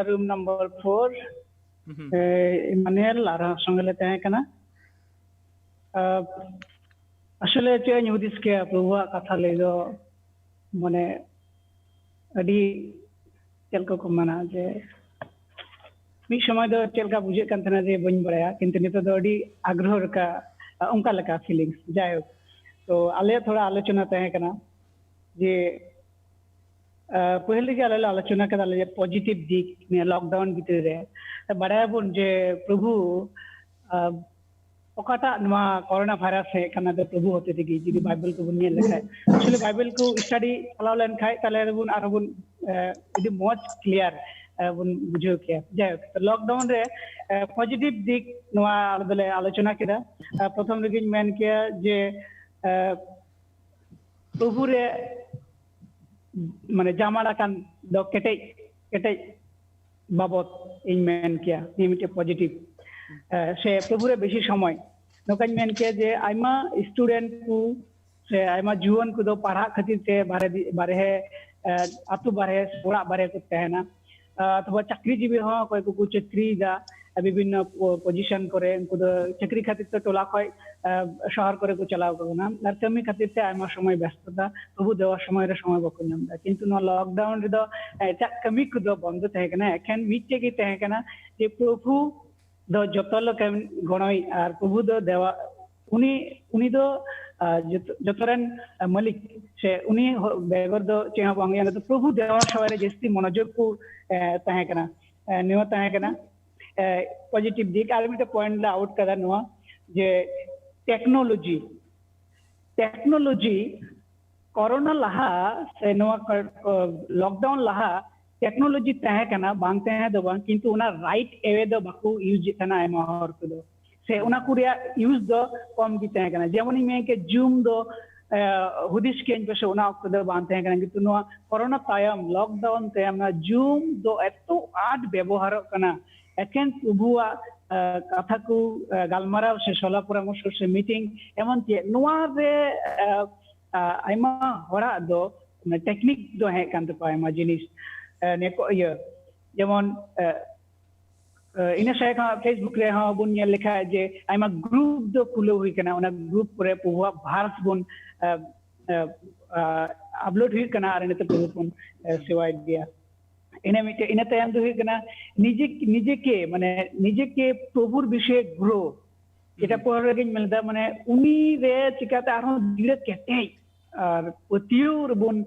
Room number four. Emmanuel ᱟᱨᱦᱚᱸ ᱥᱚᱸᱜᱮ ᱞᱮ ᱛᱟᱦᱮᱸ ᱠᱟᱱᱟ᱾ ᱟᱥᱚᱞᱮ ᱪᱮᱫ ᱤᱧ ᱦᱩᱫᱤᱥ ᱠᱮᱭᱟ, ᱯᱨᱚᱵᱷᱩᱣᱟᱜ ᱠᱟᱛᱷᱟ ᱞᱟᱹᱭ ᱫᱚ ᱢᱟᱱᱮ ᱟᱹᱰᱤ ᱪᱮᱫ ᱞᱮᱠᱟ ᱠᱚ ᱢᱮᱱᱟ ᱡᱮ ᱢᱤᱫ ᱥᱚᱢᱚᱭ ᱫᱚ ᱪᱮᱫ ᱞᱮᱠᱟ ᱵᱩᱡᱷᱟᱹᱜ ᱠᱟᱱ ᱛᱟᱦᱮᱱᱟ ᱡᱮ ᱵᱟᱹᱧ ᱵᱟᱲᱟᱭᱟ, ᱠᱤᱱᱛᱩ ᱱᱤᱛᱚᱜ ᱫᱚ ᱟᱹᱰᱤ ᱟᱜᱽᱨᱚᱦᱚ ᱞᱮᱠᱟ ᱚᱱᱠᱟ ᱞᱮᱠᱟ ᱯᱷᱤᱞᱤᱝᱥ᱾ ᱡᱟᱭᱦᱳᱠ, ᱛᱚ ᱟᱞᱮᱭᱟᱜ ᱛᱷᱚᱲᱟ ᱟᱞᱳᱪᱚᱱᱟ ᱛᱟᱦᱮᱸ ᱠᱟᱱᱟ ᱡᱮ ᱯᱟᱹᱦᱤᱞ ᱨᱮᱜᱮ ᱟᱞᱮ ᱞᱮ ᱟᱞᱳᱪᱚᱱᱟ ᱠᱮᱫᱟ ᱞᱮ ᱯᱚᱡᱤᱴᱤᱵᱷ ᱫᱤᱠ ᱱᱤᱭᱟᱹ ᱞᱚᱠᱰᱟᱣᱩᱱ ᱵᱷᱤᱛᱨᱤ ᱨᱮ᱾ ᱵᱟᱲᱟᱭᱟᱵᱚᱱ ᱡᱮ ᱯᱨᱚᱵᱷᱩ ᱚᱠᱟᱴᱟᱜ ᱱᱚᱣᱟ ᱠᱚᱨᱳᱱᱟ ᱵᱷᱟᱭᱨᱟᱥ ᱦᱮᱡ ᱠᱟᱱᱟ ᱫᱚ ᱯᱨᱚᱵᱷᱩ ᱦᱚᱛᱮ ᱛᱮᱜᱮ᱾ ᱡᱩᱫᱤ ᱵᱟᱭᱵᱮᱞ ᱠᱚᱵᱚᱱ ᱧᱮᱞ ᱞᱮᱠᱷᱟᱡ, ᱮᱠᱪᱩᱭᱟᱞᱤ ᱵᱟᱭᱵᱮᱞ ᱠᱚ ᱥᱴᱟᱰᱤ ᱪᱟᱞᱟᱣ ᱞᱮᱱᱠᱷᱟᱡ ᱛᱟᱦᱞᱮ ᱵᱚᱱ ᱟᱨᱦᱚᱸ ᱵᱚᱱ ᱟᱹᱰᱤ ᱢᱚᱡᱽ ᱠᱞᱤᱭᱟᱨ ᱵᱚᱱ ᱵᱩᱡᱷᱟᱹᱣ ᱠᱮᱭᱟ᱾ ᱡᱟᱭᱦᱳᱠ, ᱞᱚᱠᱰᱟᱣᱩᱱ ᱨᱮ ᱯᱚᱡᱤᱴᱤᱵᱷ ᱫᱤᱠ ᱱᱚᱣᱟ ᱟᱞᱮ ᱫᱚᱞᱮ ᱟᱞᱳᱪᱚᱱᱟ ᱠᱮᱫᱟ᱾ ᱯᱨᱚᱛᱷᱚᱢ ᱨᱮᱜᱮᱧ ᱢᱮᱱ ᱠᱮᱭᱟ ᱡᱮ ᱯᱨᱚᱵᱷᱩ ᱨᱮ ᱢᱟᱱᱮ ᱡᱟᱢᱟᱲ ᱟᱠᱟᱱ ᱫᱚ ᱠᱮᱴᱮᱡ ᱠᱮᱴᱮᱡ ᱵᱟᱵᱚᱛ ᱤᱧ ᱢᱮᱱ ᱠᱮᱭᱟ, ᱱᱤᱭᱟᱹ ᱢᱤᱫᱴᱮᱡ ᱯᱚᱡᱤᱴᱤᱵᱷ᱾ ᱥᱮ ᱯᱨᱚᱵᱷᱩ ᱨᱮ ᱵᱮᱥᱤ ᱥᱚᱢᱚᱭ, ᱱᱚᱝᱠᱟᱧ ᱢᱮᱱ ᱠᱮᱭᱟ ᱡᱮ ᱟᱭᱢᱟ ᱥᱴᱩᱰᱮᱱᱴ ᱠᱚ ᱥᱮ ᱟᱭᱢᱟ ᱡᱩᱣᱟᱹᱱ ᱠᱚᱫᱚ ᱯᱟᱲᱦᱟᱜ ᱠᱷᱟᱹᱛᱤᱨ ᱛᱮ ᱵᱟᱨᱦᱮ ᱵᱟᱨᱦᱮ ᱟᱹᱛᱩ ᱵᱟᱨᱦᱮ ᱚᱲᱟᱜ ᱵᱟᱨᱦᱮ ᱠᱚ ᱛᱟᱦᱮᱱᱟ᱾ ᱚᱛᱷᱚᱵᱟ ᱪᱟᱹᱠᱨᱤᱡᱤᱵᱤ ᱦᱚᱸ ᱚᱠᱚᱭ ᱠᱚᱠᱚ ᱪᱟᱹᱠᱨᱤᱭᱮᱫᱟ ᱵᱤᱵᱷᱤᱱᱱᱚ ᱯᱚᱡᱤᱥᱚᱱ ᱠᱚᱨᱮ, ᱩᱱᱠᱩ ᱫᱚ ᱪᱟᱹᱠᱨᱤ ᱠᱷᱟᱹᱛᱤᱨ ᱛᱮ ᱴᱚᱞᱟ ᱠᱷᱚᱱ ᱥᱚᱦᱚᱨ ᱠᱚᱨᱮ ᱠᱚ ᱪᱟᱞᱟᱣ ᱠᱟᱱᱟ ᱟᱨ ᱠᱟᱹᱢᱤ ᱠᱷᱟᱹᱛᱤᱨ ᱛᱮ ᱟᱭᱢᱟ ᱥᱚᱢᱚᱭ ᱵᱮᱥᱛᱚᱛᱟ, ᱯᱨᱚᱵᱷᱩ ᱫᱮᱣᱟ ᱥᱚᱢᱚᱭ ᱨᱮ ᱥᱚᱢᱚᱭ ᱵᱟᱠᱚ ᱧᱟᱢ ᱮᱫᱟ᱾ ᱠᱤᱱᱛᱩ ᱱᱚᱣᱟ ᱞᱚᱠᱰᱟᱣᱩᱱ ᱨᱮᱫᱚ ᱮᱴᱟᱜ ᱠᱟᱹᱢᱤ ᱠᱚᱫᱚ ᱵᱚᱱᱫᱚ ᱛᱟᱦᱮᱸ ᱠᱟᱱᱟ, ᱮᱠᱷᱮᱱ ᱢᱤᱫᱴᱮᱡ ᱜᱮ ᱛᱟᱦᱮᱸ ᱠᱟᱱᱟ ᱡᱮ ᱯᱨᱚᱵᱷᱩ ᱫᱚ ᱡᱚᱛᱚ ᱞᱮᱠᱟᱱ ᱜᱚᱲᱚᱭ ᱟᱨ ᱯᱨᱚᱵᱷᱩ ᱫᱚ ᱫᱮᱣᱟ ᱩᱱᱤ ᱩᱱᱤ ᱫᱚ ᱡᱚᱛᱚ ᱨᱮᱱ ᱢᱟᱹᱞᱤᱠ ᱥᱮ ᱩᱱᱤ ᱵᱮᱜᱚᱨ ᱫᱚ ᱪᱮᱫ ᱦᱚᱸ ᱵᱟᱝ ᱦᱩᱭᱩᱜᱼᱟ᱾ ᱯᱨᱚᱵᱷᱩ ᱫᱮᱣᱟ ᱥᱮᱵᱟ ᱨᱮ ᱡᱟᱹᱥᱛᱤ ᱢᱚᱱᱚᱡᱳᱜᱽ ᱠᱚ ᱛᱟᱦᱮᱸ ᱠᱟᱱᱟ᱾ ᱱᱚᱣᱟ ᱛᱟᱦᱮᱸ ᱠᱟᱱᱟ ᱯᱚᱡᱤᱴᱤᱵᱷ ᱫᱤᱠ᱾ ᱟᱨ ᱢᱤᱫᱴᱮᱱ ᱯᱚᱭᱮᱱᱴ ᱞᱮ ᱟᱣᱩᱴ ᱠᱟᱫᱟ ᱱᱚᱣᱟ ᱡᱮ ᱴᱮᱠᱱᱳᱞᱚᱡᱤ, ᱴᱮᱠᱱᱳᱞᱚᱡᱤ ᱠᱚᱨᱳᱱᱟ ᱞᱟᱦᱟ ᱥᱮ ᱱᱚᱣᱟ ᱞᱚᱠᱰᱟᱣᱩᱱ ᱞᱟᱦᱟ ᱴᱮᱠᱱᱳᱞᱚᱡᱤ ᱛᱟᱦᱮᱸ ᱠᱟᱱᱟ, ᱵᱟᱝ ᱛᱟᱦᱮᱸ ᱫᱚ ᱵᱟᱝ, ᱠᱤᱱᱛᱩ ᱚᱱᱟ ᱨᱟᱭᱤᱴ ᱮᱣᱮ ᱫᱚ ᱵᱟᱠᱚ ᱤᱭᱩᱡᱽ ᱮᱫ ᱛᱟᱦᱮᱱᱟ ᱟᱭᱢᱟ ᱦᱚᱲ ᱠᱚᱫᱚ, ᱥᱮ ᱚᱱᱟ ᱠᱚ ᱨᱮᱭᱟᱜ ᱤᱭᱩᱡᱽ ᱫᱚ ᱠᱚᱢ ᱜᱮ ᱛᱟᱦᱮᱸ ᱠᱟᱱᱟ᱾ ᱡᱮᱢᱚᱱᱤᱧ ᱢᱮᱱ ᱠᱮᱫ ᱡᱩᱢ ᱫᱚ ᱦᱩᱫᱤᱥ ᱠᱮᱭᱟᱹᱧ ᱯᱟᱥᱮ ᱚᱱᱟ ᱚᱠᱛᱚ ᱫᱚ ᱵᱟᱝ ᱛᱟᱦᱮᱸ ᱠᱟᱱᱟ, ᱠᱤᱱᱛᱩ ᱱᱚᱣᱟ ᱠᱚᱨᱳᱱᱟ ᱛᱟᱭᱚᱢ ᱞᱚᱠᱰᱟᱣᱩᱱ ᱛᱟᱭᱚᱢ ᱱᱚᱣᱟ ᱡᱩᱢ ᱫᱚ ᱮᱛᱚ ᱟᱸᱴ ᱵᱮᱵᱚᱦᱟᱨᱚᱜ ᱠᱟᱱᱟ ᱮᱠᱮᱱ ᱯᱨᱚᱵᱷᱩᱣᱟᱜ ᱠᱟᱛᱷᱟ ᱠᱚ ᱜᱟᱞᱢᱟᱨᱟᱣ ᱥᱮ ᱥᱚᱞᱟ ᱯᱚᱨᱟᱢᱚᱨᱥᱚ ᱥᱮ ᱢᱤᱴᱤᱝ ᱮᱢᱟᱱ ᱛᱮᱭᱟᱜ, ᱱᱚᱣᱟ ᱨᱮ ᱟᱭᱢᱟ ᱦᱚᱲᱟᱜ ᱫᱚ ᱴᱮᱠᱱᱤᱠ ᱫᱚ ᱦᱮᱡ ᱠᱟᱱ ᱛᱟᱠᱚᱣᱟ ᱟᱭᱢᱟ ᱡᱤᱱᱤᱥ᱾ ᱱᱤᱭᱟᱹ ᱠᱚ ᱤᱭᱟᱹ ᱡᱮᱢᱚᱱ ᱤᱱᱟᱹ ᱥᱟᱭ ᱠᱷᱚᱱ Facebook ᱨᱮᱦᱚᱸ ᱵᱚᱱ ᱧᱮᱞ ᱞᱮᱠᱷᱟᱡ ᱡᱮ ᱟᱭᱢᱟ ᱜᱨᱩᱯ ᱫᱚ ᱠᱷᱩᱞᱟᱹᱣ ᱦᱩᱭ ᱠᱟᱱᱟ, ᱚᱱᱟ ᱜᱨᱩᱯ ᱠᱚᱨᱮ ᱯᱨᱚᱵᱷᱩᱣᱟᱜ ᱵᱷᱟᱨᱥ ᱵᱚᱱ ᱟᱯᱞᱳᱰ ᱦᱩᱭᱩᱜ ᱠᱟᱱᱟ ᱟᱨ ᱤᱱᱟᱹᱛᱮ ᱯᱨᱚᱵᱷᱩ ᱵᱚᱱ ᱥᱮᱵᱟᱭᱮᱫ ᱜᱮᱭᱟ᱾ ᱤᱱᱟᱹ ᱢᱤᱫᱴᱮᱡ, ᱤᱱᱟᱹ ᱛᱟᱭᱚᱢ ᱫᱚ ᱦᱩᱭᱩᱜ ᱠᱟᱱᱟ ᱱᱤᱡᱮ ᱱᱤᱡᱮ ᱠᱮ ᱢᱟᱱᱮ ᱱᱤᱡᱮ ᱠᱮ ᱯᱨᱚᱵᱷᱩᱨ ᱵᱤᱥᱚᱭᱮ ᱜᱨᱳ, ᱮᱴᱟ ᱯᱚᱨ ᱨᱮᱜᱮᱧ ᱢᱮᱱᱫᱟ ᱢᱟᱱᱮ ᱩᱱᱤ ᱨᱮ ᱪᱤᱠᱟᱛᱮ ᱟᱨᱦᱚᱸ ᱫᱤᱞᱮ ᱠᱮᱴᱮᱡ ᱟᱨ ᱯᱟᱹᱛᱭᱟᱹᱣ ᱨᱮᱵᱚᱱ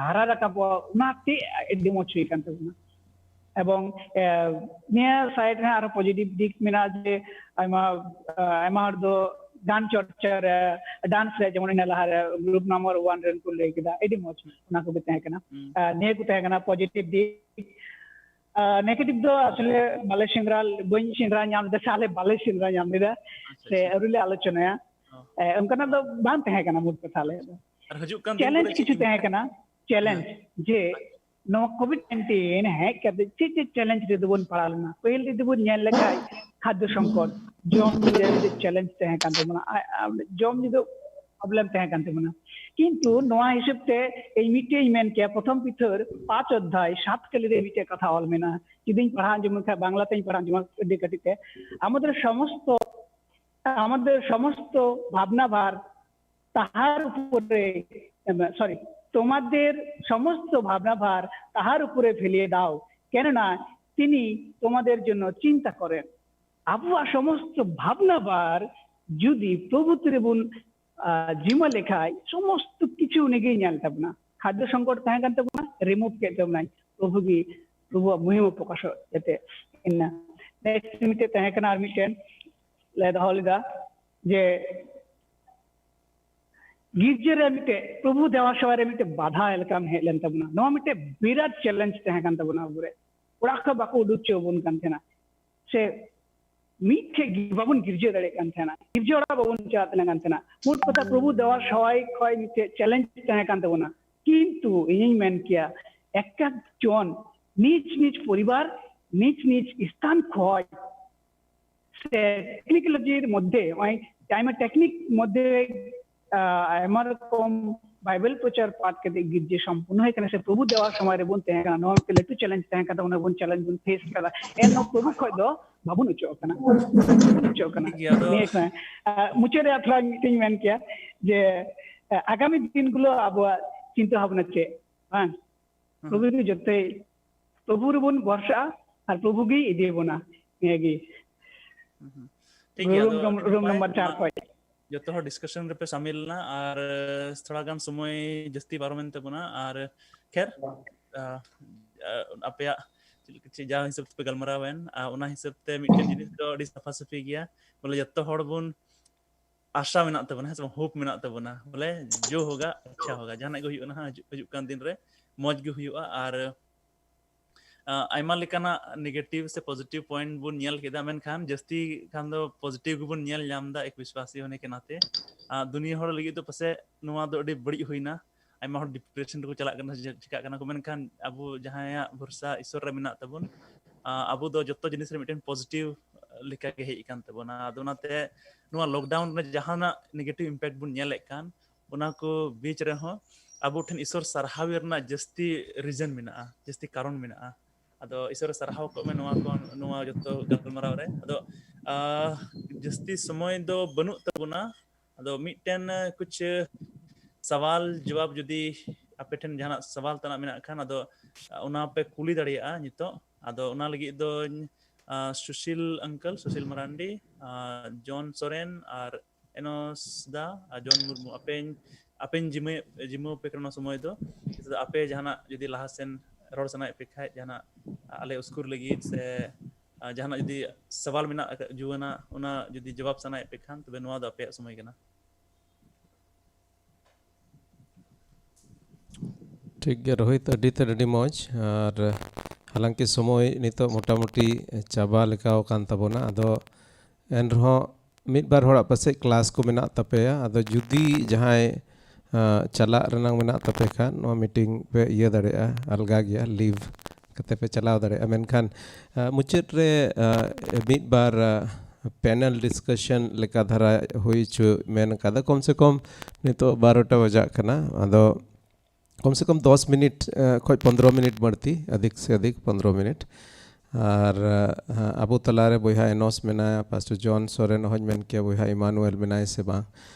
ᱦᱟᱨᱟ ᱨᱟᱠᱟᱵᱚᱜᱼᱟ, ᱚᱱᱟᱛᱮ ᱟᱹᱰᱤ ᱢᱚᱡᱽ ᱦᱩᱭ ᱠᱟᱱ ᱛᱟᱵᱚᱱᱟ᱾ ᱮᱵᱚᱝ ᱱᱤᱭᱟᱹ ᱥᱟᱭᱤᱰ ᱨᱮ ᱟᱨᱚ ᱯᱚᱡᱤᱴᱤᱵᱷ ᱫᱤᱠ ᱢᱮᱱᱟᱜᱼᱟ ᱡᱮ ᱟᱭᱢᱟ ᱟᱭᱢᱟ ᱦᱚᱲ ᱫᱚ ᱜᱟᱱ ᱪᱚᱨᱪᱟ ᱨᱮ, ᱰᱟᱱᱥ ᱨᱮ, ᱡᱮᱢᱚᱱ ᱤᱱᱟᱹ ᱞᱟᱦᱟᱨᱮ ᱜᱨᱩᱯ ᱱᱟᱢᱵᱟᱨ ᱚᱣᱟᱱ ᱨᱮᱱ ᱠᱚ ᱞᱟᱹᱭ ᱠᱮᱫᱟ, ᱟᱹᱰᱤ ᱢᱚᱡᱽ ᱚᱱᱟ ᱠᱚᱜᱮ ᱛᱟᱦᱮᱸ ᱠᱟᱱᱟ᱾ ᱱᱤᱭᱟᱹ ᱠᱚ ᱛᱟᱦᱮᱸ ᱠᱟᱱᱟ ᱯᱚᱡᱤᱴᱤᱵᱷ ᱫᱤᱠ᱾ ᱱᱮᱜᱮᱴᱤᱵᱷ ᱫᱚ ᱟᱥᱚᱞᱮ ᱵᱟᱞᱮ ᱥᱮᱸᱫᱽᱨᱟ, ᱵᱟᱹᱧ ᱥᱮᱸᱫᱽᱨᱟ ᱧᱟᱢ ᱞᱮᱫᱟ ᱥᱮ ᱟᱞᱮ ᱵᱟᱞᱮ ᱥᱮᱸᱫᱽᱨᱟ ᱧᱟᱢ ᱞᱮᱫᱟ ᱥᱮ ᱟᱹᱣᱨᱤ ᱞᱮ ᱟᱞᱳᱪᱚᱱᱟᱭᱟ᱾ ᱚᱱᱠᱟᱱᱟᱜ ᱫᱚ ᱵᱟᱝ ᱛᱟᱦᱮᱸ ᱠᱟᱱᱟ ᱢᱩᱞ ᱠᱟᱛᱷᱟ ᱟᱞᱮᱭᱟᱜ ᱫᱚ᱾ ᱪᱮᱞᱮᱧᱡᱽ ᱠᱤᱪᱷᱩ ᱛᱟᱦᱮᱸ ᱠᱟᱱᱟ, ᱪᱮᱞᱮᱧᱡᱽ ᱡᱮ ᱱᱚᱣᱟ ᱠᱳᱵᱷᱤᱰ ᱱᱟᱭᱤᱱᱴᱤᱱ ᱦᱮᱡ ᱠᱟᱛᱮ ᱪᱮᱫ ᱪᱮᱫ ᱪᱮᱞᱮᱧᱡᱽ ᱨᱮᱫᱚ ᱵᱚᱱ ᱯᱟᱲᱟᱣ ᱞᱮᱱᱟ᱾ ᱯᱟᱹᱦᱤᱞ ᱨᱮᱫᱚ ᱵᱚᱱ ᱧᱮᱞ ᱞᱮᱠᱷᱟᱡ ᱠᱷᱟᱫᱽᱫᱚ ᱥᱚᱝᱠᱚᱴ, ᱡᱚᱢ ᱧᱩ ᱨᱮ ᱢᱤᱫᱴᱮᱡ ᱪᱮᱞᱮᱧᱡᱽ ᱛᱟᱦᱮᱸ ᱠᱟᱱ ᱛᱟᱵᱚᱱᱟ, ᱡᱚᱢ ᱧᱩ ᱫᱚ ᱯᱨᱚᱵᱞᱮᱢ ᱛᱟᱦᱮᱸ ᱠᱟᱱ ᱛᱟᱵᱚᱱᱟ᱾ ᱠᱤᱱᱛᱩ ᱱᱚᱣᱟ ᱦᱤᱥᱟᱹᱵ ᱛᱮ ᱤᱧ ᱢᱤᱫᱴᱮᱡ ᱤᱧ ᱢᱮᱱ ᱠᱮᱭᱟ, ᱯᱨᱚᱛᱷᱚᱢ ᱯᱤᱛᱷᱟᱹᱨ ᱯᱟᱸᱪ ᱚᱫᱷᱭᱟᱭ ᱥᱟᱛ ᱠᱟᱹᱞᱤ ᱨᱮ ᱢᱤᱫᱴᱮᱡ ᱠᱟᱛᱷᱟ ᱚᱞ ᱢᱮᱱᱟᱜᱼᱟ, ᱡᱩᱫᱤᱧ ᱯᱟᱲᱦᱟᱣ ᱟᱸᱡᱚᱢ ᱞᱮᱠᱷᱟᱡ ᱵᱟᱝᱞᱟ ᱛᱮᱧ ᱯᱟᱲᱦᱟᱣ ᱟᱸᱡᱚᱢᱟ ᱟᱹᱰᱤ ᱠᱟᱹᱴᱤᱡ ᱛᱮ, আমাদের সমস্ত আমাদের সমস্ত ভাবনাভার তাহার উপরে, সরি, তোমাদের সমস্ত ভাবনাভার তাহার উপরে ফেলিয়ে দাও, কেননা তিনি তোমাদের জন্য চিন্তা করেন। ᱟᱵᱚᱣᱟᱜ ᱥᱚᱢᱚᱥᱛᱚ ᱵᱷᱟᱵᱽᱱᱟ ᱵᱷᱟᱨ ᱡᱩᱫᱤ ᱯᱨᱚᱵᱷᱩ ᱛᱤᱨᱮ ᱵᱚᱱ ᱡᱤᱢᱟᱹ ᱞᱮᱠᱷᱟᱡ ᱥᱚᱢᱚᱥᱛᱚ ᱠᱤᱪᱷᱩ ᱩᱱᱤ ᱜᱮᱭ ᱧᱮᱞ ᱛᱟᱵᱚᱱᱟ᱾ ᱠᱷᱟᱫᱽᱫᱚ ᱥᱚᱝᱠᱚᱴ ᱛᱟᱦᱮᱸ ᱠᱟᱱ ᱛᱟᱵᱚᱱᱟ, ᱨᱤᱢᱩᱵᱷ ᱠᱮᱫ ᱛᱟᱵᱚᱱᱟᱭ᱾ ᱯᱨᱚᱵᱷᱩ ᱜᱮ, ᱯᱨᱚᱵᱷᱩᱣᱟᱜ ᱢᱚᱦᱤᱢᱟ ᱯᱨᱚᱠᱟᱥᱚᱜ ᱡᱟᱛᱮ ᱤᱱᱟᱹ᱾ ᱱᱮᱠᱥᱴ ᱢᱤᱫᱴᱮᱡ ᱛᱟᱦᱮᱸ ᱠᱟᱱᱟ, ᱟᱨ ᱢᱤᱫᱴᱮᱱ ᱞᱮ ᱫᱚᱦᱚ ᱞᱮᱫᱟ ᱡᱮ ᱜᱤᱨᱡᱟᱹ ᱨᱮ ᱢᱤᱫᱴᱮᱡ ᱯᱨᱚᱵᱷᱩ ᱫᱮᱣᱟ ᱥᱮᱵᱟ ᱨᱮ ᱢᱤᱫᱴᱮᱡ ᱵᱟᱫᱷᱟ ᱞᱮᱠᱟᱢ ᱦᱮᱡ ᱞᱮᱱ ᱛᱟᱵᱚᱱᱟ᱾ ᱱᱚᱣᱟ ᱢᱤᱫᱴᱮᱡ ᱵᱤᱨᱟᱴ ᱪᱮᱞᱮᱧᱡᱽ ᱛᱟᱦᱮᱸ ᱠᱟᱱ ᱛᱟᱵᱚᱱᱟ ᱟᱵᱚᱨᱮ᱾ ᱚᱲᱟᱜ ᱠᱷᱚᱱ ᱵᱟᱠᱚ ᱩᱰᱩᱠ ᱦᱚᱪᱚ ᱟᱵᱚᱱ ᱠᱟᱱ ᱛᱟᱦᱮᱱᱟ, ᱥᱮ ᱢᱤᱫ ᱴᱷᱮᱡ ᱜᱮ ᱵᱟᱵᱚᱱ ᱜᱤᱨᱡᱟᱹ ᱫᱟᱲᱮᱭᱟᱜ ᱠᱟᱱ ᱛᱟᱦᱮᱱᱟ, ᱜᱤᱨᱡᱟᱹ ᱚᱲᱟᱜ ᱵᱟᱵᱚᱱ ᱪᱟᱞᱟᱜ ᱛᱟᱦᱮᱱ ᱠᱟᱱ ᱛᱟᱦᱮᱱᱟ᱾ ᱢᱳᱴ ᱠᱟᱛᱷᱟ ᱯᱨᱚᱵᱷᱩ ᱫᱮᱣᱟ ᱥᱮᱵᱟᱭ ᱠᱷᱚᱡ ᱢᱤᱫᱴᱮᱡ ᱪᱮᱞᱮᱧᱡᱽ ᱛᱟᱦᱮᱸ ᱠᱟᱱ ᱛᱟᱵᱚᱱᱟ᱾ ᱠᱤᱱᱛᱩ ᱤᱧᱤᱧ ᱢᱮᱱ ᱠᱮᱭᱟ ᱮᱠ ᱮᱠ ᱡᱚᱱ ᱱᱤᱡ ᱱᱤᱡ ᱯᱚᱨᱤᱵᱟᱨ ᱱᱤᱡ ᱱᱤᱡ ᱥᱛᱷᱟᱱ ᱠᱷᱚᱡ ᱥᱮ ᱴᱮᱠᱱᱤᱠᱳᱞᱚᱡᱤ ᱢᱚᱫᱽᱫᱷᱮ, ᱱᱚᱜᱼᱚᱭ ᱟᱭᱢᱟ ᱴᱮᱠᱱᱤᱠ ᱢᱚᱫᱽᱫᱷᱮ ᱟᱭᱢᱟ ᱨᱚᱠᱚᱢ ᱵᱟᱭᱵᱮᱞ ᱯᱨᱚᱪᱟᱨ ᱯᱟᱴ ᱠᱟᱛᱮ ᱜᱤᱨᱡᱟᱹ ᱥᱚᱢᱯᱩᱨᱱᱚ ᱦᱩᱭ ᱠᱟᱱᱟ ᱥᱮ ᱯᱨᱚᱵᱷᱩ ᱫᱮᱣᱟ ᱥᱚᱢᱚᱭ ᱨᱮᱵᱚᱱ ᱛᱟᱦᱮᱸ ᱠᱟᱱᱟ, ᱱᱚᱣᱟ ᱢᱤᱫᱴᱮᱱ ᱞᱟᱹᱴᱩ ᱪᱮᱞᱮᱧᱡᱽ ᱛᱟᱦᱮᱸ ᱠᱟᱱ ᱛᱟᱵᱚᱱᱟ, ᱵᱚᱱ ᱪᱮᱞᱮᱧᱡᱽ ᱵᱚᱱ ᱯᱷᱮᱥ ᱠᱟᱫᱟ, ᱮᱱ ᱨᱮᱦᱚᱸ ᱯᱨᱚᱵᱷᱩ ᱠᱷᱚᱡ ᱫᱚ ᱵᱟᱵᱚᱱ ᱚᱪᱚᱜ ᱠᱟᱱᱟ, ᱵᱟᱵᱚᱱ ᱚᱪᱚᱜ ᱠᱟᱱᱟ᱾ ᱴᱷᱤᱠ ᱜᱮᱭᱟ, ᱟᱫᱚ ᱱᱤᱭᱟᱹ ᱠᱟᱱᱟ᱾ ᱟᱨ ᱢᱩᱪᱟᱹᱫ ᱨᱮ ᱛᱷᱚᱲᱟ ᱢᱤᱫᱴᱮᱱ ᱢᱮᱱ ᱠᱮᱭᱟ ᱡᱮ, ᱟᱜᱟᱢᱤ ᱫᱤᱱ ᱜᱩᱞᱳ ᱟᱵᱚᱣᱟᱜ ᱪᱤᱱᱛᱟᱹ ᱵᱷᱟᱵᱽᱱᱟ ᱪᱮᱫ, ᱵᱟᱝ? ᱦᱩᱸ᱾ ᱯᱨᱚᱵᱷᱩ ᱜᱮ ᱡᱚᱛᱚᱭ, ᱯᱨᱚᱵᱷᱩ ᱨᱮᱵᱚᱱ ᱵᱷᱚᱨᱥᱟᱜᱼᱟ ᱟᱨ ᱯᱨᱚᱵᱷᱩ ᱜᱮᱭ ᱤᱫᱤ ᱵᱚᱱᱟ᱾ ᱱᱤᱭᱟᱹ ᱜᱮ᱾ ᱦᱩᱸ᱾ ᱴᱷᱤᱠ ᱜᱮᱭᱟ, ᱨᱩᱢ ᱟᱫᱚ ᱱᱚᱢ-, ᱟᱹᱰᱤ ᱨᱩᱢ ᱱᱟᱯᱟᱭ, ᱱᱚᱢᱵᱚᱨ ᱪᱟᱨ ᱚᱱᱟ ᱠᱷᱚᱡ᱾ ᱡᱚᱛᱚ ᱦᱚᱲ ᱰᱤᱥᱠᱟᱥᱚᱱ ᱨᱮᱯᱮ ᱥᱟᱢᱤᱞ ᱞᱮᱱᱟ ᱟᱨ ᱛᱷᱚᱲᱟ ᱜᱟᱱ ᱥᱚᱢᱚᱭ ᱡᱟᱹᱥᱛᱤ ᱯᱟᱨᱚᱢᱮᱱ ᱛᱟᱵᱚᱱᱟ᱾ ᱟᱨ ᱠᱷᱮᱨ, ᱟ, ᱟ, ᱟᱯᱮᱭᱟᱜ ᱪᱮᱫ ᱞᱮᱠᱟ, ᱪᱮᱫ ᱡᱟᱦᱟᱸ ᱦᱤᱥᱟᱹᱵ ᱛᱮᱯᱮ ᱜᱟᱞᱢᱟᱨᱟᱣ ᱮᱱ, ᱟ, ᱚᱱᱟ ᱦᱤᱥᱟᱹᱵ ᱛᱮ ᱢᱤᱫᱴᱮᱱ ᱡᱤᱱᱤᱥ ᱫᱚ ᱟᱹᱰᱤ ᱥᱟᱯᱷᱟ ᱥᱟᱹᱯᱷᱤ ᱜᱮᱭᱟ, ᱵᱚᱞᱮ ᱡᱚᱛᱚ ᱦᱚᱲ ᱵᱚᱱ ᱟᱥᱟ ᱢᱮᱱᱟᱜ ᱛᱟᱵᱚᱱᱟ, ᱦᱮᱸ ᱥᱮ ᱵᱟᱝ? ᱦᱳᱯ ᱢᱮᱱᱟᱜ ᱛᱟᱵᱚᱱᱟ, ᱵᱚᱞᱮ ᱡᱳ ᱦᱳᱜᱟ ᱟᱪᱪᱷᱟ ᱦᱳᱜᱟ, ᱡᱟᱦᱟᱱᱟᱜ ᱜᱮ ᱦᱩᱭᱩᱜ ᱠᱟᱱᱟ ᱦᱟᱸᱜ, ᱦᱤᱡᱩᱜ, ᱦᱤᱡᱩᱜ ᱠᱟᱱ ᱫᱤᱱ ᱨᱮ ᱢᱚᱡᱽ ᱜᱮ ᱦᱩᱭᱩᱜᱼᱟ᱾ ᱟᱨ ᱟ, ᱟᱭᱢᱟ ᱞᱮᱠᱟᱱᱟᱜ ᱱᱮᱜᱮᱴᱤᱵᱷ ᱥᱮ ᱯᱚᱡᱤᱴᱤᱵᱷ ᱯᱚᱭᱮᱱᱴ ᱵᱚᱱ ᱧᱮᱞ ᱠᱮᱫᱟ, ᱢᱮᱱᱠᱷᱟᱱ ᱡᱟᱹᱥᱛᱤ ᱠᱷᱟᱱ ᱫᱚ ᱯᱚᱡᱤᱴᱤᱵᱷ ᱜᱮᱵᱚᱱ ᱧᱮᱞ ᱧᱟᱢ ᱮᱫᱟ, ᱮᱠ ᱵᱤᱥᱣᱟᱥᱤ ᱦᱳᱱᱮ ᱠᱮ ᱱᱟᱛᱮ᱾ ᱟ, ᱫᱩᱱᱤᱭᱟᱹ ᱦᱚᱲ ᱞᱟᱹᱜᱤᱫ ᱫᱚ ᱯᱟᱥᱮᱡ ᱱᱚᱣᱟ ᱫᱚ ᱟᱹᱰᱤ ᱵᱟᱹᱲᱤᱡ ᱦᱩᱭᱱᱟ, ᱟᱭᱢᱟ ᱦᱚᱲ ᱰᱤᱯᱨᱮᱥᱚᱱ ᱨᱮᱠᱚ ᱪᱟᱞᱟᱜ ᱠᱟᱱᱟ, ᱪᱮ ᱪᱤᱠᱟᱜ ᱠᱟᱱᱟ ᱠᱚ, ᱢᱮᱱᱠᱷᱟᱱ ᱟᱵᱚ ᱡᱟᱦᱟᱸᱭᱟᱜ ᱵᱷᱚᱨᱥᱟ ᱤᱥᱥᱚᱨ ᱨᱮ ᱢᱮᱱᱟᱜ ᱛᱟᱵᱚᱱ, ᱟ, ᱟᱵᱚ ᱫᱚ ᱡᱚᱛᱚ ᱡᱤᱱᱤᱥ ᱨᱮ ᱢᱤᱫᱴᱮᱱ ᱯᱚᱡᱤᱴᱤᱵᱷ ᱞᱮᱠᱟ ᱜᱮ ᱦᱮᱡ ᱟᱠᱟᱱ ᱛᱟᱵᱚᱱᱟ᱾ ᱟᱫᱚ ᱚᱱᱟᱛᱮ ᱱᱚᱣᱟ ᱞᱚᱠᱰᱟᱣᱩᱱ ᱨᱮ ᱡᱟᱦᱟᱱᱟᱜ ᱱᱮᱜᱮᱴᱤᱵᱷ ᱤᱢᱯᱮᱠᱴ ᱵᱚᱱ ᱧᱮᱞᱮᱫ ᱠᱟᱱ, ᱚᱱᱟ ᱠᱚ ᱵᱤᱪ ᱨᱮᱦᱚᱸ ᱟᱵᱚ ᱴᱷᱮᱱ ᱤᱥᱥᱚᱨ ᱥᱟᱨᱦᱟᱣ ᱨᱮᱱᱟᱜ ᱡᱟᱹᱥᱛᱤ ᱨᱤᱡᱚᱱ ᱢᱮᱱᱟᱜᱼᱟ, ᱡᱟᱹᱥᱛᱤ ᱠᱟᱨᱚᱱ ᱢᱮᱱᱟᱜᱼᱟ᱾ ᱟᱫᱚ ᱤᱥᱥᱚᱨ ᱥᱟᱨᱦᱟᱣ ᱠᱚᱜ ᱢᱮ ᱱᱚᱣᱟ ᱠᱚ, ᱱᱚᱣᱟ ᱡᱚᱛᱚ ᱜᱟᱞᱢᱟᱨᱟᱣ ᱨᱮ᱾ ᱟᱫᱚ, ᱟ, ᱡᱟᱹᱥᱛᱤ ᱥᱚᱢᱚᱭ ᱫᱚ ᱵᱟᱹᱱᱩᱜ ᱛᱟᱵᱚᱱᱟ᱾ ᱟᱫᱚ ᱢᱤᱫᱴᱮᱱ, ᱟ, ᱠᱩᱪ ᱥᱟᱣᱟᱞ ᱡᱚᱣᱟᱵ ᱡᱩᱫᱤ ᱟᱯᱮ ᱴᱷᱮᱱ ᱡᱟᱦᱟᱱᱟᱜ ᱥᱟᱣᱟᱞ ᱛᱟᱱᱟᱜ ᱢᱮᱱᱟᱜ ᱠᱷᱟᱱ, ᱟᱫᱚ ᱚᱱᱟ ᱯᱮ ᱠᱩᱞᱤ ᱫᱟᱲᱮᱭᱟᱜᱼᱟ ᱱᱤᱛᱚᱜ᱾ ᱟᱫᱚ ᱚᱱᱟ ᱞᱟᱹᱜᱤᱫ ᱫᱚᱧ, ᱟ, ᱥᱩᱥᱤᱞ ᱟᱝᱠᱟᱞ, ᱥᱩᱥᱤᱞ ᱢᱟᱨᱟᱱᱰᱤ, ᱟ, ᱡᱚᱱ ᱥᱚᱨᱮᱱ ᱟᱨ ᱮᱱᱚᱥ ᱫᱟ ᱟᱨ ᱡᱚᱱ ᱢᱩᱨᱢᱩ, ᱟᱯᱮᱧ, ᱟᱯᱮᱧ ᱡᱤᱢᱟᱹ-, ᱡᱤᱢᱟᱹ ᱟᱯᱮ ᱠᱟᱱᱟ ᱱᱚᱣᱟ ᱥᱚᱢᱚᱭ ᱫᱚ᱾ ᱟᱯᱮ ᱡᱟᱦᱟᱱᱟᱜ ᱡᱩᱫᱤ ᱞᱟᱦᱟ ᱥᱮᱱ ᱨᱚᱲ ᱥᱟᱱᱟᱭᱮᱫ ᱯᱮ ᱠᱷᱟᱡ, ᱡᱟᱦᱟᱱᱟᱜ ᱟᱞᱮ ᱩᱥᱠᱩᱨ ᱞᱟᱹᱜᱤᱫ ᱥᱮ, ᱟ, ᱡᱟᱦᱟᱱᱟᱜ ᱡᱩᱫᱤ ᱥᱟᱣᱟᱞ ᱢᱮᱱᱟᱜ ᱟᱠᱟᱫ ᱡᱩᱣᱟᱹᱱᱟᱜ, ᱚᱱᱟ ᱡᱩᱫᱤ ᱡᱚᱵᱟᱵ ᱥᱟᱱᱟᱭᱮᱫ ᱯᱮ ᱠᱷᱟᱱ, ᱛᱚᱵᱮ ᱱᱚᱣᱟ ᱫᱚ ᱟᱯᱮᱭᱟᱜ ᱥᱚᱢᱚᱭ ᱠᱟᱱᱟ᱾ ᱴᱷᱤᱠ ᱜᱮᱭᱟ ᱨᱳᱦᱤᱛ, ᱟᱹᱰᱤ ᱛᱮᱫ ᱟᱹᱰᱤ ᱢᱚᱡᱽ᱾ ᱟᱨ ᱦᱟᱞᱟᱝᱠᱤ ᱥᱚᱢᱚᱭ ᱱᱤᱛᱚᱜ ᱢᱚᱴᱟᱢᱩᱴᱤ ᱪᱟᱵᱟ ᱞᱮᱠᱟᱣ ᱟᱠᱟᱱ ᱛᱟᱵᱚᱱᱟ, ᱟᱫᱚ ᱮᱱ ᱨᱮᱦᱚᱸ ᱢᱤᱫ ᱵᱟᱨ ᱦᱚᱲᱟᱜ ᱯᱟᱥᱮᱡ ᱠᱞᱟᱥ ᱠᱚ ᱢᱮᱱᱟᱜ ᱛᱟᱯᱮᱭᱟ, ᱟᱫᱚ ᱡᱩᱫᱤ ᱡᱟᱦᱟᱸᱭ, ᱟ, ᱪᱟᱞᱟᱜ ᱨᱮᱱᱟᱜ ᱢᱮᱱᱟᱜ ᱛᱟᱯᱮ ᱠᱷᱟᱱ, ᱱᱚᱣᱟ ᱢᱤᱴᱤᱝ ᱯᱮ ᱤᱭᱟᱹ ᱫᱟᱲᱮᱭᱟᱜᱼᱟ, ᱟᱞᱜᱟ ᱜᱮᱭᱟ, ᱞᱤᱵᱷ ᱠᱟᱛᱮ ᱯᱮ ᱪᱟᱞᱟᱣ ᱫᱟᱲᱮᱭᱟᱜᱼᱟ᱾ ᱢᱮᱱᱠᱷᱟᱱ ᱢᱩᱪᱟᱹᱫ ᱨᱮ ᱢᱤᱫ ᱵᱟᱨ ᱯᱮᱱᱮᱞ ᱰᱤᱥᱠᱟᱥᱚᱱ ᱞᱮᱠᱟ ᱫᱷᱟᱨᱟ ᱦᱩᱭ ᱦᱚᱪᱚ ᱢᱮᱱ ᱠᱟᱫᱟ᱾ ᱠᱚᱢ ᱥᱮ ᱠᱚᱢ ᱱᱤᱛᱚᱜ ᱵᱟᱨᱚᱴᱟ ᱵᱟᱡᱟᱜ ᱠᱟᱱᱟ᱾ ᱟᱫᱚ ᱠᱚᱢ ᱥᱮ ᱠᱚᱢ ᱫᱚᱥ ᱢᱤᱱᱤᱴ ᱠᱷᱚᱱ ᱯᱚᱱᱫᱽᱨᱚ ᱢᱤᱱᱤᱴ ᱵᱟᱹᱲᱛᱤ, ᱟᱫᱷᱤᱠ ᱥᱮ ᱟᱫᱷᱤᱠ ᱯᱚᱱᱫᱽᱨᱚ ᱢᱤᱱᱤᱴ᱾ ᱟᱨ ᱟᱵᱚ ᱛᱟᱞᱟᱨᱮ ᱵᱚᱭᱦᱟ ᱮᱱᱚᱥ ᱢᱮᱱᱟᱭᱟ, ᱯᱟᱥᱴᱚᱨ ᱡᱚᱱ ᱥᱚᱨᱮᱱ, ᱦᱚᱧ ᱢᱮᱱ ᱠᱮᱭᱟ ᱵᱚᱭᱦᱟ ᱤᱢᱟᱱᱩᱭᱮᱞ ᱢᱮᱱᱟᱭ ᱥᱮ ᱵᱟᱝ,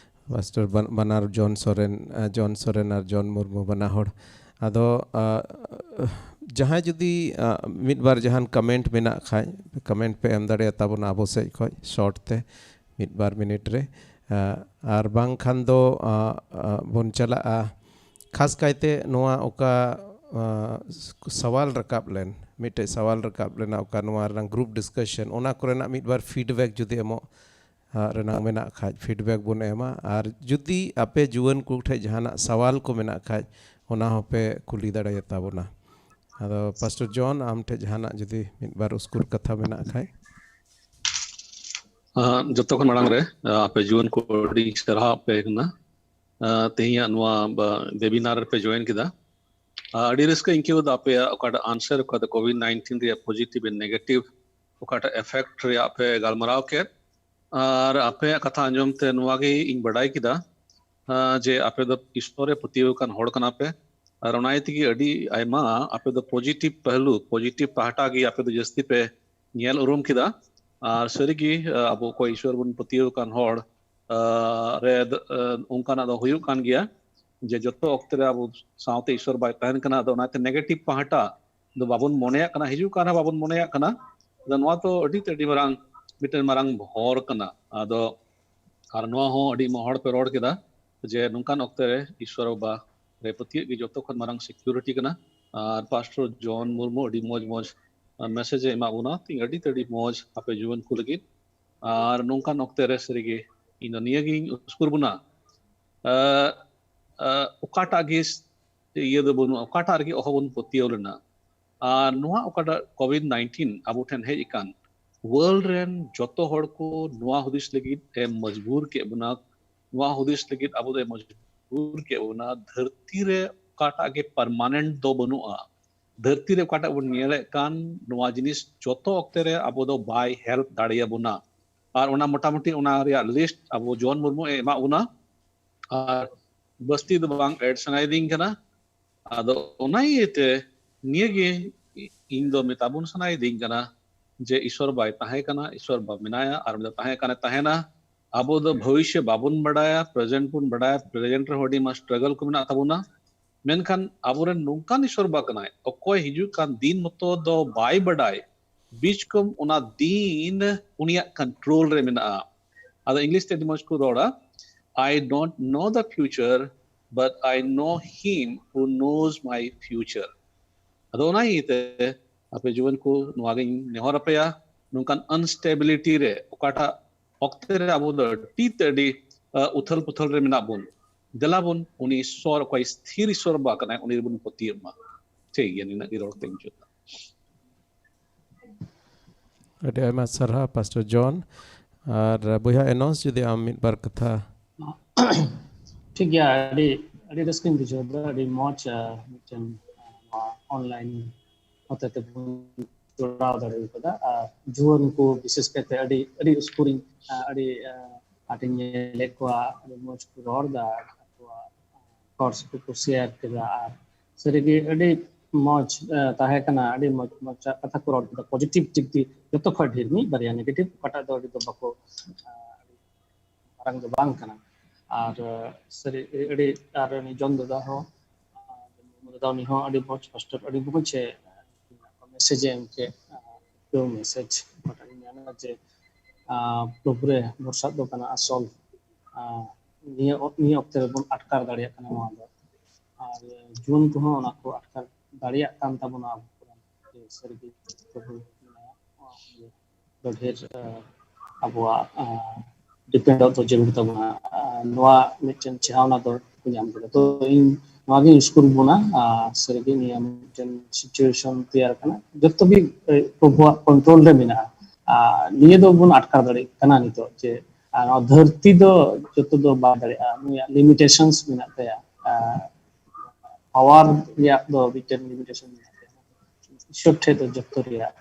ᱯᱟᱥᱴᱚᱨ ᱵᱟᱱᱟᱨ ᱡᱚᱱ ᱥᱚᱨᱮᱱ, ᱡᱚᱱ ᱥᱚᱨᱮᱱ ᱟᱨ ᱡᱚᱱ ᱢᱩᱨᱢᱩ ᱵᱟᱱᱟ ᱦᱚᱲ᱾ ᱟᱫᱚ ᱡᱟᱦᱟᱸᱭ ᱡᱩᱫᱤ ᱢᱤᱫ ᱵᱟᱨ ᱡᱟᱦᱟᱱ ᱠᱚᱢᱮᱱᱴ ᱢᱮᱱᱟᱜ ᱠᱷᱟᱡ, ᱠᱚᱢᱮᱱᱴ ᱯᱮ ᱮᱢ ᱫᱟᱲᱮᱭᱟᱜᱼᱟ ᱛᱟᱵᱚᱱᱟ ᱟᱵᱚ ᱥᱮᱫ ᱠᱷᱚᱡ ᱥᱚᱨᱴ ᱛᱮ ᱢᱤᱫ ᱵᱟᱨ ᱢᱤᱱᱤᱴ ᱨᱮ᱾ ᱟᱨ ᱵᱟᱝᱠᱷᱟᱱ ᱫᱚ ᱵᱚᱱ ᱪᱟᱞᱟᱜᱼᱟ᱾ ᱠᱷᱟᱥ ᱠᱟᱭᱛᱮ ᱱᱚᱣᱟ ᱚᱠᱟ ᱥᱟᱣᱟᱞ ᱨᱟᱠᱟᱵ ᱞᱮᱱ, ᱢᱤᱫᱴᱮᱡ ᱥᱟᱣᱟᱞ ᱨᱟᱠᱟᱵ ᱞᱮᱱᱟ ᱚᱠᱟ ᱱᱚᱣᱟ ᱨᱮᱱᱟᱜ ᱜᱨᱩᱯ ᱰᱤᱥᱠᱟᱥᱚᱱ, ᱚᱱᱟ ᱠᱚᱨᱮᱱᱟᱜ ᱢᱤᱫ ᱵᱟᱨ ᱯᱷᱤᱰᱵᱮᱠ ᱡᱩᱫᱤ ᱮᱢᱚᱜ ᱨᱮᱱᱟᱜ ᱢᱮᱱᱟᱜ ᱠᱷᱟᱡ, ᱯᱷᱤᱰᱵᱮᱠ ᱵᱚᱱ ᱮᱢᱟ᱾ ᱟᱨ ᱡᱩᱫᱤ ᱟᱯᱮ ᱡᱩᱣᱟᱹᱱ ᱠᱚ ᱴᱷᱮᱡ ᱡᱟᱦᱟᱱᱟᱜ ᱥᱟᱣᱟᱞ ᱠᱚ ᱢᱮᱱᱟᱜ ᱠᱷᱟᱡ, ᱚᱱᱟ ᱦᱚᱸᱯᱮ ᱠᱩᱞᱤ ᱫᱟᱲᱮᱭᱟᱛᱟ ᱵᱚᱱᱟ᱾ ᱟᱫᱚ ᱯᱟᱥᱴᱚᱨ ᱡᱚᱱ, ᱟᱢ ᱴᱷᱮᱡ ᱡᱟᱦᱟᱱᱟᱜ ᱡᱩᱫᱤ ᱢᱤᱫ ᱵᱟᱨ ᱩᱥᱠᱩᱨ ᱠᱟᱛᱷᱟ ᱢᱮᱱᱟᱜ ᱠᱷᱟᱡ᱾ ᱡᱚᱛᱚ ᱠᱷᱚᱱ ᱢᱟᱲᱟᱝ ᱨᱮ ᱟᱯᱮ ᱡᱩᱣᱟᱹᱱ ᱠᱚ ᱟᱹᱰᱤ ᱥᱟᱨᱦᱟᱣ ᱟᱯᱮ ᱠᱟᱱᱟ᱾ ᱛᱮᱦᱮᱧᱟᱜ ᱱᱚᱣᱟ ᱣᱮᱵᱤᱱᱟᱨ ᱨᱮᱯᱮ ᱡᱚᱭᱮᱱ ᱠᱮᱫᱟ᱾ ᱟᱹᱰᱤ ᱨᱟᱹᱥᱠᱟᱹ ᱟᱹᱭᱠᱟᱹᱣ ᱫᱟ ᱟᱯᱮᱭᱟᱜ ᱚᱠᱟᱴᱟᱜ ᱟᱱᱥᱟᱨ, ᱚᱠᱟ ᱫᱚ ᱠᱳᱵᱷᱤᱰ ᱱᱟᱭᱤᱱᱴᱤᱱ ᱨᱮᱭᱟᱜ ᱯᱚᱡᱤᱴᱤᱵᱷ ᱮᱱᱰ ᱱᱮᱜᱮᱴᱤᱵᱷ ᱚᱠᱟᱴᱟᱜ ᱮᱯᱷᱮᱠᱴ ᱨᱮᱭᱟᱜ ᱯᱮ ᱜᱟᱞᱢᱟᱨᱟᱣ ᱠᱮᱫ᱾ ᱟᱨ ᱟᱯᱮᱭᱟᱜ ᱠᱟᱛᱷᱟ ᱟᱸᱡᱚᱢ ᱛᱮ ᱱᱚᱣᱟ ᱜᱮ ᱤᱧ ᱵᱟᱰᱟᱭ ᱠᱮᱫᱟ, ᱡᱮ ᱟᱯᱮ ᱫᱚ ᱤᱥᱥᱚᱨ ᱨᱮ ᱯᱟᱹᱛᱭᱟᱹᱣ ᱟᱠᱟᱱ ᱦᱚᱲ ᱠᱟᱱᱟ ᱯᱮ᱾ ᱟᱨ ᱚᱱᱟ ᱤᱭᱟᱹ ᱛᱮᱜᱮ ᱟᱹᱰᱤ ᱟᱭᱢᱟ ᱟᱯᱮ ᱫᱚ ᱯᱚᱡᱤᱴᱤᱵᱷ ᱯᱟᱦᱞᱩ, ᱯᱚᱡᱤᱴᱤᱵᱷ ᱯᱟᱦᱴᱟ ᱜᱮ ᱟᱯᱮ ᱫᱚ ᱡᱟᱹᱥᱛᱤ ᱯᱮ ᱧᱮᱞ ᱩᱨᱩᱢ ᱠᱮᱫᱟ᱾ ᱟᱨ ᱥᱟᱹᱨᱤᱜᱮ ᱟᱵᱚ ᱚᱠᱚᱭ ᱤᱥᱥᱚᱨ ᱵᱚᱱ ᱯᱟᱹᱛᱭᱟᱹᱣ ᱟᱠᱟᱱ ᱦᱚᱲ ᱨᱮ ᱚᱱᱠᱟᱱᱟᱜ ᱫᱚ ᱦᱩᱭᱩᱜ ᱠᱟᱱ ᱜᱮᱭᱟ, ᱡᱮ ᱡᱚᱛᱚ ᱚᱠᱛᱮ ᱨᱮ ᱟᱵᱚ ᱥᱟᱶᱛᱮ ᱤᱥᱥᱚᱨ ᱵᱟᱭ ᱛᱟᱦᱮᱱ ᱠᱟᱱᱟ᱾ ᱟᱫᱚ ᱚᱱᱟᱛᱮ ᱱᱮᱜᱮᱴᱤᱵᱷ ᱯᱟᱦᱴᱟ ᱫᱚ ᱵᱟᱵᱚᱱ ᱢᱚᱱᱮᱭᱟᱜ ᱠᱟᱱᱟ, ᱦᱤᱡᱩᱜ ᱠᱟᱱ ᱨᱮᱦᱚᱸ ᱵᱟᱵᱚᱱ ᱢᱚᱱᱮᱭᱟᱜ ᱠᱟᱱᱟ᱾ ᱟᱫᱚ ᱱᱚᱣᱟ ᱫᱚ ᱟᱹᱰᱤ ᱛᱮᱫ ᱟᱹᱰᱤ ᱢᱟᱨᱟᱝ, ᱢᱤᱫᱴᱮᱱ ᱢᱟᱨᱟᱝ ᱦᱚᱨ ᱠᱟᱱᱟ᱾ ᱟᱫᱚ ᱟᱨ ᱱᱚᱣᱟ ᱦᱚᱸ ᱟᱹᱰᱤ ᱢᱚᱦᱚᱲ ᱯᱮ ᱨᱚᱲ ᱠᱮᱫᱟ ᱡᱮ ᱱᱚᱝᱠᱟᱱ ᱚᱠᱛᱮ ᱨᱮ ᱤᱥᱥᱚᱨ ᱵᱟᱵᱟ ᱨᱮ ᱯᱟᱹᱛᱭᱟᱹᱜ ᱜᱮ ᱡᱚᱛᱚ ᱠᱷᱚᱱ ᱢᱟᱨᱟᱝ ᱥᱤᱠᱤᱭᱩᱨᱤᱴᱤ ᱠᱟᱱᱟ᱾ ᱟᱨ ᱯᱟᱥᱴᱚᱨ ᱡᱚᱱ ᱢᱩᱨᱢᱩ ᱟᱹᱰᱤ ᱢᱚᱡᱽ ᱢᱚᱡᱽ ᱢᱮᱥᱮᱡᱽ ᱮ ᱮᱢᱟᱜ ᱵᱚᱱᱟ, ᱛᱤᱧ ᱟᱹᱰᱤ ᱛᱮᱫ ᱟᱹᱰᱤ ᱢᱚᱡᱽ ᱟᱯᱮ ᱡᱩᱣᱟᱹᱱ ᱠᱚ ᱞᱟᱹᱜᱤᱫ᱾ ᱟᱨ ᱱᱚᱝᱠᱟᱱ ᱚᱠᱛᱮ ᱨᱮ ᱥᱟᱹᱨᱤᱜᱮ ᱤᱧ ᱫᱚ ᱱᱤᱭᱟᱹᱜᱤᱧ ᱩᱥᱠᱩᱨ ᱵᱚᱱᱟ, ᱚᱠᱟᱴᱟᱜ ᱜᱮ ᱤᱭᱟᱹ ᱫᱚ ᱵᱟᱹᱱᱩᱜᱼᱟ, ᱚᱠᱟᱴᱟᱜ ᱨᱮᱜᱮ ᱚᱦᱚᱵᱚᱱ ᱯᱟᱹᱛᱭᱟᱹᱣ ᱞᱮᱱᱟ᱾ ᱟᱨ ᱱᱚᱣᱟ ᱚᱠᱟᱴᱟᱜ ᱠᱳᱵᱷᱤᱰ ᱱᱟᱭᱤᱱᱴᱤᱱ ᱟᱵᱚ ᱴᱷᱮᱱ ᱦᱮᱡ ᱟᱠᱟᱱ, ᱣᱟᱨᱞᱰ ᱨᱮᱱ ᱡᱚᱛᱚ ᱦᱚᱲ ᱠᱚ ᱱᱚᱣᱟ ᱦᱩᱫᱤᱥ ᱞᱟᱹᱜᱤᱫ ᱮ ᱢᱚᱡᱽᱵᱩᱨ ᱠᱮᱫ ᱵᱚᱱᱟ, ᱱᱚᱣᱟ ᱦᱩᱫᱤᱥ ᱞᱟᱹᱜᱤᱫ ᱟᱵᱚ ᱫᱚᱭ ᱢᱚᱡᱽᱵᱩᱨ ᱠᱮᱫ ᱵᱚᱱᱟ, ᱫᱷᱟᱹᱨᱛᱤ ᱨᱮ ᱚᱠᱟᱴᱟᱜ ᱜᱮ ᱯᱟᱨᱢᱟᱱᱮᱱᱴ ᱫᱚ ᱵᱟᱹᱱᱩᱜᱼᱟ᱾ ᱫᱷᱟᱹᱨᱛᱤ ᱨᱮ ᱚᱠᱟᱴᱟᱜ ᱵᱚᱱ ᱧᱮᱞᱮᱫ ᱠᱟᱱ, ᱱᱚᱣᱟ ᱡᱤᱱᱤᱥ ᱡᱚᱛᱚ ᱚᱠᱛᱮ ᱨᱮ ᱟᱵᱚ ᱫᱚ ᱵᱟᱭ ᱦᱮᱞᱯ ᱫᱟᱲᱮᱭᱟᱵᱚᱱᱟ᱾ ᱟᱨ ᱚᱱᱟ ᱢᱚᱴᱟᱢᱩᱴᱤ ᱚᱱᱟ ᱨᱮᱭᱟᱜ ᱞᱤᱥᱴ ᱟᱵᱚ ᱡᱩᱣᱟᱹᱱ ᱢᱩᱨᱢᱩ ᱮ ᱮᱢᱟᱜ ᱵᱚᱱᱟ᱾ ᱟᱨ ᱵᱟᱹᱥᱛᱤ ᱫᱚ ᱵᱟᱝ ᱮᱰ ᱥᱟᱱᱟᱭᱮᱫᱤᱧ ᱠᱟᱱᱟ᱾ ᱟᱫᱚ ᱚᱱᱟ ᱤᱭᱟᱹᱛᱮ ᱱᱤᱭᱟᱹᱜᱮ ᱤᱧ ᱫᱚ ᱢᱮᱛᱟ ᱵᱚᱱ ᱥᱟᱱᱟᱭᱮᱫᱤᱧ ᱠᱟᱱᱟ ᱡᱮ ᱤᱥᱚᱨ ᱵᱟᱭ ᱛᱟᱦᱮᱸ ᱠᱟᱱᱟ, ᱤᱥᱚᱨ ᱵᱟ ᱢᱮᱱᱟᱭᱟ, ᱟᱨ ᱢᱤᱫ ᱫᱷᱟᱣ ᱛᱟᱦᱮᱸ ᱠᱟᱱᱟ, ᱛᱟᱦᱮᱱᱟ᱾ ᱟᱵᱚ ᱫᱚ ᱵᱷᱚᱵᱤᱥᱥᱚ ᱵᱟᱵᱚᱱ ᱵᱟᱰᱟᱭᱟ, ᱯᱨᱮᱡᱮᱱᱴ ᱵᱚᱱ ᱵᱟᱰᱟᱭᱟ, ᱯᱨᱮᱡᱮᱱᱴ ᱨᱮᱦᱚᱸ ᱟᱹᱰᱤ ᱢᱟᱨᱟᱝ ᱥᱴᱨᱟᱜᱚᱞ ᱠᱚ ᱢᱮᱱᱟᱜ ᱛᱟᱵᱚᱱᱟ᱾ ᱢᱮᱱᱠᱷᱟᱱ ᱟᱵᱚᱨᱮᱱ ᱱᱚᱝᱠᱟᱱ ᱤᱥᱚᱨ ᱵᱟ ᱠᱟᱱᱟᱭ, ᱚᱠᱚᱭ ᱦᱤᱡᱩᱜ ᱠᱟᱱ ᱫᱤᱱ ᱢᱚᱛᱚ ᱫᱚ ᱵᱟᱭ ᱵᱟᱰᱟᱭ, ᱵᱤᱪᱠᱚᱢ ᱚᱱᱟ ᱫᱤᱱ ᱩᱱᱤᱭᱟᱜ ᱠᱚᱱᱴᱨᱳᱞ ᱨᱮ ᱢᱮᱱᱟᱜᱼᱟ᱾ ᱟᱫᱚ ᱤᱝᱞᱤᱥ ᱛᱮ ᱟᱹᱰᱤ ᱢᱚᱡᱽ ᱠᱚ ᱨᱚᱲᱟ, "I don't know the future, but I know him who knows my future." ᱟᱫᱚ ᱚᱱᱟ ᱤᱭᱟᱹᱛᱮ ᱟᱯᱮ ᱡᱩᱣᱟᱹᱱ ᱠᱚ ᱱᱚᱣᱟ ᱜᱤᱧ ᱱᱮᱦᱚᱨ ᱟᱯᱮᱭᱟ, ᱱᱚᱝᱠᱟᱱ ᱟᱱᱥᱴᱮᱵᱤᱞᱤᱴᱤ ᱨᱮ ᱚᱠᱟᱴᱟᱜ ᱚᱠᱛᱮ ᱨᱮ ᱟᱵᱚ ᱫᱚ ᱟᱹᱰᱤ ᱛᱮ ᱟᱹᱰᱤ ᱩᱛᱷᱟᱹᱞ ᱯᱩᱛᱷᱟᱹᱞ ᱨᱮ ᱢᱮᱱᱟᱜ ᱵᱚᱱ, ᱫᱮᱞᱟ ᱵᱚᱱ ᱩᱱᱤ ᱤᱥᱚᱨ, ᱚᱠᱚᱭ ᱛᱷᱤᱨ ᱤᱥᱚᱨ ᱵᱟ ᱠᱟᱱᱟᱭ, ᱩᱱᱤ ᱨᱮᱵᱚᱱ ᱯᱟᱹᱛᱭᱟᱹᱜ ᱢᱟ᱾ ᱴᱷᱤᱠ ᱜᱮᱭᱟ, ᱱᱤᱱᱟᱹᱜ ᱜᱮ ᱨᱚᱲ ᱛᱮᱧ ᱢᱩᱪᱟᱹᱫ ᱫᱟ᱾ ᱟᱹᱰᱤ ᱟᱭᱢᱟ ᱥᱟᱨᱦᱟᱣ ᱯᱟᱥᱴᱚᱨ ᱡᱚᱱ᱾ ᱟᱨ ᱵᱚᱭᱦᱟ ᱮᱱᱚᱥ, ᱡᱩᱫᱤ ᱟᱢ ᱢᱤᱫ ᱵᱟᱨ ᱠᱟᱛᱷᱟ᱾ ᱴᱷᱤᱠ ᱜᱮᱭᱟ, ᱟᱹᱰᱤ ᱟᱹᱰᱤ ᱨᱟᱹᱥᱠᱟᱹᱧ ᱵᱩᱡᱷᱟᱹᱣ ᱫᱟ, ᱟᱹᱰᱤ ᱢᱚᱡᱽ ᱢᱤᱫᱴᱮᱱ ᱱᱚᱣᱟ ᱚᱱᱞᱟᱭᱤᱱ ᱦᱚᱛᱮ ᱛᱮᱵᱚᱱ ᱡᱚᱲᱟᱣ ᱫᱟᱲᱮ ᱠᱟᱫᱟ᱾ ᱟᱨ ᱡᱩᱣᱟᱹᱱ ᱠᱚ ᱵᱤᱥᱮᱥ ᱠᱟᱭᱛᱮ ᱟᱹᱰᱤ ᱟᱹᱰᱤ ᱩᱥᱠᱩᱨᱤᱧ ᱟᱹᱰᱤ ᱟᱸᱴᱤᱧ ᱧᱮᱞᱮᱫ ᱠᱚᱣᱟ, ᱟᱹᱰᱤ ᱢᱚᱡᱽ ᱠᱚ ᱨᱚᱲ ᱫᱟ, ᱟᱠᱚᱣᱟᱜ ᱛᱷᱚᱴᱥ ᱠᱚᱠᱚ ᱥᱮᱭᱟᱨ ᱠᱮᱫᱟ᱾ ᱟᱨ ᱥᱟᱹᱨᱤᱜᱮ ᱟᱹᱰᱤ ᱢᱚᱡᱽ ᱛᱟᱦᱮᱸ ᱠᱟᱱᱟ, ᱟᱹᱰᱤ ᱢᱚᱡᱽ ᱢᱚᱡᱽ ᱠᱟᱛᱷᱟ ᱠᱚ ᱨᱚᱲ ᱠᱮᱫᱟ, ᱯᱚᱡᱤᱴᱤᱵᱷ ᱫᱤᱠ ᱫᱤᱭᱮ ᱡᱚᱛᱚ ᱠᱷᱚᱱ ᱰᱷᱮᱨ ᱢᱤᱫ ᱵᱟᱨᱭᱟ ᱱᱮᱜᱮᱴᱤᱵᱷ ᱚᱠᱟᱴᱟᱜ ᱫᱚ ᱟᱹᱰᱤ ᱫᱚ ᱵᱟᱠᱚ ᱢᱟᱨᱟᱝ ᱫᱚ ᱵᱟᱝ ᱠᱟᱱᱟ᱾ ᱟᱨ ᱥᱟᱹᱨᱤ ᱟᱹᱰᱤ ᱟᱨ ᱩᱱᱤ ᱡᱚᱱ ᱫᱟᱫᱟ ᱦᱚᱸ ᱫᱟᱫᱟ ᱩᱱᱤ ᱦᱚᱸ ᱟᱹᱰᱤ ᱢᱚᱡᱽ ᱯᱟᱥᱴᱚᱨ, ᱟᱹᱰᱤ ᱢᱚᱡᱽ ᱮ ᱢᱮᱥᱮᱡᱽ ᱮ ᱮᱢ ᱠᱮᱫ᱾ ᱢᱮᱥᱮᱡᱽ ᱚᱠᱟᱴᱟᱜ ᱤᱧ ᱢᱮᱱᱟ ᱡᱮ ᱯᱨᱚᱵᱷᱩ ᱨᱮ ᱵᱷᱚᱨᱥᱟ ᱫᱚ ᱠᱟᱱᱟ ᱟᱥᱚᱞ᱾ ᱱᱤᱭᱟᱹ ᱱᱤᱭᱟᱹ ᱚᱠᱛᱮ ᱨᱮᱵᱚᱱ ᱟᱴᱠᱟᱨ ᱫᱟᱲᱮᱭᱟᱜ ᱠᱟᱱᱟ ᱱᱚᱣᱟ ᱫᱚ, ᱟᱨ ᱡᱩᱣᱟᱹᱱ ᱠᱚᱦᱚᱸ ᱚᱱᱟ ᱠᱚ ᱟᱴᱠᱟᱨ ᱫᱟᱲᱮᱭᱟᱜ ᱠᱟᱱ ᱛᱟᱵᱚᱱᱟ᱾ ᱟᱵᱚ ᱠᱚᱨᱮᱱ ᱥᱟᱹᱨᱤᱜᱮ ᱯᱨᱚᱵᱷᱩ ᱢᱮᱱᱟᱭᱟ, ᱫᱚ ᱰᱷᱮᱨ ᱟᱵᱚᱣᱟᱜ ᱰᱤᱯᱮᱱᱰᱚᱜ ᱫᱚ ᱡᱟᱹᱨᱩᱲ ᱛᱟᱵᱚᱱᱟ᱾ ᱱᱚᱣᱟ ᱢᱤᱫᱴᱮᱱ ᱪᱮᱦᱟᱣᱱᱟ ᱫᱚ ᱧᱟᱢ ᱠᱮᱫᱟ᱾ ᱛᱚ ᱤᱧ ᱱᱚᱣᱟᱜᱤᱧ ᱩᱥᱠᱩᱨ ᱵᱚᱱᱟ, ᱥᱟᱹᱨᱤᱜᱮ ᱱᱤᱭᱟᱹ ᱢᱤᱫᱴᱮᱱ ᱥᱤᱪᱩᱭᱮᱥᱚᱱ ᱛᱮᱭᱟᱨ ᱠᱟᱱᱟ, ᱡᱚᱛᱚ ᱜᱮ ᱯᱨᱚᱵᱷᱩᱣᱟᱜ ᱠᱚᱱᱴᱨᱳᱞ ᱨᱮ ᱢᱮᱱᱟᱜᱼᱟ᱾ ᱱᱤᱭᱟᱹ ᱫᱚᱵᱚᱱ ᱟᱴᱠᱟᱨ ᱫᱟᱲᱮᱭᱟᱜ ᱠᱟᱱᱟ ᱱᱤᱛᱚᱜ ᱡᱮ ᱟᱨ ᱱᱚᱣᱟ ᱫᱷᱟᱹᱨᱛᱤ ᱫᱚ ᱡᱚᱛᱚ ᱫᱚ ᱵᱟᱭ ᱫᱟᱲᱮᱭᱟᱜᱼᱟ, ᱱᱩᱭᱟᱜ ᱞᱤᱢᱤᱴᱮᱥᱚᱱᱥ ᱢᱮᱱᱟᱜ ᱛᱟᱭᱟ, ᱯᱟᱣᱟᱨ ᱨᱮᱭᱟᱜ ᱫᱚ ᱢᱤᱫᱴᱮᱱ ᱞᱤᱢᱤᱴᱮᱥᱚᱱ ᱢᱮᱱᱟᱜ ᱛᱟᱭᱟ᱾ ᱤᱥᱚᱨ ᱴᱷᱮᱱ ᱫᱚ ᱡᱚᱛᱚ ᱨᱮᱭᱟᱜ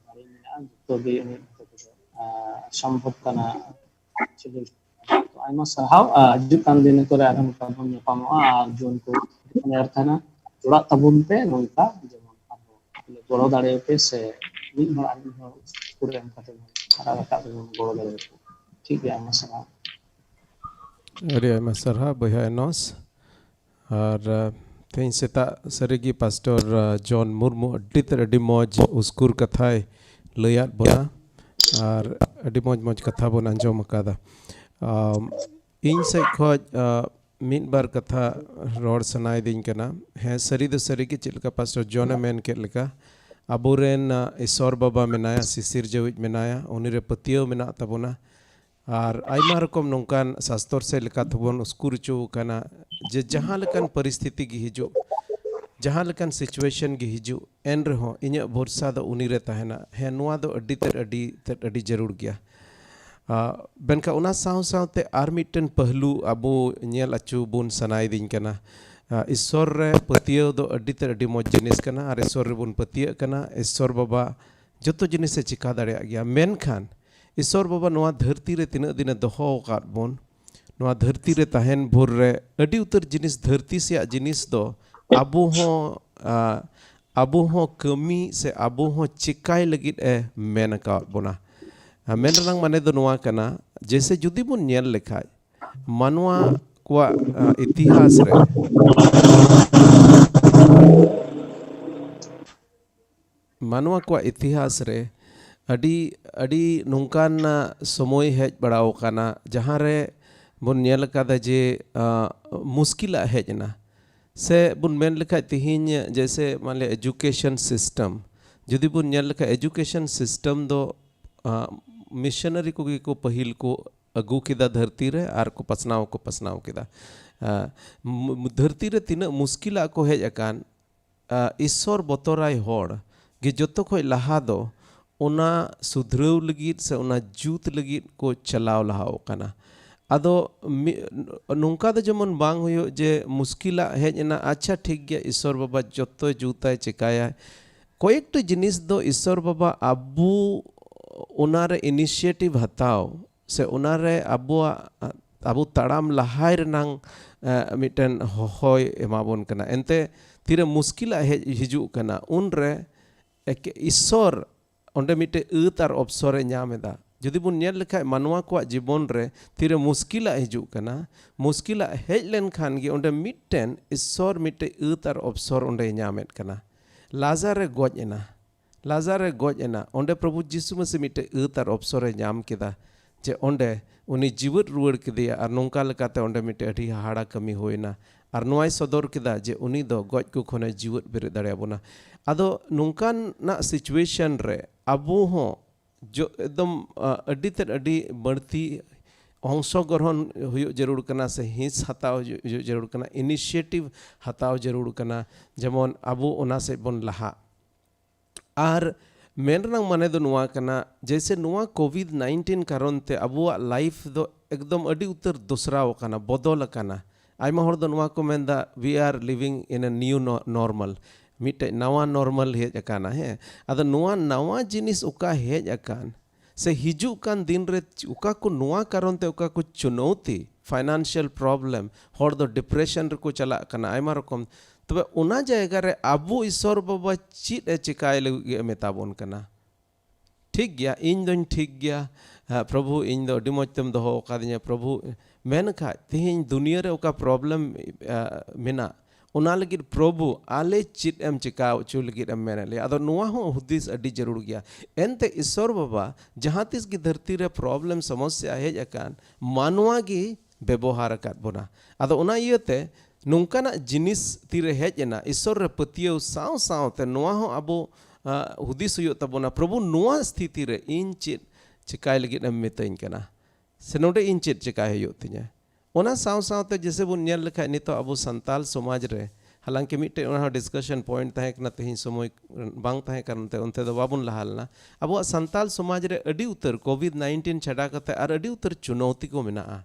ᱫᱟᱲᱮ ᱢᱮᱱᱟᱜᱼᱟ, ᱡᱚᱛᱚ ᱜᱮ ᱩᱱᱤ ᱦᱚᱛᱮ ᱛᱮᱫᱚ, ᱟᱸ, ᱥᱚᱢᱵᱷᱚᱵ ᱠᱟᱱᱟ᱾ ᱪᱚᱞᱚ, ᱛᱚ ᱟᱭᱢᱟ ᱥᱟᱨᱦᱟᱣ᱾ ᱟᱸ, ᱦᱤᱡᱩᱜ ᱠᱟᱱ ᱫᱤᱱ ᱠᱚᱨᱮ ᱟᱨᱦᱚᱸ ᱱᱚᱝᱠᱟ ᱵᱚᱱ ᱧᱟᱯᱟᱢᱚᱜᱼᱟ ᱟᱨ ᱡᱩᱣᱟᱹᱱ ᱠᱚ ᱱᱮᱭᱟᱨ ᱛᱟᱦᱮᱱᱟ, ᱡᱚᱲᱟᱜ ᱛᱟᱵᱚᱱ ᱯᱮ ᱱᱚᱝᱠᱟ, ᱡᱮᱢᱚᱱ ᱟᱵᱚ ᱜᱚᱲᱚ ᱫᱟᱲᱮᱭᱟᱯᱮ ᱥᱮ ᱢᱤᱫ ᱦᱚᱲ ᱟᱨ ᱢᱤᱫ ᱦᱚᱲ ᱠᱩᱨᱩᱢᱩᱴᱩ ᱮᱢ ᱠᱟᱛᱮ ᱵᱚᱱ ᱦᱟᱨᱟ ᱨᱟᱠᱟᱵ ᱨᱮᱵᱚᱱ ᱜᱚᱲᱚ ᱫᱟᱲᱮᱭᱟᱠᱚᱣᱟ᱾ ᱴᱷᱤᱠ ᱜᱮᱭᱟ, ᱟᱭᱢᱟ ᱥᱟᱨᱦᱟᱣ᱾ ᱟᱹᱰᱤ ᱟᱭᱢᱟ ᱥᱟᱨᱦᱟᱣ ᱵᱚᱭᱦᱟ ᱮᱱᱚᱥ᱾ ᱟᱨ ᱟᱸ, ᱛᱮᱦᱮᱧ ᱥᱮᱛᱟᱜ ᱥᱟᱹᱨᱤᱜᱮ ᱯᱟᱥᱴᱚᱨ ᱟᱸ, ᱡᱚᱱ ᱢᱩᱨᱢᱩ ᱟᱹᱰᱤ ᱛᱮᱫ ᱟᱹᱰᱤ ᱢᱚᱡᱽ ᱩᱥᱠᱩᱨ ᱠᱟᱛᱷᱟᱭ ᱞᱟᱹᱭᱟᱫ ᱵᱚᱱᱟ ᱟᱨ ᱟᱹᱰᱤ ᱢᱚᱡᱽ ᱢᱚᱡᱽ ᱠᱟᱛᱷᱟ ᱵᱚᱱ ᱟᱸᱡᱚᱢ ᱟᱠᱟᱫᱟ᱾ ᱟᱢ, ᱤᱧ ᱥᱮᱫ ᱠᱷᱚᱡ ᱟᱸ, ᱢᱤᱫ ᱵᱟᱨ ᱠᱟᱛᱷᱟ ᱨᱚᱲ ᱥᱟᱱᱟᱭᱤᱫᱤᱧ ᱠᱟᱱᱟ᱾ ᱦᱮᱸ, ᱥᱟᱹᱨᱤ ᱫᱚ ᱥᱟᱹᱨᱤ ᱜᱮ ᱪᱮᱫ ᱞᱮᱠᱟ ᱯᱟᱥᱴᱚᱨ ᱡᱚᱱ ᱮ ᱢᱮᱱ ᱠᱮᱫ ᱞᱮᱠᱟ, ᱟᱵᱚᱨᱮᱱ ᱟᱸ, ᱤᱥᱚᱨ ᱵᱟᱵᱟ ᱢᱮᱱᱟᱭᱟ, ᱥᱤᱥᱤᱨ ᱡᱟᱹᱣᱤᱡ ᱢᱮᱱᱟᱭᱟ, ᱩᱱᱤ ᱨᱮ ᱯᱟᱹᱛᱭᱟᱹᱣ ᱢᱮᱱᱟᱜ ᱛᱟᱵᱚᱱᱟ᱾ ᱟᱨ ᱟᱭᱢᱟ ᱨᱚᱠᱚᱢ ᱱᱚᱝᱠᱟᱱ ᱥᱟᱥᱛᱚᱨ ᱥᱮᱫ ᱞᱮᱠᱟ ᱛᱮᱵᱚᱱ ᱩᱥᱠᱩᱨ ᱦᱚᱪᱚ ᱟᱠᱟᱱᱟ ᱡᱮ ᱡᱟᱦᱟᱸ ᱞᱮᱠᱟᱱ ᱯᱚᱨᱤᱥᱛᱷᱤᱛᱤ ᱜᱮ ᱦᱤᱡᱩᱜ, ᱡᱟᱦᱟᱸ ᱞᱮᱠᱟᱱ situation ᱜᱮ ᱦᱤᱡᱩᱜ, ᱮᱱ ᱨᱮᱦᱚᱸ ᱤᱧᱟᱹᱜ ᱵᱷᱚᱨᱥᱟ ᱫᱚ ᱩᱱᱤ ᱨᱮ ᱛᱟᱦᱮᱱᱟ᱾ ᱦᱮᱸ, ᱱᱚᱣᱟ ᱫᱚ ᱟᱹᱰᱤ ᱛᱮᱫ, ᱟᱹᱰᱤ ᱛᱮᱫ, ᱟᱹᱰᱤ ᱡᱟᱹᱨᱩᱲ ᱜᱮᱭᱟ᱾ ᱟᱨ ᱢᱮᱱᱠᱷᱟᱱ ᱚᱱᱟ ᱥᱟᱶ ᱥᱟᱶᱛᱮ ᱟᱨ ᱢᱤᱫᱴᱮᱱ ᱯᱟᱹᱦᱞᱩ ᱟᱵᱚ ᱧᱮᱞ ᱦᱚᱪᱚ ᱵᱚᱱ ᱥᱟᱱᱟᱭᱤᱫᱤᱧ ᱠᱟᱱᱟ᱾ ᱟᱨ ᱤᱥᱥᱚᱨ ᱨᱮ ᱯᱟᱹᱛᱭᱟᱹᱣ ᱫᱚ ᱟᱹᱰᱤ ᱛᱮᱫ ᱟᱹᱰᱤ ᱢᱚᱡᱽ ᱡᱤᱱᱤᱥ ᱠᱟᱱᱟ, ᱟᱨ ᱤᱥᱥᱚᱨ ᱨᱮᱵᱚᱱ ᱯᱟᱹᱛᱭᱟᱹᱜ ᱠᱟᱱᱟ᱾ ᱤᱥᱥᱚᱨ ᱵᱟᱵᱟ ᱡᱚᱛᱚ ᱡᱤᱱᱤᱥᱮ ᱪᱤᱠᱟ ᱫᱟᱲᱮᱭᱟᱜ ᱜᱮᱭᱟ, ᱢᱮᱱᱠᱷᱟᱱ ᱤᱥᱥᱚᱨ ᱵᱟᱵᱟ ᱱᱚᱣᱟ ᱫᱷᱟᱹᱨᱛᱤ ᱨᱮ ᱛᱤᱱᱟᱹᱜ ᱫᱤᱱᱮ ᱫᱚᱦᱚ ᱟᱠᱟᱫ ᱵᱚᱱ, ᱱᱚᱣᱟ ᱫᱷᱟᱹᱨᱛᱤ ᱨᱮ ᱛᱟᱦᱮᱱ ᱵᱷᱳᱨ ᱨᱮ ᱟᱹᱰᱤ ᱩᱛᱟᱹᱨ ᱡᱤᱱᱤᱥ, ᱫᱷᱟᱹᱨᱛᱤ ᱥᱮᱭᱟᱜ ᱡᱤᱱᱤᱥ ᱫᱚ ᱟᱵᱚ ᱦᱚᱸ, ᱟ, ᱟᱵᱚ ᱦᱚᱸ ᱠᱟᱹᱢᱤ ᱥᱮ ᱟᱵᱚ ᱦᱚᱸ ᱪᱮᱠᱟᱭ ᱞᱟᱹᱜᱤᱫ ᱮ ᱢᱮᱱ ᱟᱠᱟᱫ ᱵᱚᱱᱟ᱾ ᱟ, ᱢᱮᱱ ᱨᱮᱱᱟᱜ ᱢᱟᱱᱮ ᱫᱚ ᱱᱚᱣᱟ ᱠᱟᱱᱟ, ᱡᱮᱭᱥᱮ ᱡᱩᱫᱤ ᱵᱚᱱ ᱧᱮᱞ ᱞᱮᱠᱷᱟᱡ ᱢᱟᱱᱣᱟ ᱠᱚᱣᱟᱜ, ᱟ, ᱤᱛᱤᱦᱟᱥ ᱨᱮ ᱢᱟᱱᱣᱟ ᱠᱚᱣᱟᱜ ᱤᱛᱤᱦᱟᱥ ᱨᱮ ᱟᱹᱰᱤ, ᱟᱹᱰᱤ ᱱᱚᱝᱠᱟᱱ ᱥᱚᱢᱚᱭ ᱦᱮᱡ ᱵᱟᱲᱟᱣ ᱟᱠᱟᱱᱟ, ᱡᱟᱦᱟᱸ ᱨᱮ ᱵᱚᱱ ᱧᱮᱞ ᱟᱠᱟᱫᱟ ᱡᱮ, ᱟ, ᱢᱩᱥᱠᱤᱞᱟᱜ ᱦᱮᱡ ᱮᱱᱟ᱾ ᱥᱮ ᱵᱚᱱ ᱢᱮᱱ ᱞᱮᱠᱷᱟᱡ ᱛᱤᱦᱤᱧ ᱡᱮᱭᱥᱮ ᱢᱟᱱ ᱞᱤᱭᱟ education system, ᱡᱩᱫᱤ ᱵᱚᱱ ᱧᱮᱞ ᱞᱮᱠᱷᱟᱡ education system ᱫᱚ, ᱟ, ᱢᱤᱥᱚᱱᱟᱨᱤ ᱠᱚᱜᱮ ᱠᱚ ᱯᱟᱹᱦᱤᱞ ᱠᱚ ᱟᱹᱜᱩ ᱠᱮᱫᱟ ᱫᱷᱟᱹᱨᱛᱤ ᱨᱮ ᱟᱨ ᱠᱚ ᱯᱟᱥᱱᱟᱣ ᱠᱚ ᱯᱟᱥᱱᱟᱣ ᱠᱮᱫᱟ᱾ ᱟ, ᱢ-, ᱫᱷᱟᱹᱨᱛᱤ ᱨᱮ ᱛᱤᱱᱟᱹᱜ ᱢᱩᱥᱠᱤᱞᱟᱜ ᱠᱚ ᱦᱮᱡ ᱟᱠᱟᱱ, ᱟ, ᱤᱥᱥᱚᱨ ᱵᱚᱛᱚᱨᱟᱭ ᱦᱚᱲ ᱜᱮ ᱡᱚᱛᱚ ᱠᱷᱚᱡ ᱞᱟᱦᱟ ᱫᱚ ᱚᱱᱟ ᱥᱩᱫᱷᱨᱟᱹᱣ ᱞᱟᱹᱜᱤᱫ ᱥᱮ ᱚᱱᱟ ᱡᱩᱛ ᱞᱟᱹᱜᱤᱫ ᱠᱚ ᱪᱟᱞᱟᱣ ᱞᱟᱦᱟᱣ ᱠᱟᱱᱟ᱾ ᱟᱫᱚ ᱢᱤ-, ᱱᱚᱝᱠᱟ ᱫᱚ ᱡᱮᱢᱚᱱ ᱵᱟᱝ ᱦᱩᱭᱩᱜ ᱡᱮ ᱢᱩᱥᱠᱤᱞᱟᱜ ᱦᱮᱡ ᱮᱱᱟ, ᱟᱪᱪᱷᱟ ᱴᱷᱤᱠ ᱜᱮᱭᱟ, ᱤᱥᱥᱚᱨ ᱵᱟᱵᱟ ᱡᱚᱛᱚᱭ ᱡᱩᱛᱟᱭ ᱪᱮᱠᱟᱭᱟᱭ, ᱠᱚᱭᱮᱠᱴᱤ ᱡᱤᱱᱤᱥ ᱫᱚ ᱤᱥᱥᱚᱨ ᱵᱟᱵᱟ ᱟᱵᱚ ᱚᱱᱟᱨᱮ ᱤᱱᱤᱥᱤᱭᱮᱴᱤᱵᱷ ᱦᱟᱛᱟᱣ ᱥᱮ ᱚᱱᱟᱨᱮ ᱟᱵᱚᱣᱟᱜ, ᱟᱵᱚ ᱛᱟᱲᱟᱢ ᱞᱟᱦᱟᱭ ᱨᱮᱱᱟᱝ, ᱮ, ᱢᱤᱫᱴᱮᱱ ᱦᱚᱦᱚᱭ ᱮᱢᱟᱵᱚᱱ ᱠᱟᱱᱟ᱾ ᱮᱱᱛᱮ ᱛᱤᱨᱮ ᱢᱩᱥᱠᱤᱞᱟᱜ ᱦᱮᱡ ᱦᱤᱡᱩᱜ ᱠᱟᱱᱟ, ᱩᱱᱨᱮ ᱮᱠ-, ᱤᱥᱥᱚᱨ ᱚᱸᱰᱮ ᱢᱤᱫᱴᱮᱡ ᱟᱹᱛ ᱟᱨ ᱚᱯᱥᱚᱨᱮ ᱧᱟᱢ ᱮᱫᱟ᱾ ᱡᱩᱫᱤ ᱵᱚᱱ ᱧᱮᱞ ᱞᱮᱠᱷᱟᱡ, ᱢᱟᱱᱣᱟ ᱠᱚᱣᱟᱜ ᱡᱤᱵᱚᱱ ᱨᱮ ᱛᱤᱨᱮ ᱢᱩᱥᱠᱤᱞᱟᱜ ᱦᱤᱡᱩᱜ ᱠᱟᱱᱟ, ᱢᱩᱥᱠᱤᱞᱟᱜ ᱦᱮᱡ ᱞᱮᱱᱠᱷᱟᱱ ᱜᱮ ᱚᱸᱰᱮ ᱢᱤᱫᱴᱮᱱ ᱤᱥᱥᱚᱨ ᱢᱤᱫᱴᱮᱡ ᱟᱹᱛ ᱟᱨ ᱚᱯᱥᱚᱨ ᱚᱸᱰᱮᱭ ᱧᱟᱢᱮᱫ ᱠᱟᱱᱟ᱾ ᱞᱟᱡᱟᱨᱮ ᱜᱚᱡ ᱮᱱᱟ, ᱞᱟᱡᱟᱨᱮ ᱜᱚᱡ ᱮᱱᱟ, ᱚᱸᱰᱮ ᱯᱨᱚᱵᱷᱩ ᱡᱤᱥᱩ ᱢᱟᱥᱤ ᱢᱤᱫᱴᱮᱡ ᱟᱹᱛ ᱟᱨ ᱚᱯᱥᱚᱨᱮ ᱧᱟᱢ ᱠᱮᱫᱟ, ᱡᱮ ᱚᱸᱰᱮ ᱩᱱᱤ ᱡᱤᱣᱮᱫ ᱨᱩᱣᱟᱹᱲ ᱠᱮᱫᱮᱭᱟ᱾ ᱟᱨ ᱱᱚᱝᱠᱟ ᱞᱮᱠᱟᱛᱮ ᱚᱸᱰᱮ ᱢᱤᱫᱴᱮᱡ ᱟᱹᱰᱤ ᱦᱟᱦᱟᱲᱟ ᱠᱟᱹᱢᱤ ᱦᱩᱭᱱᱟ᱾ ᱟᱨ ᱱᱚᱣᱟᱭ ᱥᱚᱫᱚᱨ ᱠᱮᱫᱟ ᱡᱮ ᱩᱱᱤ ᱫᱚ ᱜᱚᱡ ᱠᱚ ᱠᱷᱚᱱᱮ ᱡᱤᱣᱮᱫ ᱵᱮᱨᱮᱫ ᱫᱟᱲᱮᱭᱟᱵᱚᱱᱟ᱾ ᱟᱫᱚ ᱱᱚᱝᱠᱟᱱᱟᱜ ᱥᱤᱪᱩᱭᱮᱥᱚᱱ ᱨᱮ ᱟᱵᱚ ᱦᱚᱸ ᱡᱚ-, ᱮᱠᱫᱚᱢ, ᱟ, ᱟᱹᱰᱤ ᱛᱮᱫ ᱟᱹᱰᱤ ᱵᱟᱹᱲᱛᱤ ᱚᱝᱥᱚᱜᱨᱚᱦᱚᱱ ᱦᱩᱭᱩᱜ ᱡᱟᱹᱨᱩᱲ ᱠᱟᱱᱟ, ᱥᱮ ᱦᱤᱸᱥ ᱦᱟᱛᱟᱣ ᱦᱩᱭᱩᱜ, ᱦᱩᱭᱩᱜ ᱡᱟᱹᱨᱩᱲ ᱠᱟᱱᱟ, ᱤᱱᱤᱥᱤᱭᱮᱴᱤᱵᱷ ᱦᱟᱛᱟᱣ ᱡᱟᱹᱨᱩᱲ ᱠᱟᱱᱟ, ᱡᱮᱢᱚᱱ ᱟᱵᱚ ᱚᱱᱟ ᱥᱮᱫ ᱵᱚᱱ ᱞᱟᱦᱟᱜ᱾ ᱟᱨ ᱢᱮᱱ ᱨᱮᱱᱟᱜ ᱢᱟᱱᱮ ᱫᱚ ᱱᱚᱣᱟ ᱠᱟᱱᱟ, ᱡᱮᱭᱥᱮ ᱱᱚᱣᱟ ᱠᱳᱵᱷᱤᱰ ᱱᱟᱭᱤᱱᱴᱤᱱ ᱠᱟᱨᱚᱱ ᱛᱮ ᱟᱵᱚᱣᱟᱜ ᱞᱟᱭᱤᱯᱷ ᱫᱚ ᱮᱠᱫᱚᱢ ᱟᱹᱰᱤ ᱩᱛᱟᱹᱨ ᱫᱚᱥᱨᱟᱣ ᱟᱠᱟᱱᱟ, ᱵᱚᱫᱚᱞ ᱟᱠᱟᱱᱟ᱾ ᱟᱭᱢᱟ ᱦᱚᱲ ᱫᱚ ᱱᱚᱣᱟ ᱠᱚ ᱢᱮᱱᱫᱟ, "We are living in a new no-, normal", ᱢᱤᱫᱴᱮᱡ ᱱᱟᱣᱟ ᱱᱚᱨᱢᱟᱞ ᱦᱮᱡ ᱟᱠᱟᱱᱟ᱾ ᱦᱮᱸ, ᱟᱫᱚ ᱱᱚᱣᱟ ᱱᱟᱣᱟ ᱡᱤᱱᱤᱥ ᱚᱠᱟ ᱦᱮᱡ ᱟᱠᱟᱱ ᱥᱮ ᱦᱤᱡᱩᱜ ᱠᱟᱱ ᱫᱤᱱ ᱨᱮ ᱚᱠᱟ ᱠᱚ ᱱᱚᱣᱟ ᱠᱟᱨᱚᱱ ᱛᱮ ᱚᱠᱟ ᱠᱚ ᱪᱩᱱᱚᱣᱛᱤ, ᱯᱷᱟᱭᱱᱟᱱᱥᱤᱭᱟᱞ ᱯᱨᱚᱵᱞᱮᱢ, ᱦᱚᱲ ᱫᱚ ᱰᱤᱯᱨᱮᱥᱚᱱ ᱨᱮᱠᱚ ᱪᱟᱞᱟᱜ ᱠᱟᱱᱟ, ᱟᱭᱢᱟ ᱨᱚᱠᱚᱢ᱾ ᱛᱚᱵᱮ ᱚᱱᱟ ᱡᱟᱭᱜᱟ ᱨᱮ ᱟᱵᱚ ᱤᱥᱥᱚᱨ ᱵᱟᱵᱟ ᱪᱮᱫ ᱮ ᱪᱮᱠᱟᱭ ᱞᱟᱹᱜᱤᱫ ᱜᱮ ᱢᱮᱛᱟ ᱵᱚᱱ ᱠᱟᱱᱟ? ᱴᱷᱤᱠ ᱜᱮᱭᱟ, ᱤᱧ ᱫᱚᱧ ᱴᱷᱤᱠ ᱜᱮᱭᱟ, ᱦᱮᱸ, ᱯᱨᱚᱵᱷᱩ, ᱤᱧ ᱫᱚ ᱟᱹᱰᱤ ᱢᱚᱡᱽ ᱛᱮᱢ ᱫᱚᱦᱚ ᱟᱠᱟᱫᱤᱧᱟ, ᱯᱨᱚᱵᱷᱩ᱾ ᱢᱮᱱᱠᱷᱟᱡ ᱛᱮᱦᱮᱧ ᱫᱩᱱᱤᱭᱟᱹ ᱨᱮ ᱚᱠᱟ ᱯᱨᱚᱵᱞᱮᱢ, ᱟ, ᱢᱮᱱᱟᱜ, ᱚᱱᱟ ᱞᱟᱹᱜᱤᱫ ᱯᱨᱚᱵᱷᱩ ᱟᱞᱮ ᱪᱮᱫ ᱮᱢ ᱪᱮᱠᱟ ᱦᱚᱪᱚ ᱞᱟᱹᱜᱤᱫ ᱮᱢ ᱢᱮᱱᱮᱫ ᱞᱮᱭᱟ? ᱟᱫᱚ ᱱᱚᱣᱟ ᱦᱚᱸ ᱦᱩᱫᱤᱥ ᱟᱹᱰᱤ ᱡᱟᱹᱨᱩᱲ ᱜᱮᱭᱟ᱾ ᱮᱱᱛᱮ ᱤᱥᱥᱚᱨ ᱵᱟᱵᱟ ᱡᱟᱦᱟᱸ ᱛᱤᱥ ᱜᱮ ᱫᱷᱟᱹᱨᱛᱤ ᱨᱮ ᱯᱨᱚᱵᱞᱮᱢ ᱥᱚᱢᱚᱥᱥᱟ ᱦᱮᱡ ᱟᱠᱟᱱ, ᱢᱟᱱᱣᱟ ᱜᱮ ᱵᱮᱵᱚᱦᱟᱨ ᱟᱠᱟᱫ ᱵᱚᱱᱟ᱾ ᱟᱫᱚ ᱚᱱᱟ ᱤᱭᱟᱹᱛᱮ ᱱᱚᱝᱠᱟᱱᱟᱜ ᱡᱤᱱᱤᱥ ᱛᱤᱨᱮ ᱦᱮᱡ ᱮᱱᱟ, ᱤᱥᱥᱚᱨ ᱨᱮ ᱯᱟᱹᱛᱭᱟᱹᱣ ᱥᱟᱶ ᱥᱟᱶᱛᱮ ᱱᱚᱣᱟ ᱦᱚᱸ ᱟᱵᱚ, ᱟ, ᱦᱩᱫᱤᱥ ᱦᱩᱭᱩᱜ ᱛᱟᱵᱚᱱᱟ, "ᱯᱨᱚᱵᱷᱩ, ᱱᱚᱣᱟ ᱥᱛᱷᱤᱛᱤ ᱨᱮ ᱤᱧ ᱪᱮᱫ ᱪᱮᱠᱟᱭ ᱞᱟᱹᱜᱤᱫ ᱮᱢ ᱢᱤᱛᱟᱹᱧ ᱠᱟᱱᱟ? ᱥᱮ ᱱᱚᱰᱮ ᱤᱧ ᱪᱮᱫ ᱪᱮᱠᱟᱭ ᱦᱩᱭᱩᱜ ᱛᱤᱧᱟ?" ᱚᱱᱟ ᱥᱟᱶ ᱥᱟᱶᱛᱮ ᱡᱮᱥᱮ ᱵᱚᱱ ᱧᱮᱞ ᱞᱮᱠᱷᱟᱡ, ᱱᱤᱛᱚᱜ ᱟᱵᱚ ᱥᱟᱱᱛᱟᱞ ᱥᱚᱢᱟᱡᱽ ᱨᱮ, ᱦᱟᱞᱟᱝᱠᱤ ᱢᱤᱫᱴᱮᱡ ᱚᱱᱟ ᱦᱚᱸ ᱰᱤᱥᱠᱟᱥᱚᱱ ᱯᱚᱭᱮᱱᱴ ᱛᱟᱦᱮᱸ ᱠᱟᱱᱟ, ᱛᱮᱦᱮᱧ ᱥᱚᱢᱚᱭ ᱵᱟᱝ ᱛᱟᱦᱮᱸ ᱠᱟᱨᱚᱱ ᱛᱮ ᱚᱱᱛᱮ ᱫᱚ ᱵᱟᱵᱚᱱ ᱞᱟᱦᱟ ᱞᱮᱱᱟ᱾ ᱟᱵᱚᱣᱟᱜ ᱥᱟᱱᱛᱟᱞ ᱥᱚᱢᱟᱡᱽ ᱨᱮ ᱟᱹᱰᱤ ᱩᱛᱟᱹᱨ ᱠᱳᱵᱷᱤᱰ ᱱᱟᱭᱤᱱᱴᱤᱱ ᱪᱷᱟᱰᱟ ᱠᱟᱛᱮ ᱟᱨ ᱟᱹᱰᱤ ᱩᱛᱟᱹᱨ ᱪᱩᱱᱚᱣᱛᱤ ᱠᱚ ᱢᱮᱱᱟᱜᱼᱟ᱾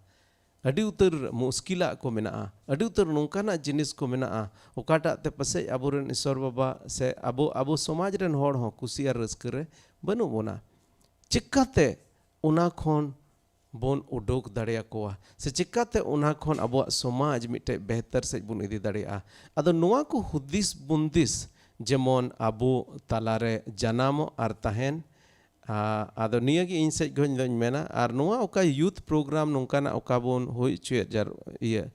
ᱟᱹᱰᱤ ᱩᱛᱟᱹᱨ ᱢᱩᱥᱠᱤᱞᱟᱜ ᱠᱚ ᱢᱮᱱᱟᱜᱼᱟ, ᱟᱹᱰᱤ ᱩᱛᱟᱹᱨ ᱱᱚᱝᱠᱟᱱᱟᱜ ᱡᱤᱱᱤᱥ ᱠᱚ ᱢᱮᱱᱟᱜᱼᱟ, ᱚᱠᱟᱴᱟᱜ ᱛᱮ ᱯᱟᱥᱮᱡ ᱟᱵᱚᱨᱮᱱ ᱤᱥᱚᱨ ᱵᱟᱵᱟ ᱥᱮ ᱟᱵᱚ, ᱟᱵᱚ ᱥᱚᱢᱟᱡᱽ ᱨᱮᱱ ᱦᱚᱲ ᱦᱚᱸ ᱠᱩᱥᱤ ᱟᱨ ᱨᱟᱹᱥᱠᱟᱹ ᱨᱮ ᱵᱟᱹᱱᱩᱜ ᱵᱚᱱᱟ᱾ ᱪᱤᱠᱟᱹᱛᱮ ᱚᱱᱟ ᱠᱷᱚᱱ ᱵᱚᱱ ᱩᱰᱩᱠ ᱫᱟᱲᱮᱭᱟᱠᱚᱣᱟ, ᱥᱮ ᱪᱤᱠᱟᱹᱛᱮ ᱚᱱᱟ ᱠᱷᱚᱱ ᱟᱵᱚᱣᱟᱜ ᱥᱚᱢᱟᱡᱽ ᱢᱤᱫᱴᱮᱡ ᱵᱮᱦᱛᱟᱨ ᱥᱮᱫ ᱵᱚᱱ ᱤᱫᱤ ᱫᱟᱲᱮᱭᱟᱜᱼᱟ? ᱟᱫᱚ ᱱᱚᱣᱟ ᱠᱚ ᱦᱩᱫᱤᱥ ᱵᱩᱱᱫᱤᱥ, ᱡᱮᱢᱚᱱ ᱟᱵᱚ ᱛᱟᱞᱟᱨᱮ ᱡᱟᱱᱟᱢᱚᱜ ᱟᱨ ᱛᱟᱦᱮᱱ, ᱟ, ᱟᱫᱚ ᱱᱤᱭᱟᱹ ᱜᱮ ᱤᱧ ᱥᱮᱫ ᱠᱷᱚᱱ ᱫᱚᱧ ᱢᱮᱱᱟ᱾ ᱟᱨ ᱱᱚᱣᱟ ᱚᱠᱟ youth program ᱱᱚᱝᱠᱟᱱᱟᱜ ᱚᱠᱟ ᱵᱚᱱ ᱦᱩᱭ ᱦᱚᱪᱚᱭᱮᱫ, ᱡᱟᱨ-, ᱤᱭᱟᱹ,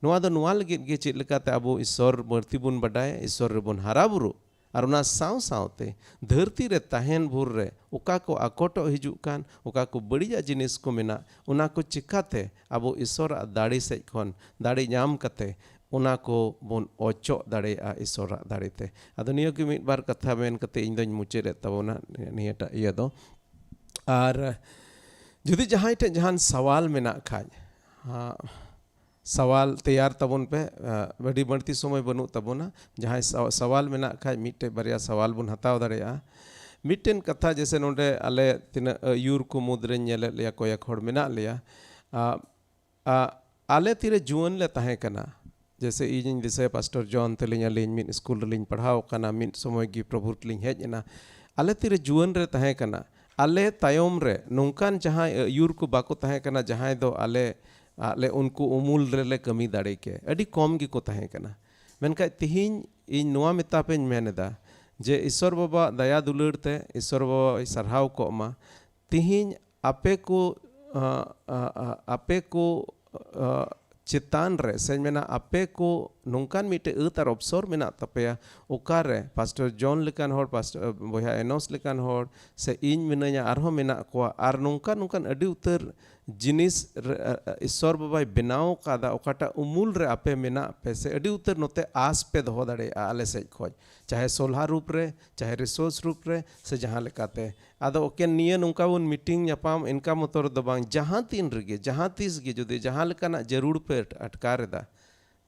ᱱᱚᱣᱟ ᱫᱚ ᱱᱚᱣᱟ ᱞᱟᱹᱜᱤᱫ ᱜᱮ, ᱪᱮᱫ ᱞᱮᱠᱟᱛᱮ ᱟᱵᱚ ᱤᱥᱚᱨ ᱵᱟᱹᱲᱛᱤ ᱵᱚᱱ ᱵᱟᱰᱟᱭᱟ, ᱤᱥᱚᱨ ᱨᱮᱵᱚᱱ ᱦᱟᱨᱟ ᱵᱩᱨᱩᱜ, ᱟᱨ ᱚᱱᱟ ᱥᱟᱶ ᱥᱟᱶᱛᱮ ᱫᱷᱟᱹᱨᱛᱤ ᱨᱮ ᱛᱟᱦᱮᱱ ᱵᱷᱳᱨ ᱨᱮ ᱚᱠᱟ ᱠᱚ ᱟᱠᱚᱴᱚᱜ ᱦᱤᱡᱩᱜ ᱠᱟᱱ, ᱚᱠᱟ ᱠᱚ ᱵᱟᱹᱲᱤᱡᱟᱜ ᱡᱤᱱᱤᱥ ᱠᱚ ᱢᱮᱱᱟᱜ, ᱚᱱᱟ ᱠᱚ ᱪᱤᱠᱟᱛᱮ ᱟᱵᱚ ᱤᱥᱚᱨᱟᱜ ᱫᱟᱲᱮ ᱥᱮᱫ ᱠᱷᱚᱱ ᱫᱟᱲᱮ ᱧᱟᱢ ᱠᱟᱛᱮ ᱚᱱᱟ ᱠᱚ ᱵᱚᱱ ᱚᱪᱚᱜ ᱫᱟᱲᱮᱭᱟᱜᱼᱟ ᱤᱥᱚᱨᱟᱜ ᱫᱟᱲᱮ ᱛᱮ᱾ ᱟᱫᱚ ᱱᱤᱭᱟᱹ ᱜᱮ ᱢᱤᱫ ᱵᱟᱨ ᱠᱟᱛᱷᱟ ᱢᱮᱱ ᱠᱟᱛᱮ ᱤᱧ ᱫᱚᱧ ᱢᱩᱪᱟᱹᱫ ᱮᱫ ᱛᱟᱵᱚᱱᱟ ᱱᱤᱭᱟᱹᱴᱟᱜ ᱤᱭᱟᱹ ᱫᱚ᱾ ᱟᱨ ᱡᱩᱫᱤ ᱡᱟᱦᱟᱸᱭ ᱴᱷᱮᱱ ᱡᱟᱦᱟᱱ ᱥᱟᱣᱟᱞ ᱢᱮᱱᱟᱜ ᱠᱷᱟᱡ, ᱟ, ᱥᱟᱣᱟᱞ ᱛᱮᱭᱟᱨ ᱛᱟᱵᱚᱱ ᱯᱮ᱾ ᱟ, ᱟᱹᱰᱤ ᱵᱟᱹᱲᱛᱤ ᱥᱚᱢᱚᱭ ᱵᱟᱹᱱᱩᱜ ᱛᱟᱵᱚᱱᱟ᱾ ᱡᱟᱦᱟᱸᱭ ᱥᱟᱣ-, ᱥᱟᱣᱟᱞ ᱢᱮᱱᱟᱜ ᱠᱷᱟᱡ, ᱢᱤᱫᱴᱮᱡ ᱵᱟᱨᱭᱟ ᱥᱟᱣᱟᱞ ᱵᱚᱱ ᱦᱟᱛᱟᱣ ᱫᱟᱲᱮᱭᱟᱜᱼᱟ᱾ ᱢᱤᱫᱴᱮᱱ ᱠᱟᱛᱷᱟ, ᱡᱮᱥᱮ ᱱᱚᱰᱮ ᱟᱞᱮ ᱛᱤᱱᱟᱹᱜ ᱟᱹᱭᱩᱨ ᱠᱚ ᱢᱩᱫᱽ ᱨᱮᱧ ᱧᱮᱞᱮᱫ ᱞᱮᱭᱟ, ᱠᱚᱭᱮᱠ ᱦᱚᱲ ᱢᱮᱱᱟᱜ ᱞᱮᱭᱟ᱾ ᱟ, ᱟ, ᱟᱞᱮ ᱛᱤᱨᱮ ᱡᱩᱣᱟᱹᱱ ᱞᱮ ᱛᱟᱦᱮᱸ ᱠᱟᱱᱟ, ᱡᱮᱥᱮ ᱤᱧᱤᱧ ᱫᱤᱥᱟᱹᱭᱟ, ᱯᱟᱥᱴᱚᱨ ᱡᱚᱱ ᱛᱟᱹᱞᱤᱧ, ᱟᱹᱞᱤᱧ ᱢᱤᱫ ᱥᱠᱩᱞ ᱨᱮᱞᱤᱧ ᱯᱟᱲᱦᱟᱣ ᱠᱟᱱᱟ, ᱢᱤᱫ ᱥᱚᱢᱚᱭ ᱜᱮ ᱯᱨᱚᱵᱷᱩ ᱨᱮᱞᱤᱧ ᱦᱮᱡ ᱮᱱᱟ᱾ ᱟᱞᱮ ᱛᱤᱨᱮ ᱡᱩᱣᱟᱹᱱ ᱨᱮ ᱛᱟᱦᱮᱸ ᱠᱟᱱᱟ, ᱟᱞᱮ ᱛᱟᱭᱚᱢ ᱨᱮ ᱱᱚᱝᱠᱟᱱ ᱡᱟᱦᱟᱸᱭ ᱟᱹᱭᱩᱨ ᱠᱚ ᱵᱟᱠᱚ ᱛᱟᱦᱮᱸ ᱠᱟᱱᱟ, ᱡᱟᱦᱟᱸᱭ ᱫᱚ ᱟᱞᱮ, ᱟᱞᱮ ᱩᱱᱠᱩ ᱩᱢᱩᱞ ᱨᱮᱞᱮ ᱠᱟᱹᱢᱤ ᱫᱟᱲᱮ ᱠᱮ᱾ ᱟᱹᱰᱤ ᱠᱚᱢ ᱜᱮᱠᱚ ᱛᱟᱦᱮᱸ ᱠᱟᱱᱟ᱾ ᱢᱮᱱᱠᱷᱟᱡ ᱛᱤᱦᱤᱧ ᱤᱧ ᱱᱚᱣᱟ ᱢᱮᱛᱟ ᱯᱮᱧ ᱢᱮᱱ ᱮᱫᱟ ᱡᱮ ᱤᱥᱚᱨ ᱵᱟᱵᱟ ᱫᱟᱭᱟ ᱫᱩᱞᱟᱹᱲ ᱛᱮ, ᱤᱥᱚᱨ ᱵᱟᱵᱟᱭ ᱥᱟᱨᱦᱟᱣ ᱠᱚᱜ ᱢᱟ, ᱛᱤᱦᱤᱧ ᱟᱯᱮ ᱠᱚ, ᱟ, ᱟ, ᱟ, ᱟᱯᱮ ᱠᱚ, ᱟ, ᱪᱮᱛᱟᱱ ᱨᱮ, ᱥᱮᱧ ᱢᱮᱱᱟ, ᱟᱯᱮ ᱠᱚ ᱱᱚᱝᱠᱟᱱ ᱢᱤᱫᱴᱮᱡ ᱟᱹᱛ ᱟᱨ ᱚᱯᱥᱚᱨ ᱢᱮᱱᱟᱜ ᱛᱟᱯᱮᱭᱟ, ᱚᱠᱟᱨᱮ ᱯᱟᱥᱴᱚᱨ ᱡᱚᱱ ᱞᱮᱠᱟᱱ ᱦᱚᱲ, ᱯᱟᱥᱴᱚᱨ, ᱵᱚᱭᱦᱟ ᱮᱱᱚᱥ ᱞᱮᱠᱟᱱ ᱦᱚᱲ, ᱥᱮ ᱤᱧ ᱢᱤᱱᱟᱹᱧᱟ, ᱟᱨᱦᱚᱸ ᱢᱮᱱᱟᱜ ᱠᱚᱣᱟ, ᱟᱨ ᱱᱚᱝᱠᱟᱱ, ᱱᱚᱝᱠᱟᱱ ᱟᱹᱰᱤ ᱩᱛᱟᱹᱨ ᱡᱤᱱᱤᱥ ᱨᱮ, ᱟ, ᱟ, ᱤᱥᱚᱨ ᱵᱟᱵᱟᱭ ᱵᱮᱱᱟᱣ ᱠᱟᱫᱟ, ᱚᱠᱟᱴᱟᱜ ᱩᱢᱩᱞ ᱨᱮ ᱟᱯᱮ ᱢᱮᱱᱟᱜ ᱯᱮ, ᱥᱮ ᱟᱹᱰᱤ ᱩᱛᱟᱹᱨ ᱱᱚᱛᱮ ᱟᱥ ᱯᱮ ᱫᱚᱦᱚ ᱫᱟᱲᱮᱭᱟᱜᱼᱟ ᱟᱞᱮ ᱥᱮᱫ ᱠᱷᱚᱡ, ᱪᱟᱦᱮ ᱥᱚᱞᱦᱟ ᱨᱩᱯ ᱨᱮ, ᱪᱟᱦᱮ ᱨᱤᱥᱳᱨᱥ ᱨᱩᱯ ᱨᱮ, ᱥᱮ ᱡᱟᱦᱟᱸ ᱞᱮᱠᱟᱛᱮ᱾ ᱟᱫᱚ ᱮᱠᱮᱱ ᱱᱤᱭᱟᱹ ᱱᱚᱝᱠᱟ ᱵᱚᱱ ᱢᱤᱴᱤᱝ ᱧᱟᱯᱟᱢ ᱤᱱᱠᱟ ᱢᱚᱛᱚ ᱨᱮᱫᱚ ᱵᱟᱝ, ᱡᱟᱦᱟᱸ ᱛᱤᱱ ᱨᱮᱜᱮ, ᱡᱟᱦᱟᱸ ᱛᱤᱥ ᱜᱮ ᱡᱩᱫᱤ ᱡᱟᱦᱟᱸ ᱞᱮᱠᱟᱱᱟᱜ ᱡᱟᱹᱨᱩᱲ ᱯᱮ ᱟᱴᱠᱟᱨ ᱮᱫᱟ,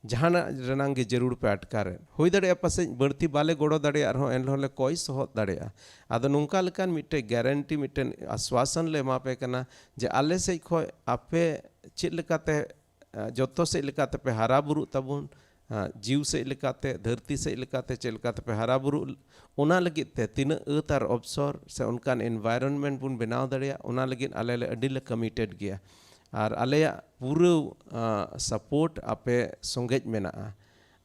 ᱡᱟᱦᱟᱱᱟᱜ ᱨᱮᱱᱟᱜ ᱜᱮ ᱡᱟᱹᱨᱩᱲ ᱯᱮ ᱟᱴᱠᱟᱨᱮᱫ᱾ ᱦᱩᱭ ᱫᱟᱲᱮᱭᱟᱜᱼᱟ ᱯᱟᱥᱮᱡ ᱵᱟᱹᱲᱛᱤ ᱵᱟᱞᱮ ᱜᱚᱲᱚ ᱫᱟᱲᱮᱭᱟᱜ ᱨᱮᱦᱚᱸ ᱮᱱ ᱨᱮᱦᱚᱸ ᱞᱮ ᱠᱚᱭ ᱥᱚᱦᱚᱫ ᱫᱟᱲᱮᱭᱟᱜᱼᱟ᱾ ᱟᱫᱚ ᱱᱚᱝᱠᱟ ᱞᱮᱠᱟᱱ ᱢᱤᱫᱴᱮᱱ ᱜᱮᱨᱮᱱᱴᱤ, ᱢᱤᱫᱴᱮᱱ ᱟᱥᱣᱟᱥᱚᱱ ᱞᱮ ᱮᱢᱟ ᱯᱮ ᱠᱟᱱᱟ ᱡᱮ ᱟᱞᱮ ᱥᱮᱫ ᱠᱷᱚᱱ ᱟᱯᱮ ᱪᱮᱫ ᱞᱮᱠᱟᱛᱮ, ᱟ, ᱡᱚᱛᱚ ᱥᱮᱫ ᱞᱮᱠᱟᱛᱮ ᱯᱮ ᱦᱟᱨᱟ ᱵᱩᱨᱩᱜ ᱛᱟᱵᱚᱱ, ᱟ, ᱡᱤᱣᱤ ᱥᱮᱫ ᱞᱮᱠᱟᱛᱮ, ᱫᱷᱟᱹᱨᱛᱤ ᱥᱮᱫ ᱞᱮᱠᱟᱛᱮ ᱪᱮᱫ ᱞᱮᱠᱟᱛᱮ ᱯᱮ ᱦᱟᱨᱟ ᱵᱩᱨᱩᱜ, ᱚᱱᱟ ᱞᱟᱹᱜᱤᱫ ᱛᱮ ᱛᱤᱱᱟᱹᱜ ᱟᱹᱛ ᱟᱨ ᱚᱯᱥᱚᱨ ᱥᱮ ᱚᱱᱠᱟᱱ environment ᱵᱚᱱ ᱵᱮᱱᱟᱣ ᱫᱟᱲᱮᱭᱟᱜ, ᱚᱱᱟ ᱞᱟᱹᱜᱤᱫ ᱟᱞᱮ ᱞᱮ ᱟᱹᱰᱤ ᱞᱮ committed ᱜᱮᱭᱟ᱾ ᱟᱨ ᱟᱞᱮᱭᱟᱜ ᱯᱩᱨᱟᱹ, ᱟ, support ᱟᱯᱮ ᱥᱚᱸᱜᱮᱡ ᱢᱮᱱᱟᱜᱼᱟ᱾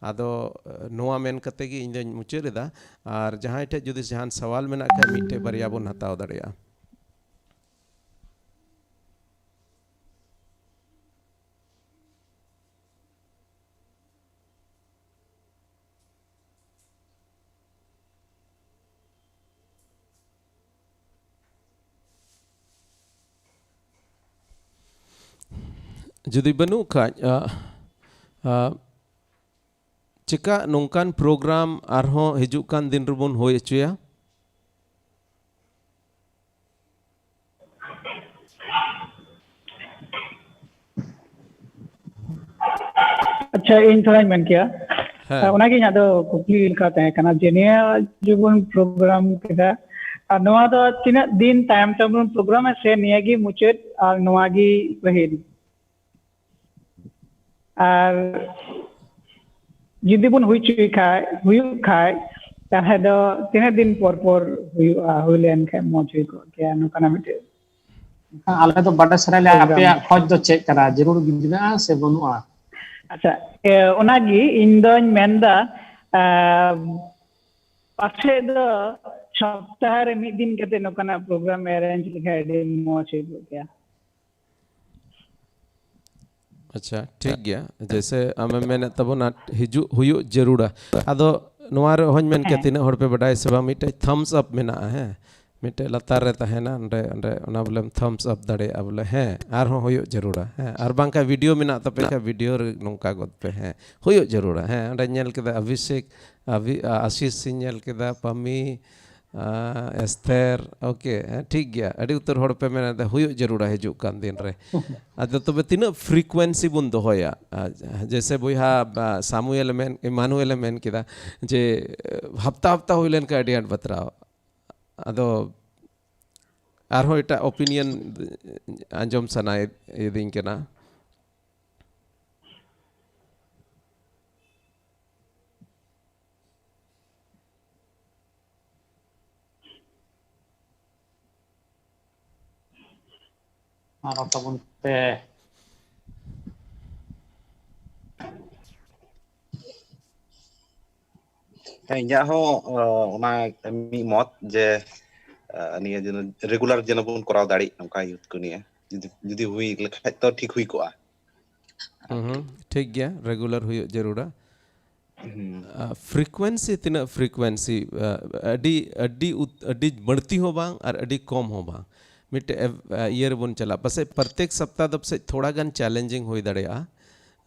ᱟᱫᱚ, ᱟ, ᱱᱚᱣᱟ ᱢᱮᱱ ᱠᱟᱛᱮ ᱜᱮ ᱤᱧ ᱫᱚᱧ ᱢᱩᱪᱟᱹᱫ ᱮᱫᱟ᱾ ᱟᱨ ᱡᱟᱦᱟᱸᱭ ᱴᱷᱮᱡ ᱡᱩᱫᱤ ᱡᱟᱦᱟᱱ ᱥᱟᱣᱟᱞ ᱢᱮᱱᱟᱜ ᱠᱷᱟᱡ, ᱢᱤᱫᱴᱮᱡ ᱵᱟᱨᱭᱟ ᱵᱚᱱ ᱦᱟᱛᱟᱣ ᱫᱟᱲᱮᱭᱟᱜᱼᱟ᱾ ᱡᱩᱫᱤ ᱵᱟᱹᱱᱩᱜ ᱠᱷᱟᱡ, ᱟ, ᱟ, ᱪᱮᱠᱟ ᱱᱚᱝᱠᱟᱱ ᱯᱨᱳᱜᱨᱟᱢ ᱟᱨᱦᱚᱸ ᱦᱤᱡᱩᱜ ᱠᱟᱱ ᱫᱤᱱ ᱨᱮᱵᱚᱱ ᱦᱩᱭ ᱦᱚᱪᱚᱭᱟ? ᱟᱪᱪᱷᱟ, ᱤᱧ ᱛᱷᱚᱲᱟᱧ ᱢᱮᱱ ᱠᱮᱭᱟ᱾ ᱦᱮᱸ᱾ ᱚᱱᱟᱜᱮ ᱤᱧᱟᱹᱜ ᱫᱚ ᱠᱩᱠᱞᱤ ᱞᱮᱠᱟ ᱛᱟᱦᱮᱸ ᱠᱟᱱᱟ ᱡᱮ ᱱᱤᱭᱟᱹ ᱡᱮᱵᱚᱱ ᱯᱨᱳᱜᱨᱟᱢ ᱠᱮᱫᱟ, ᱟᱨ ᱱᱚᱣᱟ ᱫᱚ ᱛᱤᱱᱟᱹᱜ ᱫᱤᱱ ᱛᱟᱭᱚᱢ ᱛᱮᱵᱚᱱ ᱯᱨᱳᱜᱨᱟᱢᱟ ᱥᱮ ᱱᱤᱭᱟᱹ ᱜᱮ ᱢᱩᱪᱟᱹᱫ ᱟᱨ ᱱᱚᱣᱟ ᱜᱮ ᱯᱟᱹᱦᱤᱞ? ᱟᱨ ᱡᱩᱫᱤ ᱵᱚᱱ ᱦᱩᱭ ᱦᱚᱪᱚᱭ ᱠᱷᱟᱡ, ᱦᱩᱭᱩᱜ ᱠᱷᱟᱡ, ᱛᱟᱦᱞᱮ ᱫᱚ ᱛᱤᱱᱟᱹᱜ ᱫᱤᱱ ᱯᱚᱨ ᱯᱚᱨ ᱦᱩᱭᱩᱜᱼᱟ? ᱦᱩᱭ ᱞᱮᱱ ᱠᱷᱟᱡ ᱢᱚᱡᱽ ᱦᱩᱭ ᱠᱚᱜ ᱜᱮᱭᱟ, ᱱᱚᱝᱠᱟᱱᱟᱜ ᱢᱤᱫᱴᱮᱡ᱾ ᱮᱱᱠᱷᱟᱱ ᱟᱞᱮ ᱫᱚ ᱵᱟᱰᱟᱭ ᱥᱟᱱᱟᱭᱮᱫ ᱞᱮᱭᱟ, program᱾ ᱟᱯᱮᱭᱟᱜ ᱠᱷᱚᱡᱽ ᱫᱚ ᱪᱮᱫ ᱠᱟᱱᱟ? ᱡᱟᱹᱨᱩᱲ ᱜᱮ ᱢᱮᱱᱟᱜᱼᱟ ᱥᱮ ᱵᱟᱹᱱᱩᱜᱼᱟ? ᱟᱪᱪᱷᱟ, ᱮ, ᱚᱱᱟᱜᱮ ᱤᱧ ᱫᱚᱧ ᱢᱮᱱᱫᱟ, ᱮ, ᱯᱟᱥᱮᱡ ᱫᱚ ᱥᱚᱯᱛᱟᱦᱚ ᱨᱮ ᱢᱤᱫ ᱫᱤᱱ ᱠᱟᱛᱮ ᱱᱚᱝᱠᱟᱱᱟᱜ program arrange ᱞᱮᱠᱷᱟᱡ ᱟᱹᱰᱤ ᱢᱚᱡᱽ ᱦᱩᱭ ᱠᱚᱜ ᱜᱮᱭᱟ᱾ ᱟᱪᱪᱷᱟ, ᱴᱷᱤᱠ ᱜᱮᱭᱟ᱾ ᱡᱮᱭᱥᱮ ᱟᱢᱮᱢ ᱢᱮᱱᱮᱫ ᱛᱟᱵᱚᱱᱟ, ᱦᱤᱡᱩᱜ ᱦᱩᱭᱩᱜ ᱡᱟᱹᱨᱩᱲᱟ᱾ ᱟᱫᱚ ᱱᱚᱣᱟ ᱨᱮ ᱦᱚᱧ ᱢᱮᱱ ᱠᱮᱭᱟ, ᱦᱮᱸ᱾ ᱛᱤᱱᱟᱹᱜ ᱦᱚᱲ ᱯᱮ ᱵᱟᱰᱟᱭᱟ ᱥᱮ ᱵᱟᱝ, ᱢᱤᱫᱴᱮᱡ thumbs up ᱢᱮᱱᱟᱜᱼᱟ, ᱦᱮᱸ, ᱢᱤᱫᱴᱮᱡ ᱞᱟᱛᱟᱨ ᱨᱮ ᱛᱟᱦᱮᱱᱟ, ᱚᱸᱰᱮ, ᱚᱸᱰᱮ ᱚᱱᱟ ᱵᱚᱞᱮᱢ thumbs up ᱫᱟᱲᱮᱭᱟᱜᱼᱟ ᱵᱚᱞᱮ, ᱦᱮᱸ, ᱟᱨᱦᱚᱸ ᱦᱩᱭᱩᱜ ᱡᱟᱹᱨᱩᱲᱟ, ᱦᱮᱸ᱾ ᱟᱨ ᱵᱟᱝᱠᱷᱟᱱ video ᱢᱮᱱᱟᱜ ᱛᱟᱯᱮ ᱠᱷᱟᱱ video ᱨᱮ ᱱᱚᱝᱠᱟ ᱜᱚᱫ ᱯᱮ, ᱦᱮᱸ, ᱦᱩᱭᱩᱜ ᱡᱟᱹᱨᱩᱲᱟ, ᱦᱮᱸ᱾ ᱚᱸᱰᱮᱧ ᱧᱮᱞ ᱠᱮᱫᱟ ᱚᱵᱷᱤᱥᱮᱠ, ᱟᱵᱷᱤ-, ᱟ-, ᱟᱥᱤᱥ ᱤᱧ ᱧᱮᱞ ᱠᱮᱫᱟ, ᱯᱟᱢᱤ, ᱟᱸ, ᱮᱥᱛᱷᱮᱨ, ᱳᱠᱮ, ᱦᱮᱸ, ᱴᱷᱤᱠ ᱜᱮᱭᱟ᱾ ᱟᱹᱰᱤ ᱩᱛᱟᱹᱨ ᱦᱚᱲ ᱯᱮ ᱢᱮᱱᱟ, "ᱦᱩᱭᱩᱜ ᱡᱟᱹᱨᱩᱲᱟ ᱦᱤᱡᱩᱜ ᱠᱟᱱ ᱫᱤᱱ ᱨᱮ᱾" ᱟᱫᱚ ᱛᱚᱵᱮ ᱛᱤᱱᱟᱹᱜ frequency ᱵᱚᱱ ᱫᱚᱦᱚᱭᱟ? ᱟᱸ, ᱡᱮᱭᱥᱮ ᱵᱚᱭᱦᱟ, ᱟᱸ, ᱥᱟᱢᱩᱭᱮᱞ ᱮ ᱢᱮᱱ, ᱤᱢᱟᱱᱩᱭᱮᱞ ᱮ ᱢᱮᱱ ᱠᱮᱫᱟ ᱡᱮ, ᱦᱟᱯᱛᱟ ᱦᱟᱯᱛᱟ ᱦᱩᱭ ᱞᱮᱱᱠᱷᱟᱱ ᱟᱹᱰᱤ ᱟᱸᱴ ᱵᱟᱛᱨᱟᱣ᱾ ᱟᱫᱚ ᱟᱨᱦᱚᱸ ᱮᱴᱟᱜ opinion ᱟᱸᱡᱚᱢ ᱥᱟᱱᱟᱭᱮᱫᱤᱧ ᱠᱟᱱᱟ᱾ ᱟᱨ ᱛᱟᱵᱚᱱ ᱯᱮ᱾ ᱦᱮᱸ, ᱤᱧᱟᱹᱜ ᱦᱚᱸ, ᱚ, ᱚᱱᱟ ᱢᱤᱫ ᱢᱚᱛ ᱡᱮ, ᱟ, ᱱᱤᱭᱟᱹ ᱡᱮᱱᱚ regular ᱡᱮᱱᱚ ᱵᱚᱱ ᱠᱚᱨᱟᱣ ᱫᱟᱲᱮᱜ, ᱱᱚᱝᱠᱟ youth ᱠᱚ ᱱᱤᱭᱮ᱾ ᱡᱩᱫᱤ, ᱡᱩᱫᱤ ᱦᱩᱭ ᱞᱮᱠᱷᱟᱡ ᱛᱚ ᱴᱷᱤᱠ ᱦᱩᱭ ᱠᱚᱜᱼᱟ᱾ ᱦᱩᱸ, ᱦᱩᱸ, ᱴᱷᱤᱠ ᱜᱮᱭᱟ, regular ᱦᱩᱭᱩᱜ ᱡᱟᱹᱨᱩᱲᱟ᱾ ᱦᱩᱸ᱾ ᱟ, frequency ᱛᱤᱱᱟᱹᱜ frequency, ᱟ, ᱟᱹᱰᱤ, ᱟᱹᱰᱤ ᱩᱛ-, ᱟᱹᱰᱤ ᱵᱟᱹᱲᱛᱤ ᱦᱚᱸ ᱵᱟᱝ ᱟᱨ ᱟᱹᱰᱤ ᱠᱚᱢ ᱦᱚᱸ ᱵᱟᱝ, ᱢᱤᱫᱴᱮᱡ ᱮᱵ-, ᱟ, ᱤᱭᱟᱹ ᱨᱮᱵᱚᱱ ᱪᱟᱞᱟᱜᱼᱟ᱾ ᱯᱟᱥᱮᱡ ᱯᱨᱚᱛᱮᱠ ᱥᱚᱯᱛᱟ ᱫᱚ ᱯᱟᱥᱮᱡ ᱛᱷᱚᱲᱟ ᱜᱟᱱ challenging ᱦᱩᱭ ᱫᱟᱲᱮᱭᱟᱜᱼᱟ᱾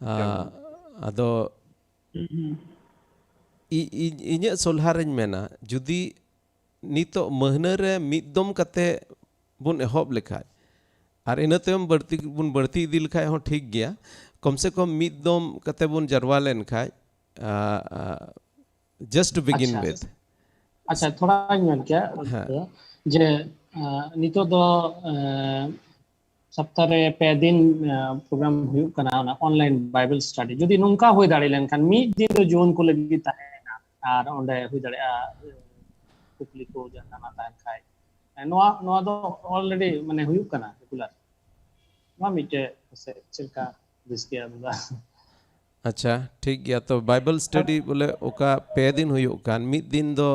ᱟ, ᱦᱩᱸ᱾ ᱟᱫᱚ ᱦᱩᱸ, ᱦᱩᱸ᱾ ᱤ-, ᱤ-, ᱤᱧᱟᱹᱜ ᱥᱚᱞᱦᱟ ᱨᱮᱧ ᱢᱮᱱᱟ, ᱡᱩᱫᱤ ᱱᱤᱛᱚᱜ ᱢᱟᱹᱦᱱᱟᱹ ᱨᱮ ᱢᱤᱫ ᱫᱚᱢ ᱠᱟᱛᱮ ᱵᱚᱱ ᱮᱦᱚᱵ ᱞᱮᱠᱷᱟᱡ, ᱟᱨ ᱤᱱᱟᱹ ᱛᱟᱭᱚᱢ ᱵᱟᱹᱲᱛᱤ ᱵᱚᱱ ᱵᱟᱹᱲᱛᱤ ᱤᱫᱤ ᱞᱮᱠᱷᱟᱡ ᱦᱚᱸ ᱴᱷᱤᱠ ᱜᱮᱭᱟ, ᱠᱚᱢ ᱥᱮ ᱠᱚᱢ ᱢᱤᱫ ᱫᱚᱢ ᱠᱟᱛᱮ ᱵᱚᱱ ᱡᱟᱨᱣᱟ ᱞᱮᱱ ᱠᱷᱟᱡ, ᱟ, ᱟ, just to begin ᱟᱪᱪᱷᱟ᱾ With. ᱟᱪᱪᱷᱟ, ᱛᱷᱚᱲᱟᱧ ᱢᱮᱱ ᱠᱮᱭᱟ, ᱦᱮᱸ᱾ ᱡᱮ, ᱟ, ᱱᱤᱛᱚᱜ ᱫᱚ, ᱟ, ᱥᱚᱯᱛᱟ ᱨᱮ ᱯᱮ ᱫᱤᱱ, ᱟ, program ᱦᱩᱭᱩᱜ ᱠᱟᱱᱟ, ᱚᱱᱟ online Bible study᱾ ᱡᱩᱫᱤ ᱱᱚᱝᱠᱟ ᱦᱩᱭ ᱫᱟᱲᱮ ᱞᱮᱱᱠᱷᱟᱱ, ᱢᱤᱫ ᱫᱤᱱ ᱫᱚ ᱡᱩᱣᱟᱹᱱ ᱠᱚ ᱞᱟᱹᱜᱤᱫ ᱛᱟᱦᱮᱱᱟ, ᱟᱨ ᱚᱸᱰᱮ ᱦᱩᱭ ᱫᱟᱲᱮᱭᱟᱜᱼᱟ, ᱠᱩᱠᱞᱤ ᱠᱚ ᱡᱟᱦᱟᱱᱟᱜ ᱛᱟᱦᱮᱱ ᱠᱷᱟᱡ᱾ ᱱᱚᱣᱟ, ᱱᱚᱣᱟ ᱫᱚ already ᱢᱟᱱᱮ ᱦᱩᱭᱩᱜ ᱠᱟᱱᱟ regular᱾ ᱱᱚᱣᱟ ᱢᱤᱫᱴᱮᱡ ᱯᱟᱥᱮᱡ ᱪᱮᱫ ᱞᱮᱠᱟ ᱦᱩᱫᱤᱥ ᱠᱮᱭᱟ ᱟᱢ ᱫᱚ? ᱟᱪᱪᱷᱟ, ᱴᱷᱤᱠ ᱜᱮᱭᱟ᱾ ᱛᱚ, Bible study ᱵᱚᱞᱮ ᱚᱠᱟ ᱯᱮ ᱫᱤᱱ ᱦᱩᱭᱩᱜ ᱠᱟᱱ, ᱢᱤᱫ ᱫᱤᱱ ᱫᱚ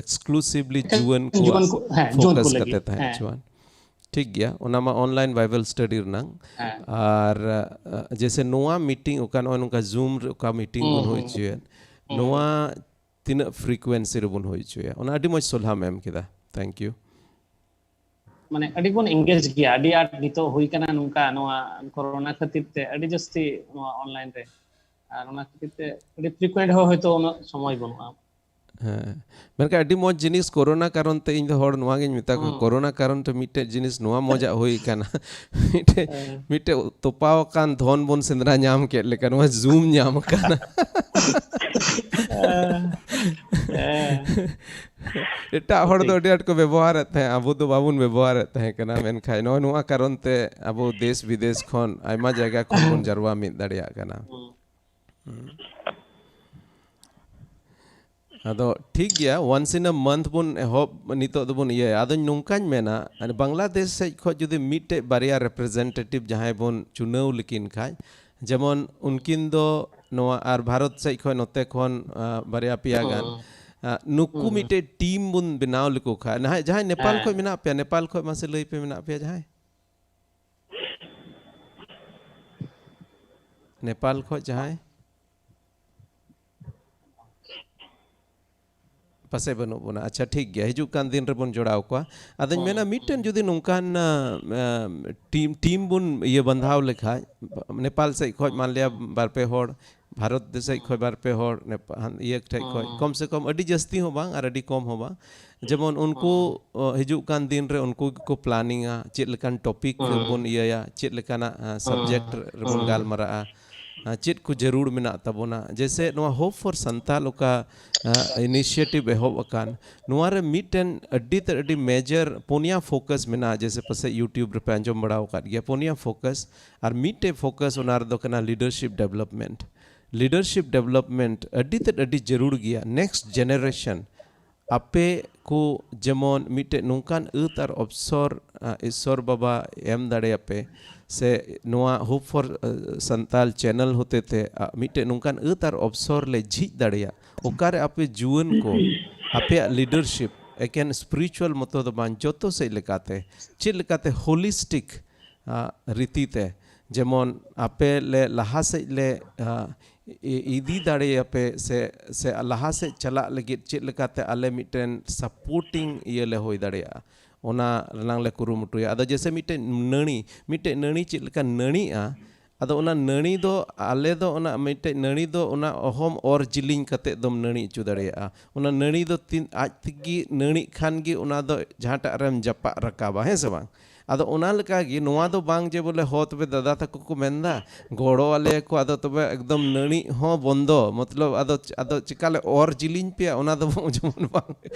exclusively ᱮᱠᱟᱞ ᱡᱩᱣᱟᱹᱱ ᱠᱚᱣᱟᱜ ᱡᱩᱣᱟᱹᱱ ᱠᱚ, ᱦᱮᱸ, ᱡᱩᱣᱟᱹᱱ ᱠᱚ focus ᱞᱟᱹᱜᱤᱫ, ᱠᱟᱛᱮ ᱛᱟᱦᱮᱸ ᱦᱮᱸ᱾ ᱦᱚᱪᱚᱣᱟᱱ᱾ ᱴᱷᱤᱠ ᱜᱮᱭᱟ, ᱚᱱᱟ ᱢᱟ online Bible study ᱨᱮᱱᱟᱝ᱾ ᱦᱮᱸ᱾ ᱟᱨ, ᱟ, ᱡᱮᱭᱥᱮ ᱱᱚᱣᱟ meeting ᱚᱠᱟ, ᱱᱚᱜᱼᱚᱭ ᱱᱚᱝᱠᱟ Zoom ᱨᱮ ᱚᱠᱟ meeting ᱦᱩᱸ, ᱵᱚᱱ ᱦᱩᱭ ᱦᱩᱸ, ᱦᱚᱪᱚᱭᱮᱫ, ᱦᱩᱸ᱾ ᱱᱚᱣᱟ ᱛᱤᱱᱟᱹᱜ frequency ᱨᱮᱵᱚᱱ ᱦᱩᱭ ᱦᱚᱪᱚᱭᱟ? ᱚᱱᱟ ᱟᱹᱰᱤ ᱢᱚᱡᱽ ᱥᱚᱞᱦᱟᱢ ᱮᱢ ᱠᱮᱫᱟ᱾ Thank you. ᱢᱟᱱᱮ ᱟᱹᱰᱤ ᱵᱚᱱ engage ᱜᱮᱭᱟ, ᱟᱹᱰᱤ ᱟᱸᱴ ᱱᱤᱛᱚᱜ ᱦᱩᱭ ᱠᱟᱱᱟ ᱱᱚᱝᱠᱟ, ᱱᱚᱣᱟ ᱠᱚᱨᱳᱱᱟ ᱠᱷᱟᱹᱛᱤᱨ ᱛᱮ ᱟᱹᱰᱤ ᱡᱟᱹᱥᱛᱤ ᱱᱚᱣᱟ online ᱨᱮ, ᱟᱨ ᱚᱱᱟ ᱠᱷᱟᱹᱛᱤᱨ ᱛᱮ ᱟᱹᱰᱤ frequent ᱦᱚᱸ ᱦᱚᱭᱛᱳ ᱩᱱᱟᱹᱜ ᱥᱚᱢᱚᱭ ᱵᱟᱹᱱᱩᱜᱼᱟ᱾ ᱦᱮᱸ᱾ ᱢᱮᱱᱠᱷᱟᱱ ᱟᱹᱰᱤ ᱢᱚᱡᱽ ᱡᱤᱱᱤᱥ ᱠᱳᱨᱳᱱᱟ ᱠᱟᱨᱚᱱ ᱛᱮ, ᱤᱧ ᱫᱚ ᱦᱚᱲ ᱱᱚᱣᱟ ᱜᱤᱧ ᱢᱮᱛᱟ ᱠᱚᱣᱟ, ᱦᱩᱸ᱾ ᱠᱳᱨᱳᱱᱟ ᱠᱟᱨᱚᱱ ᱛᱮ ᱢᱤᱫᱴᱮᱡ ᱡᱤᱱᱤᱥ ᱱᱚᱣᱟ ᱢᱚᱡᱟᱜ ᱦᱩᱭ ᱠᱟᱱᱟ᱾ ᱢᱤᱫᱴᱮᱡ, ᱦᱮᱸ᱾ ᱢᱤᱫᱴᱮᱡ ᱛᱚᱯᱟᱣ ᱟᱠᱟᱱ ᱫᱷᱚᱱ ᱵᱚᱱ ᱥᱮᱸᱫᱽᱨᱟ ᱧᱟᱢ ᱠᱮᱫ ᱞᱮᱠᱟ, ᱱᱚᱣᱟ ᱡᱩᱢ ᱧᱟᱢ ᱟᱠᱟᱱᱟ᱾ ᱦᱮᱸ᱾ ᱮᱴᱟᱜ ᱦᱚᱲ ᱫᱚ ᱴᱷᱤᱠ᱾ ᱟᱹᱰᱤ ᱟᱸᱴ ᱠᱚ ᱵᱮᱵᱚᱦᱟᱨᱮᱫ ᱛᱟᱦᱮᱸᱫ, ᱟᱵᱚ ᱫᱚ ᱵᱟᱵᱚᱱ ᱵᱮᱵᱚᱦᱟᱨᱮᱫ ᱛᱟᱦᱮᱸ ᱠᱟᱱᱟ, ᱢᱮᱱᱠᱷᱟᱱ ᱱᱚᱜᱼᱚᱭ ᱱᱚᱣᱟ ᱠᱟᱨᱚᱱ ᱛᱮ ᱟᱵᱚ ᱫᱮᱥ ᱵᱤᱫᱮᱥ ᱠᱷᱚᱱ ᱟᱭᱢᱟ ᱡᱟᱭᱜᱟ ᱠᱷᱚᱱ ᱵᱚᱱ ᱡᱟᱨᱣᱟ ᱢᱤᱫ ᱫᱟᱲᱮᱭᱟᱜ ᱠᱟᱱᱟ᱾ ᱦᱩᱸ᱾ ᱦᱩᱸ᱾ ᱟᱫᱚ ᱴᱷᱤᱠ ᱜᱮᱭᱟ, once in a month ᱵᱚᱱ ᱮᱦᱚᱵ, ᱱᱤᱛᱚᱜ ᱫᱚᱵᱚᱱ ᱤᱭᱟᱹᱭᱟ᱾ ᱟᱫᱚᱧ ᱱᱚᱝᱠᱟᱧ ᱢᱮᱱᱟ, ᱢᱟᱱᱮ ᱵᱟᱝᱞᱟᱫᱮᱥ ᱥᱮᱫ ᱠᱷᱚᱱ ᱡᱩᱫᱤ ᱢᱤᱫᱴᱮᱡ ᱵᱟᱨᱭᱟ representative ᱡᱟᱦᱟᱸᱭ ᱵᱚᱱ ᱪᱩᱱᱟᱹᱣ ᱞᱮᱠᱤᱱ ᱠᱷᱟᱡ, ᱡᱮᱢᱚᱱ ᱩᱱᱠᱤᱱ ᱫᱚ ᱱᱚᱣᱟ, ᱟᱨ ᱵᱷᱟᱨᱚᱛ ᱥᱮᱫ ᱠᱷᱚᱱ ᱱᱚᱛᱮ ᱠᱷᱚᱱ, ᱟ, ᱵᱟᱨᱭᱟ ᱯᱮᱭᱟ ᱜᱟᱱ, ᱦᱩᱸ᱾ ᱟ, ᱱᱩᱠᱩ ᱦᱩᱸ, ᱦᱩᱸ᱾ ᱢᱤᱫᱴᱮᱡ ᱴᱤᱢ ᱵᱚᱱ ᱵᱮᱱᱟᱣ ᱞᱮᱠᱚ ᱠᱷᱟᱡ, ᱱᱟᱦᱟᱜ ᱡᱟᱦᱟᱸᱭ ᱱᱮᱯᱟᱞ ᱦᱮᱸ᱾ ᱠᱷᱚᱱ ᱢᱮᱱᱟᱜ ᱯᱮᱭᱟ, ᱱᱮᱯᱟᱞ ᱠᱷᱚᱱ ᱢᱟᱥᱮ ᱞᱟᱹᱭ ᱯᱮ, ᱢᱮᱱᱟᱜ ᱯᱮᱭᱟ ᱡᱟᱦᱟᱸᱭ? ᱱᱮᱯᱟᱞ ᱠᱷᱚᱱ ᱡᱟᱦᱟᱸᱭ? ᱯᱟᱥᱮᱡ ᱵᱟᱹᱱᱩᱜ ᱵᱚᱱᱟ᱾ ᱟᱪᱪᱷᱟ, ᱴᱷᱤᱠ ᱜᱮᱭᱟ, ᱦᱤᱡᱩᱜ ᱠᱟᱱ ᱫᱤᱱ ᱨᱮᱵᱚᱱ ᱡᱚᱲᱟᱣ ᱠᱚᱣᱟ᱾ ᱟᱫᱚᱧ ᱦᱩᱸ, ᱢᱮᱱᱟ, ᱢᱤᱫᱴᱮᱱ ᱦᱩᱸ᱾ ᱡᱩᱫᱤ ᱱᱚᱝᱠᱟᱱ, ᱟ, ᱟ, ᱴᱤᱢ, ᱴᱤᱢ ᱵᱚᱱ ᱤᱭᱟᱹ ᱵᱟᱸᱫᱷᱟᱣ ᱞᱮᱠᱷᱟᱡ, ᱱᱮᱯᱟᱞ ᱥᱮᱫ ᱠᱷᱚᱱ ᱢᱟᱱ ᱞᱤᱭᱟ ᱵᱟᱨ ᱯᱮ ᱦᱚᱲ, ᱵᱷᱟᱨᱚᱛ ᱫᱮᱥ ᱥᱮᱫ ᱠᱷᱚᱱ ᱵᱟᱨ ᱯᱮ ᱦᱚᱲ, ᱱᱮᱯᱟ-, ᱦᱟᱱ-, ᱤᱭᱟᱹ ᱴᱷᱮᱡ ᱠᱷᱚᱱ, ᱦᱩᱸ᱾ ᱠᱚᱢ ᱥᱮ ᱠᱚᱢ, ᱟᱹᱰᱤ ᱡᱟᱹᱥᱛᱤ ᱦᱚᱸ ᱵᱟᱝ ᱟᱨ ᱟᱹᱰᱤ ᱠᱚᱢ ᱦᱚᱸ ᱵᱟᱝ, ᱡᱮᱢᱚᱱ ᱩᱱᱠᱩ, ᱦᱩᱸ᱾ ᱚ, ᱦᱤᱡᱩᱜ ᱠᱟᱱ ᱫᱤᱱ ᱨᱮ ᱩᱱᱠᱩ ᱜᱮᱠᱚ ᱯᱞᱟᱱᱤᱝᱟ, ᱪᱮᱫ ᱞᱮᱠᱟᱱ ᱴᱚᱯᱤᱠ ᱦᱩᱸ᱾ ᱵᱚᱱ ᱤᱭᱟᱹᱭᱟ, ᱪᱮᱫ ᱞᱮᱠᱟᱱᱟᱜ, ᱟ, ᱦᱩᱸ, ᱥᱟᱵᱡᱮᱠᱴ ᱨᱮᱵᱚᱱ ᱦᱩᱸ᱾ ᱜᱟᱞᱢᱟᱨᱟᱜᱼᱟ, ᱟ, ᱪᱮᱫ ᱠᱚ ᱡᱟᱹᱨᱩᱲ ᱢᱮᱱᱟᱜ ᱛᱟᱵᱚᱱᱟ᱾ ᱡᱮᱭᱥᱮ ᱱᱚᱣᱟ Hope for Santal ᱚᱠᱟ, ᱟ, initiative ᱮᱦᱚᱵ ᱟᱠᱟᱱ, ᱱᱚᱣᱟ ᱨᱮ ᱢᱤᱫᱴᱮᱱ ᱟᱹᱰᱤ ᱛᱮᱫ ᱟᱹᱰᱤ major ᱯᱩᱱᱭᱟ focus ᱢᱮᱱᱟᱜᱼᱟ, ᱡᱮᱭᱥᱮ ᱯᱟᱥᱮᱡ YouTube ᱨᱮᱯᱮ ᱟᱸᱡᱚᱢ ᱵᱟᱲᱟ ᱟᱠᱟᱫ ᱜᱮᱭᱟ, ᱯᱩᱱᱭᱟ focus, ᱟᱨ ᱢᱤᱫᱴᱮᱡ focus ᱚᱱᱟ ᱨᱮᱫᱚ ᱠᱟᱱᱟ leadership development᱾ Leadership development ᱟᱹᱰᱤ ᱛᱮᱫ ᱟᱹᱰᱤ ᱡᱟᱹᱨᱩᱲ ᱜᱮᱭᱟ, next generation ᱟᱯᱮ ᱠᱚ ᱡᱮᱢᱚᱱ ᱢᱤᱫᱴᱮᱡ ᱱᱚᱝᱠᱟᱱ ᱟᱹᱛ ᱟᱨ ᱚᱯᱥᱚᱨ, ᱟ, ᱤᱥᱥᱚᱨ ᱵᱟᱵᱟ ᱮᱢ ᱫᱟᱲᱮᱭᱟᱯᱮ, ᱥᱮ ᱱᱚᱣᱟ Hope for, ᱟ, Santal channel ᱦᱚᱛᱮ ᱛᱮ, ᱟ, ᱢᱤᱫᱴᱮᱡ ᱱᱚᱝᱠᱟᱱ ᱟᱹᱛ ᱟᱨ ᱚᱯᱥᱚᱨ ᱞᱮ ᱡᱷᱤᱡ ᱫᱟᱲᱮᱭᱟᱜ, ᱚᱠᱟᱨᱮ ᱟᱯᱮ ᱡᱩᱣᱟᱹᱱ ᱠᱚ ᱟᱯᱮᱭᱟᱜ leadership ᱮᱠᱮᱱ spiritual ᱢᱚᱛᱚ ᱫᱚ ᱵᱟᱝ, ᱡᱚᱛᱚ ᱥᱮᱫ ᱞᱮᱠᱟᱛᱮ ᱪᱮᱫ ᱞᱮᱠᱟᱛᱮ holistic, ᱟ, ᱨᱤᱛᱤ ᱛᱮ, ᱡᱮᱢᱚᱱ ᱟᱯᱮ ᱞᱮ ᱞᱟᱦᱟ ᱥᱮᱫ ᱞᱮ, ᱟ, ᱤ-, ᱤᱫᱤ ᱫᱟᱲᱮᱭᱟᱯᱮ ᱥᱮ, ᱥᱮ ᱞᱟᱦᱟ ᱥᱮᱫ ᱪᱟᱞᱟᱜ ᱞᱟᱹᱜᱤᱫ ᱪᱮᱫ ᱞᱮᱠᱟᱛᱮ ᱟᱞᱮ ᱢᱤᱫᱴᱮᱱ supporting ᱤᱭᱟᱹ ᱞᱮ ᱦᱩᱭ ᱫᱟᱲᱮᱭᱟᱜᱼᱟ, ᱚᱱᱟ ᱨᱮᱱᱟᱝ ᱞᱮ ᱠᱩᱨᱩᱢᱩᱴᱩᱭᱟ᱾ ᱟᱫᱚ ᱡᱮᱭᱥᱮ ᱢᱤᱫᱴᱮᱱ ᱱᱟᱹᱲᱤ, ᱢᱤᱫᱴᱮᱱ ᱱᱟᱹᱲᱤ ᱪᱮᱫ ᱞᱮᱠᱟ ᱱᱟᱹᱲᱤᱜᱼᱟ, ᱟᱫᱚ ᱚᱱᱟ ᱱᱟᱹᱲᱤ ᱫᱚ, ᱟᱞᱮ ᱫᱚ ᱚᱱᱟ ᱢᱤᱫᱴᱮᱡ ᱱᱟᱹᱲᱤ ᱫᱚ ᱚᱱᱟ ᱚᱦᱚᱢ ᱚᱨ ᱡᱤᱞᱤᱧ ᱠᱟᱛᱮ ᱫᱚᱢ ᱱᱟᱹᱲᱤ ᱦᱚᱪᱚ ᱫᱟᱲᱮᱭᱟᱜᱼᱟ᱾ ᱚᱱᱟ ᱱᱟᱹᱲᱤ ᱫᱚ ᱛᱤᱱ, ᱟᱡ ᱛᱮᱜᱮ ᱱᱟᱹᱲᱤᱜ ᱠᱷᱟᱱ ᱜᱮ ᱚᱱᱟ ᱫᱚ ᱡᱟᱦᱟᱸᱴᱟᱜ ᱨᱮᱢ ᱡᱟᱯᱟᱜ ᱨᱟᱠᱟᱵᱟ, ᱦᱮᱸ ᱥᱮ ᱵᱟᱝ? ᱟᱫᱚ ᱚᱱᱟ ᱞᱮᱠᱟ ᱜᱮ ᱱᱚᱣᱟ ᱫᱚ ᱵᱟᱝ ᱡᱮ ᱵᱚᱞᱮ, "ᱦᱚ, ᱛᱚᱵᱮ ᱫᱟᱫᱟ ᱛᱟᱠᱚ ᱠᱚ ᱢᱮᱱᱫᱟ, ᱜᱚᱲᱚ ᱟᱞᱮᱭᱟ ᱠᱚ, ᱟᱫᱚ ᱛᱚᱵᱮ ᱮᱠᱫᱚᱢ ᱱᱟᱹᱲᱤ ᱦᱚᱸ ᱵᱚᱱᱫᱚ", ᱢᱚᱛᱞᱚᱵ ᱟᱫᱚ, ᱟᱫᱚ ᱪᱮᱠᱟ ᱞᱮ ᱚᱨ ᱡᱤᱞᱤᱧ ᱯᱮᱭᱟ, ᱚᱱᱟ ᱫᱚ ᱡᱮᱢᱚᱱ ᱵᱟᱝ,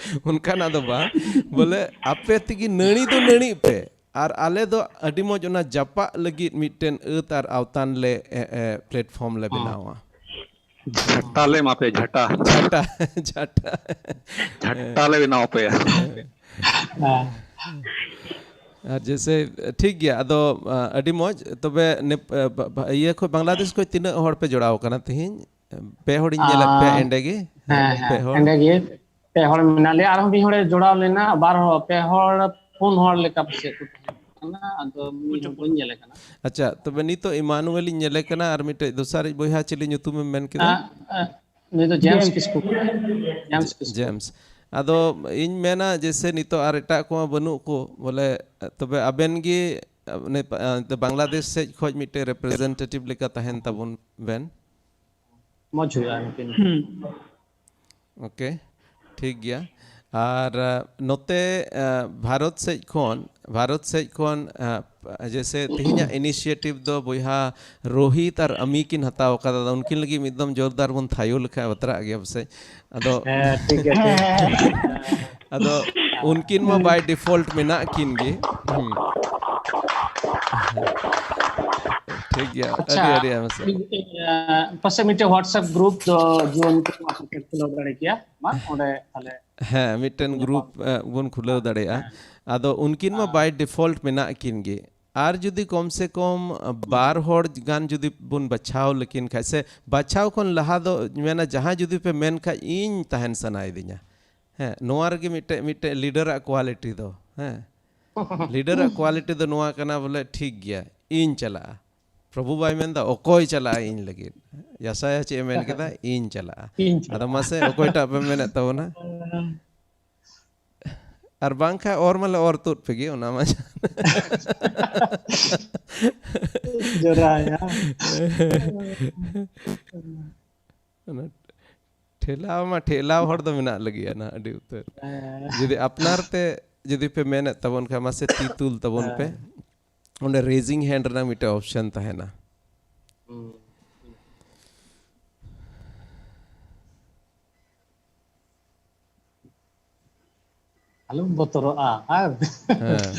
ᱚᱱᱠᱟᱱᱟᱜ ᱫᱚ ᱵᱟᱝ᱾ ᱵᱚᱞᱮ ᱟᱯᱮ ᱛᱮᱜᱮ ᱱᱟᱹᱲᱤ ᱫᱚ ᱱᱟᱹᱲᱤᱜ ᱯᱮ, ᱟᱨ ᱟᱞᱮ ᱫᱚ ᱟᱹᱰᱤ ᱢᱚᱡᱽ ᱚᱱᱟ ᱡᱟᱯᱟᱜ ᱞᱟᱹᱜᱤᱫ ᱢᱤᱫᱴᱮᱱ ᱟᱹᱛ ᱟᱨ ᱟᱣᱛᱟᱱ ᱞᱮ, ᱮ, ᱮ, platform ᱞᱮ ᱦᱚᱸ᱾ ᱵᱮᱱᱟᱣᱟ᱾ ᱡᱷᱟᱴᱟ ᱞᱮ ᱮᱢᱟ ᱯᱮᱭᱟ, ᱡᱷᱟᱴᱟ᱾ ᱡᱷᱟᱴᱟ, ᱡᱷᱟᱴᱟ᱾ ᱡᱷᱟᱴᱟ ᱞᱮ ᱵᱮᱱᱟᱣ ᱟᱯᱮᱭᱟ᱾ ᱦᱮᱸ᱾ ᱟᱨ ᱡᱮᱥᱮ, ᱴᱷᱤᱠ ᱜᱮᱭᱟ, ᱟᱫᱚ, ᱟ, ᱟᱹᱰᱤ ᱢᱚᱡᱽ᱾ ᱛᱚᱵᱮ ᱱᱮᱯ-, ᱟ, ᱵᱟ-, ᱵᱟ-, ᱤᱭᱟᱹ ᱠᱷᱚᱡ, ᱵᱟᱝᱞᱟᱫᱮᱥ ᱠᱷᱚᱡ ᱛᱤᱱᱟᱹᱜ ᱦᱚᱲ ᱯᱮ ᱡᱚᱲᱟᱣ ᱠᱟᱱᱟ ᱛᱮᱦᱮᱧ? ᱯᱮ ᱦᱚᱲᱤᱧ ᱧᱮᱞᱮᱫ ᱯᱮᱭᱟ ᱟᱨ ᱮᱸᱰᱮ ᱜᱮ᱾ ᱦᱮᱸ, ᱯᱮ ᱦᱮᱸ, ᱦᱚᱲ᱾ ᱮᱸᱰᱮ ᱜᱮ ᱯᱮ ᱦᱚᱲ ᱢᱮᱱᱟᱜ ᱞᱮᱭᱟ᱾ ᱟᱨᱦᱚᱸ ᱢᱤᱫ ᱦᱚᱲᱮ ᱡᱚᱲᱟᱣ ᱞᱮᱱᱟ, ᱵᱟᱨ ᱦᱚᱲ, ᱯᱮ ᱦᱚᱲ, ᱯᱩᱱ ᱦᱚᱲ ᱞᱮᱠᱟ ᱯᱟᱥᱮᱡ ᱠᱚ ᱛᱟᱦᱮᱸ ᱠᱟᱱᱟ᱾ ᱟᱫᱚ ᱢᱤᱫ ᱦᱚᱲ ᱵᱟᱹᱧ ᱧᱮᱞᱮ ᱠᱟᱱᱟ᱾ ᱟᱪᱪᱷᱟ, ᱛᱚᱵᱮ ᱱᱤᱛᱚᱜ ᱤᱢᱟᱱᱩᱭᱮᱞ ᱤᱧ ᱧᱮᱞᱮ ᱠᱟᱱᱟ, ᱟᱨ ᱢᱤᱫᱴᱮᱡ ᱫᱚᱥᱟᱨᱤᱡ ᱵᱚᱭᱦᱟ, ᱪᱤᱞᱤ ᱧᱩᱛᱩᱢᱮᱢ ᱢᱮᱱ ᱠᱮᱫᱟ? ᱟ, ᱟ, ᱱᱩᱭ ᱫᱚ ᱡᱮᱢᱥ ᱡᱮᱢᱥ᱾ ᱠᱤᱥᱠᱩ᱾ ᱡᱮᱢᱥ ᱡᱮ-, ᱠᱤᱥᱠᱩ᱾ ᱡᱮᱢᱥ᱾ ᱟᱫᱚ ᱤᱧ ᱢᱮᱱᱟ, ᱡᱮᱥᱮ ᱱᱤᱛᱚᱜ ᱟᱨ ᱮᱴᱟᱜ ᱠᱚᱢᱟ ᱵᱟᱹᱱᱩᱜ ᱠᱚ, ᱵᱚᱞᱮ, ᱛᱚᱵᱮ ᱟᱵᱮᱱ ᱜᱮ, ᱟ, ᱱᱮᱯ-, ᱟ, ᱵᱟᱝᱞᱟᱫᱮᱥ ᱥᱮᱡ ᱠᱷᱚᱡ ᱢᱤᱫᱴᱮᱡ representative ᱞᱮᱠᱟ ᱛᱟᱦᱮᱱ ᱛᱟᱵᱚᱱ ᱵᱮᱱ᱾ ᱢᱚᱡᱽ ᱦᱩᱭᱩᱜᱼᱟ ᱱᱩᱠᱤᱱ᱾ ᱦᱩᱸ᱾ OK, ᱴᱷᱤᱠ ᱜᱮᱭᱟ᱾ ᱟᱨ, ᱟ, ᱱᱚᱛᱮ, ᱟ, ᱵᱷᱟᱨᱚᱛ ᱥᱮᱡ ᱠᱷᱚᱱ, ᱵᱷᱟᱨᱚᱛ ᱥᱮᱡ ᱠᱷᱚᱱ, ᱟ, ᱡᱮᱥᱮ ᱛᱮᱦᱮᱧᱟᱜ initiative ᱫᱚ ᱵᱚᱭᱦᱟ ᱨᱳᱦᱤᱛ ᱟᱨ ᱟᱢᱤ ᱠᱤᱱ ᱦᱟᱛᱟᱣ ᱟᱠᱟᱫᱟ᱾ ᱟᱫᱚ ᱩᱱᱠᱤᱱ ᱞᱟᱹᱜᱤᱫ ᱢᱤᱫ ᱫᱚᱢ ᱡᱳᱨᱫᱟᱨ ᱵᱚᱱ ᱛᱷᱟᱭᱳ ᱞᱮᱠᱷᱟᱡ ᱵᱟᱛᱨᱟᱜ ᱜᱮᱭᱟ ᱯᱟᱥᱮᱡ᱾ ᱟᱫᱚ ᱦᱮᱸ, ᱴᱷᱤᱠ ᱜᱮᱭᱟ, ᱴᱷᱤᱠ᱾ ᱟᱫᱚ ᱩᱱᱠᱤᱱ ᱢᱟ by default ᱢᱮᱱᱟᱜ ᱠᱤᱱ ᱜᱮ᱾ ᱦᱩᱸ᱾ ᱴᱷᱤᱠ ᱜᱮᱭᱟ, ᱟᱪᱪᱷᱟ, ᱟᱹᱰᱤ, ᱟᱹᱰᱤ ᱟᱭᱢᱟ ᱥᱟᱨᱦᱟᱣ᱾ ᱢᱤᱫᱴᱮᱡ, ᱟᱸ, ᱯᱟᱥᱮᱡ ᱢᱤᱫᱴᱮᱡ WhatsApp group ᱫᱚ ᱡᱩᱣᱟᱹᱱ ᱠᱚ ᱠᱷᱩᱞᱟᱹᱣ ᱫᱟᱲᱮ ᱠᱮᱭᱟ, ᱢᱟ ᱚᱸᱰᱮ ᱛᱟᱦᱞᱮ ᱦᱮᱸ, ᱢᱤᱫᱴᱮᱱ ᱧᱟᱯᱟᱢ᱾ Group, ᱟᱸ, ᱵᱚᱱ ᱠᱷᱩᱞᱟᱹᱣ ᱫᱟᱲᱮᱭᱟᱜᱼᱟ᱾ ᱦᱮᱸ᱾ ᱟᱫᱚ ᱩᱱᱠᱤᱱ ᱢᱟ ᱦᱮᱸ᱾ By default ᱢᱮᱱᱟᱜ ᱠᱤᱱ ᱜᱮ, ᱟᱨ ᱡᱩᱫᱤ ᱠᱚᱢ ᱥᱮ ᱠᱚᱢ ᱵᱟᱨ ᱦᱚᱲ ᱜᱟᱱ ᱡᱩᱫᱤ ᱵᱚᱱ ᱵᱟᱪᱷᱟᱣ ᱞᱮᱠᱤᱱ ᱠᱷᱟᱡ, ᱥᱮ ᱵᱟᱪᱷᱟᱣ ᱠᱷᱚᱱ ᱞᱟᱦᱟ ᱫᱚ ᱢᱮᱱᱟ, ᱡᱟᱦᱟᱸᱭ ᱡᱩᱫᱤ ᱯᱮ ᱢᱮᱱ ᱠᱷᱟᱡ, ᱤᱧ ᱛᱟᱦᱮᱱ ᱥᱟᱱᱟᱭᱮᱫᱤᱧᱟ᱾ ᱦᱮᱸ, ᱱᱚᱣᱟ ᱨᱮᱜᱮ ᱢᱤᱫᱴᱮᱡ, ᱢᱤᱫᱴᱮᱡ leader ᱟᱜ quality ᱫᱚ, ᱦᱮᱸ᱾ Leader ᱟᱜ quality ᱫᱚ ᱱᱚᱣᱟ ᱠᱟᱱᱟ, ᱵᱚᱞᱮ, ᱴᱷᱤᱠ ᱜᱮᱭᱟ, ᱤᱧ ᱪᱟᱞᱟᱜᱼᱟ᱾ ᱯᱨᱚᱵᱷᱩ ᱵᱟᱭ ᱢᱮᱱᱫᱟ, "ᱚᱠᱚᱭ ᱪᱟᱞᱟᱜᱼᱟ ᱤᱧ ᱞᱟᱹᱜᱤᱫ?" ᱭᱟᱥᱟᱭᱟ ᱪᱮᱫ ᱮ ᱢᱮᱱ ᱠᱮᱫᱟ? "ᱤᱧ ᱪᱟᱞᱟᱜᱼᱟ᱾" ᱤᱧ ᱟᱫᱚ ᱪᱟᱞᱟᱜᱼᱟ᱾ ᱢᱟᱥᱮ, ᱚᱠᱚᱭᱴᱟᱜ ᱯᱮ ᱢᱮᱱᱮᱫ ᱛᱟᱵᱚᱱᱟ? ᱟᱨ ᱵᱟᱝᱠᱷᱟᱱ ᱚᱨ ᱢᱟᱞᱮ ᱚᱨ ᱛᱩᱫ ᱯᱮᱜᱮ, ᱚᱱᱟ ᱢᱟ᱾ ᱡᱚᱨᱟᱭᱟ᱾ ᱚᱱᱟ ᱴᱷᱮᱞᱟᱣ ᱢᱟ, ᱴᱷᱮᱞᱟᱣ ᱦᱚᱲ ᱫᱚ ᱢᱮᱱᱟᱜ ᱞᱟᱹᱜᱤᱫ ᱱᱟᱦᱟᱜ ᱟᱹᱰᱤ ᱩᱛᱟᱹᱨ᱾ ᱡᱩᱫᱤ ᱟᱯᱱᱟᱨ ᱛᱮ ᱡᱩᱫᱤ ᱯᱮ ᱢᱮᱱᱮᱫ ᱛᱟᱵᱚᱱ ᱠᱷᱟᱱ, ᱢᱟᱥᱮ ᱛᱤ ᱛᱩᱞ ᱛᱟᱵᱚᱱ ᱯᱮ᱾ ᱚᱸᱰᱮ raising hand ᱨᱮᱱᱟᱜ ᱢᱤᱫᱴᱮᱱ option ᱛᱟᱦᱮᱱᱟ᱾ ᱦᱩᱸ᱾ ᱟᱞᱚᱢ ᱵᱚᱛᱚᱨᱚᱜᱼᱟ᱾ ᱟᱨ ᱦᱮᱸ᱾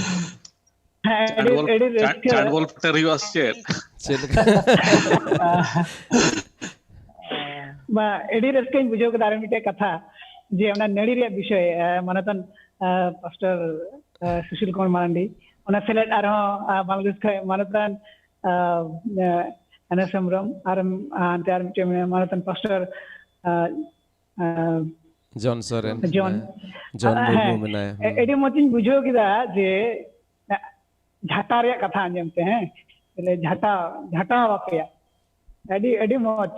ᱦᱮᱸ, ᱟᱹᱰᱤ, ᱪᱟᱴᱵᱚᱞ, ᱟᱹᱰᱤ ᱪᱟᱴ, ᱨᱟᱹᱥᱠᱟᱹ᱾ ᱪᱟᱴᱵᱚᱞ ᱯᱟᱹᱴᱟᱹᱨ ᱦᱩᱭᱩᱜᱼᱟ ᱥᱮ ᱪᱮᱫ? ᱪᱮᱫ ᱞᱮᱠᱟ? ᱵᱟ, ᱟᱹᱰᱤ ᱨᱟᱹᱥᱠᱟᱹᱧ ᱵᱩᱡᱷᱟᱹᱣ ᱠᱮᱫᱟ᱾ ᱟᱨ ᱢᱤᱫᱴᱮᱡ ᱠᱟᱛᱷᱟ, ᱡᱮ ᱚᱱᱟ ᱱᱟᱹᱲᱤ ᱨᱮᱭᱟᱜ ᱵᱤᱥᱚᱭ, ᱟᱸ, ᱢᱟᱱᱚᱛᱟᱱ, ᱟᱸ, ᱯᱟᱥᱴᱚᱨ, ᱟᱸ, ᱥᱩᱥᱤᱞ ᱠᱩᱢᱟᱨ ᱢᱟᱨᱟᱱᱰᱤ, ᱚᱱᱟ ᱥᱮᱞᱮᱫ ᱟᱨᱦᱚᱸ, ᱟᱸ, ᱵᱟᱝᱞᱟᱫᱮᱥ ᱠᱷᱚᱱ ᱢᱟᱱᱚᱛᱟᱱ, ᱟᱸ, ᱟᱸ, ᱮᱱᱮᱥ ᱦᱮᱢᱵᱨᱚᱢ, ᱟᱨ, ᱟᱸ, ᱦᱟᱱᱛᱮ ᱟᱨ ᱢᱤᱫᱴᱮᱡ ᱢᱮᱱᱟᱭᱟ, ᱢᱟᱱᱚᱛᱟᱱ ᱯᱟᱥᱴᱚᱨ, ᱟᱸ, ᱟᱸ, ᱡᱚᱱ ᱥᱚᱨᱮᱱ᱾ ᱡᱚᱱ᱾ ᱦᱮᱸ᱾ ᱡᱚᱱ ᱟᱸ, ᱢᱩᱨᱢᱩ ᱦᱮᱸ, ᱢᱮᱱᱟᱭᱟ᱾ ᱮ-, ᱟᱹᱰᱤ ᱢᱚᱡᱽ ᱤᱧ ᱵᱩᱡᱷᱟᱹᱣ ᱠᱮᱫᱟ ᱡᱮ ᱡᱷᱟᱴᱟ ᱨᱮᱭᱟᱜ ᱠᱟᱛᱷᱟ ᱟᱸᱡᱚᱢ ᱛᱮ, ᱦᱮᱸ, ᱵᱚᱞᱮ ᱡᱷᱟᱴᱟ, ᱡᱷᱟᱴᱟ ᱵᱟᱯᱮᱭᱟ᱾ ᱟᱹᱰᱤ, ᱟᱹᱰᱤ ᱢᱚᱡᱽ᱾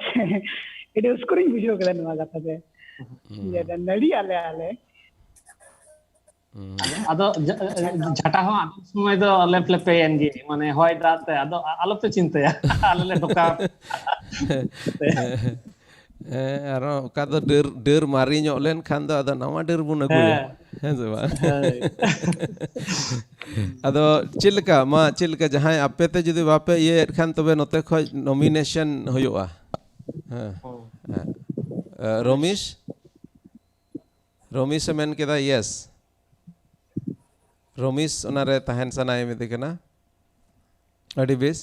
ᱟᱹᱰᱤ ᱩᱥᱠᱩᱨᱤᱧ ᱵᱩᱡᱷᱟᱹᱣ ᱠᱮᱫᱟ ᱱᱚᱣᱟ ᱠᱟᱛᱷᱟ ᱛᱮ᱾ ᱦᱩᱸ᱾ ᱡᱮ ᱱᱟᱹᱲᱤ ᱟᱞᱮ, ᱟᱞᱮ᱾ ᱦᱩᱸ᱾ ᱟᱫᱚ ᱡᱷᱟ-, ᱡᱷᱟᱴᱟ ᱦᱚᱸ ᱟᱫᱚᱢ ᱥᱚᱢᱚᱭ ᱫᱚ ᱞᱮᱯ ᱞᱮᱯᱮᱭᱮᱱ ᱜᱮ, ᱢᱟᱱᱮ ᱦᱚᱭ ᱫᱟᱜ ᱛᱮ, ᱟᱫᱚ ᱟ-, ᱟᱞᱚᱯᱮ ᱪᱤᱱᱛᱟᱹᱭᱟ, ᱟᱞᱮ ᱞᱮ ᱰᱚᱠᱟᱣ᱾ ᱦᱮᱸ, ᱟᱨᱦᱚᱸ ᱚᱠᱟ ᱫᱚ ᱰᱟᱹᱨ, ᱰᱟᱹᱨ ᱢᱟᱨᱮ ᱧᱚᱜ ᱞᱮᱱᱠᱷᱟᱱ ᱫᱚ ᱟᱫᱚ ᱱᱟᱣᱟ ᱰᱟᱹᱨ ᱵᱚᱱ ᱟᱹᱜᱩᱭᱟ᱾ ᱦᱮᱸ᱾ ᱦᱮᱸ ᱥᱮ ᱵᱟᱝ? ᱦᱳᱭ᱾ ᱟᱫᱚ ᱪᱮᱫ ᱞᱮᱠᱟ, ᱢᱟ ᱪᱮᱫ ᱞᱮᱠᱟ, ᱡᱟᱦᱟᱸᱭ ᱟᱯᱮ ᱛᱮ ᱡᱩᱫᱤ ᱵᱟᱯᱮ ᱤᱭᱟᱹᱭᱮᱫ ᱠᱷᱟᱱ, ᱛᱚᱵᱮ ᱱᱚᱛᱮ ᱠᱷᱚᱡ nomination ᱦᱩᱭᱩᱜᱼᱟ᱾ ᱦᱮᱸ, ᱦᱩᱸ᱾ ᱦᱮᱸ᱾ ᱮ, ᱨᱚᱢᱤᱥ? ᱨᱚᱢᱤᱥ ᱮ ᱢᱮᱱ ᱠᱮᱫᱟ yes᱾ ᱨᱚᱢᱤᱥ ᱚᱱᱟᱨᱮ ᱛᱟᱦᱮᱱ ᱥᱟᱱᱟᱭᱮ ᱢᱮᱫᱮ ᱠᱟᱱᱟ᱾ ᱟᱹᱰᱤ ᱵᱮᱥ᱾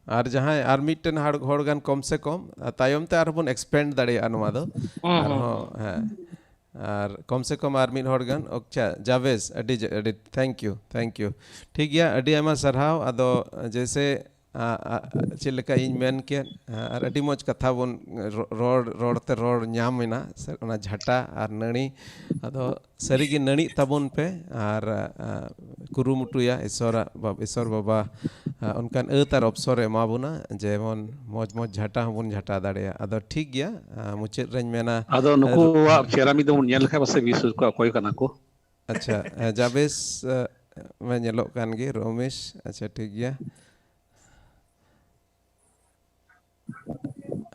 ᱟᱨ ᱡᱟᱦᱟᱸᱭ ᱟᱨ ᱢᱤᱫᱴᱮᱱ ᱦᱟᱲ-, ᱦᱚᱲ ᱜᱟᱱ ᱠᱚᱢ ᱥᱮ ᱠᱚᱢ, ᱟᱨ ᱛᱟᱭᱚᱢ ᱛᱮ ᱟᱨᱦᱚᱸ ᱵᱚᱱ expand ᱫᱟᱲᱮᱭᱟᱜᱼᱟ ᱱᱚᱣᱟ ᱫᱚ᱾ ᱦᱩᱸ, ᱦᱩᱸ, ᱟᱨᱦᱚᱸ, ᱦᱮᱸ᱾ ᱟᱨ ᱠᱚᱢ ᱥᱮ ᱠᱚᱢ ᱟᱨ ᱢᱤᱫ ᱦᱚᱲ ᱜᱟᱱ, ᱟᱪᱪᱷᱟ, ᱡᱟᱵᱮᱥ, ᱟᱹᱰᱤ ᱡ-, ᱟᱹᱰᱤ thank you, thank you᱾ ᱴᱷᱤᱠ ᱜᱮᱭᱟ, ᱟᱹᱰᱤ ᱟᱭᱢᱟ ᱥᱟᱨᱦᱟᱣ᱾ ᱟᱫᱚ ᱡᱮᱭᱥᱮ, ᱟ, ᱟ, ᱪᱮᱫ ᱞᱮᱠᱟ ᱤᱧ ᱢᱮᱱ ᱠᱮᱫ, ᱟ, ᱟᱨ ᱟᱹᱰᱤ ᱢᱚᱡᱽ ᱠᱟᱛᱷᱟ ᱵᱚᱱ ᱨᱚ-, ᱨᱚᱲ, ᱨᱚᱲ ᱛᱮ ᱨᱚᱲ ᱧᱟᱢ ᱮᱱᱟ, ᱥᱮ ᱚᱱᱟ ᱡᱷᱟᱴᱟ ᱟᱨ ᱱᱟᱹᱲᱤ᱾ ᱟᱫᱚ ᱥᱟᱹᱨᱤᱜᱮ ᱱᱟᱹᱲᱤᱜ ᱛᱟᱵᱚᱱ ᱯᱮ ᱟᱨ, ᱟ, ᱠᱩᱨᱩᱢᱩᱴᱩᱭᱟ ᱤᱥᱚᱨᱟᱜ ᱵᱟ-, ᱤᱥᱚᱨ ᱵᱟᱵᱟ ᱟᱸ, ᱚᱱᱠᱟᱱ ᱟᱹᱛ ᱟᱨ ᱚᱯᱥᱚᱨ ᱮ ᱮᱢᱟ ᱵᱚᱱᱟ, ᱡᱮᱢᱚᱱ ᱢᱚᱡᱽ ᱢᱚᱡᱽ ᱡᱷᱟᱴᱟ ᱦᱚᱸᱵᱚᱱ ᱡᱷᱟᱴᱟ ᱫᱟᱲᱮᱭᱟᱜᱼᱟ᱾ ᱟᱫᱚ ᱴᱷᱤᱠ ᱜᱮᱭᱟ, ᱟᱸ, ᱢᱩᱪᱟᱹᱫ ᱨᱮᱧ ᱢᱮᱱᱟ, ᱟᱫᱚ ᱱᱩᱠᱩᱣᱟᱜ ᱪᱮᱦᱨᱟ ᱢᱤᱫ ᱫᱚ ᱵᱚᱱ ᱧᱮᱞ ᱞᱮᱠᱷᱟᱱ ᱯᱟᱥᱮᱡ ᱵᱤᱥ ᱠᱚ ᱚᱠᱚᱭ ᱠᱟᱱᱟ ᱠᱚ᱾ ᱟᱪᱪᱷᱟ, ᱟᱸ, ᱡᱟᱵᱮᱥ, ᱟᱸ, ᱢᱟ ᱧᱮᱞᱚᱜ ᱠᱟᱱ ᱜᱮ, ᱨᱚᱢᱮᱥ, ᱟᱪᱪᱷᱟ, ᱴᱷᱤᱠ ᱜᱮᱭᱟ᱾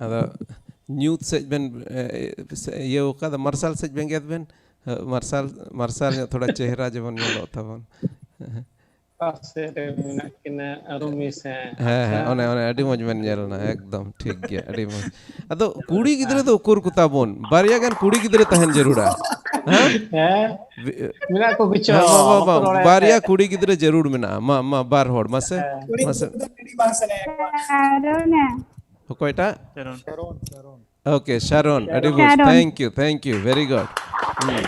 ᱟᱫᱚ ᱧᱩᱛ ᱥᱮᱫ ᱵᱮᱱ, ᱮ, ᱥᱮ-, ᱤᱭᱟᱹ ᱟᱠᱟᱫᱟ, ᱢᱟᱨᱥᱟᱞ ᱥᱮᱫ ᱵᱮᱸᱜᱮᱫ ᱵᱮᱱ, ᱮ, ᱢᱟᱨᱥᱟᱞ, ᱢᱟᱨᱥᱟᱞ ᱧᱚᱜ ᱛᱷᱚᱲᱟ ᱪᱮᱦᱨᱟ ᱡᱮᱢᱚᱱ ᱧᱮᱞᱚᱜ ᱛᱟᱵᱚᱱ᱾ ᱚᱠᱟ ᱥᱮᱫ ᱨᱮ ᱢᱮᱱᱟᱜ ᱠᱤᱱᱟ ᱨᱩᱢᱤ ᱥᱮ? ᱦᱮᱸ, ᱦᱮᱸ, ᱚᱱᱮ, ᱚᱱᱮ ᱟᱹᱰᱤ ᱢᱚᱡᱽ ᱵᱮᱱ ᱧᱮᱞ ᱮᱱᱟ, ᱮᱠᱫᱚᱢ ᱴᱷᱤᱠ ᱜᱮᱭᱟ, ᱟᱹᱰᱤ ᱢᱚᱡᱽ᱾ ᱟᱫᱚ ᱠᱩᱲᱤ ᱜᱤᱫᱽᱨᱟᱹ ᱫᱚ ᱩᱠᱩᱨ ᱠᱚ ᱛᱟᱵᱚᱱ? ᱵᱟᱨᱭᱟ ᱜᱟᱱ ᱠᱩᱲᱤ ᱜᱤᱫᱽᱨᱟᱹ ᱛᱟᱦᱮᱱ ᱡᱟᱹᱨᱩᱲᱟ᱾ ᱦᱮᱸ? ᱦᱮᱸ, ᱵᱤ- ᱢᱮᱱᱟᱜ ᱠᱚ ᱜᱮᱪᱚ, ᱦᱮᱸ, ᱵᱟ, ᱵᱟ, ᱵᱟ, ᱵᱟᱠᱚ ᱨᱚᱲᱮᱫ ᱵᱟᱨᱭᱟ ᱛᱮ᱾ ᱠᱩᱲᱤ ᱜᱤᱫᱽᱨᱟᱹ ᱡᱟᱹᱨᱩᱲ ᱢᱮᱱᱟᱜᱼᱟ᱾ ᱢᱟ, ᱢᱟ, ᱵᱟᱨ ᱦᱚᱲ, ᱢᱟᱥᱮ, ᱦᱮᱸ᱾ ᱢᱟᱥᱮ᱾ ᱥᱟᱨᱚᱱᱟ᱾ ᱚᱠᱚᱭᱴᱟᱜ? ᱥᱟᱨᱚᱱ᱾ ᱳᱠᱮ, ᱥᱟᱨᱚᱱ, ᱟᱹᱰᱤ ᱢᱚᱡᱽ᱾ ᱥᱟᱨᱚᱱ᱾ Thank you, thank you, very good. ᱦᱩᱸ᱾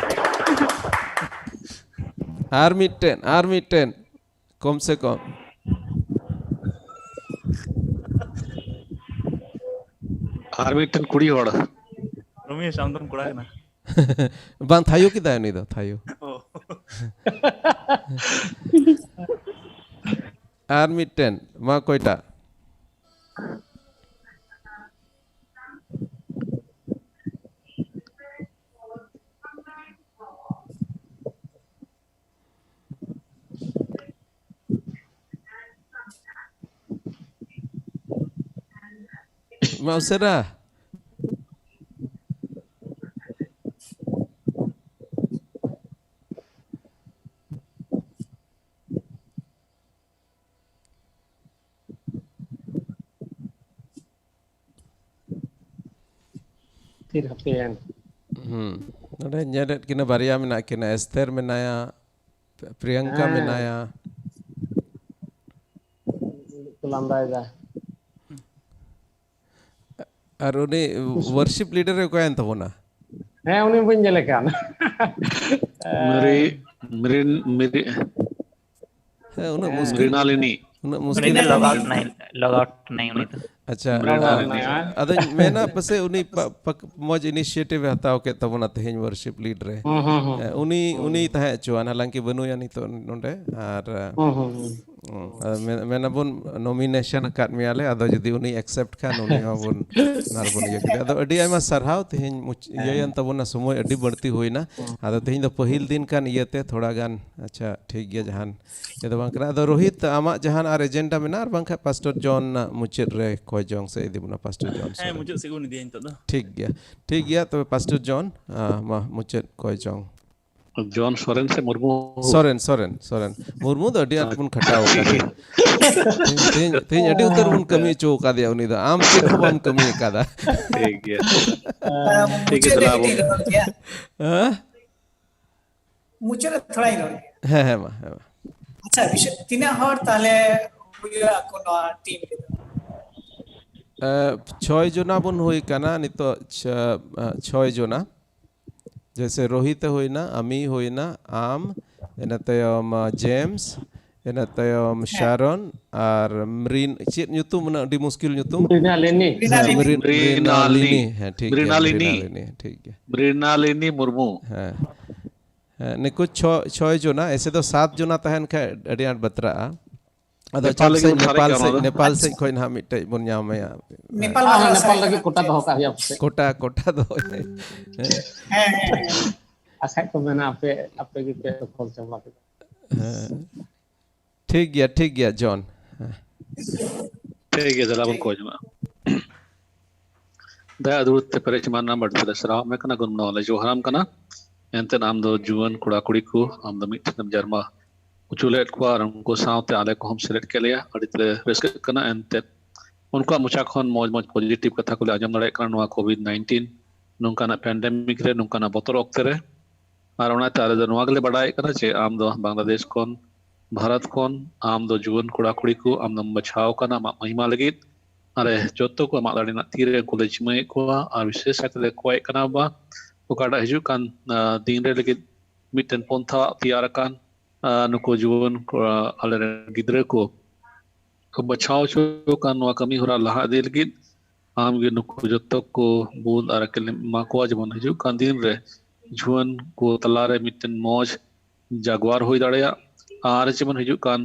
ᱟᱨ ᱢᱤᱫᱴᱮᱱ, ᱟᱨ ᱢᱤᱫᱴᱮᱱ, ᱠᱚᱢ ᱥᱮ ᱠᱚᱢ᱾ ᱟᱨ ᱢᱤᱫᱴᱮᱱ ᱠᱩᱲᱤ ᱦᱚᱲ᱾ ᱨᱚᱢᱮᱥ, ᱟᱢ ᱫᱚᱢ ᱠᱚᱲᱟ ᱠᱟᱱᱟ᱾ ᱵᱟᱝ, ᱛᱷᱟᱭᱚ ᱠᱮᱫᱟᱭ ᱩᱱᱤ ᱫᱚ, ᱛᱷᱟᱭᱚ᱾ ᱚ᱾ ᱟᱨ ᱢᱤᱫᱴᱮᱱ, ᱢᱟ ᱚᱠᱚᱭᱴᱟᱜ? ᱢᱟ ᱩᱥᱟᱹᱨᱟ᱾ ᱛᱷᱤᱨ ᱦᱟᱯᱮᱭᱮᱱ᱾ ᱦᱩᱸ᱾ ᱱᱚᱰᱮ ᱧᱮᱞᱮᱫ ᱠᱤᱱᱟ, ᱵᱟᱨᱭᱟ ᱢᱮᱱᱟᱜ ᱠᱤᱱᱟ, ᱮᱥᱛᱷᱮᱨ ᱢᱮᱱᱟᱭᱟ, ᱯᱨᱤᱭᱟᱝᱠᱟ ᱦᱮᱸ᱾ ᱢᱮᱱᱟᱭᱟ᱾ ᱠᱚ ᱞᱟᱸᱫᱟᱭᱮᱫᱟ᱾ ᱟᱨ ᱩᱱᱤ ᱣᱟᱨᱥᱤᱯ ᱞᱤᱰᱟᱨ ᱮ ᱚᱠᱟᱭᱮᱱ ᱛᱟᱵᱚᱱᱟ? ᱦᱮᱸ, ᱩᱱᱤ ᱵᱟᱹᱧ ᱧᱮᱞᱮ ᱠᱟᱱ᱾ ᱢᱮᱨᱤ ᱢᱮᱨᱤᱱ ᱢᱮᱨᱤ ᱦᱮᱸ, ᱩᱱᱟᱹᱜ ᱦᱮᱸ᱾ ᱢᱩᱥᱠᱤᱞ, ᱢᱨᱤᱱᱟᱞᱤᱱᱤ᱾ ᱩᱱᱟᱹᱜ ᱩᱱᱤ ᱢᱩᱥᱠᱤᱞ᱾ ᱫᱚ ᱞᱚᱜ ᱟᱣᱩᱴ ᱱᱟᱭ, ᱞᱚᱜ ᱟᱣᱩᱴ ᱱᱟᱭ ᱩᱱᱤ ᱫᱚ᱾ ᱟᱪᱪᱷᱟ, ᱢᱨᱤᱱᱟᱞᱤᱱᱤ᱾ ᱢᱮᱱᱟᱜᱼᱟ᱾ ᱟᱫᱚᱧ ᱢᱮᱱᱟ ᱯᱟᱥᱮᱡ ᱩᱱᱤ ᱯᱟ- ᱯᱟᱠ- ᱢᱚᱡᱽ initiative ᱮ ᱦᱟᱛᱟᱣ ᱠᱮᱫ ᱛᱟᱵᱚᱱᱟ ᱛᱮᱦᱮᱧ worship lead ᱨᱮ᱾ ᱦᱩᱸ, ᱦᱩᱸ, ᱦᱩᱸ᱾ ᱦᱮᱸ, ᱩᱱᱤ ᱩᱱᱤ ᱛᱟᱦᱮᱸ ᱦᱚᱪᱚᱣᱟᱱ, ᱦᱟᱞᱟᱝᱠᱤ ᱵᱟᱹᱱᱩᱭᱟ ᱱᱤᱛᱚᱜ ᱱᱚᱰᱮ᱾ ᱟᱨ ᱦᱩᱸ, ᱦᱩᱸ, ᱦᱩᱸ᱾ ᱦᱩᱸ, ᱟᱫᱚ ᱢᱮᱱ- ᱢᱮᱱᱟᱵᱚᱱ nomination ᱟᱠᱟᱫ ᱢᱮᱭᱟᱞᱮ, ᱟᱫᱚ ᱡᱩᱫᱤ ᱩᱱᱤ accept ᱠᱷᱟᱱ ᱩᱱᱤ ᱦᱚᱸᱵᱚᱱ ᱱᱟᱨ ᱵᱚᱱ ᱤᱭᱟᱹ ᱠᱮᱫᱮᱭᱟ᱾ ᱟᱫᱚ ᱟᱹᱰᱤ ᱟᱭᱢᱟ ᱥᱟᱨᱦᱟᱣ, ᱛᱮᱦᱮᱧ ᱢᱩᱪ- ᱤᱭᱟᱹᱭᱮᱱ ᱛᱟᱵᱚᱱᱟ, ᱥᱚᱢᱚᱭ ᱟᱹᱰᱤ ᱵᱟᱹᱲᱛᱤ ᱦᱩᱭᱱᱟ᱾ ᱟᱫᱚ ᱛᱮᱦᱮᱧ ᱫᱚ ᱯᱟᱹᱦᱤᱞ ᱫᱤᱱ ᱠᱟᱱ ᱤᱭᱟᱹᱛᱮ ᱛᱷᱚᱲᱟ ᱜᱟᱱ, ᱟᱪᱪᱷᱟ, ᱴᱷᱤᱠ ᱜᱮᱭᱟ, ᱡᱟᱦᱟᱱ ᱤᱭᱟᱹ ᱫᱚ ᱵᱟᱝ ᱠᱟᱱᱟ᱾ ᱟᱫᱚ ᱨᱳᱦᱤᱛ, ᱟᱢᱟᱜ ᱡᱟᱦᱟᱱ ᱟᱨ agenda ᱢᱮᱱᱟᱜᱼᱟ, ᱟᱨ ᱵᱟᱝᱠᱷᱟᱱ ᱯᱟᱥᱴᱚᱨ ᱡᱚᱱ ᱢᱩᱪᱟᱹᱫ ᱨᱮ ᱠᱚᱭ ᱡᱚᱝ ᱥᱮ ᱤᱫᱤ ᱵᱚᱱᱟ ᱯᱟᱥᱴᱚᱨ ᱡᱚᱱ ᱦᱮᱸ, ᱥᱚᱨᱮᱱ᱾ ᱢᱩᱪᱟᱹᱫ ᱥᱮᱫ ᱵᱚᱱ ᱤᱫᱤᱭᱟ ᱱᱤᱛᱚᱜ ᱫᱚ᱾ ᱴᱷᱤᱠ ᱜᱮᱭᱟ, ᱴᱷᱤᱠ ᱜᱮᱭᱟ, ᱛᱚᱵᱮ ᱯᱟᱥᱴᱚᱨ ᱡᱚᱱ, ᱟᱸ, ᱢᱟ ᱢᱩᱪᱟᱹᱫ ᱠᱚᱭ ᱡᱚᱝ᱾ ᱡᱚᱱ ᱥᱚᱨᱮᱱ ᱥᱮ ᱢᱩᱨᱢᱩ? ᱥᱚᱨᱮᱱ, ᱥᱚᱨᱮᱱ, ᱥᱚᱨᱮᱱ᱾ ᱢᱩᱨᱢᱩ ᱫᱚ ᱟᱹᱰᱤ ᱟᱸᱴ ᱵᱚᱱ ᱠᱷᱟᱴᱟᱣ ᱟᱠᱟᱫᱮᱭᱟ᱾ ᱛᱮᱦᱮᱧ, ᱛᱮᱦᱮᱧ, ᱛᱮᱦᱮᱧ ᱟᱹᱰᱤ ᱩᱛᱟᱹᱨ ᱵᱚᱱ ᱠᱟᱹᱢᱤ ᱦᱚᱪᱚ ᱟᱠᱟᱫᱮᱭᱟ ᱩᱱᱤ ᱫᱚ᱾ ᱟᱢ ᱪᱮᱫ ᱦᱚᱸ ᱵᱟᱢ ᱠᱟᱹᱢᱤ ᱟᱠᱟᱫᱟ᱾ ᱴᱷᱤᱠ ᱜᱮᱭᱟ᱾ ᱟᱨ ᱴᱷᱤᱠ ᱜᱮᱭᱟ, ᱢᱩᱪᱟᱹᱫ ᱨᱮ ᱫᱮᱞᱟ ᱵᱚᱱ᱾ ᱢᱤᱫᱴᱤᱡ ᱨᱚᱲ ᱜᱮᱭᱟ᱾ ᱦᱮᱸ? ᱢᱩᱪᱟᱹᱫ ᱨᱮ ᱛᱷᱚᱲᱟᱧ ᱨᱚᱲ ᱜᱮᱭᱟ᱾ ᱦᱮᱸ, ᱦᱮᱸ, ᱢᱟ, ᱦᱮᱸ, ᱢᱟ᱾ ᱟᱪᱪᱷᱟ, ᱵᱤᱥᱚᱭ, ᱛᱤᱱᱟᱹᱜ ᱦᱚᱲ ᱛᱟᱦᱞᱮ ᱦᱩᱭᱩᱜᱼᱟ ᱠᱚ ᱱᱚᱣᱟ ᱴᱤᱢ ᱨᱮᱫᱚ? ᱮ, ᱪᱷᱚᱭ ᱡᱚᱱᱟ ᱵᱚᱱ ᱦᱩᱭ ᱠᱟᱱᱟ ᱱᱤᱛᱚᱜ, ᱪᱷ-, ᱮ, ᱪᱷᱚᱭ ᱡᱚᱱᱟ᱾ ᱡᱮᱭᱥᱮ ᱨᱳᱦᱤᱛ ᱮ ᱦᱩᱭᱱᱟ, ᱟᱢᱤ ᱦᱩᱭᱱᱟ, ᱟᱢ, ᱤᱱᱟᱹ ᱛᱟᱭᱚᱢ, ᱟ, ᱡᱮᱢᱥ, ᱤᱱᱟᱹ ᱛᱟᱭᱚᱢ ᱥᱟᱨᱚᱱ, ᱟᱨ ᱢᱨᱤᱱ, ᱪᱮᱫ ᱧᱩᱛᱩᱢ? ᱩᱱᱟᱹᱜ ᱟᱹᱰᱤ ᱢᱩᱥᱠᱤᱞ ᱧᱩᱛᱩᱢ᱾ ᱢᱨᱤᱱᱟᱞᱤᱱᱤ᱾ ᱢᱨᱤᱱᱟᱞᱤᱱᱤ᱾ ᱢᱨᱤᱱ-, ᱢᱨᱤᱱᱟᱞᱤᱱᱤ᱾ ᱢᱨᱤᱱᱟᱞᱤᱱᱤ᱾ ᱦᱮᱸ, ᱴᱷᱤᱠ ᱜᱮᱭᱟ, ᱢᱨᱤᱱᱟᱞᱤᱱᱤ᱾ ᱢᱨᱤᱱᱟᱞᱤᱱᱤ, ᱴᱷᱤᱠ ᱜᱮᱭᱟ᱾ ᱢᱨᱤᱱᱟᱞᱤᱱᱤ ᱢᱩᱨᱢᱩ᱾ ᱦᱮᱸ᱾ ᱦᱮᱸ, ᱱᱩᱠᱩ ᱪᱷᱚ-, ᱪᱷᱚᱭ ᱡᱚᱱᱟ, ᱮᱥᱮ ᱫᱚ ᱥᱟᱛ ᱡᱚᱱᱟ ᱛᱟᱦᱮᱱ ᱠᱷᱟᱡ ᱟᱹᱰᱤ ᱟᱸᱴ ᱵᱟᱛᱨᱟᱜᱼᱟ᱾ ᱟᱫᱚ ᱱᱮᱯᱟᱞ ᱪᱟᱞ ᱞᱟᱹᱜᱤᱫ ᱥᱮᱫ, ᱵᱚᱱ ᱯᱷᱟᱨᱮᱡ ᱱᱮᱯᱟᱞ ᱠᱟᱜᱼᱟ ᱥᱮᱫ, ᱱᱚᱣᱟ ᱫᱚ᱾ ᱱᱮᱯᱟᱞ ᱥᱮᱫ ᱠᱷᱚᱱ ᱱᱟᱦᱟᱜ ᱢᱤᱫᱴᱮᱡ ᱵᱚᱱ ᱧᱟᱢᱮᱭᱟ᱾ ᱱᱮᱯᱟᱞ ᱟᱨ ᱵᱟᱞᱟ ᱱᱮᱯᱟᱞ ᱥᱟᱭ ᱞᱟᱹᱜᱤᱫ ᱠᱟᱱᱟ᱾ ᱠᱚᱴᱟ ᱫᱚᱦᱚ ᱠᱟᱜ ᱦᱩᱭᱩᱜᱼᱟ ᱯᱟᱥᱮᱡ᱾ ᱠᱚᱴᱟ, ᱠᱚᱴᱟ ᱫᱚ᱾ ᱦᱮᱸ᱾ ᱦᱮᱸ, ᱦᱮᱸ, ᱦᱮᱸ᱾ ᱟᱨ ᱠᱷᱟᱡ ᱠᱚ ᱢᱮᱱᱟ, ᱟᱯᱮ, ᱟᱯᱮ ᱜᱮᱯᱮ ᱫᱚᱠᱷᱚᱞ ᱪᱟᱵᱟ ᱠᱮᱫᱟ᱾ ᱦᱮᱸ᱾ ᱴᱷᱤᱠ ᱜᱮᱭᱟ, ᱴᱷᱤᱠ ᱜᱮᱭᱟ, ᱡᱚᱱ᱾ ᱦᱮᱸ᱾ ᱴᱷᱤᱠ ᱜᱮᱭᱟ, ᱫᱮᱞᱟ ᱵᱚᱱ ᱠᱚᱭ ᱡᱚᱝᱟ᱾ ᱫᱟᱭᱟ ᱫᱩᱞᱟᱹᱲ ᱛᱮ ᱯᱮᱨᱮᱡ ᱮᱢᱟᱱ ᱱᱟᱢ ᱟᱹᱰᱤ ᱞᱮ ᱥᱟᱨᱦᱟᱣ ᱢᱮ ᱠᱟᱱᱟ᱾ ᱜᱩᱱ ᱢᱟᱱᱟᱣ ᱞᱮ ᱡᱚᱦᱟᱨᱟᱢ ᱠᱟᱱᱟ᱾ ᱮᱱᱛᱮᱫ ᱟᱢ ᱫᱚ ᱡᱩᱣᱟᱹᱱ ᱠᱚᱲᱟ ᱠᱩᱲᱤ ᱠᱚ, ᱟᱢ ᱫᱚ ᱢᱤᱫ ᱴᱷᱮᱱ ᱮᱢ ᱡᱟᱨᱢᱟ ᱦᱚᱪᱚ ᱞᱮᱫ ᱠᱚᱣᱟ ᱟᱨ ᱩᱱᱠᱩ ᱥᱟᱶᱛᱮ ᱟᱞᱮ ᱠᱚᱦᱚᱸᱢ ᱥᱮᱞᱮᱫ ᱠᱮᱫ ᱞᱮᱭᱟ᱾ ᱟᱹᱰᱤ ᱛᱮᱞᱮ ᱨᱟᱹᱥᱠᱟᱹᱜ ᱠᱟᱱᱟ᱾ ᱮᱱᱛᱮᱫ ᱩᱱᱠᱩᱣᱟᱜ ᱢᱚᱪᱟ ᱠᱷᱚᱱ ᱢᱚᱡᱽ ᱢᱚᱡᱽ positive ᱠᱟᱛᱷᱟ ᱠᱚᱞᱮ ᱟᱸᱡᱚᱢ ᱫᱟᱲᱮᱭᱟᱜ ᱠᱟᱱᱟ ᱱᱚᱣᱟ COVID nineteen ᱱᱚᱝᱠᱟᱱᱟᱜ pandemic ᱨᱮ, ᱱᱚᱝᱠᱟᱱᱟᱜ ᱵᱚᱛᱚᱨ ᱚᱠᱛᱮ ᱨᱮ᱾ ᱟᱨ ᱚᱱᱟᱛᱮ ᱟᱞᱮ ᱫᱚ ᱱᱚᱣᱟ ᱜᱮᱞᱮ ᱵᱟᱰᱟᱭᱮᱫ ᱠᱟᱱᱟ ᱡᱮ ᱟᱢ ᱫᱚ ᱵᱟᱝᱞᱟᱫᱮᱥ ᱠᱷᱚᱱ, ᱵᱷᱟᱨᱚᱛ ᱠᱷᱚᱱ, ᱟᱢ ᱫᱚ ᱡᱩᱣᱟᱹᱱ ᱠᱚᱲᱟ ᱠᱩᱲᱤ ᱠᱚ ᱟᱢ ᱫᱚᱢ ᱵᱟᱪᱷᱟᱣ ᱠᱟᱱᱟ ᱟᱢᱟᱜ ᱢᱚᱦᱤᱢᱟ ᱞᱟᱹᱜᱤᱫ᱾ ᱟᱞᱮ ᱡᱚᱛᱚ ᱠᱚ ᱟᱢᱟᱜ ᱫᱟᱲᱮ ᱨᱮᱱᱟᱜ ᱛᱤᱨᱮ ᱩᱱᱠᱩ ᱞᱮ ᱡᱤᱢᱟᱹᱭᱮᱫ ᱠᱚᱣᱟ ᱟᱨ ᱵᱤᱥᱮᱥ ᱠᱟᱭᱛᱮ ᱞᱮ ᱠᱚᱭᱮᱫ ᱠᱟᱱᱟ ᱵᱟ ᱚᱠᱟᱴᱟᱜ ᱦᱤᱡᱩᱜ ᱠᱟᱱ, ᱟ, ᱫᱤᱱ ᱨᱮ ᱞᱟᱹᱜᱤᱫ ᱢᱤᱫᱴᱮᱱ ᱯᱚᱱᱛᱷᱟ ᱛᱮᱭᱟᱨ ᱟᱠᱟᱱ, ᱟ, ᱱᱩᱠᱩ ᱡᱩᱣᱟᱹᱱ ᱠᱚ, ᱟ, ᱟᱞᱮᱨᱮᱱ ᱜᱤᱫᱽᱨᱟᱹ ᱠᱚ ᱵᱟᱪᱷᱟᱣ ᱦᱚᱪᱚ ᱟᱠᱟᱱ ᱱᱚᱣᱟ ᱠᱟᱹᱢᱤ ᱦᱚᱨᱟ ᱞᱟᱦᱟ ᱤᱫᱤ ᱞᱟᱹᱜᱤᱫ ᱟᱢ ᱜᱮ ᱱᱩᱠᱩ ᱡᱚᱛᱚ ᱠᱚ ᱵᱩᱫ ᱟᱨ ᱟᱹᱠᱤᱞ ᱮᱢ ᱮᱢᱟ ᱠᱚᱣᱟ, ᱡᱮᱢᱚᱱ ᱦᱤᱡᱩᱜ ᱠᱟᱱ ᱫᱤᱱ ᱨᱮ ᱡᱩᱣᱟᱹᱱ ᱠᱚ ᱛᱟᱞᱟ ᱨᱮ ᱢᱤᱫᱴᱮᱱ ᱢᱚᱡᱽ ᱡᱟᱜᱣᱟᱨ ᱦᱩᱭ ᱫᱟᱲᱮᱭᱟᱜ, ᱟᱨ ᱡᱮᱢᱚᱱ ᱦᱤᱡᱩᱜ ᱠᱟᱱ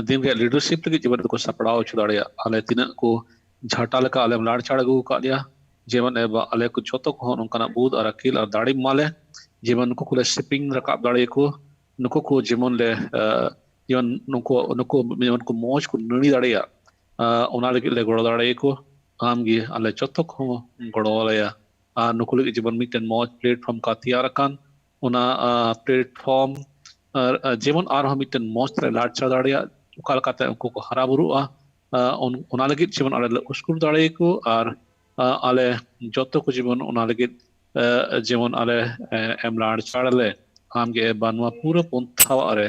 ᱫᱤᱱ ᱨᱮᱭᱟᱜ ᱞᱤᱰᱟᱨᱥᱤᱯ ᱞᱟᱹᱜᱤᱫ ᱡᱮᱢᱚᱱ ᱫᱚᱠᱚ ᱥᱟᱯᱲᱟᱣ ᱦᱚᱪᱚ ᱫᱟᱲᱮᱭᱟᱜ᱾ ᱟᱞᱮ ᱛᱤᱱᱟᱹᱜ ᱠᱚ ᱡᱷᱟᱴᱟ ᱞᱮᱠᱟ ᱟᱞᱮᱢ ᱞᱟᱲ ᱪᱟᱲ ᱟᱹᱜᱩ ᱟᱠᱟᱫ ᱞᱮᱭᱟ, ᱡᱮᱢᱚᱱ ᱮ ᱵᱟ-, ᱟᱞᱮ ᱠᱚ ᱡᱚᱛᱚ ᱠᱚᱦᱚᱸ ᱱᱚᱝᱠᱟᱱᱟᱜ ᱵᱩᱫ ᱟᱨ ᱟᱹᱠᱤᱞ ᱟᱨ ᱫᱟᱲᱮ ᱮᱢᱟ ᱞᱮ, ᱡᱮᱢᱚᱱ ᱱᱩᱠᱩ ᱠᱚᱞᱮ ᱥᱤᱯᱤᱝ ᱨᱟᱠᱟᱵ ᱫᱟᱲᱮᱭᱟᱠᱚ, ᱱᱩᱠᱩ ᱠᱚ ᱡᱮᱢᱚᱱ ᱞᱮ, ᱟᱸ, ᱡᱮᱢᱚᱱ ᱱᱩᱠᱩ, ᱱᱩᱠᱩ ᱡᱮᱢᱚᱱ ᱠᱚ ᱢᱚᱡᱽ ᱠᱚ ᱱᱟᱹᱲᱤ ᱫᱟᱲᱮᱭᱟᱜ, ᱟᱸ, ᱚᱱᱟ ᱞᱟᱹᱜᱤᱫ ᱞᱮ ᱜᱚᱲᱚ ᱫᱟᱲᱮᱭᱟᱠᱚ᱾ ᱟᱢ ᱜᱮ ᱟᱞᱮ ᱡᱚᱛᱚ ᱠᱚᱦᱚᱸ ᱜᱚᱲᱚ ᱟᱞᱮᱭᱟ᱾ ᱟᱨ ᱱᱩᱠᱩ ᱞᱟᱹᱜᱤᱫ ᱡᱮᱢᱚᱱ ᱢᱤᱫᱴᱮᱱ ᱢᱚᱡᱽ ᱯᱞᱮᱴᱯᱷᱚᱨᱢ ᱠᱟ ᱛᱮᱭᱟᱨ ᱟᱠᱟᱱ, ᱚᱱᱟ, ᱟᱸ, ᱯᱞᱮᱴᱯᱷᱚᱨᱢ, ᱟᱨ, ᱟᱨ ᱡᱮᱢᱚᱱ ᱟᱨᱦᱚᱸ ᱢᱤᱫᱴᱮᱱ ᱢᱚᱡᱽ ᱛᱮ ᱞᱟᱲᱪᱟ ᱫᱟᱲᱮᱭᱟᱜ, ᱚᱠᱟ ᱞᱮᱠᱟᱛᱮ ᱩᱱᱠᱩ ᱠᱚ ᱦᱟᱨᱟ ᱵᱩᱨᱩᱜᱼᱟ, ᱟᱸ, ᱚᱱ-, ᱚᱱᱟ ᱞᱟᱹᱜᱤᱫ ᱡᱮᱢᱚᱱ ᱟᱞᱮ ᱞᱮ ᱩᱥᱠᱩᱨ ᱫᱟᱲᱮᱭᱟᱠᱚ᱾ ᱟᱨ, ᱟᱸ, ᱟᱞᱮ ᱡᱚᱛᱚ ᱠᱚ ᱡᱮᱢᱚᱱ ᱚᱱᱟ ᱞᱟᱹᱜᱤᱫ, ᱟᱸ, ᱡᱮᱢᱚᱱ ᱟᱞᱮ, ᱟᱸ, ᱮᱢ ᱞᱟᱲᱪᱟᱲ ᱟᱞᱮ, ᱟᱢᱜᱮ ᱮ ᱵᱟ ᱱᱚᱣᱟ ᱯᱩᱨᱟᱹ ᱯᱚᱱᱛᱷᱟᱣᱟᱜ ᱨᱮ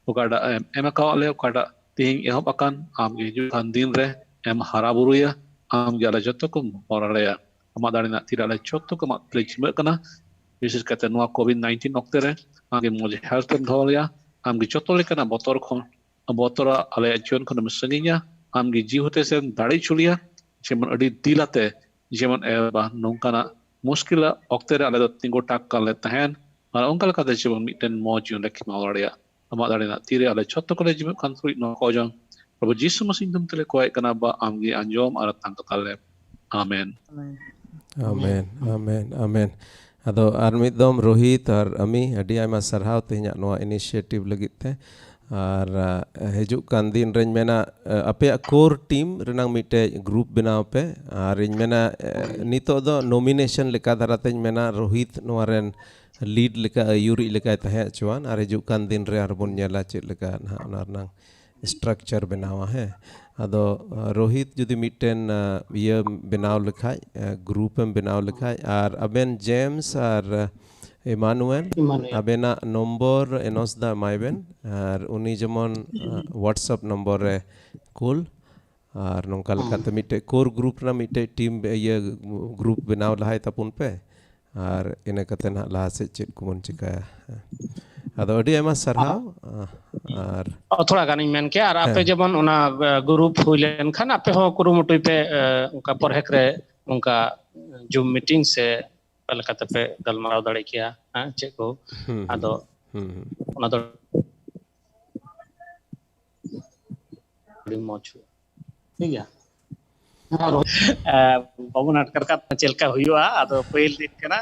ᱚᱠᱟᱴᱟᱜ ᱮᱢ ᱮᱢ ᱟᱠᱟᱣᱟᱫ ᱞᱮ, ᱚᱠᱟᱴᱟᱜ ᱛᱮᱦᱮᱧ ᱮᱦᱚᱵ ᱟᱠᱟᱱ, ᱟᱢᱜᱮ ᱦᱤᱡᱩᱜ ᱠᱟᱱ ᱫᱤᱱ ᱨᱮ ᱮᱢ ᱦᱟᱨᱟ ᱵᱩᱨᱩᱭᱟ, ᱟᱢᱜᱮ ᱟᱞᱮ ᱡᱚᱛᱚ ᱠᱚᱢ ᱦᱚᱨ ᱫᱟᱲᱮᱭᱟ᱾ ᱟᱢᱟᱜ ᱫᱟᱲᱮ ᱨᱮᱱᱟᱜ ᱛᱤᱨᱮ ᱟᱞᱮ ᱡᱚᱛᱚ ᱠᱚ ᱟᱢᱟᱜ ᱛᱤᱨᱮ ᱡᱤᱢᱟᱹᱜ ᱠᱟᱱᱟ᱾ ᱵᱤᱥᱮᱥ ᱠᱟᱛᱮ ᱱᱚᱣᱟ ᱠᱳᱵᱷᱤᱰ ᱱᱟᱭᱤᱱᱴᱤᱱ ᱚᱠᱛᱮ ᱨᱮ ᱟᱢᱜᱮ ᱢᱚᱡᱽ ᱦᱮᱞᱛᱷ ᱮᱢ ᱫᱚᱦᱚ ᱞᱮᱭᱟ, ᱟᱢᱜᱮ ᱡᱚᱛᱚ ᱞᱮᱠᱟᱱᱟᱜ ᱵᱚᱛᱚᱨ ᱠᱷᱚᱱ, ᱵᱚᱛᱚᱨᱟᱜ ᱟᱞᱮᱭᱟᱜ ᱡᱤᱭᱚᱱ ᱠᱷᱚᱱ ᱮᱢ ᱥᱟᱺᱜᱤᱧᱟ, ᱟᱢᱜᱮ ᱡᱤᱣᱤ ᱦᱚᱛᱮ ᱥᱮ ᱫᱟᱲᱮ ᱦᱚᱪᱚ ᱞᱮᱭᱟ, ᱡᱮᱢᱚᱱ ᱟᱹᱰᱤ ᱫᱤᱞ ᱟᱛᱮ ᱡᱮᱢᱚᱱ ᱮ ᱵᱟ ᱱᱚᱝᱠᱟᱱᱟᱜ ᱢᱩᱥᱠᱤᱞᱟᱜ ᱚᱠᱛᱮ ᱨᱮ ᱟᱞᱮ ᱫᱚ ᱛᱤᱸᱜᱩ ᱴᱟᱠ ᱠᱟᱱ ᱞᱮ ᱛᱟᱦᱮᱱ, ᱟᱨ ᱚᱱᱠᱟ ᱞᱮᱠᱟᱛᱮ ᱡᱮᱢᱚᱱ ᱢᱤᱫᱴᱮᱱ ᱢᱚᱡᱽ ᱡᱤᱭᱚᱱ ᱞᱮ ᱠᱷᱮᱢᱟᱣ ᱫᱟᱲᱮᱭᱟᱜ᱾ ᱟᱢᱟᱜ ᱫᱟᱲᱮ ᱨᱮᱱᱟᱜ ᱛᱤᱨᱮ ᱟᱞᱮ ᱡᱷᱚᱛᱚ ᱠᱚᱞᱮ ᱡᱤᱢᱟᱹᱜ ᱠᱟᱱ ᱛᱩᱞᱩᱡ ᱱᱚᱣᱟ ᱠᱚ ᱡᱚᱝ ᱯᱨᱚᱵᱷᱩ ᱡᱤᱥᱩ ᱢᱟᱥᱤ ᱧᱩᱛᱩᱢ ᱛᱮᱞᱮ ᱠᱚᱭᱮᱜ ᱠᱟᱱᱟ, ᱵᱟ ᱟᱢᱜᱮ ᱟᱸᱡᱚᱢ ᱟᱨ ᱟᱛᱟᱝ ᱠᱟᱛᱟ ᱞᱮᱢ᱾ ᱟᱢᱮᱱ᱾ ᱟᱢᱮᱱ, ᱟᱢᱮᱱ, ᱟᱢᱮᱱ᱾ ᱟᱫᱚ ᱟᱨ ᱢᱤᱫ ᱫᱚᱢ ᱨᱳᱦᱤᱛ ᱟᱨ ᱟᱢᱤ, ᱟᱹᱰᱤ ᱟᱭᱢᱟ ᱥᱟᱨᱦᱟᱣ ᱛᱮᱦᱮᱧᱟᱜ ᱱᱚᱣᱟ ᱤᱱᱤᱥᱤᱭᱮᱴᱤᱵᱷ ᱞᱟᱹᱜᱤᱫ ᱛᱮ᱾ ᱟᱨ, ᱟ, ᱦᱤᱡᱩᱜ ᱠᱟᱱ ᱫᱤᱱ ᱨᱮᱧ ᱢᱮᱱᱟ, ᱟ, ᱟᱯᱮᱭᱟᱜ ᱠᱳᱨ ᱴᱤᱢ ᱨᱮᱱᱟᱝ ᱢᱤᱫᱴᱮᱡ ᱜᱨᱩᱯ ᱵᱮᱱᱟᱣ ᱯᱮ᱾ ᱟᱨ ᱤᱧ ᱢᱮᱱᱟ, ᱟ, ᱱᱤᱛᱚᱜ ᱫᱚ ᱱᱚᱢᱤᱱᱮᱥᱚᱱ ᱞᱮᱠᱟ ᱫᱷᱟᱨᱟ ᱛᱮᱧ ᱢᱮᱱᱟ, ᱨᱳᱦᱤᱛ ᱱᱚᱣᱟ ᱨᱮᱱ ᱞᱤᱰ ᱞᱮᱠᱟ, ᱟᱹᱭᱩᱨᱤᱡ ᱞᱮᱠᱟᱭ ᱛᱟᱦᱮᱸ ᱦᱚᱪᱚᱣᱟᱱ᱾ ᱟᱨ ᱦᱤᱡᱩᱜ ᱠᱟᱱ ᱫᱤᱱ ᱨᱮ ᱟᱨᱵᱚᱱ ᱧᱮᱞᱟ ᱪᱮᱫ ᱞᱮᱠᱟ ᱱᱟᱦᱟᱜ ᱚᱱᱟ ᱨᱮᱱᱟᱝ ᱥᱴᱨᱟᱠᱪᱟᱨ ᱵᱮᱱᱟᱣᱟ, ᱦᱮᱸ᱾ ᱟᱫᱚ, ᱟ, ᱨᱳᱦᱤᱛ ᱡᱩᱫᱤ ᱢᱤᱫᱴᱮᱱ, ᱟ, ᱤᱭᱟᱹ ᱵᱮᱱᱟᱣ ᱞᱮᱠᱷᱟᱡ, ᱟ, ᱜᱨᱩᱯ ᱮᱢ ᱵᱮᱱᱟᱣ ᱞᱮᱠᱷᱟᱡ, ᱟᱨ ᱟᱵᱮᱱ ᱡᱮᱢᱥ ᱟᱨ, ᱟ, ᱤᱢᱟᱱᱩᱭᱮᱞ, ᱤᱢᱟᱱᱩᱭᱮᱞ᱾ ᱟᱵᱮᱱᱟᱜ ᱱᱚᱢᱵᱚᱨ ᱮᱱᱚᱥ ᱫᱟ ᱮᱢᱟᱭ ᱵᱮᱱ, ᱟᱨ ᱩᱱᱤ ᱡᱮᱢᱚᱱ, ᱟ, WhatsApp ᱱᱚᱢᱵᱚᱨ ᱨᱮ ᱠᱩᱞ, ᱟᱨ ᱱᱚᱝᱠᱟ ᱞᱮᱠᱟᱛᱮ ᱢᱤᱫᱴᱮᱡ ᱠᱳᱨ ᱜᱨᱩᱯ ᱨᱮᱱᱟᱜ ᱢᱤᱫᱴᱮᱡ ᱴᱤᱢ, ᱤᱭᱟᱹ, ᱜᱨᱩᱯ ᱵᱮᱱᱟᱣ ᱞᱟᱦᱟᱭ ᱛᱟᱵᱚᱱ ᱯᱮ, ᱟᱨ ᱤᱱᱟᱹ ᱠᱟᱛᱮ ᱱᱟᱦᱟᱜ ᱞᱟᱦᱟ ᱥᱮᱫ ᱪᱮᱫ ᱠᱚᱵᱚᱱ ᱪᱤᱠᱟᱹᱭᱟ᱾ ᱟᱫᱚ ᱟᱹᱰᱤ ᱟᱭᱢᱟ ᱥᱟᱨᱦᱟᱣ᱾ ᱟᱨ ᱚ, ᱛᱷᱚᱲᱟ ᱜᱟᱱᱤᱧ ᱢᱮᱱ ᱠᱮᱭᱟ, ᱟᱨ ᱟᱯᱮ ᱡᱮᱢᱚᱱ ᱚᱱᱟ ᱜᱨᱩᱯ ᱦᱩᱭ ᱞᱮᱱᱠᱷᱟᱱ ᱟᱯᱮ ᱦᱚᱸ ᱠᱩᱨᱩᱢᱩᱴᱩᱭ ᱯᱮ, ᱮ, ᱚᱱᱠᱟ ᱯᱚᱨᱦᱮᱠ ᱨᱮ ᱚᱱᱠᱟ ᱡᱩᱢ ᱢᱤᱴᱤᱝ ᱥᱮ ᱚᱠᱟ ᱞᱮᱠᱟ ᱛᱮᱯᱮ ᱜᱟᱞᱢᱟᱨᱟᱣ ᱫᱟᱲᱮ ᱠᱮᱭᱟ, ᱦᱮᱸ, ᱪᱮᱫ ᱠᱚ᱾ ᱦᱩᱸ, ᱟᱫᱚ ᱦᱩᱸ, ᱦᱩᱸ᱾ ᱚᱱᱟ ᱫᱚ ᱟᱹᱰᱤ ᱢᱚᱡᱽ ᱦᱩᱭᱩᱜᱼᱟ᱾ ᱴᱷᱤᱠ ᱜᱮᱭᱟ᱾ ᱮ, ᱵᱟᱵᱚᱱ ᱟᱴᱠᱟᱨ ᱠᱟᱜ ᱪᱮᱫ ᱞᱮᱠᱟ ᱦᱩᱭᱩᱜᱼᱟ, ᱟᱫᱚ ᱯᱟᱹᱦᱤᱞ ᱫᱤᱱ ᱠᱟᱱᱟ᱾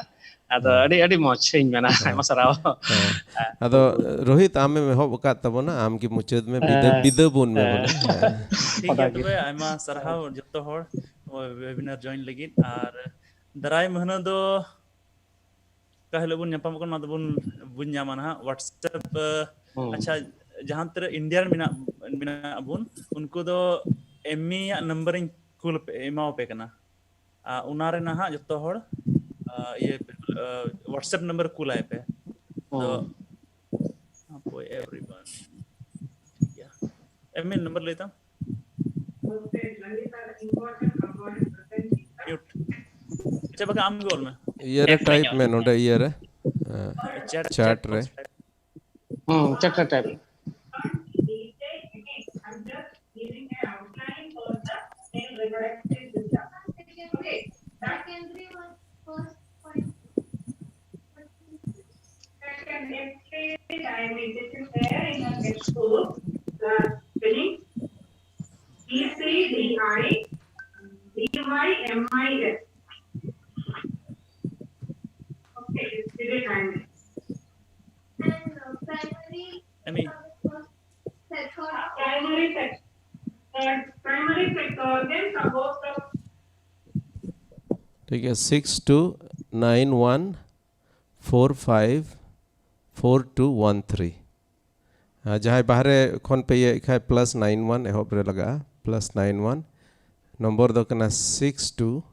ᱟᱫᱚ ᱦᱮᱸ᱾ ᱟᱹᱰᱤ, ᱟᱹᱰᱤ ᱢᱚᱡᱽ, ᱤᱧ ᱢᱮᱱᱟ, ᱦᱮᱸ᱾ ᱟᱭᱢᱟ ᱥᱟᱨᱦᱟᱣ᱾ ᱦᱮᱸ᱾ ᱟᱫᱚ ᱨᱳᱦᱤᱛ, ᱟᱢᱮᱢ ᱮᱦᱚᱵ ᱟᱠᱟᱫ ᱛᱟᱵᱚᱱᱟ, ᱟᱢ ᱜᱮ ᱢᱩᱪᱟᱹᱫ ᱢᱮ, ᱵᱤᱫᱟᱹ, ᱦᱮᱸ᱾ ᱵᱤᱫᱟᱹ ᱵᱚᱱ ᱢᱮ ᱦᱮᱸ᱾ ᱵᱚᱞᱮ᱾ ᱦᱮᱸ᱾ ᱴᱷᱤᱠ ᱜᱮᱭᱟ, ᱛᱚᱵᱮ ᱟᱭᱢᱟ ᱥᱟᱨᱦᱟᱣ ᱡᱚᱛᱚ ᱦᱚᱲ webinar join ᱞᱟᱹᱜᱤᱫ᱾ ᱟᱨ ᱫᱟᱨᱟᱭ ᱢᱟᱹᱦᱱᱟᱹ ᱫᱚ ᱚᱠᱟ ᱦᱤᱞᱳᱜ ᱵᱚᱱ ᱧᱟᱯᱟᱢᱚᱜ ᱠᱟᱱᱟ, ᱚᱱᱟ ᱫᱚᱵᱚᱱ ᱵᱩᱡᱽ ᱧᱟᱢᱟ ᱱᱟᱦᱟᱜ WhatsApp᱾ ᱟᱪᱪᱷᱟ, ᱡᱟᱦᱟᱸ ᱛᱤᱱᱟᱹᱜ ᱤᱱᱰᱤᱭᱟ ᱨᱮ ᱢᱮᱱᱟᱜ, ᱢᱮᱱᱟᱜ ᱵᱚᱱ, ᱩᱱᱠᱩ ᱫᱚ ᱮᱢᱤ ᱭᱟᱜ ᱱᱟᱢᱵᱟᱨ ᱤᱧ ᱠᱩᱞ ᱟᱯᱮ, ᱮᱢᱟᱣᱟᱯᱮ ᱠᱟᱱᱟ᱾ ᱟᱨ ᱚᱱᱟ ᱨᱮ ᱱᱟᱦᱟᱜ ᱡᱚᱛᱚ ᱦᱚᱲ, ᱟ, ᱤᱭᱟᱹ, ᱟ, WhatsApp ᱱᱟᱢᱵᱟᱨ ᱠᱩᱞ ᱟᱭ ᱯᱮ᱾ ᱛᱚ, ᱦᱟᱯᱳᱭ, everyone. ᱴᱷᱤᱠ ᱜᱮᱭᱟ᱾ ᱮᱢᱤ ᱱᱟᱢᱵᱟᱨ ᱞᱟᱹᱭ ᱛᱟᱢ᱾ Mute. ᱟᱪᱪᱷᱟ, ᱵᱟᱠᱷᱟᱱ ᱟᱢ ᱜᱮ ᱚᱞ ᱢᱮ᱾ ᱤᱭᱟᱹ ᱨᱮ ᱴᱟᱭᱤᱯ ᱢᱮ, ᱱᱚᱰᱮ ᱤᱭᱟᱹ ᱨᱮ᱾ ᱪᱮᱴ, ᱪᱮᱴ ᱨᱮ᱾ ᱦᱩᱸ, ᱪᱮᱴ ᱨᱮ type. Spelling E C D I D Y M I S. Okay, it's the time. ᱮᱢᱤ, Primary sector, primary sector, then suppose the ᱴᱷᱤᱠ ᱜᱮᱭᱟ, six two nine one four five four two one three᱾ ᱟᱨ ᱡᱟᱦᱟᱸᱭ ᱵᱟᱦᱨᱮ ᱠᱷᱚᱱ ᱯᱮ ᱤᱭᱟᱹᱭᱮᱫ ᱠᱷᱟᱡ, plus nine one ᱮᱦᱚᱵ ᱨᱮ ᱞᱟᱜᱟᱜᱼᱟ, plus nine one᱾ ᱱᱚᱢᱵᱚᱨ ᱫᱚ ᱠᱟᱱᱟ six two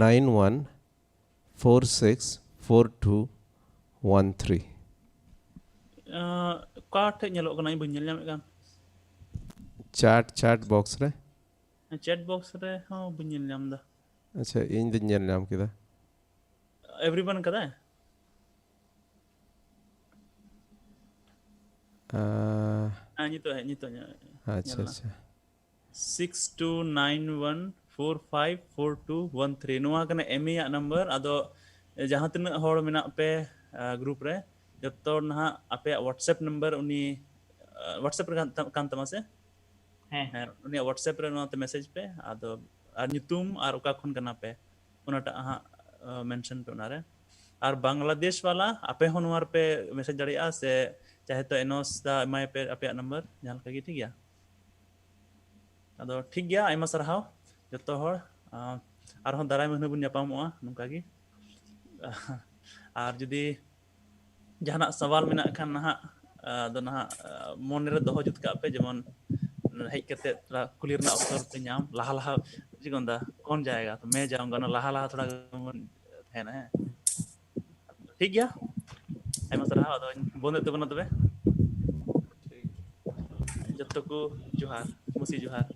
nine one four six four two one three᱾ ᱟᱸ, ᱚᱠᱟ ᱴᱷᱮᱡ ᱧᱮᱞᱚᱜ ᱠᱟᱱᱟ? ᱤᱧ ᱵᱟᱹᱧ ᱧᱮᱞ ᱧᱟᱢᱮᱫ ᱠᱟᱱ᱾ ᱪᱟᱴ, ᱪᱟᱴ ᱵᱚᱠᱥ ᱨᱮ᱾ ᱪᱮᱴ ᱵᱚᱠᱥ ᱨᱮ ᱦᱚᱸ ᱵᱟᱹᱧ ᱧᱮᱞ ᱧᱟᱢ ᱮᱫᱟ᱾ ᱟᱪᱪᱷᱟ, ᱤᱧ ᱫᱚᱧ ᱧᱮᱞ ᱧᱟᱢ ᱠᱮᱫᱟ᱾ Everyone ᱠᱟᱫᱟᱭ? ᱟᱸ, ᱦᱮᱸ, ᱱᱤᱛᱚᱜ ᱦᱮᱡ, ᱱᱤᱛᱚᱜ ᱧᱮ- ᱟᱪᱪᱷᱟ, ᱧᱮᱞ ᱮᱱᱟ᱾ ᱟᱪᱪᱷᱟ᱾ Six two nine one four five four two one three, ᱱᱚᱣᱟ ᱠᱟᱱᱟ ᱮᱢᱤ ᱭᱟᱜ ᱱᱟᱢᱵᱟᱨ᱾ ᱟᱫᱚ ᱡᱟᱦᱟᱸ ᱛᱤᱱᱟᱹᱜ ᱦᱚᱲ ᱢᱮᱱᱟᱜ ᱯᱮ ᱜᱨᱩᱯ ᱨᱮ, ᱡᱚᱛᱚ ᱦᱚᱲ ᱱᱟᱦᱟᱜ ᱟᱯᱮᱭᱟᱜ WhatsApp ᱱᱟᱢᱵᱟᱨ ᱩᱱᱤ WhatsApp ᱨᱮ ᱠᱟᱱ ᱛᱟ- ᱠᱟᱱ ᱛᱟᱢᱟ ᱥᱮ? ᱦᱮᱸ᱾ ᱦᱮᱸ, ᱩᱱᱤᱭᱟᱜ WhatsApp ᱨᱮ ᱱᱚᱣᱟᱛᱮ ᱢᱮᱥᱮᱡᱽ ᱯᱮ, ᱟᱫᱚ ᱟᱨ ᱧᱩᱛᱩᱢ ᱟᱨ ᱚᱠᱟ ᱠᱷᱚᱱ ᱠᱟᱱᱟ ᱯᱮ, ᱚᱱᱟᱴᱟᱜ ᱦᱟᱸᱜ ᱢᱮᱱᱥᱚᱱ ᱯᱮ ᱚᱱᱟᱨᱮ᱾ ᱟᱨ ᱵᱟᱝᱞᱟᱫᱮᱥ ᱵᱟᱞᱟ, ᱟᱯᱮ ᱦᱚᱸ ᱱᱚᱣᱟ ᱨᱮᱯᱮ ᱢᱮᱥᱮᱡᱽ ᱫᱟᱲᱮᱭᱟᱜᱼᱟ, ᱥᱮ ᱪᱟᱦᱮ ᱛᱚ ᱮᱱᱚᱥ ᱫᱟ ᱮᱢᱟᱭ ᱯᱮ ᱟᱯᱮᱭᱟᱜ ᱱᱟᱢᱵᱟᱨ, ᱡᱟᱦᱟᱸ ᱞᱮᱠᱟ ᱜᱮ, ᱴᱷᱤᱠ ᱜᱮᱭᱟ? ᱟᱫᱚ ᱴᱷᱤᱠ ᱜᱮᱭᱟ, ᱟᱭᱢᱟ ᱥᱟᱨᱦᱟᱣ ᱡᱚᱛᱚ ᱦᱚᱲ᱾ ᱟᱸ, ᱟᱨᱦᱚᱸ ᱫᱟᱨᱟᱭ ᱢᱟᱹᱦᱱᱟᱹ ᱵᱚᱱ ᱧᱟᱯᱟᱢᱚᱜᱼᱟ ᱱᱚᱝᱠᱟ ᱜᱮ᱾ ᱟᱨ ᱡᱩᱫᱤ ᱡᱟᱦᱟᱱᱟᱜ ᱥᱟᱣᱟᱞ ᱢᱮᱱᱟᱜ ᱠᱷᱟᱱ ᱱᱟᱦᱟᱜ, ᱟᱫᱚ ᱱᱟᱦᱟᱜ, ᱢᱚᱱᱮ ᱨᱮ ᱫᱚᱦᱚ ᱡᱩᱛ ᱠᱟᱜ ᱯᱮ, ᱡᱮᱢᱚᱱ ᱦᱮᱡ ᱠᱟᱛᱮ ᱛᱷᱚᱲᱟ ᱠᱩᱞᱤ ᱨᱮᱱᱟᱜ ᱚᱯᱥᱚᱨ ᱯᱮ ᱧᱟᱢ᱾ ᱞᱟᱦᱟ ᱞᱟᱦᱟ ᱪᱮᱫ ᱠᱚ ᱢᱮᱱᱫᱟ, ᱠᱚᱱ ᱡᱟᱭᱜᱟ ᱛᱚ ᱢᱮ ᱡᱟᱣᱜᱟ, ᱚᱱᱟ ᱞᱟᱦᱟ ᱞᱟᱦᱟ ᱛᱷᱚᱲᱟ ᱜᱟᱱ ᱵᱚᱱ ᱛᱟᱦᱮᱱᱟ, ᱦᱮᱸ᱾ ᱴᱷᱤᱠ ᱜᱮᱭᱟ, ᱟᱭᱢᱟ ᱥᱟᱨᱦᱟᱣ᱾ ᱟᱫᱚᱧ ᱵᱚᱱᱫᱮᱫ ᱛᱟᱵᱚᱱᱟ ᱛᱚᱵᱮ᱾ ᱡᱚᱛᱚ ᱠᱚ ᱡᱚᱦᱟᱨ, ᱢᱟᱹᱥᱤ ᱡᱚᱦᱟᱨ᱾